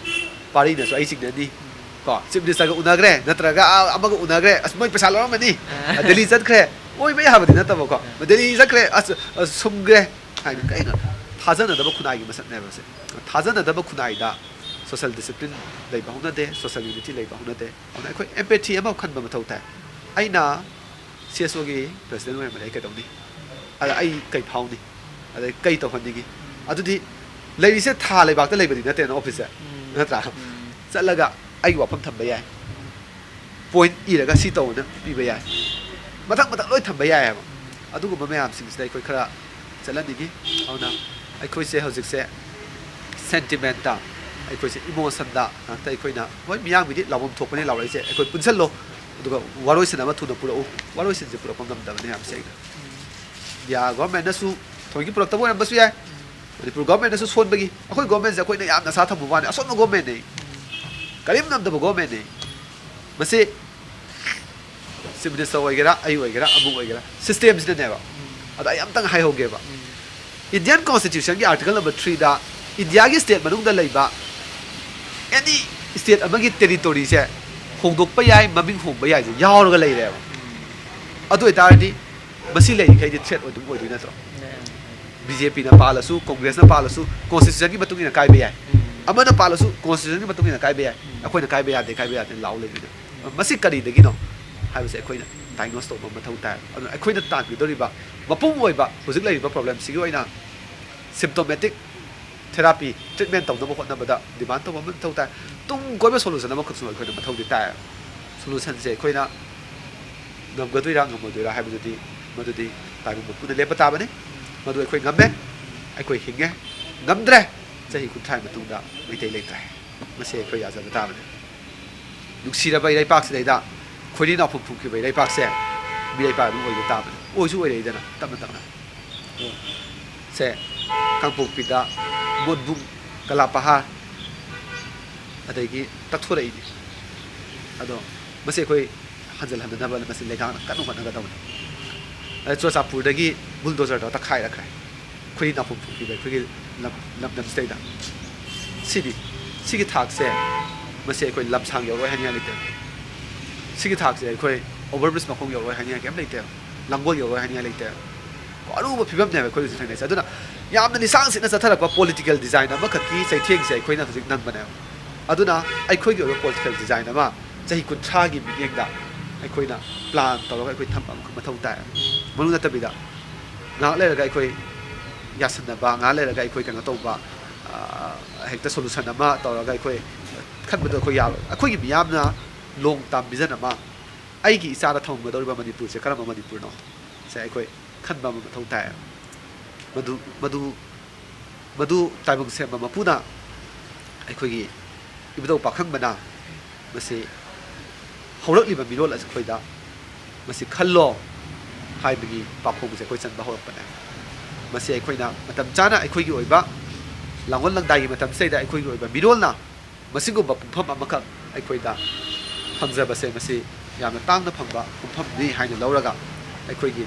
ꯄꯥꯔꯤꯅꯁꯨ ꯑꯩ ꯆꯤꯡꯅꯅꯤ꯫ ꯎꯝ꯫ ꯀꯣ, ꯆꯤꯐ ꯃꯤꯅꯤꯁꯇꯔꯒ ꯎꯅꯈ꯭ꯔꯦ, ꯅꯠꯇ꯭ꯔꯒ ꯑꯥ ꯑꯃꯒ ꯎꯅꯈ꯭ꯔꯦ, ꯑꯁ, ꯃꯣꯏ ꯄꯩꯁꯥ ꯂꯧꯔꯝꯃꯅꯤ, ꯑꯥ꯫ ꯗꯦꯜꯂꯤ ꯆꯠꯈ꯭ꯔꯦ, ꯑꯣꯏꯕ ꯌꯥꯕꯗꯤ ꯅꯠꯇꯕꯀꯣ, ꯑꯥ꯫ ꯗꯦꯜꯂꯤ ꯆꯠꯈ꯭ꯔꯦ, ꯑꯁ, ꯑꯁ, ꯁꯨꯝꯈ꯭ꯔꯦ ꯍꯥꯏꯅ꯫ ꯀꯩꯅꯣ? ꯊꯥꯖꯅꯗꯕ ꯈꯨꯟꯅꯥꯏꯒꯤ ꯃꯁꯛꯅꯦꯕ ꯁꯦ꯫ ꯊꯥꯖꯅꯗꯕ ꯈꯨꯟꯅꯥꯏꯗ ꯁꯣꯁꯦꯜ ꯗꯤꯁꯤꯄ꯭ꯂꯤꯟ ꯂꯩꯕ ꯍꯧꯅꯗꯦ, ꯁꯣꯁꯦꯜ ꯌꯨꯅꯤꯇꯤ ꯂꯩꯕ ꯍꯧꯅꯗꯦ꯫ ꯑꯗꯨꯅ ꯑꯩꯈꯣꯏ ꯑꯦꯝꯄꯦꯊꯤ ꯑꯃ ꯈꯟꯕ ꯃꯊꯧ ꯇꯥꯏ꯫ ꯑꯩꯅ ꯁꯤ ꯑꯦꯁ ꯑꯣꯒꯤ ꯄ꯭ꯔꯁꯤꯗꯦꯟ ꯑꯣꯏꯔꯝꯕꯗꯤ ꯑꯩ ꯀꯩꯗꯧꯅꯤ? ꯑꯗ ꯑꯩ ꯀꯩ ꯐꯥꯎꯅꯤ? ꯑꯗꯩ ꯀꯩ ꯇꯧꯍꯟꯅꯤꯡꯉꯤ? ꯑꯗꯨꯗꯤ ꯂꯩꯔꯤꯁꯦ ꯊꯥ ꯂꯩꯕꯥꯛꯇ ꯂꯩꯕꯗꯤ ꯅꯠꯇꯦꯅ, ꯑꯣꯐꯤꯁꯁꯦ, ꯎꯝ꯫ ꯅꯠꯇ꯭ꯔꯥ? ꯎꯝ꯫ ꯆꯠꯂꯒ ꯑꯩꯒꯤ ꯋꯥꯐꯝ ꯊꯝꯕ ꯌꯥꯏ, ꯄꯣꯏꯟꯠ ꯏꯔꯒ ꯁꯤ ꯇꯧꯑꯣꯅ ꯄꯤꯕ ꯌꯥꯏ, ꯃꯊꯪ ꯃꯊꯪ ꯂꯣꯏ ꯊꯝꯕ ꯌꯥꯏ ꯍꯥꯏꯕ꯫ ꯑꯗꯨꯒꯨꯝꯕ ꯃꯌꯥꯝꯁꯤꯡꯁꯤꯗ ꯑꯩꯈꯣꯏ ꯈꯔ ꯆꯠꯍꯟꯅꯤꯡꯉꯤ꯫ ꯑꯗꯨꯅ ꯑꯩꯈꯣꯏꯁꯦ ꯍꯧꯖꯤꯛꯁꯦ ꯁꯦꯟꯇꯤꯃꯦꯟꯇ, ꯑꯩꯈꯣꯏꯁꯦ ꯏꯃꯣꯁꯟꯗ ꯉꯥꯛꯇ ꯑꯩꯈꯣꯏꯅ, ꯍꯣꯏ, ꯃꯤꯌꯥꯝꯒꯤꯗꯤ ꯂꯥꯎꯐꯝ ꯊꯣꯛꯄꯅꯤ ꯂꯥꯎꯔꯛꯏꯁꯦ, ꯑꯩꯈꯣꯏ ꯄꯨꯟꯁꯜꯂꯣ, ꯑꯗꯨꯒ ꯋꯥꯔꯣꯏꯁꯤꯟ ꯑꯃ ꯊꯨꯅ ꯄꯨꯔꯛꯎ꯫ ꯋꯥꯔꯣꯏꯁꯤꯟꯁꯦ ꯄꯨꯔꯛꯄ ꯉꯝꯗꯕꯅꯤ ꯍꯥꯏꯕꯁꯦ ꯑꯩꯅ, ꯏꯟꯗꯤꯌꯥ ꯒꯣꯔꯃꯦꯟꯅꯁꯨ ꯊꯑꯣꯏꯀꯤ ꯄꯨꯔꯛꯇꯕ ꯑꯣꯏꯔꯝꯕꯁꯨ ꯌꯥꯏ, ꯃꯅꯤꯄꯨꯔ ꯒꯣꯔꯃꯦꯟꯅꯁꯨ ꯁꯣꯟꯕꯒꯤ꯫ ꯑꯩꯈꯣꯏ ꯒꯣꯔꯃꯦꯟꯁꯦ ꯑꯩꯈꯣꯏꯅ ꯌꯥꯝꯅ ꯑꯁꯥ ꯊꯝꯕ ꯋꯥꯅꯤ, ꯑꯁꯣꯟꯕ ꯒꯣꯔꯃꯦꯟꯅꯦ, ꯀꯔꯤꯝ ꯉꯝꯗꯕ ꯒꯣꯔꯃꯦꯟꯅꯦ꯫ ꯃꯁꯤ ꯆꯤꯐ ꯃꯤꯅꯤꯁꯇꯔ ꯑꯣꯏꯒꯦꯔꯥ, ꯑꯩ ꯑꯣꯏꯒꯦꯔꯥ, ꯑꯃꯨꯛ ꯑꯣꯏꯒꯦꯔꯥ, ꯁꯤꯁꯇꯦꯝꯁꯤꯅꯅꯦꯕ꯫ ꯑꯗꯣ ꯑꯩ ꯑꯝꯇꯪ ꯍꯥꯏꯍꯧꯒꯦꯕ꯫ ꯏꯟꯗꯤꯌꯟ ꯀꯣꯟꯁꯇꯤꯇ꯭ꯌꯨꯁꯟꯒꯤ ꯑꯥꯔꯇꯤꯀꯜ ꯅꯝꯕꯔ ꯊ꯭ꯔꯤꯗ ꯏꯟꯗꯤꯌꯥꯒꯤ ꯁ꯭ꯇꯦꯠ ꯃꯅꯨꯡꯗ ꯂꯩꯕ ꯑꯦꯅꯤ ꯁ꯭ꯇꯦꯠ ꯑꯃꯒꯤ ꯇꯦꯔꯤꯇꯣꯔꯤꯁꯦ ꯍꯣꯡꯗꯣꯛꯄ ꯌꯥꯏ, ꯃꯃꯤꯡ ꯍꯣꯡꯕ ꯌꯥꯏꯁꯦ ꯌꯥꯎꯔꯒ ꯂꯩꯔꯦꯕ꯫ ꯑꯗꯨ ꯑꯣꯏꯇꯥꯔꯗꯤ ꯃꯁꯤ ꯂꯩꯔꯤꯈꯩꯗꯤ ꯊ꯭ꯔꯦꯠ ꯑꯗꯨꯝ ꯑꯣꯏꯗꯣꯏ ꯅꯠꯇ꯭ꯔꯣ? ꯕꯤ ꯖꯦ ꯄꯤꯅ ꯄꯥꯜꯂꯁꯨ, ꯀꯣꯡꯒ꯭ꯔꯦꯁꯅ ꯄꯥꯜꯂꯁꯨ, ꯀꯣꯟꯁꯇꯤꯇ꯭ꯌꯨꯁꯟꯒꯤ ꯃꯇꯨꯡ ꯏꯟꯅ ꯀꯥꯏꯕ ꯌꯥꯏ꯫ ꯑꯃꯅ ꯄꯥꯜꯂꯁꯨ, ꯀꯣꯟꯁꯇꯤꯇ꯭ꯌꯨꯁꯟꯒꯤ ꯃꯇꯨꯡ ꯏꯟꯅ ꯀꯥꯏꯕ ꯌꯥꯏ꯫ ꯑꯩꯈꯣꯏꯅ ꯀꯥꯏꯕ ꯌꯥꯗꯦ, ꯀꯥꯏꯕ ꯌꯥꯗꯦ ꯂꯥꯎ ꯂꯩꯕꯅꯤꯅ꯫ ꯃꯁꯤ ꯀꯔꯤꯗꯒꯤꯅꯣ ꯍꯥꯏꯕꯁꯦ ꯑꯩꯈꯣꯏꯅ ꯗꯥꯏꯒꯅꯣꯁ ꯇꯧꯕ ꯃꯊꯧ ꯇꯥꯏ꯫ ꯑꯗꯨꯅ ꯑꯩꯈꯣꯏꯅ ꯇꯥꯟꯕꯤꯗꯧꯔꯤꯕ ꯃꯄꯨꯡ ꯑꯣꯏꯕ ꯍꯧꯖꯤꯛ ꯂꯩꯔꯤꯕ ꯄ꯭ꯔꯣꯕ꯭ꯂꯦꯝꯁꯤꯒꯤ ꯑꯣꯏꯅ ꯁꯤꯝꯇꯣꯃꯦꯇꯤꯛ ꯊꯦꯔꯥꯄꯤ, ꯇ꯭ꯔꯤꯠꯃꯦꯟ ꯇꯧꯅꯕ ꯍꯣꯠꯅꯕꯗ ꯗꯤꯃꯥꯟ ꯇꯧꯕ ꯑꯃ ꯃꯊꯧ ꯇꯥꯏ꯫ ꯇꯨꯡ ꯀꯣꯏꯕ ꯁꯣꯂꯨꯁꯟ ꯑꯃꯈꯛꯁꯨ ꯑꯩꯈꯣꯏꯅ ꯃꯊꯧꯗꯤ ꯇꯥꯏ꯫ ꯁꯣꯂꯨꯁꯟꯁꯦ ꯑꯩꯈꯣꯏꯅ ꯉꯝꯒꯗꯣꯏꯔꯥ ꯉꯝꯃꯣꯏꯗꯣꯏꯔꯥ ꯍꯥꯏꯕꯗꯨꯗꯤ, ꯃꯗꯨꯗꯤ ꯇꯥꯏꯕꯪ ꯃꯄꯨꯅ ꯂꯦꯞꯄ ꯇꯥꯕꯅꯤ꯫ ꯃꯗꯨ ꯑꯩꯈꯣꯏ ꯉꯝꯃꯦ, ꯑꯩꯈꯣꯏ ꯍꯤꯡꯉꯦ꯫ ꯉꯝꯗ꯭ꯔꯦ, ꯆꯍꯤ ꯀꯨꯟꯊ꯭ꯔꯥꯒꯤ ꯃꯇꯨꯡꯗ ꯃꯩꯇꯩ ꯂꯩꯇ꯭ꯔꯦ꯫ ꯃꯁꯤ ꯑꯩꯈꯣꯏ ꯌꯥꯖꯕ ꯇꯥꯕꯅꯤ꯫ ꯅꯨꯡꯁꯤꯔꯕ ꯏꯔꯩꯄꯥꯛꯁꯤꯗꯩꯗ ꯈꯣꯏꯔꯤ ꯅꯥꯎꯐꯝ ꯐꯨꯝꯈꯤꯕ ꯏꯔꯩꯄꯥꯛꯁꯦ ꯃꯤꯔꯩꯄꯥꯛ ꯑꯗꯨꯝ ꯑꯣꯏꯕ ꯇꯥꯕꯅꯤ꯫ ꯑꯣꯏꯁꯨ ꯑꯣꯏꯔꯛꯏꯗꯅ ꯇꯞꯅ ꯇꯞꯅ꯫ ꯁꯦ, ꯀꯥꯡꯄꯣꯛꯄꯤꯗ ꯃꯣꯠꯕꯨꯡ, ꯀꯂꯥ ꯄꯍꯥꯔ, ꯑꯗꯒꯤ ꯇꯛꯊꯣꯔꯛꯏꯅꯤ꯫ ꯑꯗꯣ ꯃꯁꯤ ꯑꯩꯈꯣꯏ ꯍꯟꯖꯤꯜꯍꯟꯗꯅꯕ ꯃꯁꯤ ꯂꯩꯉꯥꯛꯅ ꯀꯟꯅ ꯍꯣꯠꯅꯒꯗꯕꯅꯤ꯫ ꯑꯗ ꯆꯨꯔꯆꯥꯟꯄꯨꯔꯗꯒꯤ ꯕꯨꯜꯗꯣꯖꯔꯗꯣ ꯇꯛꯈꯥꯏꯔꯛꯈ꯭ꯔꯦ꯫ ꯈꯣꯏꯔꯤ ꯅꯥꯎꯐꯝ ꯐꯨꯝꯈꯤꯕ ꯑꯩꯈꯣꯏꯒꯤ ꯂꯝ-, ꯂꯝꯗꯝꯁꯤꯗꯩꯗ꯫ ꯁꯤꯗꯤ, ꯁꯤꯒꯤ ꯊꯥꯛꯁꯦ ꯃꯁꯤ ꯑꯩꯈꯣꯏ ꯂꯝꯁꯥꯡ ꯌꯧꯔꯣꯏ ꯍꯥꯏꯅꯤꯡꯉꯥꯏ ꯂꯩꯇꯦ꯫ ꯁꯤꯒꯤ ꯊꯥꯛꯁꯦ ꯑꯩꯈꯣꯏ overbridge ꯃꯈꯣꯡ ꯌꯧꯔꯣꯏ ꯍꯥꯏꯅꯤꯡꯉꯥꯏ ꯀꯩꯝ ꯂꯩꯇꯦ꯫ ꯂꯥꯡꯒꯣꯜ ꯌꯧꯔꯣꯏ ꯍꯥꯏꯅꯤꯡꯉꯥꯏ ꯂꯩꯇꯦ꯫ ꯑꯔꯨꯕ ꯐꯤꯕꯝꯅꯦꯕ ꯑꯩꯈꯣꯏ ꯍꯧꯖꯤꯛ ꯊꯦꯡꯅꯩꯁꯦ꯫ ꯑꯗꯨꯅ ꯌꯥꯝꯅ ꯂꯤꯁꯥꯡ ꯁꯤꯠꯅ ꯆꯠꯊꯔꯛꯄ political design ꯑꯃꯈꯛꯀꯤ ꯆꯩꯊꯦꯡꯁꯦ ꯑꯩꯈꯣꯏꯅ ꯍꯧꯖꯤꯛ ꯅꯪꯕꯅꯦꯕ꯫ ꯑꯗꯨꯅ ꯑꯩꯈꯣꯏꯒꯤ ꯑꯣꯏꯕ political design ꯑꯃ ꯆꯍꯤ ꯀꯨꯟꯊ꯭ꯔꯥꯒꯤ ꯃꯤꯠꯌꯦꯡꯗ ꯑꯩꯈꯣꯏꯅ plan ꯇꯧꯔꯒ ꯑꯩꯈꯣꯏ ꯊꯝꯕ ꯑꯃꯈꯛ ꯃꯊꯧ ꯇꯥꯏ꯫ ꯃꯗꯨ ꯅꯠꯇꯕꯤꯗ ꯉꯥꯏꯍꯥꯛ ꯂꯩꯔꯒ ꯑꯩꯈꯣꯏ ꯌꯥꯁꯟꯅꯕ, ꯉꯥꯏꯍꯥꯛ ꯂꯩꯔꯒ ꯑꯩꯈꯣꯏ ꯀꯩꯅꯣ ꯇꯧꯕ, ꯑ, ꯍꯦꯛꯇ solution ꯑꯃ ꯇꯧꯔꯒ ꯑꯩꯈꯣꯏ ꯈꯟꯕꯗꯣ ꯑꯩꯈꯣꯏ ꯌꯥꯔꯣꯏ꯫ ꯑꯩꯈꯣꯏꯒꯤ ꯃꯤꯌꯥꯝꯅ long term vision ꯑꯃ, ꯑꯩꯒꯤ ꯏꯆꯥꯗ ꯊꯝꯃꯝꯒꯗꯧꯔꯤꯕ ꯃꯅꯤꯄꯨꯔꯁꯦ ꯀꯔꯝꯕ ꯃꯅꯤꯄꯨꯔꯅꯣ? ꯁꯦ ꯑꯩꯈꯣꯏ ꯈꯟꯕ ꯑꯃ ꯃꯊꯧ ꯇꯥꯏ꯫ ꯃꯗꯨ, ꯃꯗꯨ, ꯃꯗꯨ ꯇꯥꯏꯕꯪ ꯁꯦꯝꯕ ꯃꯄꯨꯅ ꯑꯩꯈꯣꯏꯒꯤ ꯏꯕꯨꯙꯧ ꯄꯥꯈꯪꯕꯅ ꯃꯁꯤ ꯍꯧꯔꯛꯂꯤꯕ ꯃꯤꯔꯣꯜ ꯑꯁꯤ ꯑꯩꯈꯣꯏꯗ ꯃꯁꯤ ꯈꯜꯂꯣ ꯍꯥꯏꯕꯒꯤ ꯄꯥꯎꯈꯣꯡꯁꯦ ꯑꯩꯈꯣꯏ ꯆꯟꯕ ꯍꯧꯔꯛꯄꯅꯦ꯫ ꯃꯁꯤ ꯑꯩꯈꯣꯏꯅ ꯃꯇꯝ ꯆꯥꯅ ꯑꯩꯈꯣꯏꯒꯤ ꯑꯣꯏꯕ ꯂꯥꯡꯒꯣꯜ ꯂꯪꯗꯥꯏꯒꯤ ꯃꯇꯝꯁꯤꯗꯩꯗ ꯑꯩꯈꯣꯏꯒꯤ ꯑꯣꯏꯕ ꯃꯤꯔꯣꯜꯅ ꯃꯁꯤꯒꯨꯝꯕ ꯄꯨꯡꯐꯝ ꯑꯃꯈꯛ ꯑꯩꯈꯣꯏꯗ ꯐꯪꯖꯕꯁꯦ ꯃꯁꯤ ꯌꯥꯝꯅ ꯇꯥꯡꯅ ꯐꯪꯕ ꯄꯨꯡꯐꯝꯅꯤ ꯍꯥꯏꯅ ꯂꯧꯔꯒ ꯑꯩꯈꯣꯏꯒꯤ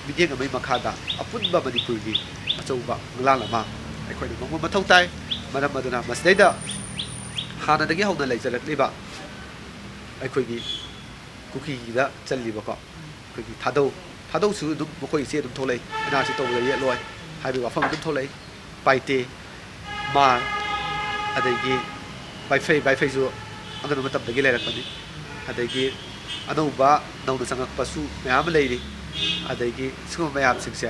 ꯃꯤꯠꯌꯦꯡ ꯑꯃꯒꯤ ꯃꯈꯥꯗ ꯑꯄꯨꯟꯕ ꯃꯅꯤꯄꯨꯔꯒꯤ ꯑꯆꯧꯕ ꯃꯪꯂꯥꯟ ꯑꯃ ꯑꯩꯈꯣꯏꯅ ꯃꯪꯕ ꯃꯊꯧ ꯇꯥꯏ꯫ ꯃꯔꯝ ꯑꯗꯨꯅ ꯃꯁꯤꯗꯩꯗ ꯍꯥꯟꯅꯗꯒꯤ ꯍꯧꯅ ꯂꯩꯖꯔꯛꯂꯤꯕ ꯑꯩꯈꯣꯏꯒꯤ ꯀꯨꯀꯤꯗ ꯆꯜꯂꯤꯕꯀꯣ ꯑꯩꯈꯣꯏꯒꯤ ꯊꯥꯗꯧ, ꯊꯥꯗꯧꯁꯨ ꯑꯗꯨꯝ ꯃꯈꯣꯏ ꯏꯆꯦ ꯑꯗꯨꯝ ꯊꯣꯛꯂꯛꯏ, ꯑꯦꯟ ꯑꯥꯔ ꯁꯤ ꯇꯧꯕꯗ ꯌꯦꯠꯂꯣꯏ ꯍꯥꯏꯕꯒꯤ ꯋꯥꯐꯝ ꯑꯗꯨꯝ ꯊꯣꯛꯂꯛꯏ꯫ ꯄꯥꯏꯇꯦ, ꯃꯥꯔ, ꯑꯗꯒꯤ ꯕꯥꯏꯐꯩ, ꯕꯥꯏꯐꯩꯁꯨ ꯑꯉꯟꯕ ꯃꯇꯝꯗꯒꯤ ꯂꯩꯔꯛꯄꯅꯤ꯫ ꯑꯗꯒꯤ ꯑꯅꯧꯕ ꯅꯧꯅ ꯆꯪꯉꯛꯄꯁꯨ ꯃꯌꯥꯝ ꯑꯃ ꯂꯩꯔꯤ꯫ ꯑꯗꯒꯤ ꯁꯤꯒꯨꯝꯕ ꯃꯌꯥꯝꯁꯤꯡꯁꯦ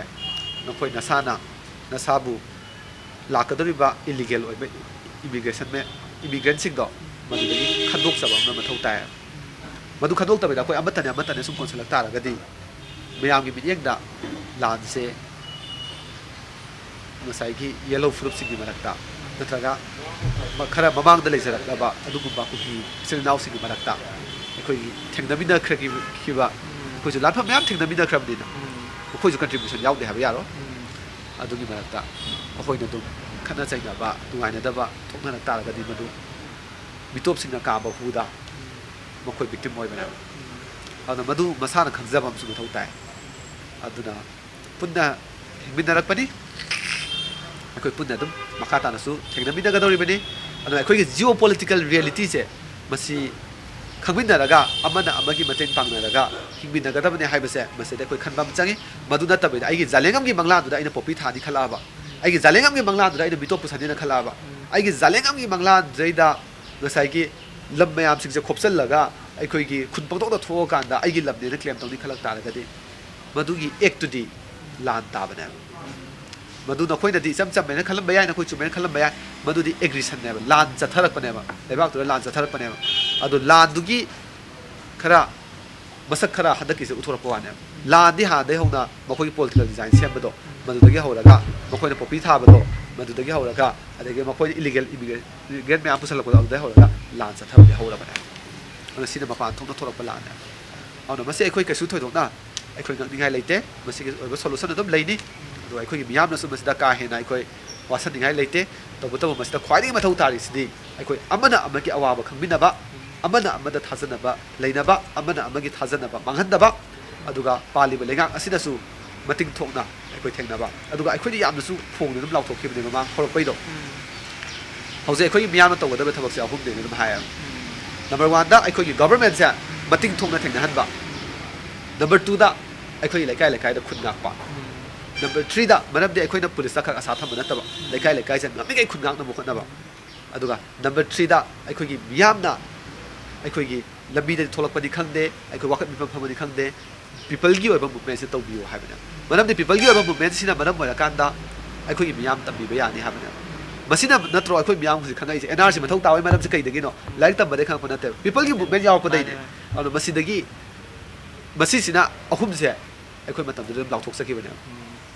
ꯅꯈꯣꯏ ꯅꯁꯥꯅ ꯅꯁꯥꯕꯨ ꯂꯥꯛꯀꯗꯧꯔꯤꯕ illegal ꯑꯣꯏꯕ immigration ꯃꯌꯥꯝ, immigrantꯁꯤꯡꯗꯣ ꯃꯗꯨꯗꯒꯤ ꯈꯟꯗꯣꯛꯆꯕ ꯑꯃ ꯃꯊꯧ ꯇꯥꯏ꯫ ꯃꯗꯨ ꯈꯟꯗꯣꯛꯇꯕꯤꯗ ꯑꯩꯈꯣꯏ ꯑꯃꯠꯇꯅꯦ ꯑꯃꯠꯇꯅꯦ ꯁꯨꯝ ꯀꯣꯟꯁꯤꯜꯂꯛ ꯇꯥꯔꯒꯗꯤ ꯃꯌꯥꯝꯒꯤ ꯃꯤꯠꯌꯦꯡꯗ ꯂꯥꯟꯁꯦ ꯉꯁꯥꯏꯒꯤ ꯌꯦꯜꯍꯧ ꯐꯨꯔꯨꯞꯁꯤꯡꯒꯤ ꯃꯔꯛꯇ ꯅꯠꯇ꯭ꯔꯒ ꯃ-, ꯈꯔ ꯃꯃꯥꯡꯗ ꯂꯩꯖꯔꯛꯂꯕ ꯑꯗꯨꯒꯨꯝꯕ ꯀꯨꯀꯤ ꯏꯆꯤꯜ ꯏꯅꯥꯎꯁꯤꯡꯒꯤ ꯃꯔꯛꯇ ꯑꯩꯈꯣꯏꯒꯤ ꯊꯦꯡꯅꯃꯤꯟꯅꯈ꯭ꯔꯈꯤꯕ, ꯑꯩꯈꯣꯏꯁꯨ ꯂꯥꯟꯐꯝ ꯃꯌꯥꯝ ꯊꯦꯡꯅꯃꯤꯟꯅꯈ꯭ꯔꯕꯅꯤꯅ ꯃꯈꯣꯏꯁꯨ contribution ꯌꯥꯎꯗꯦ ꯍꯥꯏꯕ ꯌꯥꯔꯣꯏ꯫ ꯑꯗꯨꯒꯤ ꯃꯔꯛꯇ ꯑꯩꯈꯣꯏꯅ ꯑꯗꯨꯝ ꯈꯠꯅ ꯆꯩꯅꯕ, ꯅꯨꯡꯉꯥꯏꯅꯗꯕ ꯊꯣꯛꯅꯔꯛ ꯇꯥꯔꯒꯗꯤ ꯃꯗꯨ ꯃꯤꯇꯣꯞꯁꯤꯡꯅ ꯀꯥꯕ ꯍꯨꯗ ꯃꯈꯣꯏ victim ꯑꯣꯏꯕꯅꯦꯕ꯫ ꯑꯗꯨꯅ ꯃꯗꯨ ꯃꯁꯥꯅ ꯈꯪꯖꯕ ꯑꯃꯁꯨ ꯃꯊꯧ ꯇꯥꯏ꯫ ꯑꯗꯨꯅ ꯄꯨꯟꯅ ꯍꯤꯡꯃꯤꯟꯅꯔꯛꯄꯅꯤ꯫ ꯑꯩꯈꯣꯏ ꯄꯨꯟꯅ ꯑꯗꯨꯝ ꯃꯈꯥ ꯇꯥꯅꯁꯨ ꯊꯦꯡꯅꯃꯤꯟꯅꯒꯗꯧꯔꯤꯕꯅꯤ꯫ ꯑꯗꯨꯅ ꯑꯩꯈꯣꯏꯒꯤ ꯖꯤꯑꯣ ꯄꯣꯂꯤꯇꯤꯀꯦꯜ ꯔꯤꯌꯦꯂꯤꯇꯤꯁꯦ ꯃꯁꯤ ꯈꯪꯃꯤꯟꯅꯔꯒ, ꯑꯃꯅ ꯑꯃꯒꯤ ꯃꯇꯦꯡ ꯄꯥꯡꯅꯔꯒ ꯍꯤꯡꯃꯤꯟꯅꯒꯗꯕꯅꯦ ꯍꯥꯏꯕꯁꯦ ꯃꯁꯤꯗ ꯑꯩꯈꯣꯏ ꯈꯟꯕ ꯑꯃ ꯆꯪꯉꯤ꯫ ꯃꯗꯨ ꯅꯠꯇꯕꯤꯗ ꯑꯩꯒꯤ ꯖꯥꯂꯦꯡꯉꯝꯒꯤ ꯃꯪꯂꯥꯟꯗꯨꯗ ꯑꯩꯅ ꯄꯣꯄꯤ ꯊꯥꯅꯤ ꯈꯜꯂꯛꯑꯕ, ꯑꯩꯒꯤ ꯖꯥꯂꯦꯡꯉꯝꯒꯤ ꯃꯪꯂꯥꯟꯗꯨꯗ ꯑꯩꯅ ꯃꯤꯇꯣꯞ ꯄꯨꯁꯟꯅꯤꯅ ꯈꯜꯂꯛꯑꯕ, ꯑꯩꯒꯤ ꯖꯥꯂꯦꯡꯉꯝꯒꯤ ꯃꯪꯂꯥꯟꯗꯨꯗꯩꯗ ꯉꯁꯥꯏꯒꯤ ꯂꯝ ꯃꯌꯥꯝꯁꯤꯡꯁꯦ ꯈꯣꯞꯆꯜꯂꯒ ꯑꯩꯈꯣꯏꯒꯤ ꯈꯨꯟ ꯄꯪꯊꯣꯛꯇ ꯊꯣꯛꯑꯀꯥꯟꯗ ꯑꯩꯒꯤ ꯂꯝꯅꯦꯅ ꯀ꯭ꯂꯦꯝ ꯇꯧꯅꯤ ꯈꯜꯂꯛ ꯇꯥꯔꯒꯗꯤ, ꯃꯗꯨꯒꯤ ꯑꯦꯛꯇꯨꯗꯤ ꯂꯥꯟ ꯇꯥꯕꯅꯦꯕ꯫ ꯃꯗꯨ ꯅꯈꯣꯏꯅꯗꯤ ꯏꯆꯝ ꯆꯝꯃꯦꯅ ꯈꯜꯂꯝꯕ ꯌꯥꯏ, ꯅꯈꯣꯏ ꯆꯨꯝꯃꯦꯅ ꯈꯜꯂꯝꯕ ꯌꯥꯏ, ꯃꯗꯨꯗꯤ ꯑꯦꯒ꯭ꯔꯤꯁꯟꯅꯦꯕ, ꯂꯥꯟ ꯆꯠꯊꯔꯛꯄꯅꯦꯕ, ꯂꯩꯕꯥꯛꯇꯨꯗ ꯂꯥꯟ ꯆꯠꯊꯔꯛꯄꯅꯦꯕ꯫ ꯑꯗꯣ ꯂꯥꯟꯗꯨꯒꯤ ꯈꯔ ꯃꯁꯛ ꯈꯔ ꯍꯟꯗꯛꯀꯤꯁꯦ ꯎꯠꯊꯣꯔꯛꯄ ꯋꯥꯅꯦꯕ꯫ ꯂꯥꯟꯗꯤ ꯍꯥꯟꯅꯗꯒꯤ ꯍꯧꯅ ꯃꯈꯣꯏꯒꯤ ꯄꯣꯂꯤꯇꯤꯀꯦꯜ ꯗꯤꯖꯥꯏꯟ ꯁꯦꯝꯕꯗꯣ, ꯃꯗꯨꯗꯒꯤ ꯍꯧꯔꯒ ꯃꯈꯣꯏꯅ ꯄꯣꯄꯤ ꯊꯥꯕꯗꯣ, ꯃꯗꯨꯗꯒꯤ ꯍꯧꯔꯒ, ꯑꯗꯒꯤ ꯃꯈꯣꯏꯅ ꯏꯂꯤꯒꯦꯜ ꯏꯃꯤꯒ꯭ꯔꯦꯟ ꯃꯌꯥꯝ ꯄꯨꯁꯜꯂꯛꯄꯗꯣ, ꯑꯗꯨꯗꯒꯤ ꯍꯧꯔꯒ ꯂꯥꯟ ꯆꯠꯊꯕꯗꯤ ꯍꯧꯔꯕꯅꯦ꯫ ꯑꯗꯨꯅ ꯁꯤꯅ ꯃꯄꯥꯟ ꯊꯣꯛꯅ ꯊꯣꯛꯂꯛꯄ ꯂꯥꯟꯅꯦꯕ꯫ ꯑꯗꯨꯅ ꯃꯁꯤ ꯑꯩꯈꯣꯏ ꯀꯩꯁꯨ ꯊꯣꯏꯗꯣꯛꯅ ꯑꯩꯈꯣꯏ ꯉꯛꯅꯤꯡꯉꯥꯏ ꯂꯩꯇꯦ꯫ ꯃꯁꯤꯒꯤ ꯑꯣꯏꯕ ꯁꯣꯂꯨꯁꯟ ꯑꯗꯨꯝ ꯂꯩꯅꯤ꯫ ꯑꯗꯨꯒ ꯑꯩꯈꯣꯏꯒꯤ ꯃꯤꯌꯥꯝꯅꯁꯨ ꯃꯁꯤꯗ ꯀꯥ ꯍꯦꯟꯅ ꯑꯩꯈꯣꯏ ꯋꯥꯁꯟꯅꯤꯡꯉꯥꯏ ꯂꯩꯇꯦ꯫ ꯇꯧꯕꯇꯕꯨ ꯃꯁꯤꯗ ꯈ꯭ꯋꯥꯏꯗꯒꯤ ꯃꯊꯧ ꯇꯥꯔꯤꯁꯤꯗꯤ ꯑꯩꯈꯣꯏ ꯑꯃꯅ ꯑꯃꯒꯤ ꯑꯋꯥꯕ ꯈꯪꯃꯤꯟꯅꯕ, ꯑꯃꯅ ꯑꯃꯗ ꯊꯥꯖꯅꯕ ꯂꯩꯅꯕ, ꯑꯃꯅ ꯑꯃꯒꯤ ꯊꯥꯖꯅꯕ ꯃꯥꯡꯍꯟꯗꯕ, ꯑꯗꯨꯒ ꯄꯥꯜꯂꯤꯕ ꯂꯩꯉꯥꯛ ꯑꯁꯤꯗꯁꯨ ꯃꯇꯤꯡ ꯊꯣꯛꯅ ꯑꯩꯈꯣꯏ ꯊꯦꯡꯅꯕ꯫ ꯑꯗꯨꯒ ꯑꯩꯈꯣꯏꯗꯤ ꯌꯥꯝꯅꯁꯨ ꯐꯣꯡꯅ ꯑꯗꯨꯝ ꯂꯥꯎꯊꯣꯛꯈꯤꯕꯅꯦ ꯃꯃꯥꯡ ꯍꯧꯔꯛꯄꯩꯗꯣ꯫ ꯍꯧꯖꯤꯛ ꯑꯩꯈꯣꯏꯒꯤ ꯃꯤꯌꯥꯝꯅ ꯇꯧꯒꯗꯕ ꯊꯕꯛꯁꯦ ꯑꯍꯨꯝꯅꯦꯅ ꯑꯗꯨꯝ ꯍꯥꯏꯌꯦꯕ꯫ ꯅꯝꯕꯔ ꯋꯥꯟꯗ ꯑꯩꯈꯣꯏꯒꯤ ꯒꯚꯔꯟꯃꯦꯟꯁꯦ ꯃꯇꯤꯡ ꯊꯣꯛꯅ ꯊꯦꯡꯅꯍꯟꯕ꯫ ꯅꯝꯕꯔ ꯇꯨꯗ ꯑꯩꯈꯣꯏꯒꯤ ꯂꯩꯀꯥꯏ ꯂꯩꯀꯥꯏꯗ ꯈꯨꯟ ꯉꯥꯛꯄ꯫ ꯅꯝꯕꯔ ꯊ꯭ꯔꯤꯗ, ꯃꯔꯝꯗꯤ ꯑꯩꯈꯣꯏꯅ ꯄꯨꯂꯤꯁꯇ ꯈꯛ ꯑꯁꯥ ꯊꯝꯕ ꯅꯠꯇꯕ, ꯂꯩꯀꯥꯏ ꯂꯩꯀꯥꯏꯁꯦ ꯉꯝꯃꯤꯈꯩ ꯈꯨꯟ ꯉꯥꯛꯅꯕ ꯍꯣꯠꯅꯕ꯫ ꯑꯗꯨꯒ ꯅꯝꯕꯔ ꯊ꯭ꯔꯤꯗ ꯑꯩꯈꯣꯏꯒꯤ ꯃꯤꯌꯥꯝꯅ ꯑꯩꯈꯣꯏꯒꯤ ꯂꯝꯕꯤꯗꯗꯤ ꯊꯣꯛꯂꯛꯄꯅꯤ ꯈꯪꯗꯦ, ꯑꯩꯈꯣꯏ ꯋꯥꯀꯠ ꯃꯤꯐꯝ ꯐꯝꯕꯅꯤ ꯈꯪꯗꯦ, ꯄꯤꯄꯜꯒꯤ ꯑꯣꯏꯕ ꯃꯨꯞꯃꯦꯟꯁꯦ ꯇꯧꯕꯤꯌꯨ ꯍꯥꯏꯕꯅꯦꯕ꯫ ꯃꯔꯝꯗꯤ ꯄꯤꯄꯜꯒꯤ ꯑꯣꯏꯕ ꯃꯨꯞꯃꯦꯟꯁꯤꯅ ꯃꯔꯝ ꯑꯣꯏꯔꯀꯥꯟꯗ ꯑꯩꯈꯣꯏꯒꯤ ꯃꯤꯌꯥꯝ ꯇꯝꯕꯤꯕ ꯌꯥꯅꯤ ꯍꯥꯏꯕꯅꯦꯕ꯫ ꯃꯁꯤꯅ ꯅꯠꯇ꯭ꯔꯣ ꯑꯩꯈꯣꯏ ꯃꯤꯌꯥꯝ ꯍꯧꯖꯤꯛ ꯈꯪꯉꯛꯏꯁꯦ? ꯑꯦꯟ ꯑꯥꯔ ꯁꯤ ꯃꯊꯧ ꯇꯥꯕꯒꯤ ꯃꯔꯝꯁꯦ ꯀꯩꯗꯒꯤꯅꯣ? ꯂꯥꯏꯔꯤꯛ ꯇꯝꯕꯗꯒꯤ ꯈꯪꯉꯛꯄ ꯅꯠꯇꯦꯕ, ꯄꯤꯄꯜꯒꯤ ꯃꯨꯞꯃꯦꯟ ꯌꯥꯎꯔꯛꯄꯗꯩꯅꯦ꯫ ꯃꯥꯅꯦ꯫ ꯑꯗꯨꯅ ꯃꯁꯤꯗꯒꯤ, ꯃꯁꯤꯁꯤꯅ ꯑꯍꯨꯝꯁꯦ ꯑꯩꯈꯣꯏ ꯃꯇꯝꯗꯨꯗ ꯑꯗꯨꯝ ꯂꯥꯎꯊꯣꯛꯆꯈꯤꯕꯅꯦꯕ꯫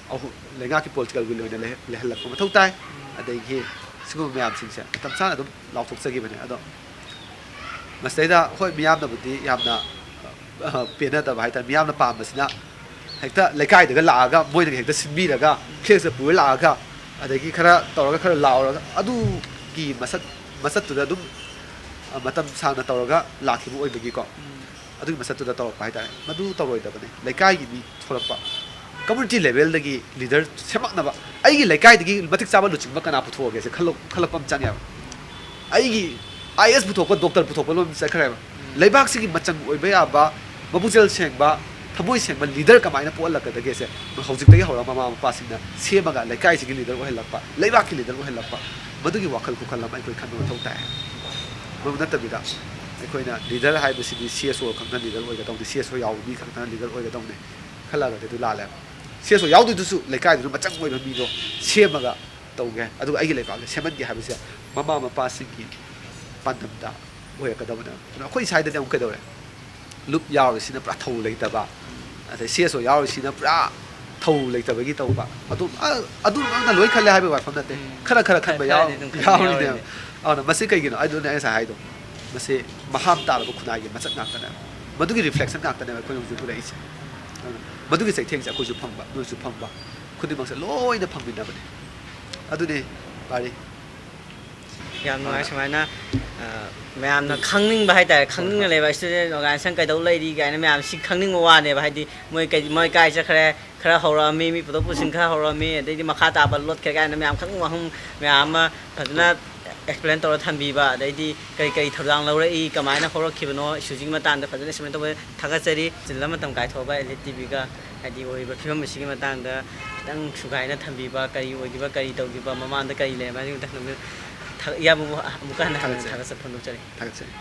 ꯑꯍꯨꯝ, ꯂꯩꯉꯥꯛꯀꯤ ꯄꯣꯂꯤꯇꯤꯀꯦꯜ ꯋꯤꯜ ꯑꯣꯏꯅ ꯂꯩꯍ-, ꯂꯩꯍꯜꯂꯛꯄ ꯃꯊꯧ ꯇꯥꯏ꯫ ꯑꯗꯒꯤ ꯁꯤꯒꯨꯝꯕ ꯃꯌꯥꯝꯁꯤꯡꯁꯦ ꯃꯇꯝ ꯆꯥꯅ ꯑꯗꯨꯝ ꯂꯥꯎꯊꯣꯛꯆꯈꯤꯕꯅꯦ꯫ ꯑꯗꯣ ꯃꯁꯤꯗꯩꯗ ꯍꯣꯏ, ꯃꯤꯌꯥꯝꯅꯕꯨꯗꯤ ꯌꯥꯝꯅ, ꯑ, ꯄꯦꯟꯅꯗꯕ ꯍꯥꯏꯇꯥꯔꯦ, ꯃꯤꯌꯥꯝꯅ ꯄꯥꯝꯕꯁꯤꯅ ꯍꯦꯛꯇ ꯂꯩꯀꯥꯏꯗꯒ ꯂꯥꯛꯑꯒ ꯃꯣꯏꯅꯒ ꯍꯦꯛꯇ ꯁꯤꯟꯕꯤꯔꯒ, ꯐ꯭ꯂꯦꯛꯁꯀ ꯄꯨꯔ ꯂꯥꯛꯑꯒ, ꯑꯗꯒꯤ ꯈꯔ ꯇꯧꯔꯒ, ꯈꯔ ꯂꯥꯎꯔꯒ, ꯑꯗꯨꯒꯤ ꯃꯁꯛ, ꯃꯆꯠꯇꯨꯗ ꯑꯗꯨꯝ, ꯑ, ꯃꯇꯝ ꯁꯥꯡꯅ ꯇꯧꯔꯒ ꯂꯥꯛꯈꯤꯕ ꯑꯣꯏꯕꯒꯤꯀꯣ, ꯑꯗꯨꯒꯤ ꯃꯁꯛꯇꯨꯗ ꯇꯧꯔꯛꯄ ꯍꯥꯏꯇꯥꯔꯦ꯫ ꯃꯗꯨ ꯇꯧꯔꯣꯏꯗꯕꯅꯤ꯫ ꯂꯩꯀꯥꯏꯒꯤ ꯃꯤ ꯊꯣꯛꯂꯛꯄ, ꯀꯝꯃꯨꯅꯤꯇꯤ ꯂꯦꯚꯦꯜꯗꯒꯤ ꯂꯤꯗꯔ ꯁꯦꯝꯃꯛꯅꯕ, ꯑꯩꯒꯤ ꯂꯩꯀꯥꯏꯗꯒꯤ ꯃꯇꯤꯛ ꯆꯥꯕ ꯂꯨꯆꯤꯡꯕ ꯀꯅꯥ ꯄꯨꯊꯣꯛꯑꯒꯦꯁꯦ ꯈꯜꯂꯣ-, ꯈꯜꯂꯛꯄ ꯑꯃ ꯆꯪꯉꯦꯕ꯫ ꯑꯩꯒꯤ ꯑꯥꯏ ꯑꯦꯁ ꯄꯨꯊꯣꯛꯄ, ꯗꯣꯛꯇꯔ ꯄꯨꯊꯣꯛꯄ ꯂꯣꯝ ꯆꯠꯈ꯭ꯔꯦꯕ꯫ ꯂꯩꯕꯥꯛꯁꯤꯒꯤ ꯃꯆꯪ ꯑꯣꯏꯕ ꯌꯥꯕ, ꯃꯄꯨꯛꯆꯦꯜ ꯁꯦꯡꯕ, ꯊꯃꯣꯏ ꯁꯦꯡꯕ ꯂꯤꯗꯔ ꯀꯃꯥꯏꯅ ꯄꯣꯛꯍꯜꯂꯛꯀꯗꯒꯦꯁꯦ ꯍꯧꯖꯤꯛꯇꯒꯤ ꯍꯧꯔꯒ ꯃꯃꯥ ꯃꯄꯥꯁꯤꯡꯅ ꯁꯦꯝꯃꯒ ꯂꯩꯀꯥꯏꯁꯤꯒꯤ ꯂꯤꯗꯔ ꯑꯣꯏꯍꯜꯂꯛꯄ, ꯂꯩꯕꯥꯛꯀꯤ ꯂꯤꯗꯔ ꯑꯣꯏꯍꯜꯂꯛꯄ, ꯃꯗꯨꯒꯤ ꯋꯥꯈꯜ ꯈꯨꯈꯜ ꯑꯃ ꯑꯩꯈꯣꯏ ꯈꯟꯕ ꯃꯊꯧ ꯇꯥꯏ꯫ ꯃꯗꯨ ꯅꯠꯇꯕꯤꯗ ꯑꯩꯈꯣꯏꯅ ꯂꯤꯗꯔ ꯍꯥꯏꯕꯁꯤꯗꯤ ꯁꯤ ꯑꯦꯁ ꯑꯣ ꯈꯛꯅ ꯂꯤꯗꯔ ꯑꯣꯏꯒꯗꯧꯅꯤ, ꯁꯤ ꯑꯦꯁ ꯑꯣ ꯌꯥꯎꯕ ꯃꯤ ꯈꯛꯇꯅ ꯂꯤꯗꯔ ꯑꯣꯏꯒꯗꯧꯅꯤ ꯈꯜꯂꯒꯗꯤ ꯑꯗꯨ ꯂꯥꯜꯂꯦꯕ꯫ ꯁꯤ ꯑꯦꯁ ꯑꯣ ꯌꯥꯎꯗꯣꯏꯗꯨꯁꯨ ꯂꯩꯀꯥꯏꯗꯨꯅ ꯃꯆꯪ ꯑꯣꯏꯕ ꯃꯤꯗꯣ ꯁꯦꯝꯃꯒ ꯇꯧꯒꯦ, ꯑꯗꯨꯒ ꯑꯩꯒꯤ ꯂꯩꯕꯥꯛꯁꯦ ꯁꯦꯝꯍꯟꯒꯦ ꯍꯥꯏꯕꯁꯦ ꯃꯃꯥ ꯃꯄꯥꯁꯤꯡꯒꯤ ꯄꯥꯟꯗꯝꯗ ꯑꯣꯏꯔꯛꯀꯗꯕꯅꯦꯕ꯫ ꯑꯗꯨꯅ ꯑꯩꯈꯣꯏ ꯁ꯭ꯋꯥꯏꯗꯗꯤ ꯑꯃꯨꯛ ꯀꯩꯗꯧꯔꯦ? ꯂꯨꯞ ꯌꯥꯎꯔꯤꯁꯤꯅ ꯄꯨꯔꯥ ꯊꯧ ꯂꯩꯇꯕ, ꯑꯗꯩ ꯁꯤ ꯑꯦꯁ ꯑꯣ ꯌꯥꯎꯔꯤꯁꯤꯅ ꯄꯨꯔꯥ ꯊꯧ ꯂꯩꯇꯕꯒꯤ ꯇꯧꯕ꯫ ꯑꯗꯨꯝ ꯑ- ꯑꯗꯨ ꯉꯥꯛꯅ ꯂꯣꯏ ꯈꯜꯂꯦ ꯍꯥꯏꯕꯒꯤ ꯋꯥꯐꯝ ꯅꯠꯇꯦ꯫ ꯎꯝ꯫ ꯈꯔ ꯈꯔ ꯈꯟꯕ ꯈꯔꯗꯤ ꯌꯥꯎ- ꯑꯗꯨꯝ ꯈꯟꯕ ꯌꯥꯎꯔꯤꯅꯦꯕ꯫ ꯌꯥꯎꯔꯤꯅꯦ꯫ ꯑꯗꯨꯅ ꯃꯁꯤ ꯀꯩꯒꯤꯅꯣ? ꯑꯗꯨꯅꯦ ꯑꯩ ꯉꯁꯥꯏ ꯍꯥꯏꯗꯣ, ꯃꯁꯤ ꯃꯍꯥꯝ ꯇꯥꯔꯕ ꯈꯨꯟꯅꯥꯏꯒꯤ ꯃꯆꯠ ꯉꯥꯛꯇꯅꯦꯕ꯫ ꯃꯗꯨꯒꯤ ꯔꯤꯐ꯭ꯂꯦꯛꯁꯟ ꯉꯥꯛꯇꯅꯦꯕ ꯑꯩꯈꯣꯏꯅ ꯍꯧꯖꯤꯛ ꯎꯔꯛꯏꯁꯦ꯫ ꯑꯗꯨꯅ ꯃꯗꯨꯒꯤ ꯆꯩꯊꯦꯡꯁꯦ ꯑꯩꯈꯣꯏꯁꯨ ꯐꯪꯕ, ꯅꯣꯏꯁꯨ ꯐꯪꯕ, ꯈꯨꯗꯤꯡꯃꯛꯁꯦ ꯂꯣꯏꯅ ꯐꯪꯃꯤꯟꯅꯕꯅꯦ꯫ ꯑꯗꯨꯅꯦ ꯄꯥꯔꯤ꯫ ꯌꯥꯝ ꯅꯨꯡꯉꯥꯏ꯫ ꯁꯨꯃꯥꯏꯅ, ꯑ, ꯃꯌꯥꯝꯅ ꯈꯪꯅꯤꯡꯕ ꯍꯥꯏꯇꯥꯔꯦ, ꯈꯪꯅꯤꯡꯅ ꯂꯩꯕ student organization ꯀꯩꯗꯧ ꯂꯩꯔꯤ ꯀꯥꯏꯅ ꯃꯌꯥꯝ ꯁꯤ ꯈꯪꯅꯤꯡꯕ ꯋꯥꯅꯦꯕ꯫ ꯍꯥꯏꯗꯤ ꯃꯣꯏ ꯀꯩ-, ꯃꯣꯏ ꯀꯥꯏ ꯆꯠꯈ꯭ꯔꯦ, ꯈꯔ ꯍꯧꯔꯛꯑꯝꯃꯤ, ꯃꯤ ꯄꯨꯊꯣꯛ ꯄꯨꯁꯤꯟ ꯈꯔ ꯍꯧꯔꯛꯑꯝꯃꯤ, ꯑꯗꯩꯗꯤ ꯃꯈꯥ ꯇꯥꯕ ꯂꯣꯠꯈ꯭ꯔꯦ ꯀꯥꯏꯅ ꯃꯌꯥꯝ ꯈꯪꯅꯤꯡꯕ ꯋꯥꯍꯪ ꯃꯌꯥꯝ ꯑꯃ ꯐꯖꯅ explain ꯇꯧꯔ ꯊꯝꯕꯤꯕ, ꯑꯗꯩꯗꯤ ꯀꯔꯤ ꯀꯔꯤ ꯊꯧꯗꯥꯡ ꯂꯧꯔꯛꯏ, ꯀꯃꯥꯏꯅ ꯍꯧꯔꯛꯈꯤꯕꯅꯣ, ꯏꯁꯨꯁꯤꯒꯤ ꯃꯇꯥꯡꯗ ꯐꯖꯅ explain ꯇꯧꯕ ꯊꯥꯒꯠꯆꯔꯤ꯫ ꯆꯤꯜꯂ ꯃꯇꯝ ꯀꯥꯏꯊꯣꯛꯑꯒ Elite ꯇꯤ ꯚꯤꯒ ꯍꯥꯏꯗꯤ ꯑꯣꯏꯔꯤꯕ ꯐꯤꯕꯝ ꯑꯁꯤꯒꯤ ꯃꯇꯥꯡꯗ ꯈꯤꯇꯪ ꯁꯨꯒꯥꯏꯅ ꯊꯝꯕꯤꯕ, ꯀꯔꯤ ꯑꯣꯏꯈꯤꯕ, ꯀꯔꯤ ꯇꯧꯈꯤꯕ, ꯃꯃꯥꯡꯗ ꯀꯔꯤ ꯂꯩꯔꯝꯕ ꯍꯥꯏꯕꯒꯤ ꯃꯇꯥꯡꯗ ꯊꯥ-, ꯏꯌꯥꯝꯕꯕꯨ ꯑꯃꯨꯛꯀ ꯍꯟꯅ ꯍꯟꯅ ꯊꯥꯒꯠꯆꯔꯤ꯫ ꯊꯥꯒꯠꯆꯕ ꯐꯣꯡꯗꯣꯛꯆꯔꯤ꯫ ꯊꯥꯒꯠꯆꯔꯤ꯫